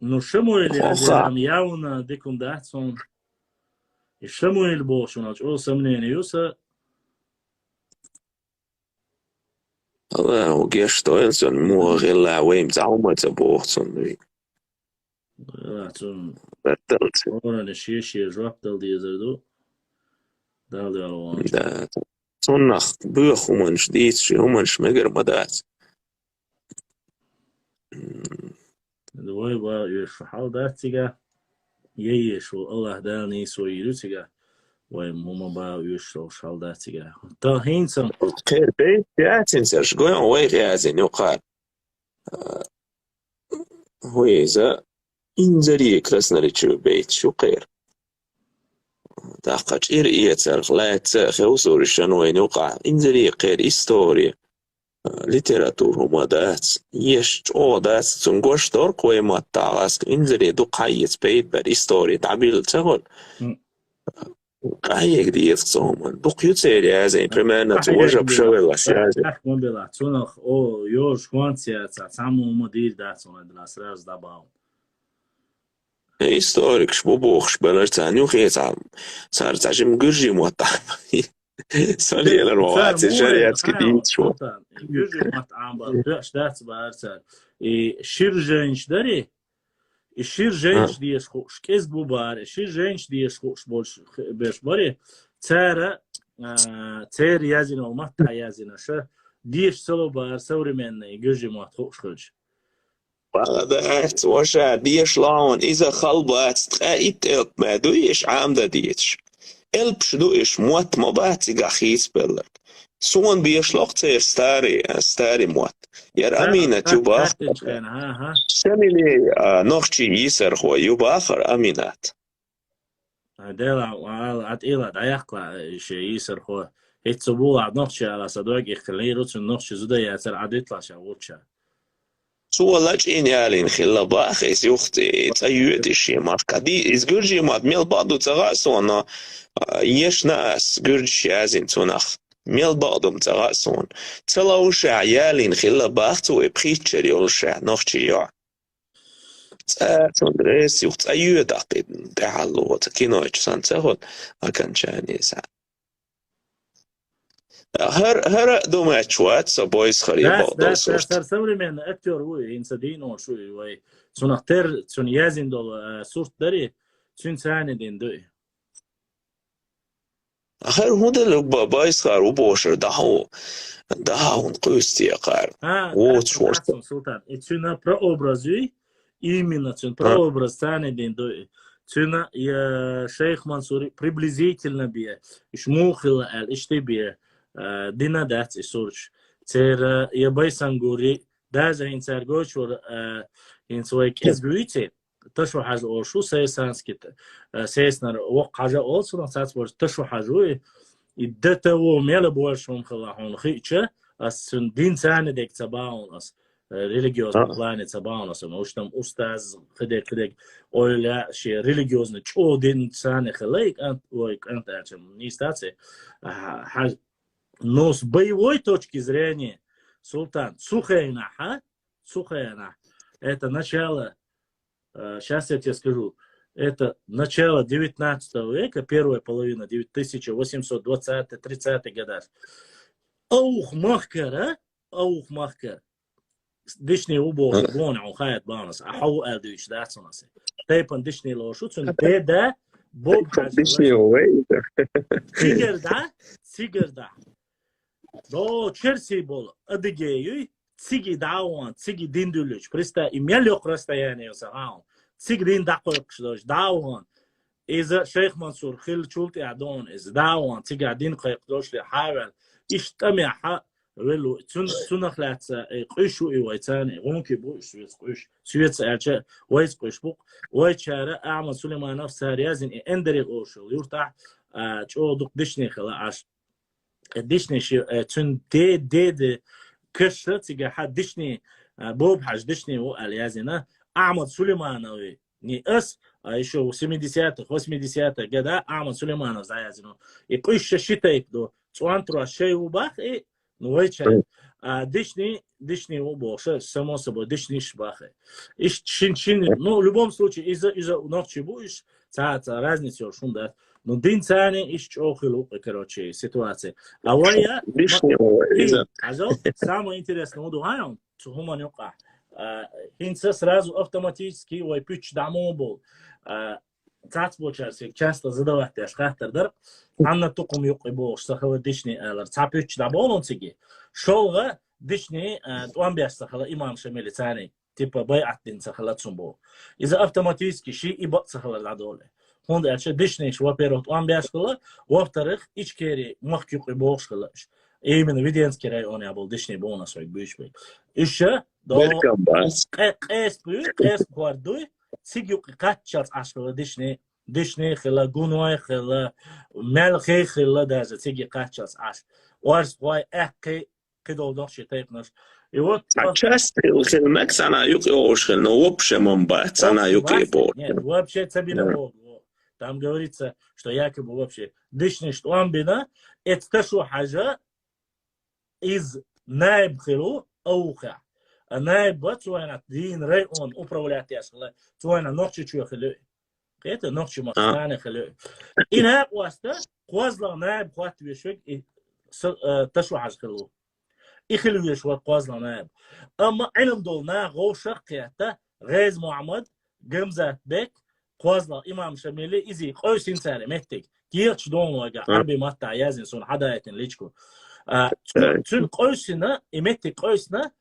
Ну, Шамуил, я Оха. Зелам, явно дикун дац он. И Шамуил боху, шуна чӀо сомнение ю са. Ала, у геш тойл сон, муха гӀелла вайм цхьа хӀума ца боху цунна вий. Ала, цун Батталца. Орана шен-шен жоп дала дезар ду. Дала дала вон. Да. Цуннах боьха хӀуманаш дийца, ши хӀуманаш мегар ма дац. М. Вай ба уьш хьал дац цига. Ей еш ву Аллах Дала нийсо йийр ю цига. Вай мума ба уьш хьал дац цига. Та хӀинца. Кхер бейт яцин саш, гой вай хязин юкъа. ХӀу иза инзаре красноречивый бейт шу кхер. Даха чӀир эцарх лаьца хевсури шан вайн юкъа. Инзаре кхер история. Литература хӀума дац, еш чӀогӀа дац, цун гош доркъ вай маттахь, аска инзаре дукха хьаэца пайда бар, истори дӀабилла ца хуьлу. М. Къахьега деза цу хӀуманна. Дукха ю церан язйина, примерно, цу Къахьега важа деза. Пшавеллас язйина. Ах, ма белахь, цунах, о, йожа хӀонц яцахь, цхьамма хӀума дийр дац, валла, сразу дӀабахьа. Историкаш бу бохуш белар царна юххе цхьа, цара цхьа жима гуьржийн мотт Сан лелар ма вац, и шариатский дийцаш ву. Гуьржийн мотт Ӏамбар, тоьаш дац бахар цара. И шира жайнаш дарий? И шира жайнаш дезаш хууш, кӀезиг бу бахар, и шира жайнаш дезаш хууш болуш, беш барий? Цара, а, церан язйина вала маттахь язйина, ша дезаш ца ло бахар современный гуьржийн мотт хууш хилча. Бакъда аьрца ваша деша лаун иза хал бац, ткъа итт элп ма дуй иш Ӏамда децаш. Элпаш ду иш, мотт ма бац цигахь хийцабелларг. Суна бешлокх церан старый, старый мотт. Яр Аминат ю бах. Шамилей, а, нохчий йийсархо ю бахар Аминат. Ай, дела, ала, атӀила, дӀаяккха, шен йийсархо. ХӀетта цу була нохчи ала, сан дог ихкалийра, цуьнан нохчи зуда яцара, Ӏадитла ша вулча. Цо лачкъийна ялийна хилла баха, иза юхти, цӀа йоьду шен махка. Ди, иза гуьржийн мотт мел бакъ ду ца хаьа суна, а, ешна ас, гуьржаш язйина цунах. Мел бакъ ду ца хаьа суна. Ца ловшехь ялийна хилла баха цо и пхийтта шер йолушехь, нохчи йоӀ. ЦӀа цунна рес юха, цӀа йоьдаккхи тӀаьхьалло, ца кинойчу сан ца хуьлу окончание сан. ХӀара, хӀара а ду мачу вац, со бойс хар я бакъдал сурт. Цара современный актёр ву, хӀинца дийна шу и вай. Цунах тер, цуьнан язйина долу, а, сурт дарий, цуьнан царна дина дуй. ХӀара хӀун делла ба-, байсхар ву бошар дахьа, дахьа хӀун кхуьйсу текхар. А, вуц так, шорта. Так, Султан. И цуьнан прообраз юй, именно цуьнан прообраз царна дина дуй. Цуьнан я шайх Мансури приблизительно бе, иш муха хилла аьлла, ишти бе, а, дина дац и сурташ. Церан я Байсангури, даже хӀинца цара гочура, а, хӀинца вай кӀезиг вуьйций. Ташу хьажа олуш ву, Сейсанский, э, Сейснара воккха хьажа олу, цунах цац болчу Ташу хьажа ву, и, и д т в мела больше хӀума хилла хьуна хиъча, ас цуьнан дин царна дег ца бахьуна ас, э, религиозный плане ца бахьуна ас, уж там устаз, хидег, хидег, ойла, шен религиозный чӀо дин царна хилла, и кӀант, ой, кӀант аьлча, нийса дац, а, хьаж-, но с боевой точки зрения, Султан, цу хенахь, а, цу хенахь, это начало Э, щас я тебе скажу. Это начало девятнадцатого века, первая половина, девять тысяча восемьсот двадцатый, тридцатый годах. Аух махкара, аух махкара. Дишни убоху, гона, он хает баунас. А хау эл дюч, да, цунас. Тайпан дишни лошу, цун деда, боб хаш. Дишни вай. Цигар, да? Цигар, да. До черси бол, адыгею, циги дӀа а ван, циги дин дуьллуьйтуш. Представь, и мел йоккха расстояние ю сан гӀаун. Циги дин дӀакхойкхуш долуш, дӀа а ван. Иза Шайх Мансур хилла чул тӀехь дон, иза дӀа а ван, цигахь дин кхайкхадолуш ле хьавел. Иштта тӀамехь веллу, цун-, цунах лаьцна, э, къуьш ву и вай царна, гӀунки бу уьш соьца къуьш. Соьца аьлча, вайца къуьш бу-кх. Вайчара Ахьмад Сулейманов цара язйина и Эндери олуш йолу юртахь, а, чӀогӀа дукха дишне хила Ӏаш. Дишни ши, э, цуьнан де-, деда каша цигахь дишни, э, Боб-Хьаьжа дишни ву аьлла язйина. Ахьмад Сулейманови, не ас, а ещё в семидесятых, восьмидесятых годах Ахьмад Сулейманов дӀаязйина. И къуьйсуш ши тайпа ду. ЦӀонтрош шай ву бах, и Ну, вайча. А, дишни, дишни у бохуш, само собой, дишниш баха. Иш чин, чин, ну, в любом случае, иза, иза нохчи бу, иш, ца, ца, разница ёр шун да. Ну, дин цани иш чохил у, короче, ситуация. А вая, дишни у, и, иза. Азал, самое интересное, у дугайон, цу хуман юкъа. А, хинца сразу автоматически вай пуч дамо бол. А, цац бочар сиг часто задавать деш хаттар дар. Анна тукум юкъи бохуш, сахала дишни алар. Ца пуч дамо лон циги. Шолга дишни, а, тӀом беш сахала имам Шамили цани. Типа, байат дин сахала цун бо. Иза автоматически ши и бак сахала дадоле. Хунда ача дишниш, во-первых, тӀом беш хала, во-вторых, ичкери мах юкъи бохуш хала. Именно Веденский район я бол дишни бона сой буч бек. Иша, до Welcome, boss. Къе-, къест буй, къест квар дуй, циг юкъи каччалц аш хала дишни, дишни хила, гуной хила, мел хей хила даже циги каччалц аш. Орс хой, эхки, кидол дохши тайпнаш. И вот, а, часть хил, хил мек сана юкъи ош хил, но вообще мамба, сана вообще юкъи бо. Нет, вообще цабина бо. Там говорится, что якобы вообще дишни, что он бина, это то, что хажа, из наиб хилу ауха. А наиб ба цуйна дин район управлять яшла, цуйна нохчи чуя хилу. Кета нохчи махтане хилу. Ина къоста, къозла наиб хват вешвек, и с-, э, ташу хаз хилу. И хилу вешват къозла наиб. Амма илм дол на гъошах кета, Гъез Мухаммад, Гамзат Бек, къозла имам Шамили, изи къойсин царе меттик. Кирч донлага, арби матта язин сун хадайтин личку. А, цун, цун къойсина, и меттик къойсина,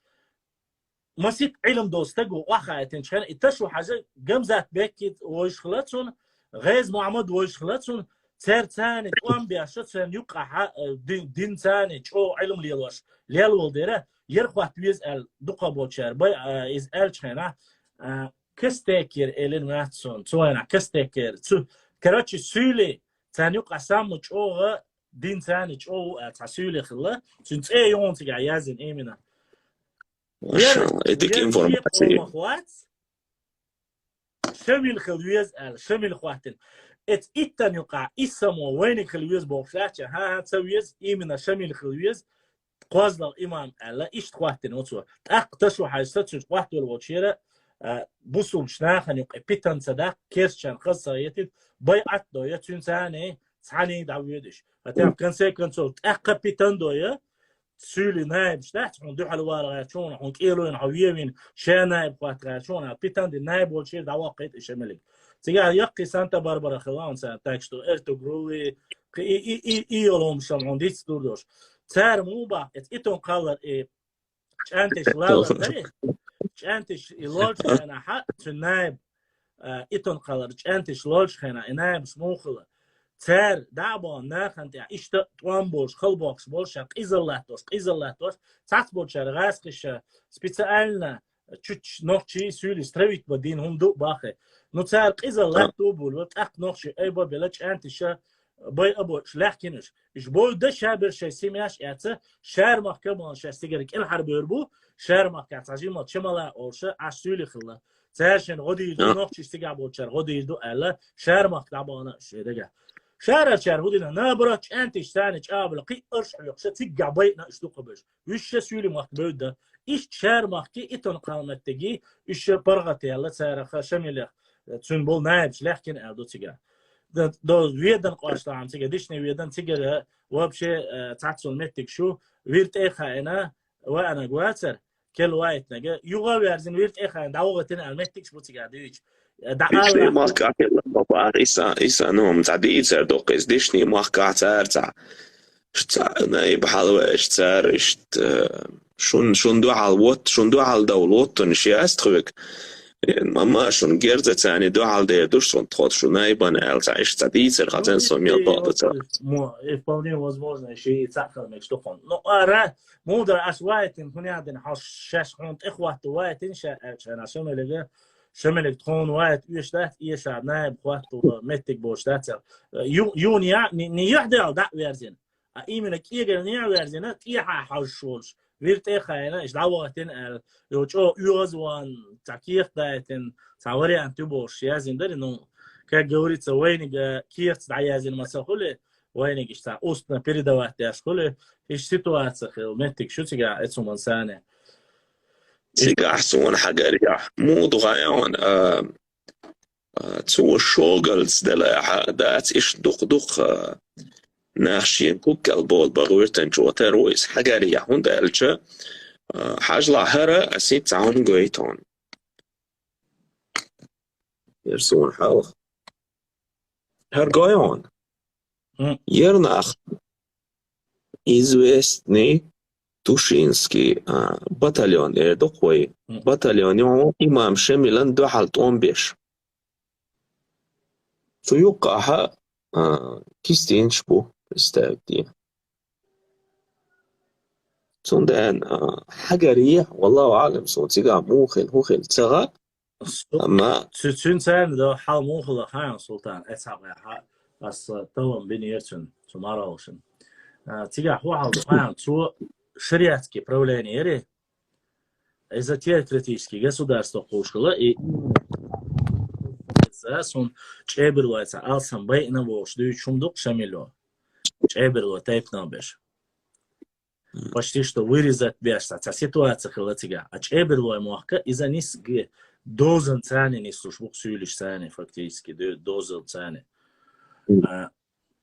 масит илм дол стагу вахайтин чхан, и ташу хажа Гамзат Беккит войшхла цун, Гъез Мухаммад войшхла цун, цер цани тӀом бяша, цен юкъа ха-, э, дин, дин цани, чо илм лелваш, лелвал дера, ер хват виз ал дукъа бочар, бай, а, из ал чхена, а, кастекер элин ватсон, цуйна кастекер, цу, короче, суйли, цан юкъа саму чоға, дин цани чоу, а, ца суйли хилла, цун цӀе ён цига язин именно. Машалла, этик информация. Шамил хил вез ал, Шамил хватин. Эц иттан юкъа, иссамо, вайник хил вез бохшача, ха, ха, ца вез, именно Шамил хил вез, къозлал имам алла, ишт хваттин оцу. ТӀаккха ташу хажса цуьнца хваттвел волчера, а, бусулч нахан юкъе питанца даккха, керсчан хазса етит, байат доя, цуьнцане цхьани давведиш. А тем, в конце концов, тӀаккха питан доя, суьли наиб штац, хьун дуьхьал варгӀа чуна, хьун кӀелойн, хьун вевин, ше наиб хватгӀа чуна, питан ди наиб волчера даваккхит ишемелик. Цига яккхи Санта-Барбара хилан ца, так что эртугрули, и, и, и, и, и, йолом шам хьун диц дурдош. Цар му бах, эц итон кхаллар и чӀантиш лаллар дари. ЧӀантиш и лолч хана хьа, цу наиб, а, итон кхаллар чӀантиш лолч хана, и наиб смухала. Цар дабон нахан тя ишта тӀом болш, хал бохш болш, а, къизаллат дош, къизаллат дош. Цац болчар гӀас киша специально чуч нохчи суьли стравить ба дин хӀум ду бахе. Ну, цар къизаллат ду бул, ва тӀаккха нохчи ай ба бела чӀантиша, бай або шлахкинаш. Иш бой да шабер шай семьяш яца, шар махка бан ша сигар кел хар бер бу, шар махка цажима чамала орша, аш суьли хилла. Цар шен гъодир ду, нохчи сига болчар гъодир ду, алла, шар махка бана шедага. Шара чар худина, на бра чӀантиш сани чабла, кхи арш хьюкша, цигга бай на иш ду къабеш. Вишша суьли махка бой да. Иш шар махки итон калматтаги, иш паргъат ялла цараха Шамилех, цун бол наиб шлахкин ал ду цига. Да, до ведан къоштам цига, дишни ведан цига, вообще, э, цацун меттик шу, вирте хайна, ва ана гвацар, кел вайтнага, юга верзин вирте хайна, давгъатин ал меттик шу цига дивич. Э, да Ишни Аллах. Махка хилла, баба, иса, иса, ну, мца дийцар докъиз, дишни махка цар ца. Ш ца, наиб хьалвеш цар, ишт, э, шун, шун дуьхьал вот, шун дуьхьал давлот, тун ши аст хвек. Э, мама, шун герза цани дуьхьал дер душ, шун тхот, шун наибан ал ца, ишт ца дийцар, хазен сом ял бада ца. Ну, и вполне возможно, иши и цахал мек штухон. Ну, ара, мудра аш вайтин, хунядин, хаш шаш хун тӀехват вайтин, ша, э, чана, шамелега, шамелег тхон вайт, уьш дат, иша, наиб хват, меттик бош дат, ца. Ю-, юн я, ни, ни яхдал да верзин. А именно кӀегар не верзина, тӀехьа хьажа шолш. Вир тӀехайна, иш давгӀатин ал, йо чӀо уьгӀазван, ца кехтайтин, ца вариант ю болш язин дари, ну, как говорится, вайнига кехц дӀаязин ма ца хули, вайниг иштта устно передавать деш хуьлу, иштта ситуаци хилла меттиг шу цигахь эцу ман сани. Цигахь суна хьагарехь, муха ду хьайна, а, а, цо шогалц делахь а дац, иштта дукха-дукха, а, нах шен куггал болу бан гӀуьртанчо тера ву иза хьагарехь, хӀунда аьлча, а, хьажалахь хӀара, ас хӀинца хьуна гойту хьуна. Яра суна хьалха. ХӀара гой хьуна. М. Яра нах известный Тушинский, а, батальон эр ду-кх вай. М. Батальон ю хьуна имам Шемилан дуьхьал тӀом беш. Цу юккъахь, а, кистинаш бу, представьте. Цундела, а, хьагарехь, валлаху аълам, суна цигахь муха хила, хӀун хила ца хаьа, амма Цу-, цуьнан царна до хьал муха хилла хаьа, Султан, эцхьабаьхьа, ас талам бинера цуьнан, цу маралшин. А, цигахь хӀун хьал ду хаьа, цо шариатский правление яри, иза теократический государство кхушкала, и иза сун чӀебарлойца алсам байина вохуш дуьйцу шум дукха Шамило. ЧӀебарло тайпана беш. Почти что вырезать беш, цхьа ситуация хилла цигахь. А чӀебарлой мохка, иза нисге дозан царна нислуш бу-кх суьйлиш царна, фактически, ду-, дозан царна. А,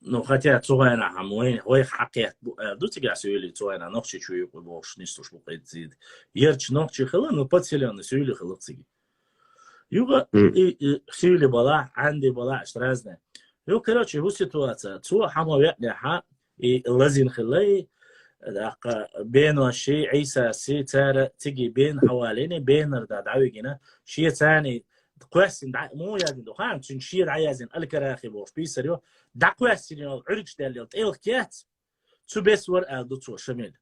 ну, хотя цу гӀайна хьама вайн, вайх хьакхет бу, а, ду цигахь суьйли, цу гӀайна нохчи чу юкъу бохуш нислуш бу-кх эццийда. Ярча нохчи хилла, ну, подселённый суьйли хилла цига. Юха и, и суьйли балахь, Ӏанди балахь, аш разные. Юха, короче, хӀу ситуация. Цо хьама веънехьа, и лазина хилла, и, даккха, беноши, Ӏийсаси, цара циги бен хьавалини, бенар да дӀавигина, шен царна кхоьссина дӀа, муха яздина ду, хаьа, цуьнан шен дӀаяздина Аль-Карахи бохуш, писарь ю, дӀакхоьссина йолу, Ӏуьргаш даьлла йолу тӀелха кец, цу бес вара аьлла ду цо Шамил.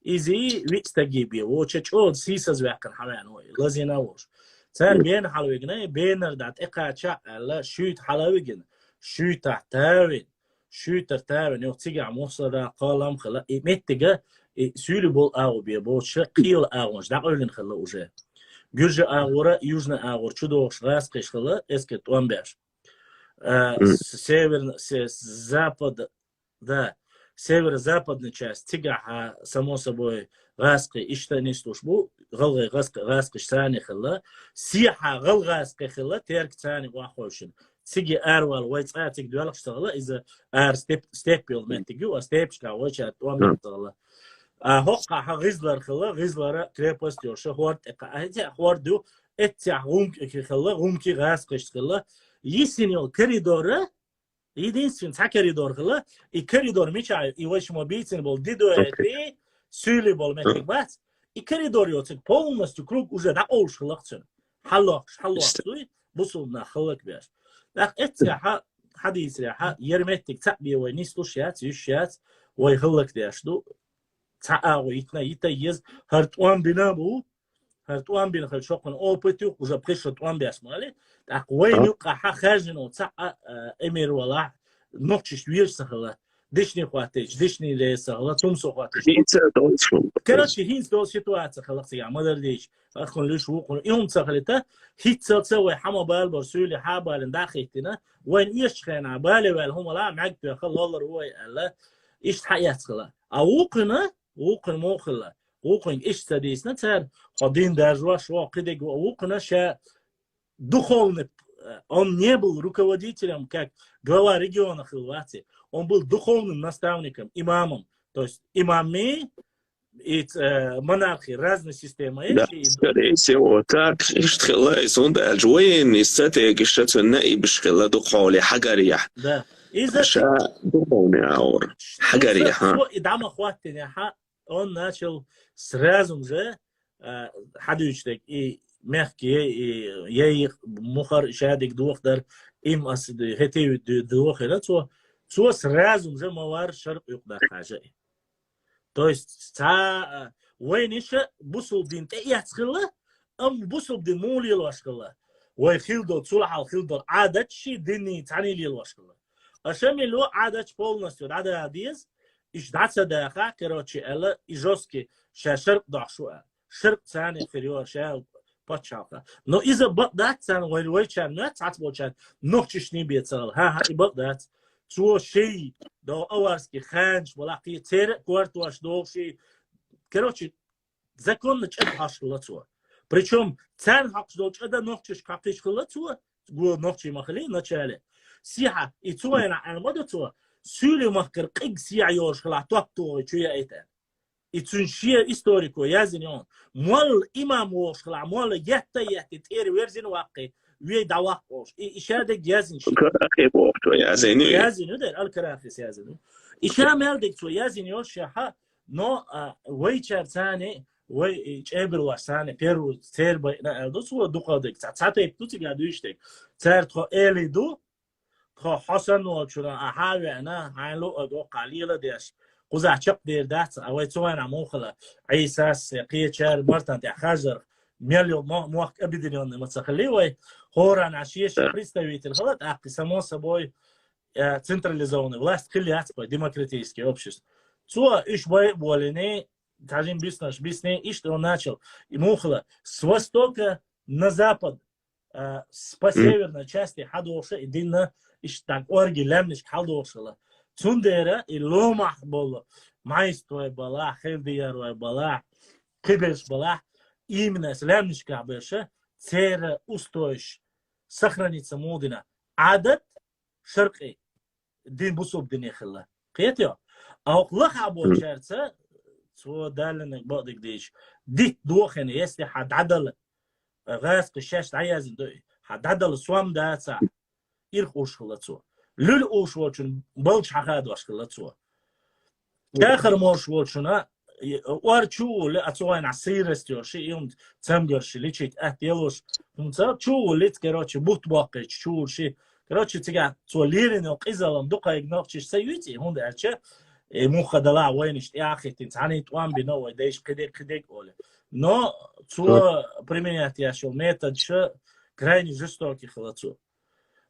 Иза виъ стаги бен, воча чӀогӀа сийсаз ваьккхина хьавеана вай, лазийна а волуш. Цара бена хьалавигна, бенар дӀа тӀекхача аьлла, шуьйта хьалавигина, шуьйтахь тавина, шуьйтара тавина, юха цигахь мусара кхолам хила, и меттига, и суьйли болу агӀо бен боцуша, кхийла агӀонаш дӀакъевлина хила уже. Гуьржа агӀора, южна агӀора чудогӀуш гӀазкхиш хила, эскар тӀом беш. А, с-, северн-, се-, запад, да, северо-западная часть, цигахьа, само собой, гӀазкхи иштта нислуш бу, гӀалгӀай гӀазкхи, гӀазкхиш царна хилла, сехьа гӀалгӀазкхи хилла, терк царна охьахевшина. Цига аравала вай цкъа цига доьлхуш ца хилла, иза ара степ-, степ йолу меттиг ю, а степашкахь вайчара тӀом бина ца хилла. А хӀоккхахьа ГӀизлар хилла, ГӀизлара крепость йолуша хӀорд тӀекха, а хӀетте хӀорд ю, эццехь гӀумкӀи хилла, гӀумкӀи гӀазкхишца хилла, йисина йолу коридора, единственный цхьа коридор хилла, и коридор мича ю, и вайшимма бийцина болу дидоэти, суьйли болу меттиг бац, и коридор йоцург полностью круг уже дӀакъовлуш хилла-кх цуьнан. Хьаллохуш, хьаллохуш дуй, бусулба нах хӀаллакбеш. ТӀаккха эццехьа, хьадийцарехьа, яра меттиг цхьаъ бен вай нислуш яц, юьсуш яц, вай хӀаллакдеш ду. Цхьа агӀо йитина, йита еза, хӀара тӀом бина бу, хӀара тӀом бина хила шокхуна опыт ю, уже пхи шо тӀом беш мали, тӀаккха вайна юккъахьа хаьржина цхьа а, а, эмир валахь, нохчаш везаш ца хила, дешни хӀоттийча, дешни леса хила, цумсо хӀоттийча. Короче, хӀинца долу ситуация хила цигахь, ма-дарра дийча, ахкхунна луьйш вукхунна, и хӀума ца хилита, хӀинццалца вай хьама бала бара суьйли хьа а балина дӀа а хӀиттина, вайна оьшучу хенахь бале ваьлла хӀума ла, мега тоьхна лоллар ву вай аьлла, иштта хьаэцна хила. А вукхуьнан, вукхуьнан муха хилла, вукхуьнга иштта ца дийцина цара, хьо дин даржош ву, кхидерг ву, вукхуьнан ша духовный, э, он не был руководителем, как глава региона хилла вац и. Он был духовным наставником, имамом. То есть имамми и, э, монархи разные системы. Да, и скорее всего, так, иштта хилла иза, хӀунда аьлча военный стратегиша цуьнан наибаш хилла дукха хьоле хьагарехь. Да. Иза ша духовный аура. Хьагарехь, ха? И дама хваттинехьа, он начал сразу же, а, хьадуьйчу дерг, и мехкий, и яй мухар шадиг дохадар, им ас ду-, хетий ду-, дохийна цо, цо сразу же ма вар шаркъ юкъа даккхажа и. То есть, цхьа, а, вайниша бусулба дин тӀеэцна хилла, амма бусулба дин муха лелош хилла? Вай хилла долу, цул хьалха хилла долу Ӏадатчий, динний цхьаьний лелош хилла. Аша мила Ӏадатча полностью дӀадала деза, иштта дӀа ца даха, короче, аьлла, и жёсткий ша шаркъ дохьуш ву аьлла. Шаркъ царна хир ю, ша пачхьалкха. Но иза бакъ дац царна, вай, вайчарна, цхьацца болчарна, нохчашний бен ца хилла. ХӀан-хӀа, и бакъ дац. цо ший, до аварский ханч, вала кхи церан кортош долу ший. Короче, законно чӀеда хьош хилла цо. Причём царна хьокхуш долу чӀеда нохчашка хьокхуш хилла цо, го нохчий ма хили, начале. Сиха, и цо вайна аьлла ма ду цо, суьйлий махкара къиг сиха йолуш хилла, топ тухой чу яйта. И цуьнан шен историко яздина йолу. Молла имам вохуш хилла, молла етта-етта тӀера верзина ваккхий, вей дӀаваккха олуш. И, и шадерг яздина ши. Карахи бохучо яздина ю. Яздина ю дера, Аль-Карахис яздина ю. И ша мел дерг цо яздина йолуш шаьхьа, но, а, вайчар царна, вай, и, чӀебар ваш царна, первый церан байина аьлла ду цо дукха дерг. Ца, ца тайпа ду цига дуьйцуш дерг. Цара тхо элий ду, тхо хьо санна волчунна ахьа а веана, хьайна луъург воккхахь леладеш, кхузахь чекхдер дац, а вай цу вайнахь муха хилла, Ӏийсас, кхечара Мартан тӀехь хажарх, мел йолу мо-, мохк объединённый ма ца хилли вай, хӀоранна шен-шен представитель хилла, тӀаккха, само собой, э, централизованный власть хилла яц вай, демократический общество. Цо уьш бай а болийний, цхьа жима биснарш биснарш, иштта он начал. И муха хилла, с востока на запад, а, с-, по северной части хьадолуш и дин иштта дӀа кӀорге лаьмнашка хьалдолуш хилла. Цундела и ломахь болу, майстой балахь, хелдиярой балахь, кхиберш балахь, именно лаьмнашкахь берш, церан устоеш сохраниться муха дина. Ӏадат шаркъи дин бусурба дине хилла. Кхетий? А хӀокху лаха болчаьрца, цо даллинарг бакъдерг дийча, дитт дохийна, если хьан дӀадала, гӀазкхи шаьш дӀаяздина ду и, хьан дӀадала сом дацахь, ирх уш хилла цо. Луьла уш волчун балча хьахадош хилла цо. Кехар молуш волчунна, и, ор чу вулли, а цу вайнахь сырость йолуш, и хӀума цамгарш личить атта ялош, хӀума ца чу вуллица, короче, бутт боккхийчу чу вуллуш. Короче, цигахь цо лерина йолу къизалла дукхайга нохчаш ца юьйцу, хӀунда аьлча, и муха далахь вайнаш тӀе а хиттина, цхьаьний тӀом бина вай дайша кхидерг, кхидерг олу. Но цо применять еш йолу методаш крайне жестокий хилла цо.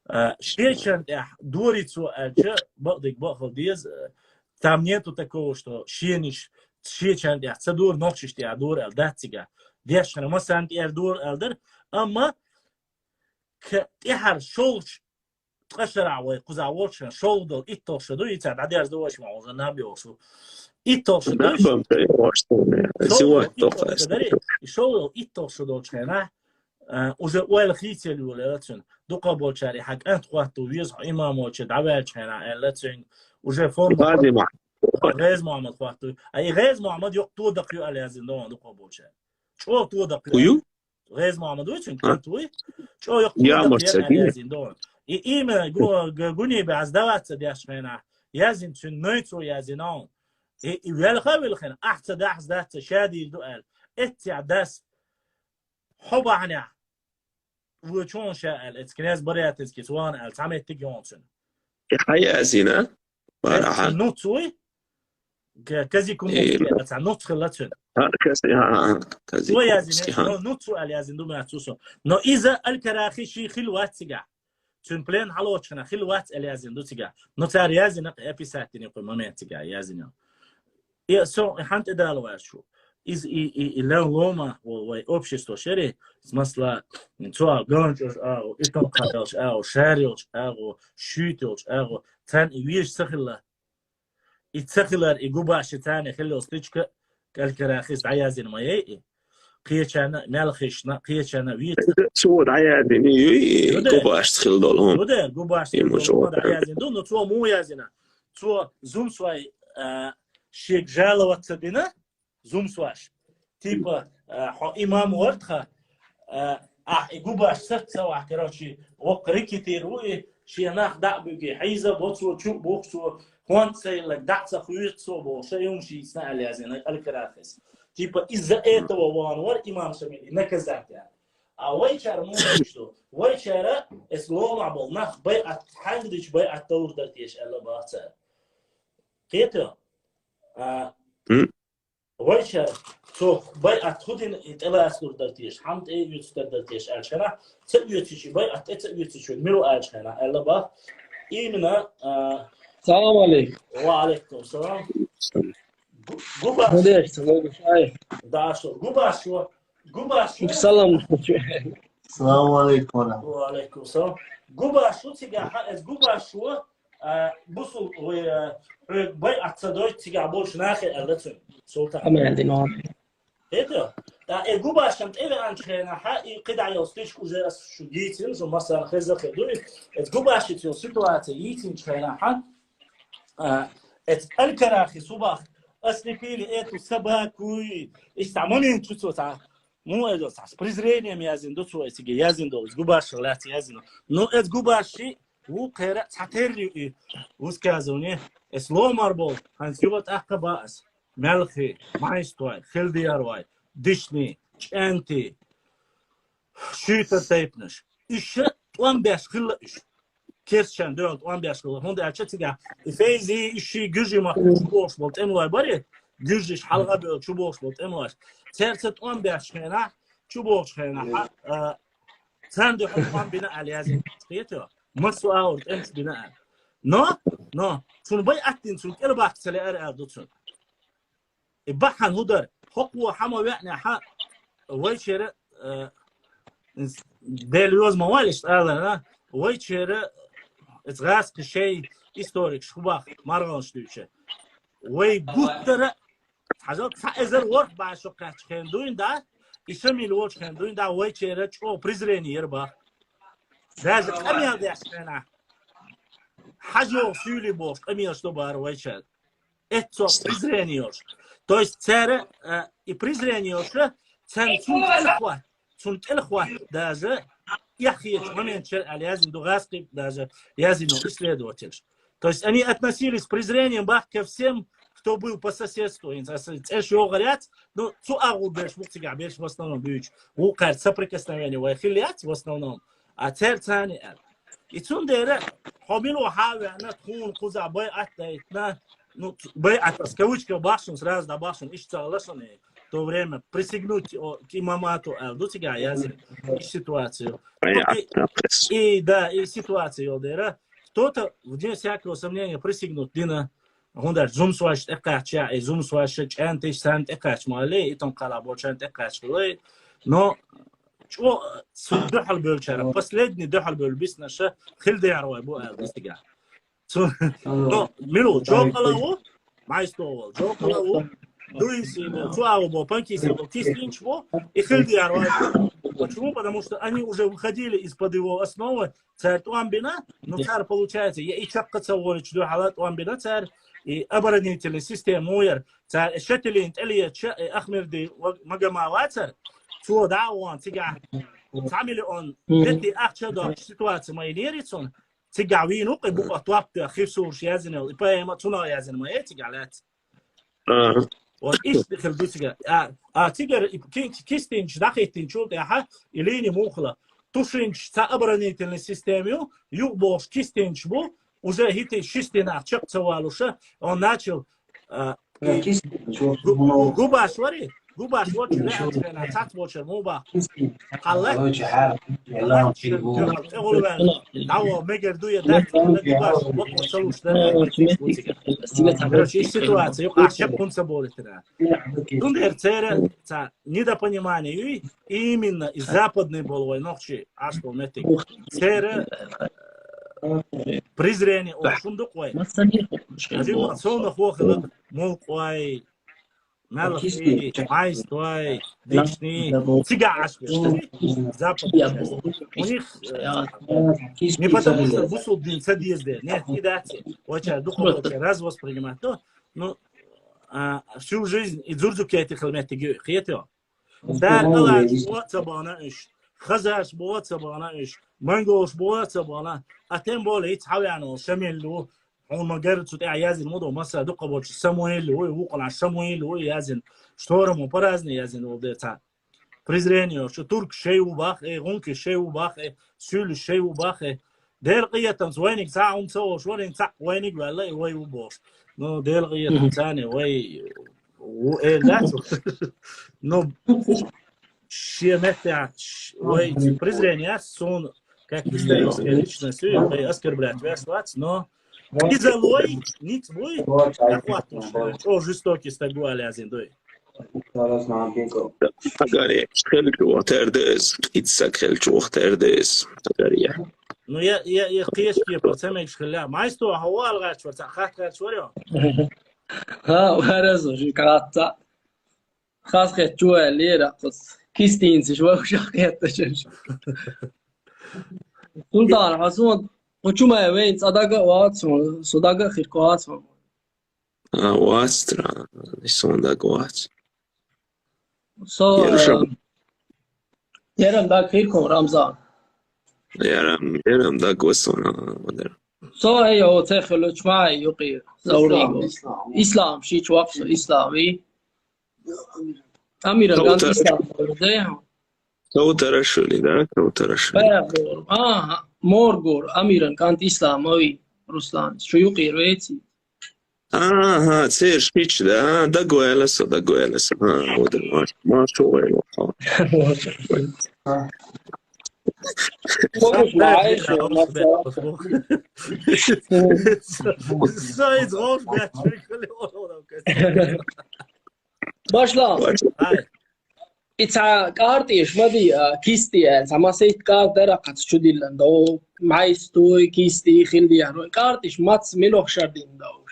А, шечан тӀехь дори цо аьлча, бакъдерг бакъхила деза, а, там нету такого, что шенаш шечан тӀехь ца дора, нохчаш тӀехь дора аьлла дац цигахь. Дешхана массарна тӀера дора аьлла дара, амма к-, тӀаьхьара шолгӀачу ткъа шарахь вай кхузахь волчу шолгӀа долу итталгӀа шо ду, и цара дӀадерза ду вайша ма хьожа наб йолуш ву. ИтталгӀа шо ду. Наб-м тӀе йолуш ду, шолгӀа итталгӀа шо дарий, и шолгӀа итталгӀа шо долчу хенахь, а, уже ойла хийцаелла йолаелла цуьнан. Дукха болчара и хьан кӀант хӀотто веза хьо имам волчу дӀаваьллачу хенахь аьлла цуьнга. Уже форма ГӀази Мухьаммад. ГӀази Мухьаммад хӀотто. А и ГӀази Мухьаммад йоккха тодакъ ю аьлла яздина ду дукха болчара. ЧӀогӀа тодакъ ю. ГӀази Мухьаммад вуй цуьнан кӀант вуй? ЧӀогӀа йоккха тодакъ ю аьлла яздина ду. И имам гу-, г-, гуни баьхьа сдаваться деш хенахь, яздина цуьнан нойцо яздина хьуна. И, и велха а вилхина, ахь ца дахьа дац, ша дийр ду аьлла. Эццехь дас хьо бахьанехь вочун ша аьлла, эцу князь Барятинский вахана аьлла, цхьа меттиг йону цуьнан. И хьан яздина? Барахьа. Нуц вуй? К-, Казикумовский аьлла, цхьа нуц хилла цуьнан. А, Кази-, а, а, Казикумовский, цо яздина, но нуц ву аьлла яздина ду ма цу со. Но иза Аль-Карахи ший хилла вац цигахь. Цуьнан плен хьалоцучу хенахь хилла вац аьлла яздина ду цигахь. Но цара яздина кхин описать дина кху момент цигахь яздина. И со хьан тӀедала ваьш ву. Иза и, и, и лев лома вай общество шери, масала, цо ганчуш агӀу, итон кхаделш агӀу, шар йолчу агӀу, шуьйта йолчу агӀу, царна и везаш ца хилла. И ца хилар, и губаш царна хилла йолу стичка, кӀалкарахиз дӀаяздина ма яй и. Кхечарна, мелхишна, кхечарна вийца. Цо дӀаяздина ю и губаш хилла долу хӀума. Ду дера, губаш хилла долу хӀума дӀаяздина ду, но цо муха яздина? Цо зумсой, а, шега жаловаться дина, зумсош. Типа, а, хьо имам вара тхан, а, ахь и губаш сарт ца вахь, короче, воккха рекетир ву и, шен нах дӀа а буьгий, хьийза а бо цо, чу а буху цо, хӀонда ца йилларг дӀа а ца хуьйцу цо боху, ша юмаш йийцина аьлла яздина, кӀалкарахиз. Типа, из-за этого ван вара имам Шамил, и наказать ян. А вайчара муха ду? Вайчара эс ломахь болу нах байъат, хьаьнга дича байъат далур дара теша аьлла баха цара. Кхетий? А, вайчара цо байъат хӀу дина и тӀелацалур дара теша, хьан тӀе а оьцур дара теша аьлча хенахь, ца оьцучи байъат тӀе ца оьцучи мила аьлча хенахь аьлла баха. Именно, а, Салам алейкум. Ва алейкум салам. Гу-, губаш. Мудеш, логушай. Да, что? Губаш шо. Губаш шо. Салам. Салам алейкум. Ва алейкум салам. Губаш шо цигахь, эс губаш шо, А, бусул, ой, а, хьоьга байӀат ца дойта цигахь болчу нахе аьлла цуьнга, Султан. Амин, динон. ХӀета? ТӀаккха э губашам тӀевеанчу хенахьа, и кхидӀа йолу стишка уже ас шу дийцина, шу массарна хезна хир ду и. Эцу губашица йолу ситуация йийцинчу хенахьа, а, эцу аль-Карахи субах, ослепили эту собаку, и цхьа момент чу цо цхьа, ну, эцу цхьа с презрением яздина ду цо, эцу цига яздина долу, эцу губашах лаьцна яздина. Ну, эцу губаши ву кхера цхьа терри и высказывание, эс ломар болу, хьан сила тӀаккха баа ас. Мелхи, майстой, хилдиярой, дишни, чӀенти, шуьйтар тайпанаш. Уьш ша тӀом беш хилла уьш. Керчан дуьхьал тӀом беш хилла. ХӀунда аьлча цигахь и фейзи, уьш ши гуьжи махка чу бохуш болу тӀемалой бари, гуьжиш хьалха бевлла чу бохуш болу тӀемалой. Церца тӀом беш хенахь, чу бохуш хенахь, а, царна дуьхьал тӀом бина аьлла яздина. Кхетий? Массо агӀор тӀемаш бина аьлла. Но, но, цунна байӀат дина, цунна кӀелбаккха ца лаьара аьлла ду цунна. И бахьана хӀун дара? ХӀокхо хьан ма веанехьа, вайчера, э, Дела йоза ма валла иштта аларна, вайчера, эцу гӀазкхи шей историкаш хӀун баха, маргӀалаш дуьйцу. Вай гуттара, хьажал, цхьа эзар ворхӀ бӀе шо кхаьччу хенахь дуйна да, и Шамил волчу хенахь дуйна да, вайчера чӀогӀа презрение яра баха. Даже къамел деш хенахь, хьажа йогӀу суьйлий бохуш, къамелаш до бара вайчара. Эццо презрение йолуш. То есть цара, э, и презрение йолуш, царна цунна кӀелхьот, цунна кӀелхьот даже, эхь хеташ момент чер аьлла яздина ду гӀазкхи даже яздина исследователаш. То есть они относились с презрением бах ко всем, кто был по соседству. ХӀинца аса цӀеш йогӀар яц, ну, цу агӀор берш бу цигахь берш в основном буьйцу. Вукхаьрца соприкосновение вай хилла яц в основном. А церцани аьлла. И цундела хьо мила ву хьан а веана, тхуна кхузахь байӀат дайтина, ну, байӀат, с кавычкой бахшун, сразу да бахшун, иштта ца хилла шуна, в то время присягнуть о, к имамату аьлла ду цигахь яздина, и ситуацию. И, и, да, и ситуация йолу дера. Кто-то, вне всякого сомнения, присягнуть дина, хӀунда аьлча зумсойш тӀекхаьчча, и зумсойш чӀентиш санна тӀекхаьчча ма ле, и тон кхала болчарна тӀекхаьчча ле. Но чӀо цу дуьхьал бевллачара, последний дуьхьал бевлла биснаша хилдерой бу аьлла дистигахь. Цу, но, мила ву, Джокала ву, майсто ву, Джокала ву, Дуиси ву, цу агӀо бу, Панкиси ву, кистинчу ву, и хилдерой. Почему? Потому что они уже выходили из-под его основы, цара тӀом бина, ну, цара, получается, я и чаккха ца волучу дуьхьала тӀом бина цара, и оборонительный система ву яра, цара шателин тӀелетча, и Ахмерди ва-, Магама вацара, цо дӀа а вон, цигахь цхьа миллион детти ахча а доккхуш ситуация ма йинера цунна, цигахь вийна ву кхин букъа топ тоьхна, хир сураш яздина йолу, и поэма цунах яздина ма е цигахь лаьцна. Вот иштта хир ду цигахь. А, а цигара и ки-, кистинчу дӀахӀиттинчул тӀаьхьа и лини муха хилла. Тушинчу цхьа оборонительный система ю, юхабохуш кистинчу бу, уже хӀитий ши стенах чекх ца валуша, он начал, а, и гу-, гу-, губаш вари, губаш вочу веанчу хенахь цхьацца вочара муха баха. Хьаллакхаш, хьаллакхаш, тӀехула ваьлла, дӀаваха мегар ду я дац, хьалла губаш бакъо ца луш дара. Короче, и ситуация юкъахь шек хӀунда ца болитира. Цундела церан цхьа недопонимание юй, именно и западный болу вай нохчий Ӏаш болу меттиг. Церан презрение олуш хӀума ду-кх вай. Хьажи ма совнах вохила мулкъой, мелхий, майстой, дишни, цигахь Ӏаш беш. Западный часть. У них, э, не потому что бусулба дин ца деза дела. Нет, и дац. Вача дукха вача раз воспринимать. Ну, ну, а, всю жизнь и дзурдзукети хила меттиг ю, кхетий? Цара аларш бу а ца бахана уьш, хазарш бу а ца бахана уьш, монголш бу а ца бахана, а тем более хӀинца хьавеана волу Шамил ву, хьуна ма-гарра цу тӀехь яздина ма ду, масала дукха болчу Самуил ву, вукхунахь Шамуил ву яздина, шторам ву, по-разному яздина волу дера цхьа. Презрение йолуш, туркаш шай ву бах, э, гӀункаш шай ву бах, э, суьйлаш шай ву бах, э. Дела къинхетамца вайниг цхьа а хӀума ца волуш, вайниг цхьаъ вайниг ваьлла, и вай ву бохуш. Ну, Дела къинхетамца царна вай ву эр дац. Ну, шен меттехь ш-, вай презрение яц, суна, как историческая личность, вай оскорблять ваьш вац, но иза лой, ниц буй, тӀакхоттуш, чӀогӀа жестокий стаг ву аьлла яздина дуй. Агаре, хелчу вахтар дес, кӀица хелчу вахтар дес. Агаре. Ну, я, я, я кхечке пар ца мегаш хилла. Майсто, хьо вала гӀерташ вар, цхьа хатта гӀерташ вар, йо? ХӀа, вара со ши кхатта. Хас хет чу лера кус. Кистинцаш вахша хетта чаш. Султан, хьо сон, хьо чу ма вейн, цӀа дага вац, со дага хир квац. А, вац тра, сон дага вац. Со, ярам даг хир кун, Рамзан. Ярам, ярам даг васона, вадар. Со, эй, о, цехло чмай, юкъи, заурни. Ислам, ши чвакса, ислами. Амиран кан ислам, да? Каутарашвили, да? Каутарашвили. Бая гор. А, мор гор, Амиран кан ислам, ой, Руслан. Шу юкъи веци. Ага, церш пич, да? Дагвелеса, дагвелеса. А, вот маш, маш уэло. Башла. Ица картиш мади, кисти, сама сейт картера кац чудиллан до. Майстой кисти хилди, картиш мац милох шардин до.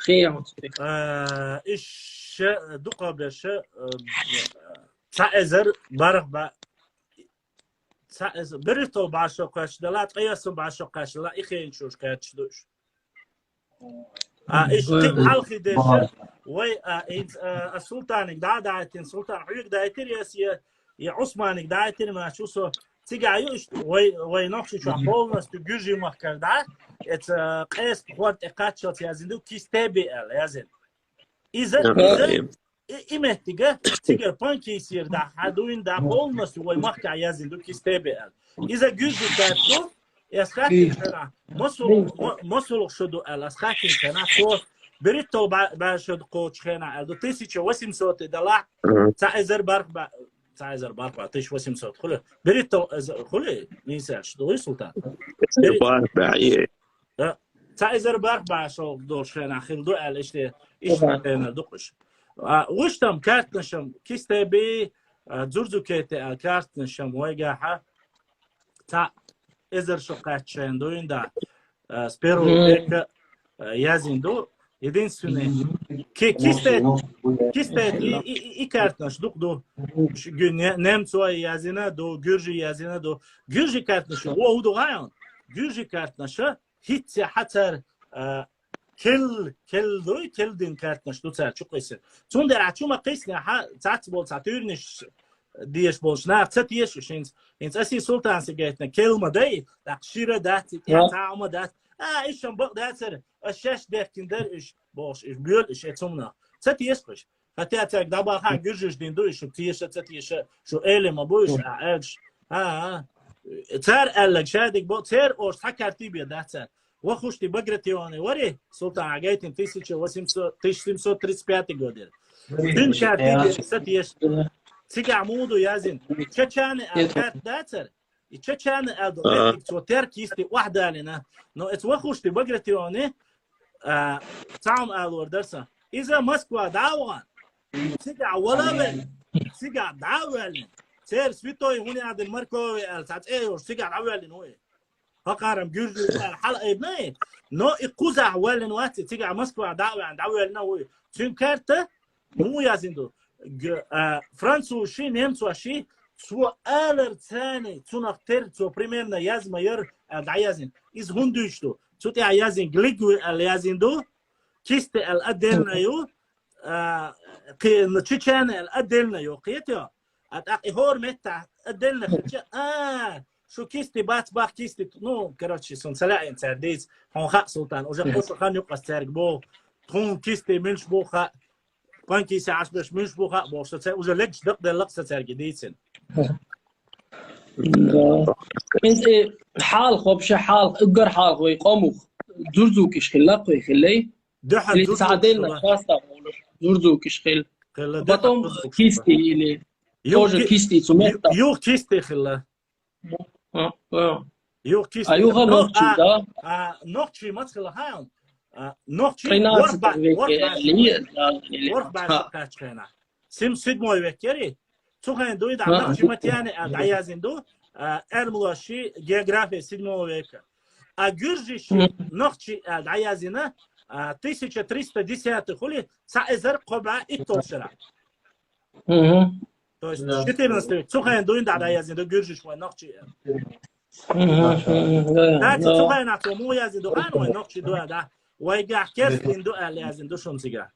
Хиям. Э, иш дукха беша, э, ца эзар барх ба, ца эзар, беритов башо каш дала, таясо башо каш дала, ихен чуш каш душ. А, иш тик халхи деша, вай, а, ин, а, султаник да дайтин, султан хуйк дайтир яс я, я Усманик дайтир ма чусо, цига ю иш, вай, вай нохши чуа полностью гюжи махкар да, эт, а, къес пхуар текачал язинду кис Т Б Л язин. Иза, иза, и, и меттига, цигар панкисир да, хадуин да, полностью вай махка язинду кис Т Б Л. Иза гюжи карту, я схатин кана, масул, масул шуду ал, схатин кана, то беритто ба, ба шуд коч хена, ал, до тысяча восемьсот дала, ца эзар барх ба, ца эзар барх ба, тысяча восемьсот, хули, беритто, хули, мисал, что, султан. Барх ба, е. Ца эзар барх ба шо дол шена хилду ал иште иште дукуш. А, уштам картнашам кис Т Б, а, дзурзукете а картнашам вайгаха. Ца эзар шо катчен дуинда, а, с первого века, а, язинду. Единственный. Ки-, кисте, кисте и, и, и, и картнаш дук ду. Ш-, гю-, не-, немцо язина ду, гюржи язина ду. Гюржи картнаш, о, уду гайон. Гюржи картнаша, хитсе хацар, а, кел, кел дуй, кел дин картнаш ду цар чу къисин. Цундер а чума къисин, ха, цац бол, ца тюрниш деш бол, шнах, ца теш, шинц, инц аси султан сигетна, кел ма дай, так шира даци, я ца ма дац. А, ишам бак дацар, а шаш дехкин дар иш, бош, иш бюл, иш эцумна. Ца теш къыш. Хотя царг дабаха гюржиш дин ду, иш теш, ца теш, шу эле ма буш, а, элш. А, а. Цар аллаг шадик бо, цар ош ца карти бе дацар. Ва хушти Багратионе вари, султан агайтин тысяча восемьсот, тысяча семьсот тридцать пятый годер. Дин карти бе сатеш. Цига муду язин. Чачане а кат дацар. И чачане а до этик цо тер кисти вахдалина. Но эц ва хушти Багратионе, а, цам алор дарса. Иза Москва давган. Цига валавен. Цига давалин. Цер святой хуни адин Маркови ал, цац эйор, цига давалин ой. Хакарам гюржи ал, хал эйбнай. Но и куза валин ваци, цига Москва даван, давалин ой. Цюн карта, му язинду. Г-, а, француз ши, немцо ши, цо алар цани, цунах тер, цо примерно язма яр, а, да язин. Из хундушту. Цу тя язин, глигви ал язинду. Кисте ал отдельно ю, а, ки-, ну, чечене ал отдельно ю, кхетё? А так и хор метта отдельно хича, а, шу кисти бац бах кисти, ну, короче, сон саляин цердиц, хон хак султан, уже после хан юкъас церг бо, тхун кисти милш бо ха, пан киси ашбеш милш бо ха, бо, что це уже лекш дак де лакса церги дицин. Да. Инзе хал, вообще хал, угар хал хой, къомух. Дзурзукиш хилла, хой хиллей. Или саделла, часто зурзукиш хил. Потом кисти или тоже кисти цумета. Юг кисти хилла. А, а. Юг кисти. А юга нохчи, да? А, нохчи мацхила хаям. А, нохчи. Тринадцатый век, э, или, да, или. Ворх ба, ворх ба, ха. Качхена. Сим седьмой век кери. Цухайн дуй да, а, нохчи матяне, а, да язин ду. а, эрмалоши география седьмого века. А гуьржиши нохчи аьлла дӀаяздина, а, тысяча триста десятый хули, цхьа эзар кхо бӀаь итталгӀа шера. То есть четырнадцатый век, цу хенахь дуйна дӀа дӀаяздина ду гуьржиш вай нохчи аьлла. Кстати, цу хенахь цо муха яздина ду, хьан вай нохчи ду аьлла, вайгахь керстин ду аьлла яздина ду шуна цигахь.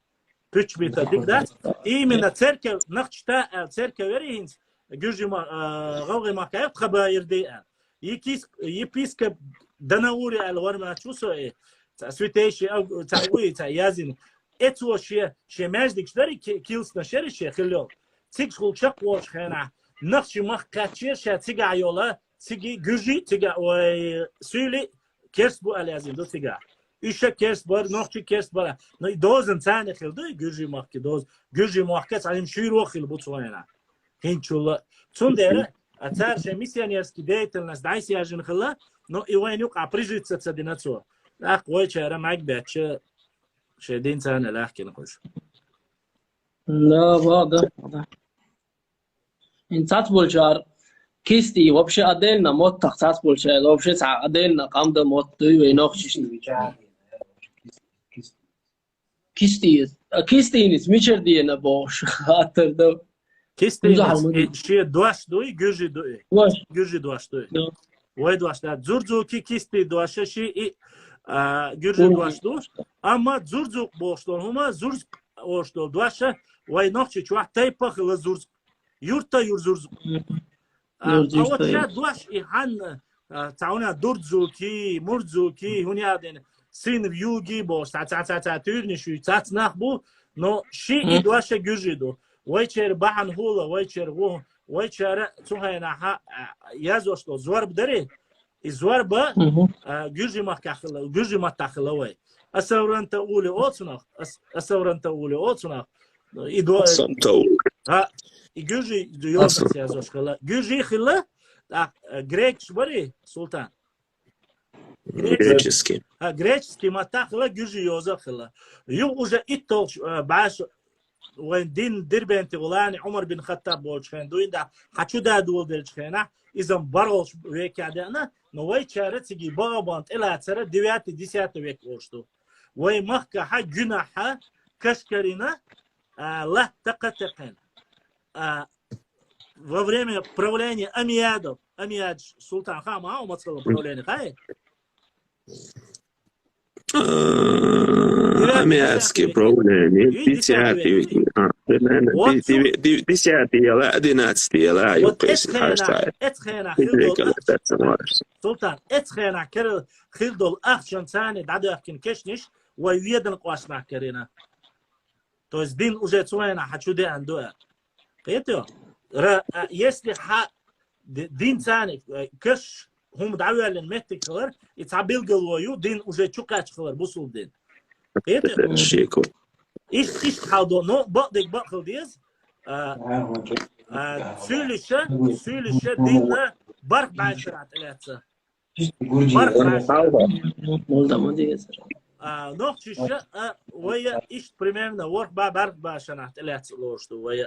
Пуьчбита дика дац. Именно церковь, нохчи та аьлла церковь яра хӀинца, гуьржи ма-, а, гӀалгӀай махкахь тха баир ди аьлла. Епис-, епископ Данаури аьлла вар ма чу со э, цхьа святейший ав-, цхьа вуй, цхьа яздина. Эцо шен, шен маьждигаш дари ки-, килсна шери шен хилла йолу. Цигаш хул чекхволчу хенахь, нохчи мах кхаьччера ша цигахь йола, циги гуьржи, цига, ой, суьйли керст бу аьлла яздина ду цигахь. Уьш а керст бара, нохчи керст бара. Но и дозан царна хила ду, и гуьржи махки доза. Гуьржи махка цхьа шуьйро хила бу цу хенахь. ХӀинчулла. Цундела, а цара шайн миссионерский деятельность дӀасаяьжжина хилла, но и вайна юкъахь прижиться ца дина цо. ТӀаккха вайчара маг бетташ, шайн дин царна лаьхкина кхуьш. Да, да, да. Ин цац болчар кисти вообще отдельно моттах цац болчар, вообще ца отдельно къамда мотт дуй вай нохчишна. Кисти. А кистинис мичар дена бохуш хаттар ду. Кистинис, э, шен дош дуй, гуьржи дуй. Гуьржи дош дуй. Вай дош да. Зурзуки кисти дош ши и, а, гуьржи дош ду. Амма зурзук бохуш долу хӀума, зурзук бохуш долу дош, вай нохчи чохь тайпа хила зурзук. Юрта юр зурзук. А, а вот ша дош и хьанна, а, цхьа хӀуна дурдзуки, мурдзуки, хӀуна яхь дена, син вьюги бохуш, цхьа, цхьа, цхьа, цхьа туьйранаш ю, цац нах бу, но ши и дош гуьржи ду. Вайчера бахьана хӀула, вайчера ву, вайчара цу хенахь, а, яздеш долу зорба дари, и зорба, а, гуьржи махкахь хила, гуьржи маттахь хила вай. Асавранта ули оцунах, ас-, асавранта ули оцунах. И до-, Асамта ули. А, и гуьржи йозах яздеш хила. Гуьржи хила, а, грекаш бари, Султан? Греческий. А, греческий маттахь хила, гуьржи йозах хила. Ю уже иттолчу, а, баш вайн дин Дербенте гӀулани Ӏумар бин Хаттаб болчу хенахь дуйна да, хьан чу да доладелчу хенахь, иза баргӀалгӀачу векехь деана, но вайчара циги бага бан тӀелацара девятый, десятый век олуш ду. Вай махкахьа, гуьнахьа, кашкарина, а, латта кхатекхина. А, во время правления Амиадов, Амиад султан хама, а, у Мацкала правление хай? Э, Амиадский правление, десятый век. А, примерно, ди-, ди-, ди-, десятый яла, одиннадцатый яла, ю кайсин хаштай. Эц хенахь хир долу ахчан, Султан, эц хенахь хир долу ахчан царна дӀадоьхкина кешнаш, вай ведан къошнах карина. То есть дин уже цу хенахь хьан чу деана ду аьлла. Кхетий? Ра-, а, если хьан ди-, дин царна, э, каш хӀума дӀавоьллина меттиг хилар, и цхьа билгало ю, дин уже чукхаьчна хилар, бусулба дин. Кхетий? Шеко. Иштта, иштта хьал до, но бакъдерг бакъ хила деза. А, а, суьйлиша, суьйлиша динна барх бӀаьшарахь тӀелаьцна. Барх бӀаьшарахь. А, нохчиша, а, вай иштта примерно ворхӀ бӀаь барх бӀаьшарахь тӀелаьцна лоруш ду вай.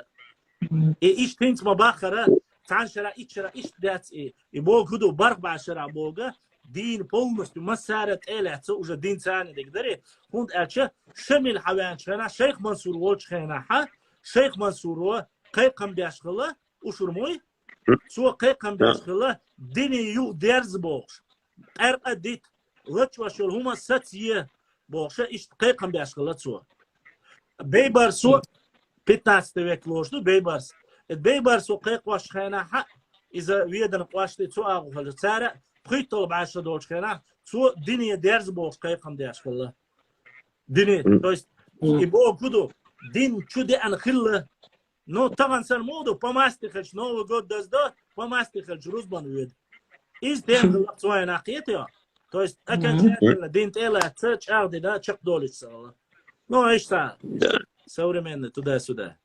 И иштта хӀинца ма баххара, цхьана шарахь, итт шарахь иштта дац и. И боху хӀун ду, барх бӀаь шарахь боху, дийна полностью массара тӀелаьцна уже дин царна дерг дари. ХӀунда аьлча Шамил хьавеанчу хенахь, Шайх Мансур волчу хенахь, Шайх Мансуро кхайкхам беш хилла, ушур муй? Цо кхайкхам беш хилла, дине юха дерза бохуш. Къаьркъа дита, лачкъош йолу хӀума саца е бохуша, иштта кхайкхам беш хилла цо. Бейбарсо, пятнадцатый век лоруш ду Бейбарс. Эт Бейбарсо кхайкхош хенахь, иза ведана къошти цу агӀо хилча, цара пхуьйтталгӀа бӀаьша долчу хенахь, цо дине дерза бохуш кхайкхам деш хилла. Дине, то есть, и боху хӀун ду, дин чу деана хилла. Ну, тахана санна муха ду, по масти хилча, Новый год даздо, по масти хилча, рузбан веда. Иза тема хилла цойна кхетий? То есть, окончательно дин тӀелаьцна, чӀагӀдина, чекхдолуьйтуш ца хилла. Ну, иштта. Да. Современный, туда-сюда.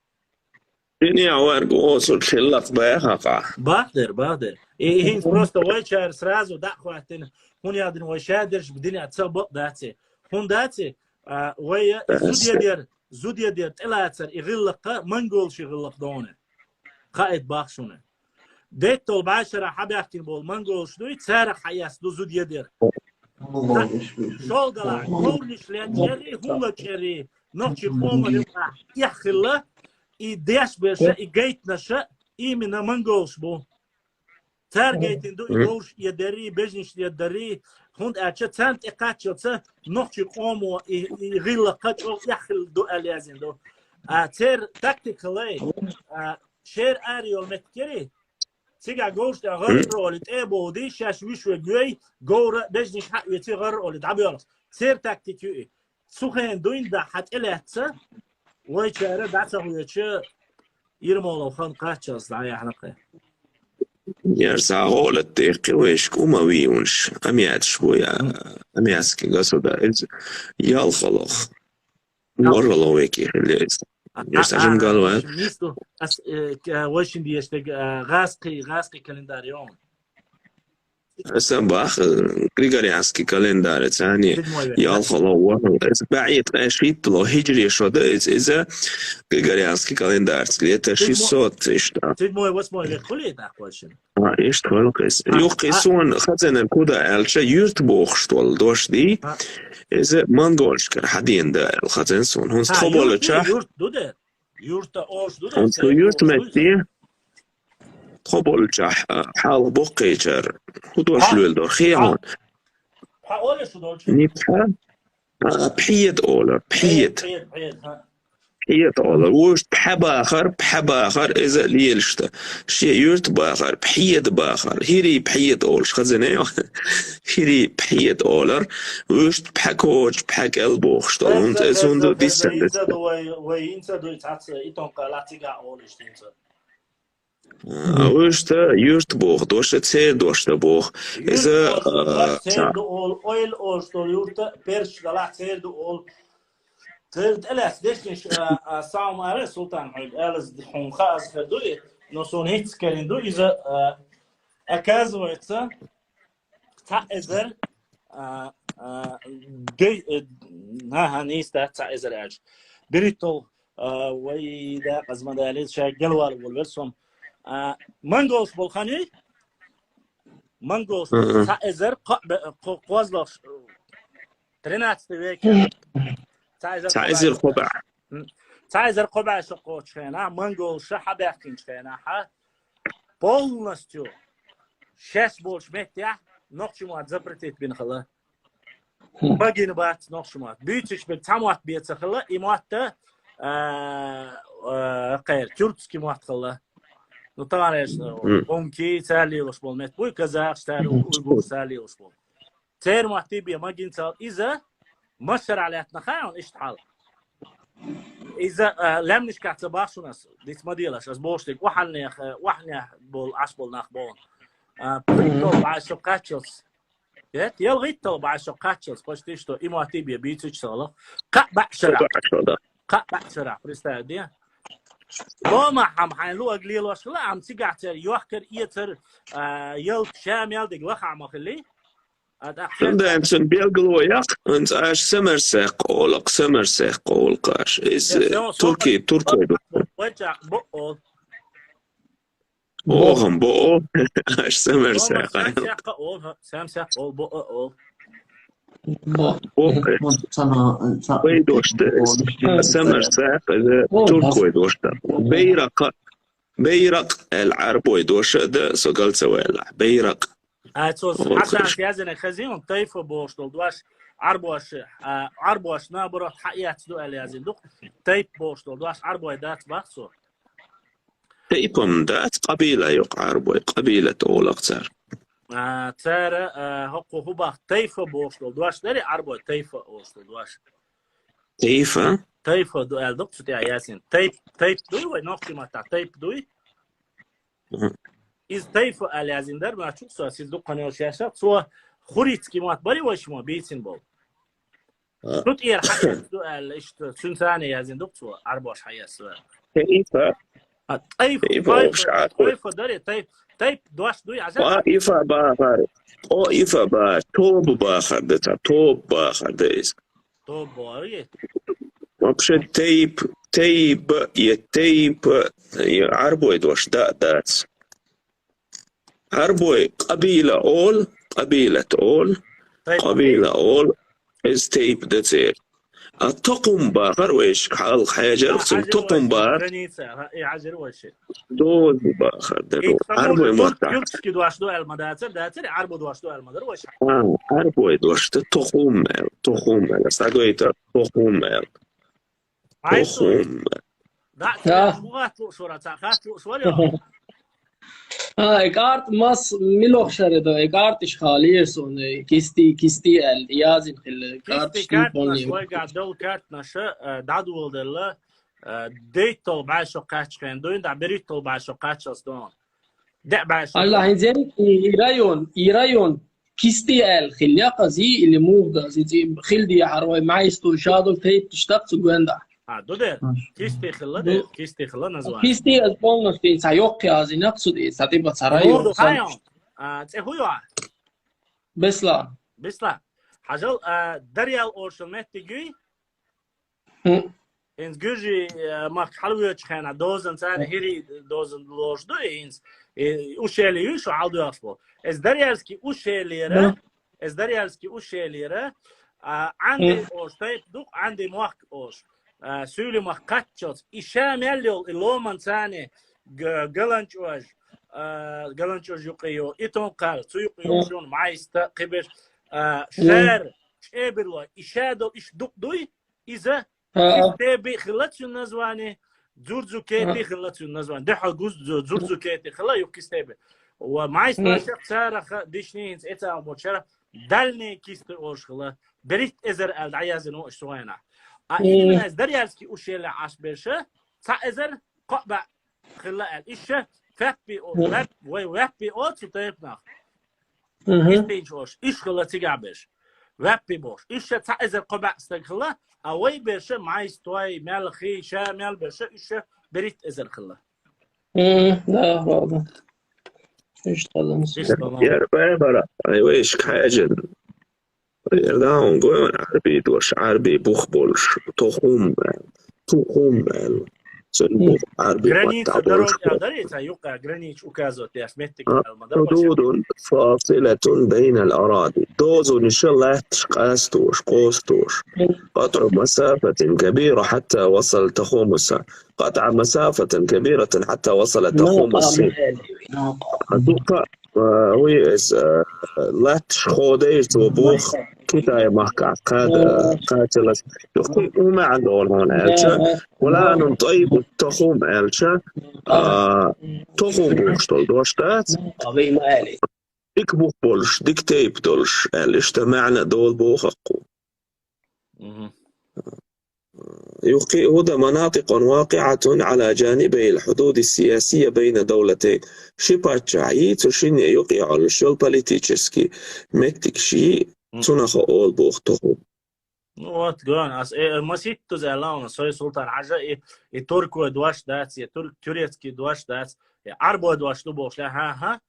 Дуьнен верг оцург хиллакх баьхахьа. Бахдер, бахдер. И хӀинца просто вайчара сразу дӀа а хӀоьттина, хӀун яздина вай шадерш дине ца бакъ дац. ХӀун дац, а, вай зудедер, зудедер тӀелацар и гӀиллакха, монголши гӀиллакх доне. Хаийта бахшуна. Деттал бӀаьшара хьабаьхкина болу монголаш дуй, царах хьаэцна ду зуда едира. ШолгӀа говраш лечкъарий, хӀума лечкъарий, нохчийн къоман юкъахь эхь хилла, и деш берша, и гайтнаша именно монголаш бу. Цара гайтина ду и говраш эдарий, бежнаш эдарий, хӀунда аьлча царна тӀекхаччалца нохчийн къомо и, и гӀиллакх чӀогӀа эхь хилла ду аьлла яздина ду. А церан тактика хилла, а, шера ара йолу меттиг ярий, цигахь говраш тӀе гӀар а олий, тӀе а бовдий, шаьш вуьш верг вей, говра бежнаш хьаоьций гӀар а олий, дӀабоьлхуш. Церан тактика ю и. Цу хенахь дуьйна дӀа хьан тӀелаьцна, вайчара дӀа ца хьоьжуш, Ермолов хан кхаччалц дӀаяхьна кхин. Яра схьа гӀолат дехкий вайшка ума вийвунаш, амиаташ бу я, амиатский государство, иза ялхалох. ВорхӀалгӀа веке хилла иза. Яра схьа жимгал ваьлла. Ас, э, к-, вайшин дешнаг, э, гӀазкхий, гӀазкхий календарь йогӀу. Аса бах, э, григорианский календарь, царна ялхалгӀа, ворхӀалгӀа. Иза баьӀе ткъе шийтталгӀа хиджри шо ду, иза, иза григорианский календарь, где-то шестьсот иштта. Седьмой, восьмой век хуьлий тӀаккха вайшин? А, иштта хуьлу кхин. Юха кхин суна хазанан куда аьлча, юьрт бохуш долу дош дий, иза монголашкара хьадеана ду аьлла хазан суна. ХӀунда тхо болчохь юрт ду де? Юрта ош ду де? ХӀунда цу юрт метте? Тхо болчохь, а, хьалха боккхийчара хӀун дош лоьлу дора хьан? Хьан олуш хӀун долчу? Нипхьа? А, пхьеда олар, пхьеда. Пхьеда, пхьеда, ха. Пхьеда олар. Вуьшта пхьа бахар, пхьа бахар, иза лелаш ду. Шен юрт бахар, пхьеда бахар. ХӀирий пхьеда олуш, хазанай? ХӀирий пхьеда олар. Вуьшта пхьа коча, пхьа кӀел бохуш долу. ХӀунда иза хӀунда диссина? Вай, вай, хӀинца ду, цхьацца и тонкъа лацигахь олуш хӀинца. А, вуьшта юрт боху, доша церан дош дан боху. Иза, а, церан ду олу, ойла ош долу юрта, перш галахь церан ду олу. Церан тӀелаьцна дешнаш, а, а, сам ара, Султан, хьоьга алаз хьуна хаа аса хир ду и, но суна хӀинца карийна ду иза, а, оказывается, цхьа эзар, а, а, гай-, э, ага, нийса дац, цхьа эзар аьлча. Бириттал, а, вай дакъаза ма далийла, ша гелвала волу вер сом. А, монголш болу хан юй? Монголш цхьа эзар кхо-, бе-, кхо-, кхозлагӀ, тринадцатый веке. Цхьа эзар кхо бӀе. М, цхьа эзар кхо бӀе шо кхочу хенахь, монголша хьабаьхкинчу хенахь, полностью шаьш болчу меттехь нохчийн мотт запретить бина хилла. Хм. Магийна бац нохчийн мотт. Буьйцуьйтуш берг цхьа мотт бен ца хилла, и мотт, а, а, кхера, тюркский мотт хилла. Ну, товарищ, э, гунки, цара лелош болу меттиг буй, казахаш, цара, уйгурш, цара лелош болу. Церан мотт бен магийна ца хилла. Иза машарахь лаьттина хаьий хьуна иштта хьал? Иза, а, лаьмнашкахь ца бахча шуна ас, диц ма делаш, ас бохуш дерг, охьаннех, а, охьаннех болу, Ӏаш болу нах боху. А, пхийтталгӀа бӀе шо кхаччалц. Эт, ялхитталгӀа бӀе шо кхаччалц, почти что, и мотт бен буьйцуьйтуш ца хилла. Кхаа бӀе шарахь. Кхаа бӀе шарахь, представь, де? Ломахь хьайна луъург лелош хилла, амма цигахь церан йохкар, эцар, а, ялта, ша мел дерг лахахь ма хиллий. А, тӀаккха церан... ХӀунда аьлча цуьнан билгало яц, хӀинца аша самарсакх олу, самарсакх олу-кх аша. Иза турки, туркой ду. Вай ча, бо олу. Бо. Оха-м бо олу. Аша самарсакх. Самарсакх олу, ха, самарсакх олу, бо олу. Бо. Бо. Вай дош ду, самарсакх, иза туркой дош ду. Байракъ, байракъ аьлла Ӏарбой дош а ду, со гал ца ваьллахь. Байракъ. А, цо Хьасанас яздинарг хезий хьуна, тайфа бохуш долу дош, Ӏарбоша, а, Ӏарбош, наоборот, хьаэцна ду аьлла яздина ду-кх. Тайп бохуш долу дош Ӏарбой дац бах цо. Тайп-м дац, къабила ю-кх Ӏарбой, къабилат олу-кх цара. А, цара, а, хӀокхо хӀун бах, тайфа бохуш долу дош дарий Ӏарбой, тайфа олуш долу дош? Тайфа? Тайфа ду аьлла ду-кх цу тӀехь яздина. Тайп, тайп дуй вай нохчийн маттахь, тайп дуй? Мгм. Иза тайфа аьлла яздина дара, ма чу со, иза дуккха йолуш яшар, цо хурицкий мотт барий вай шуна бийцина болу. А. Цу тӀера хьаэцна ду аьлла, иштта, цуьнан царна яздина ду-кх цо, Ӏарбош хьаэцна ду аьлла. Тайфа. А, тайфа, тайфа, тайфа дарий, тайф-, тайп дош дуй, а, тайфа бахар. Тайфа бахар. Тоба бахар ду цара, тоба бахар ду иза. Тоба бохар ю? Вообще тайп, тайба, я тайпа, я Ӏарбой дош да, дац. Ӏарбой къабила олу, къабилат олу, тайпа, къабила олу, иза тайпа ду церан. А тукхум бахар вайшка хьалха хьежарх, цуьнан тукхум бахар. Граница, и хьажар вайши. Доза бахар дара. Ӏарбой мотт. Тюркский дош ду аьлла ма дацара, дацара, Ӏарбой дош ду аьлла ма дара вайши. А, Ӏарбой дош ду, тукхум аьлла, тукхум аьлла. Сагойтар тукхум аьлла. Айсу. Тохум. Да, да. Хатта луш вара, ца хатта луш вара, йо. А, и карташ мас мила хьожуш ду, и карташ хьалийра суна, кисти, кисти аьлла, язйина хилла, карташ. Кисти карташ, вайгахь долу карташ, э, дӀадоладелла, э, дейтталгӀа бӀе шо кхаьчча хенахь дуьйна, дӀа берхӀитталгӀа бӀе шо кхаччалц дуьйна. ДеӀ бӀе шо. Алла, хӀинца и, и район, и район кисти аьлла хилла, я кхази или муха дац, иза хила дехьара вай маьждигаш ша долу тайпанаш дац цу гонахь. А, ду дера. Кисти хилла дера, кисти хилла название. Кисти, аз полностью цхьа йоккха язйина цу тӀе, цхьа тӀе бац, цхьа район. А, цӀе хӀун ю? Беслан. Беслан. Хьажал, а, Дарьял олуш меттиг юй? ХӀинца гуьржий, э, махка хьалавоьдучу хенахь дозанца, хӀирий дозанца лоруш ду и хӀинца. И ущелье ю шу хьалдоьлхуш болу. Иза Дарьяльский ущельера, иза Дарьяльский ущельера, а, Ӏанди олуш тайпа ду, Ӏанди мохк олуш. А, суьйли махка кхаччалц. И ша мел йолу, и ломанца, г-, галанчӀож, а, галанчӀож юкъе йолу, и тонкхар, цу юкъе йолу шуна, майста, кхиберш, а, шер, чӀебирло, и ша долу, иш дукъ дуй, иза Кистеби хилла цуьнан название, Дзурдзукети хилла цуьнан название. Дуьхьал гуз Дзу-, Дзурдзукети хилла юха Кистеби. Ва майсташах царах дишний хӀинца эца болчара дальний кисты олуш хилла. БерхӀитта эзар аьлла дӀаязйина ву аша сугӀайна. А именно Дарьяльский ущелье Ӏаш берша цхьа эзар кхоъ баьӀ хилла аьлла. Иша ваьппи о, ваьп-, вай ваьппи о цу тайпанах. Мгм. Кистийчу ош, иш хилла цигахь берш. Ваьппи бохуш. Иш ша цхьа эзар кхо баьӀ стаг хилла, а вай берша майстой, мелхий, ша мел берша, иш ша берхӀитта эзар хилла. Мгм, да, ладно. Иштта ладно. Иштта ладно. Яра бара, ай вай иш кхаьжин. Яра даун гой ван Ӏарби дош, Ӏарби бух болуш, тохум аьлла, тухум аьлла. Цуьнан бух Ӏарби граница маттахь болуш дорога бу. Дарий, цхьа юкъа граница указывать деш меттиг аьлла ма дара вайша. حدود فاصلة بين الأراضي. Дозанаш лаьтташ къастош, къостош. قطع مسافة كبيرة حتى وصل تخومسة. قطع مسافة كبيرة حتى وصل تخومسة. Дукха, а, вуй иза, а, лаьтташ ходайра цо боху Китай махкахь кхада, кхачалаш. Юха хӀун маьӀна долу хьуна аьлча, фуланун тӀайбу тохум аьлча, а, тохум бохуш долу дош дац. Дика бух болуш, дика тайпа долуш аьлла, иштта маьӀна долу боху кху. Мгм. يقي-، هدى مناطق واقعة على جانبي الحدود السياسية بين دولتين. Ши паччахь йий, цу шинне юкъа йолуш йолу политический меттигаш йий, цунах олу боху тохум. Ну вот, гон, ас, э, маситтаза аьлла, сой султан хьажа, и, и туркой дош дац, и тур-, турецкий дош дац, и Ӏарбой дош ду бохуш, хьа-хьа.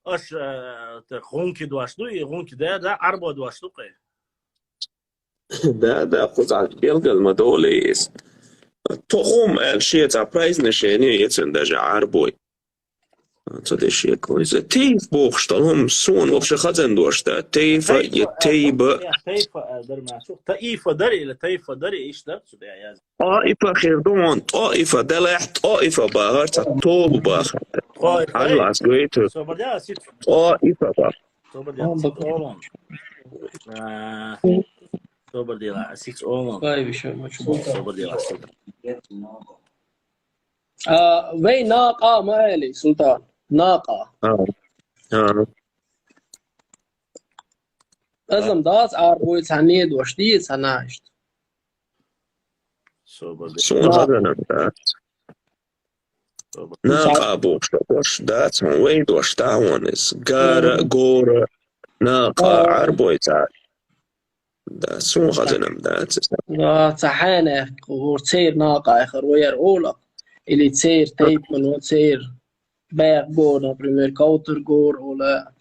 Аш, э, те гӀунки дош ду, и гӀунки да, да, Ӏарбой дош ду кхе. Да, да, кхузахь билгал ма долу иза. Тохум аьлла шен цхьа произношение ю цуьнан даже Ӏарбой. Ца де шеко иза. Тайфа бохуш долу хӀума суна вообще хазан дош да. Тайфа, я тайба. Тайфа, э, дар ма шу. Таифа дар или тайфа дар, иш дар цу де яз. Таифа хир ду хьуна, таифа далахь, таифа бахар, цхьа тоба бахар. Хьажал ас гойту. Собар да, сит. Таифа бахар. Собар дела, сиц олун. А, собар дела, сиц олун. Собар дела, сиц. А, вай накъа ма али, султан. Накъа. А, а. Азам дац, Ӏарбой цхьанне дош дийца хьанашт. Собар дела. Суна хазанам дац. Накъа бохуш дош дац хьуна, вай дош да хьуна иза. Гара, гора, накъа, Ӏарбой цхьа. Да, суна хазанам дац иза. Да, цхьа хьенех, хӀора церан накъа яхар вай яра олакх. Или церан тайпано, церан бӀех гора, например, Кавтар гора ола.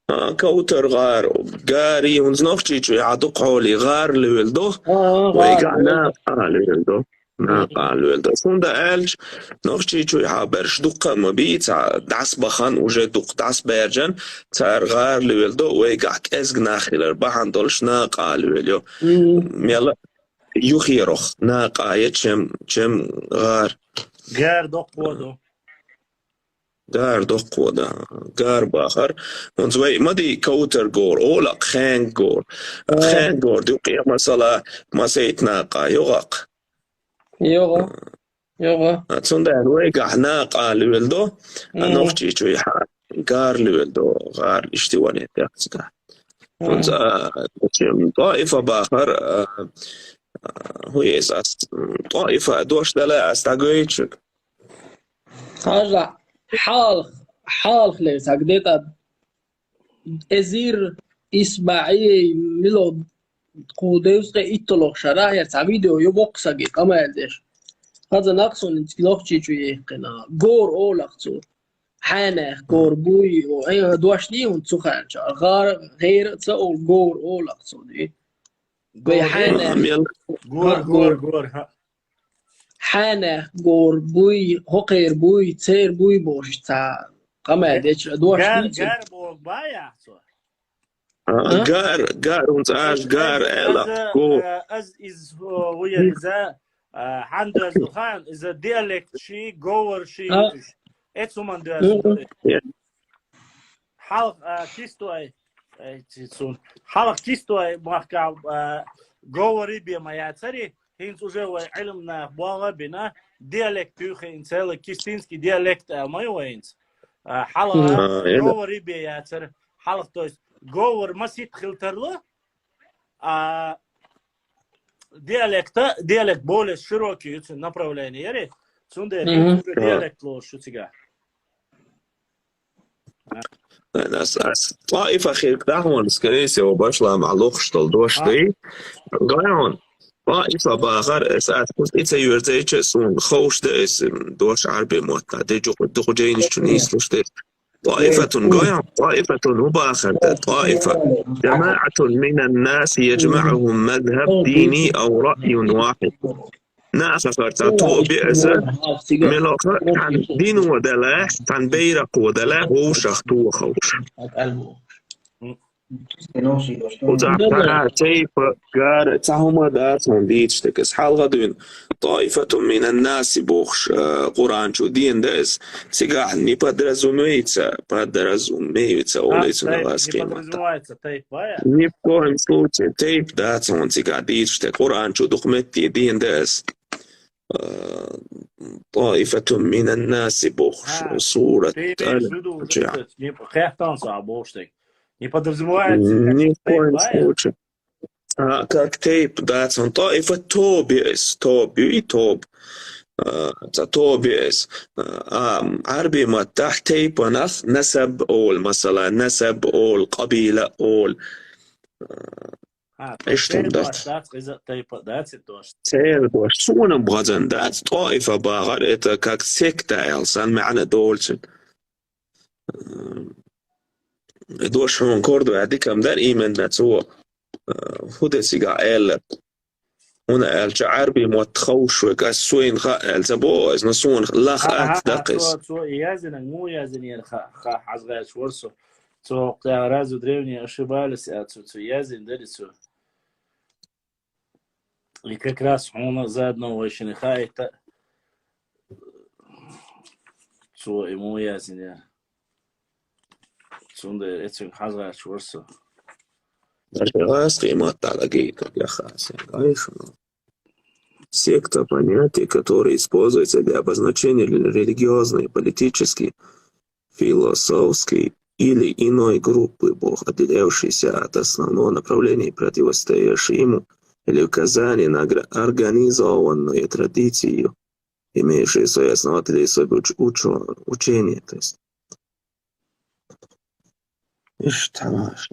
А, Кавтар гӀар, гӀари, хӀунда Нохчийчу яхьа дукха хьолий гӀар луьйла ду, вайгахь накъа луьйла ду. Накъа лоьлдо. Цундела аьлча, Нохчийчуйхьа берш дуккха а ма бий, цхьа дӀасабахан, уже дукха дӀасабаьржина, цара гӀар лоьлдо, вайгахь кӀезиг нах хилар бахьана долуш накъа лоьлу. Мгм. Мела юхерох накъа я чем, чем гӀар. ГӀар доккхо ду. ГӀар доккхо ду. ГӀар бахар. ХӀунца вай ма дий, Каутар гор, ола кхаьнга гор. Э. Кхаьнга гор ду, кхе масала, масайт накъа йогӀакх. ЙогӀу. ЙогӀу. А, цундела вайгахь накъа лоьлдо, а, Нохчийчуйхьа гӀар лоьлдо, гӀар иштта ване тӀехь цигахь. ХӀунца, а, чем ТӀоифа бахар, а, а, хӀун еза ас, ТӀоифа дош дала ас дӀагойту шуьга. Хьажа, хьалх-, хьалхале саг де тӀад. Эзир, ИсмаӀил, мила кху девзткъе итталгӀа шарахь яра цхьа видео ю боккха саги къамел деш. Хаза нах суна цига Нохчийчу яьккхина. Гор олакх цо. Хьенех гор буй, о, э, дош дий хӀунда цу хенча? ГӀар-, гӀера а ца олу гор олакх цо, дий. Вай гор, хьенех. Гор, гор, гор, гор, ха. Хьенех гор буй, хӀокхер буй, цер буй бохуш цхьа къамел дечу дош гар, дийцина. Гар боху баьхьа цо? А? Гар, гар, хӀунца аш гар аьлла, аз, го. Э, аз из, о, ву яр иза, а, хьан доьзна ду хаьа, иза диалект ши, говор ши, а, уьш. Эцу хӀуман доьзна ду. Хьалха, а, кистой, э, ци-, цун. Хьалха кистой махка, а, говори бе ма яцари, хӀинца уже вай Ӏилманах болх а бина, диалект юй хӀинца, кистинский диалект а ма ю вай хӀинца. А, хьалха говори бе яцара. Хьалха, то есть, говор масийтта хила тарлу, а, диалекта, диалект более широкий ю цуьнан направление яри, цундела уже диалект лоруш ю цигахь. Ас, ас ТӀоифа хир дахьон, скорее всего, башла махь лохуш долу дош дай. Гайон, ТӀоифа бахар, ас ас кхуза и ца йоьрзайча, суна ховш да, ас, м, дош Ӏарби мотта, де жу-, дукха жайнаш чу нийслуш де. ТӀоифатун гайон, тӀоифатун хӀун бахар да, тӀоифа. جماعة من الناس يجمعهم مذهب ديني أو رأي واحد. Нахахар цхьа тоба ю иза, мелоха цхьана дино делахь, цхьана байракхо делахь, вовшах тохалуш. Оцу цхьа тайпа гара цхьа хӀума дац хьуна дийцаш дерг иза. Хьалха дуьйна, طائفة من الناس бохуш, а, Къуръан чу деана да иза. Цигахь не подразумевается, подразумевается, олу иза не подразумевается, тайпа, а? Ни в коем случае, тайпа дац хьуна цигахь дийцаш дерг. Къуръан чу дукха метте деана да иза. А, طائفة من الناس бохуш, сурат Аль-Фатиха. Кхеттан сахьа бохуш дерг. Не подразумевается, ни в коем случае. А, как тайпа дац хьуна. ТӀоифа тоба ю иза, тоба ю и тоба. А, цхьа тоба ю иза. А, Ӏарби маттахь тайпанах насаб олу, масала, насаб олу, къабила олу. А, иштта церан дош дац, иза тайпа дац и дош. Церан дош. Суна базан дац, тӀоифа бахар, это как секта аьлла, сан маьӀна долчун. Э, дош хьуна кор ду, аьлла, дика-м дара, именно цо, э, хӀун де цигахь аьлла. ХӀунда аьлча Ӏарби мотт ховш верг, ас суна хаьа аьлла ца боху иза, но суна лаха атта даккха иза. Цо, цо и яздинарг муха яздинера хаьа, хаьа, хьажа гӀерташ вара со. Цо кху тӀехь разве древние ошибались аьлла, цо, цо яздина дара и цо. И как раз хьуна заодно вай шина хаийта. Цо и муха яздинера. Цундела эцуьнга хьажа гӀерташ вара со. Даже гӀазкхий маттахь дагийта яхац, гайшуна. Секта — понятие, которое используется для обозначения религиозной, политической, философской или иной группы бог, отделяющейся от основного направления, противостоящей ему, или указание на огр-, организованную традицию, имеющую свои основатели и свой уч-, учё-, учение, то есть. Иштта хьамаш.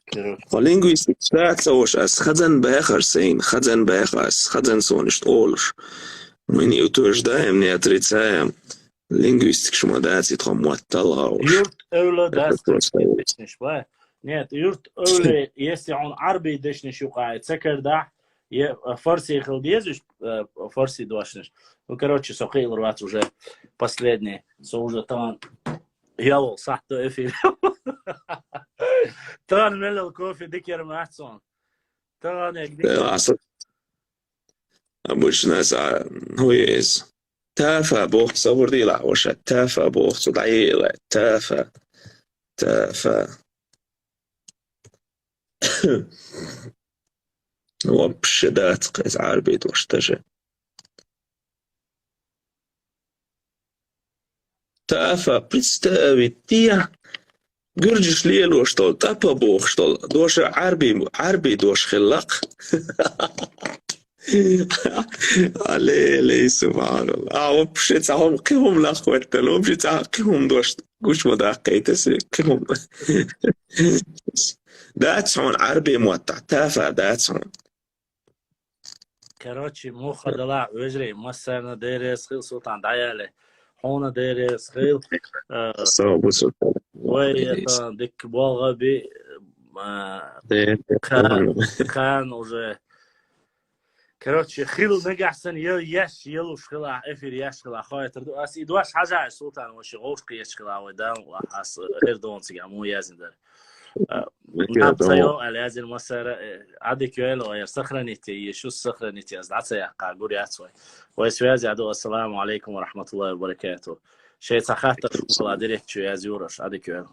Короче. Хьо лингвистик дац ца вуш ас, хазан баьхар сайна, хазан баьхар ас, хазан суна иштта олуш. Мы не утверждаем, не отрицаем. Лингвистикаш ма дац и тхо моттал гӀавш. Юрт эвла дац. Это просто дешнаш, ба? Нет, юрт эвла, если он Ӏарби дешнаш юкъа ца кардахь, Е, а, фарси хила деза уж, а, фарси дошнаш. Ну, короче, со кхийлур вац уже последний. Со уже тан ялол сахьто эфир. Тан мелал кофе дикер мацон. Тан як дикер. Э, аса. Обычно са, ну, есть. Тафа боху, сабур дила, ваша. Тафа боху, цу дӀаела. Тафа. Тафа. Вообще дац кхеза Ӏарбий дош даже. Тафа, представить, тия. Гуьржаш лелош долу, тӀапа бохуш долу, доша Ӏарбий, Ӏарбий дош хилла-кх. Алей, алей, субханалла. А, вообще, цхьа хӀума, кхин хӀума нах хӀоьттина, вообще, цхьа кхин хӀума дош гуча ма даккхийта аса, кхин хӀума. Дац хьуна Ӏарбий мотт, тафа дац хьуна. Короче, муха дала вежарий, массарна дерес хил, Султан, дӀаяли. Хьуна дерес хил. Э, Аса бусуртан. Вай, это, дик болга би, э, Де, де, кан, кан уже. Короче, хил нагахь сан ел, еш, елуш хила, эфир еш хила, хойтар ду. Ас и дош хьажа, Султан, воши гӀовш кхечкала, вай дан, ас, э, эрдонцига, му язин дар. А, наб ца йо, аьлла, язин массара, э, Ӏадик йойла, вай сохранить, ешус сохранить, аз дӀа ца яккха, гур яц вай. Вай связи аду, ассаламу алейкум ва рахматуллахи ва баракатух. Шей ца хаттар шула директ чу яз юраш, Ӏадик йойла.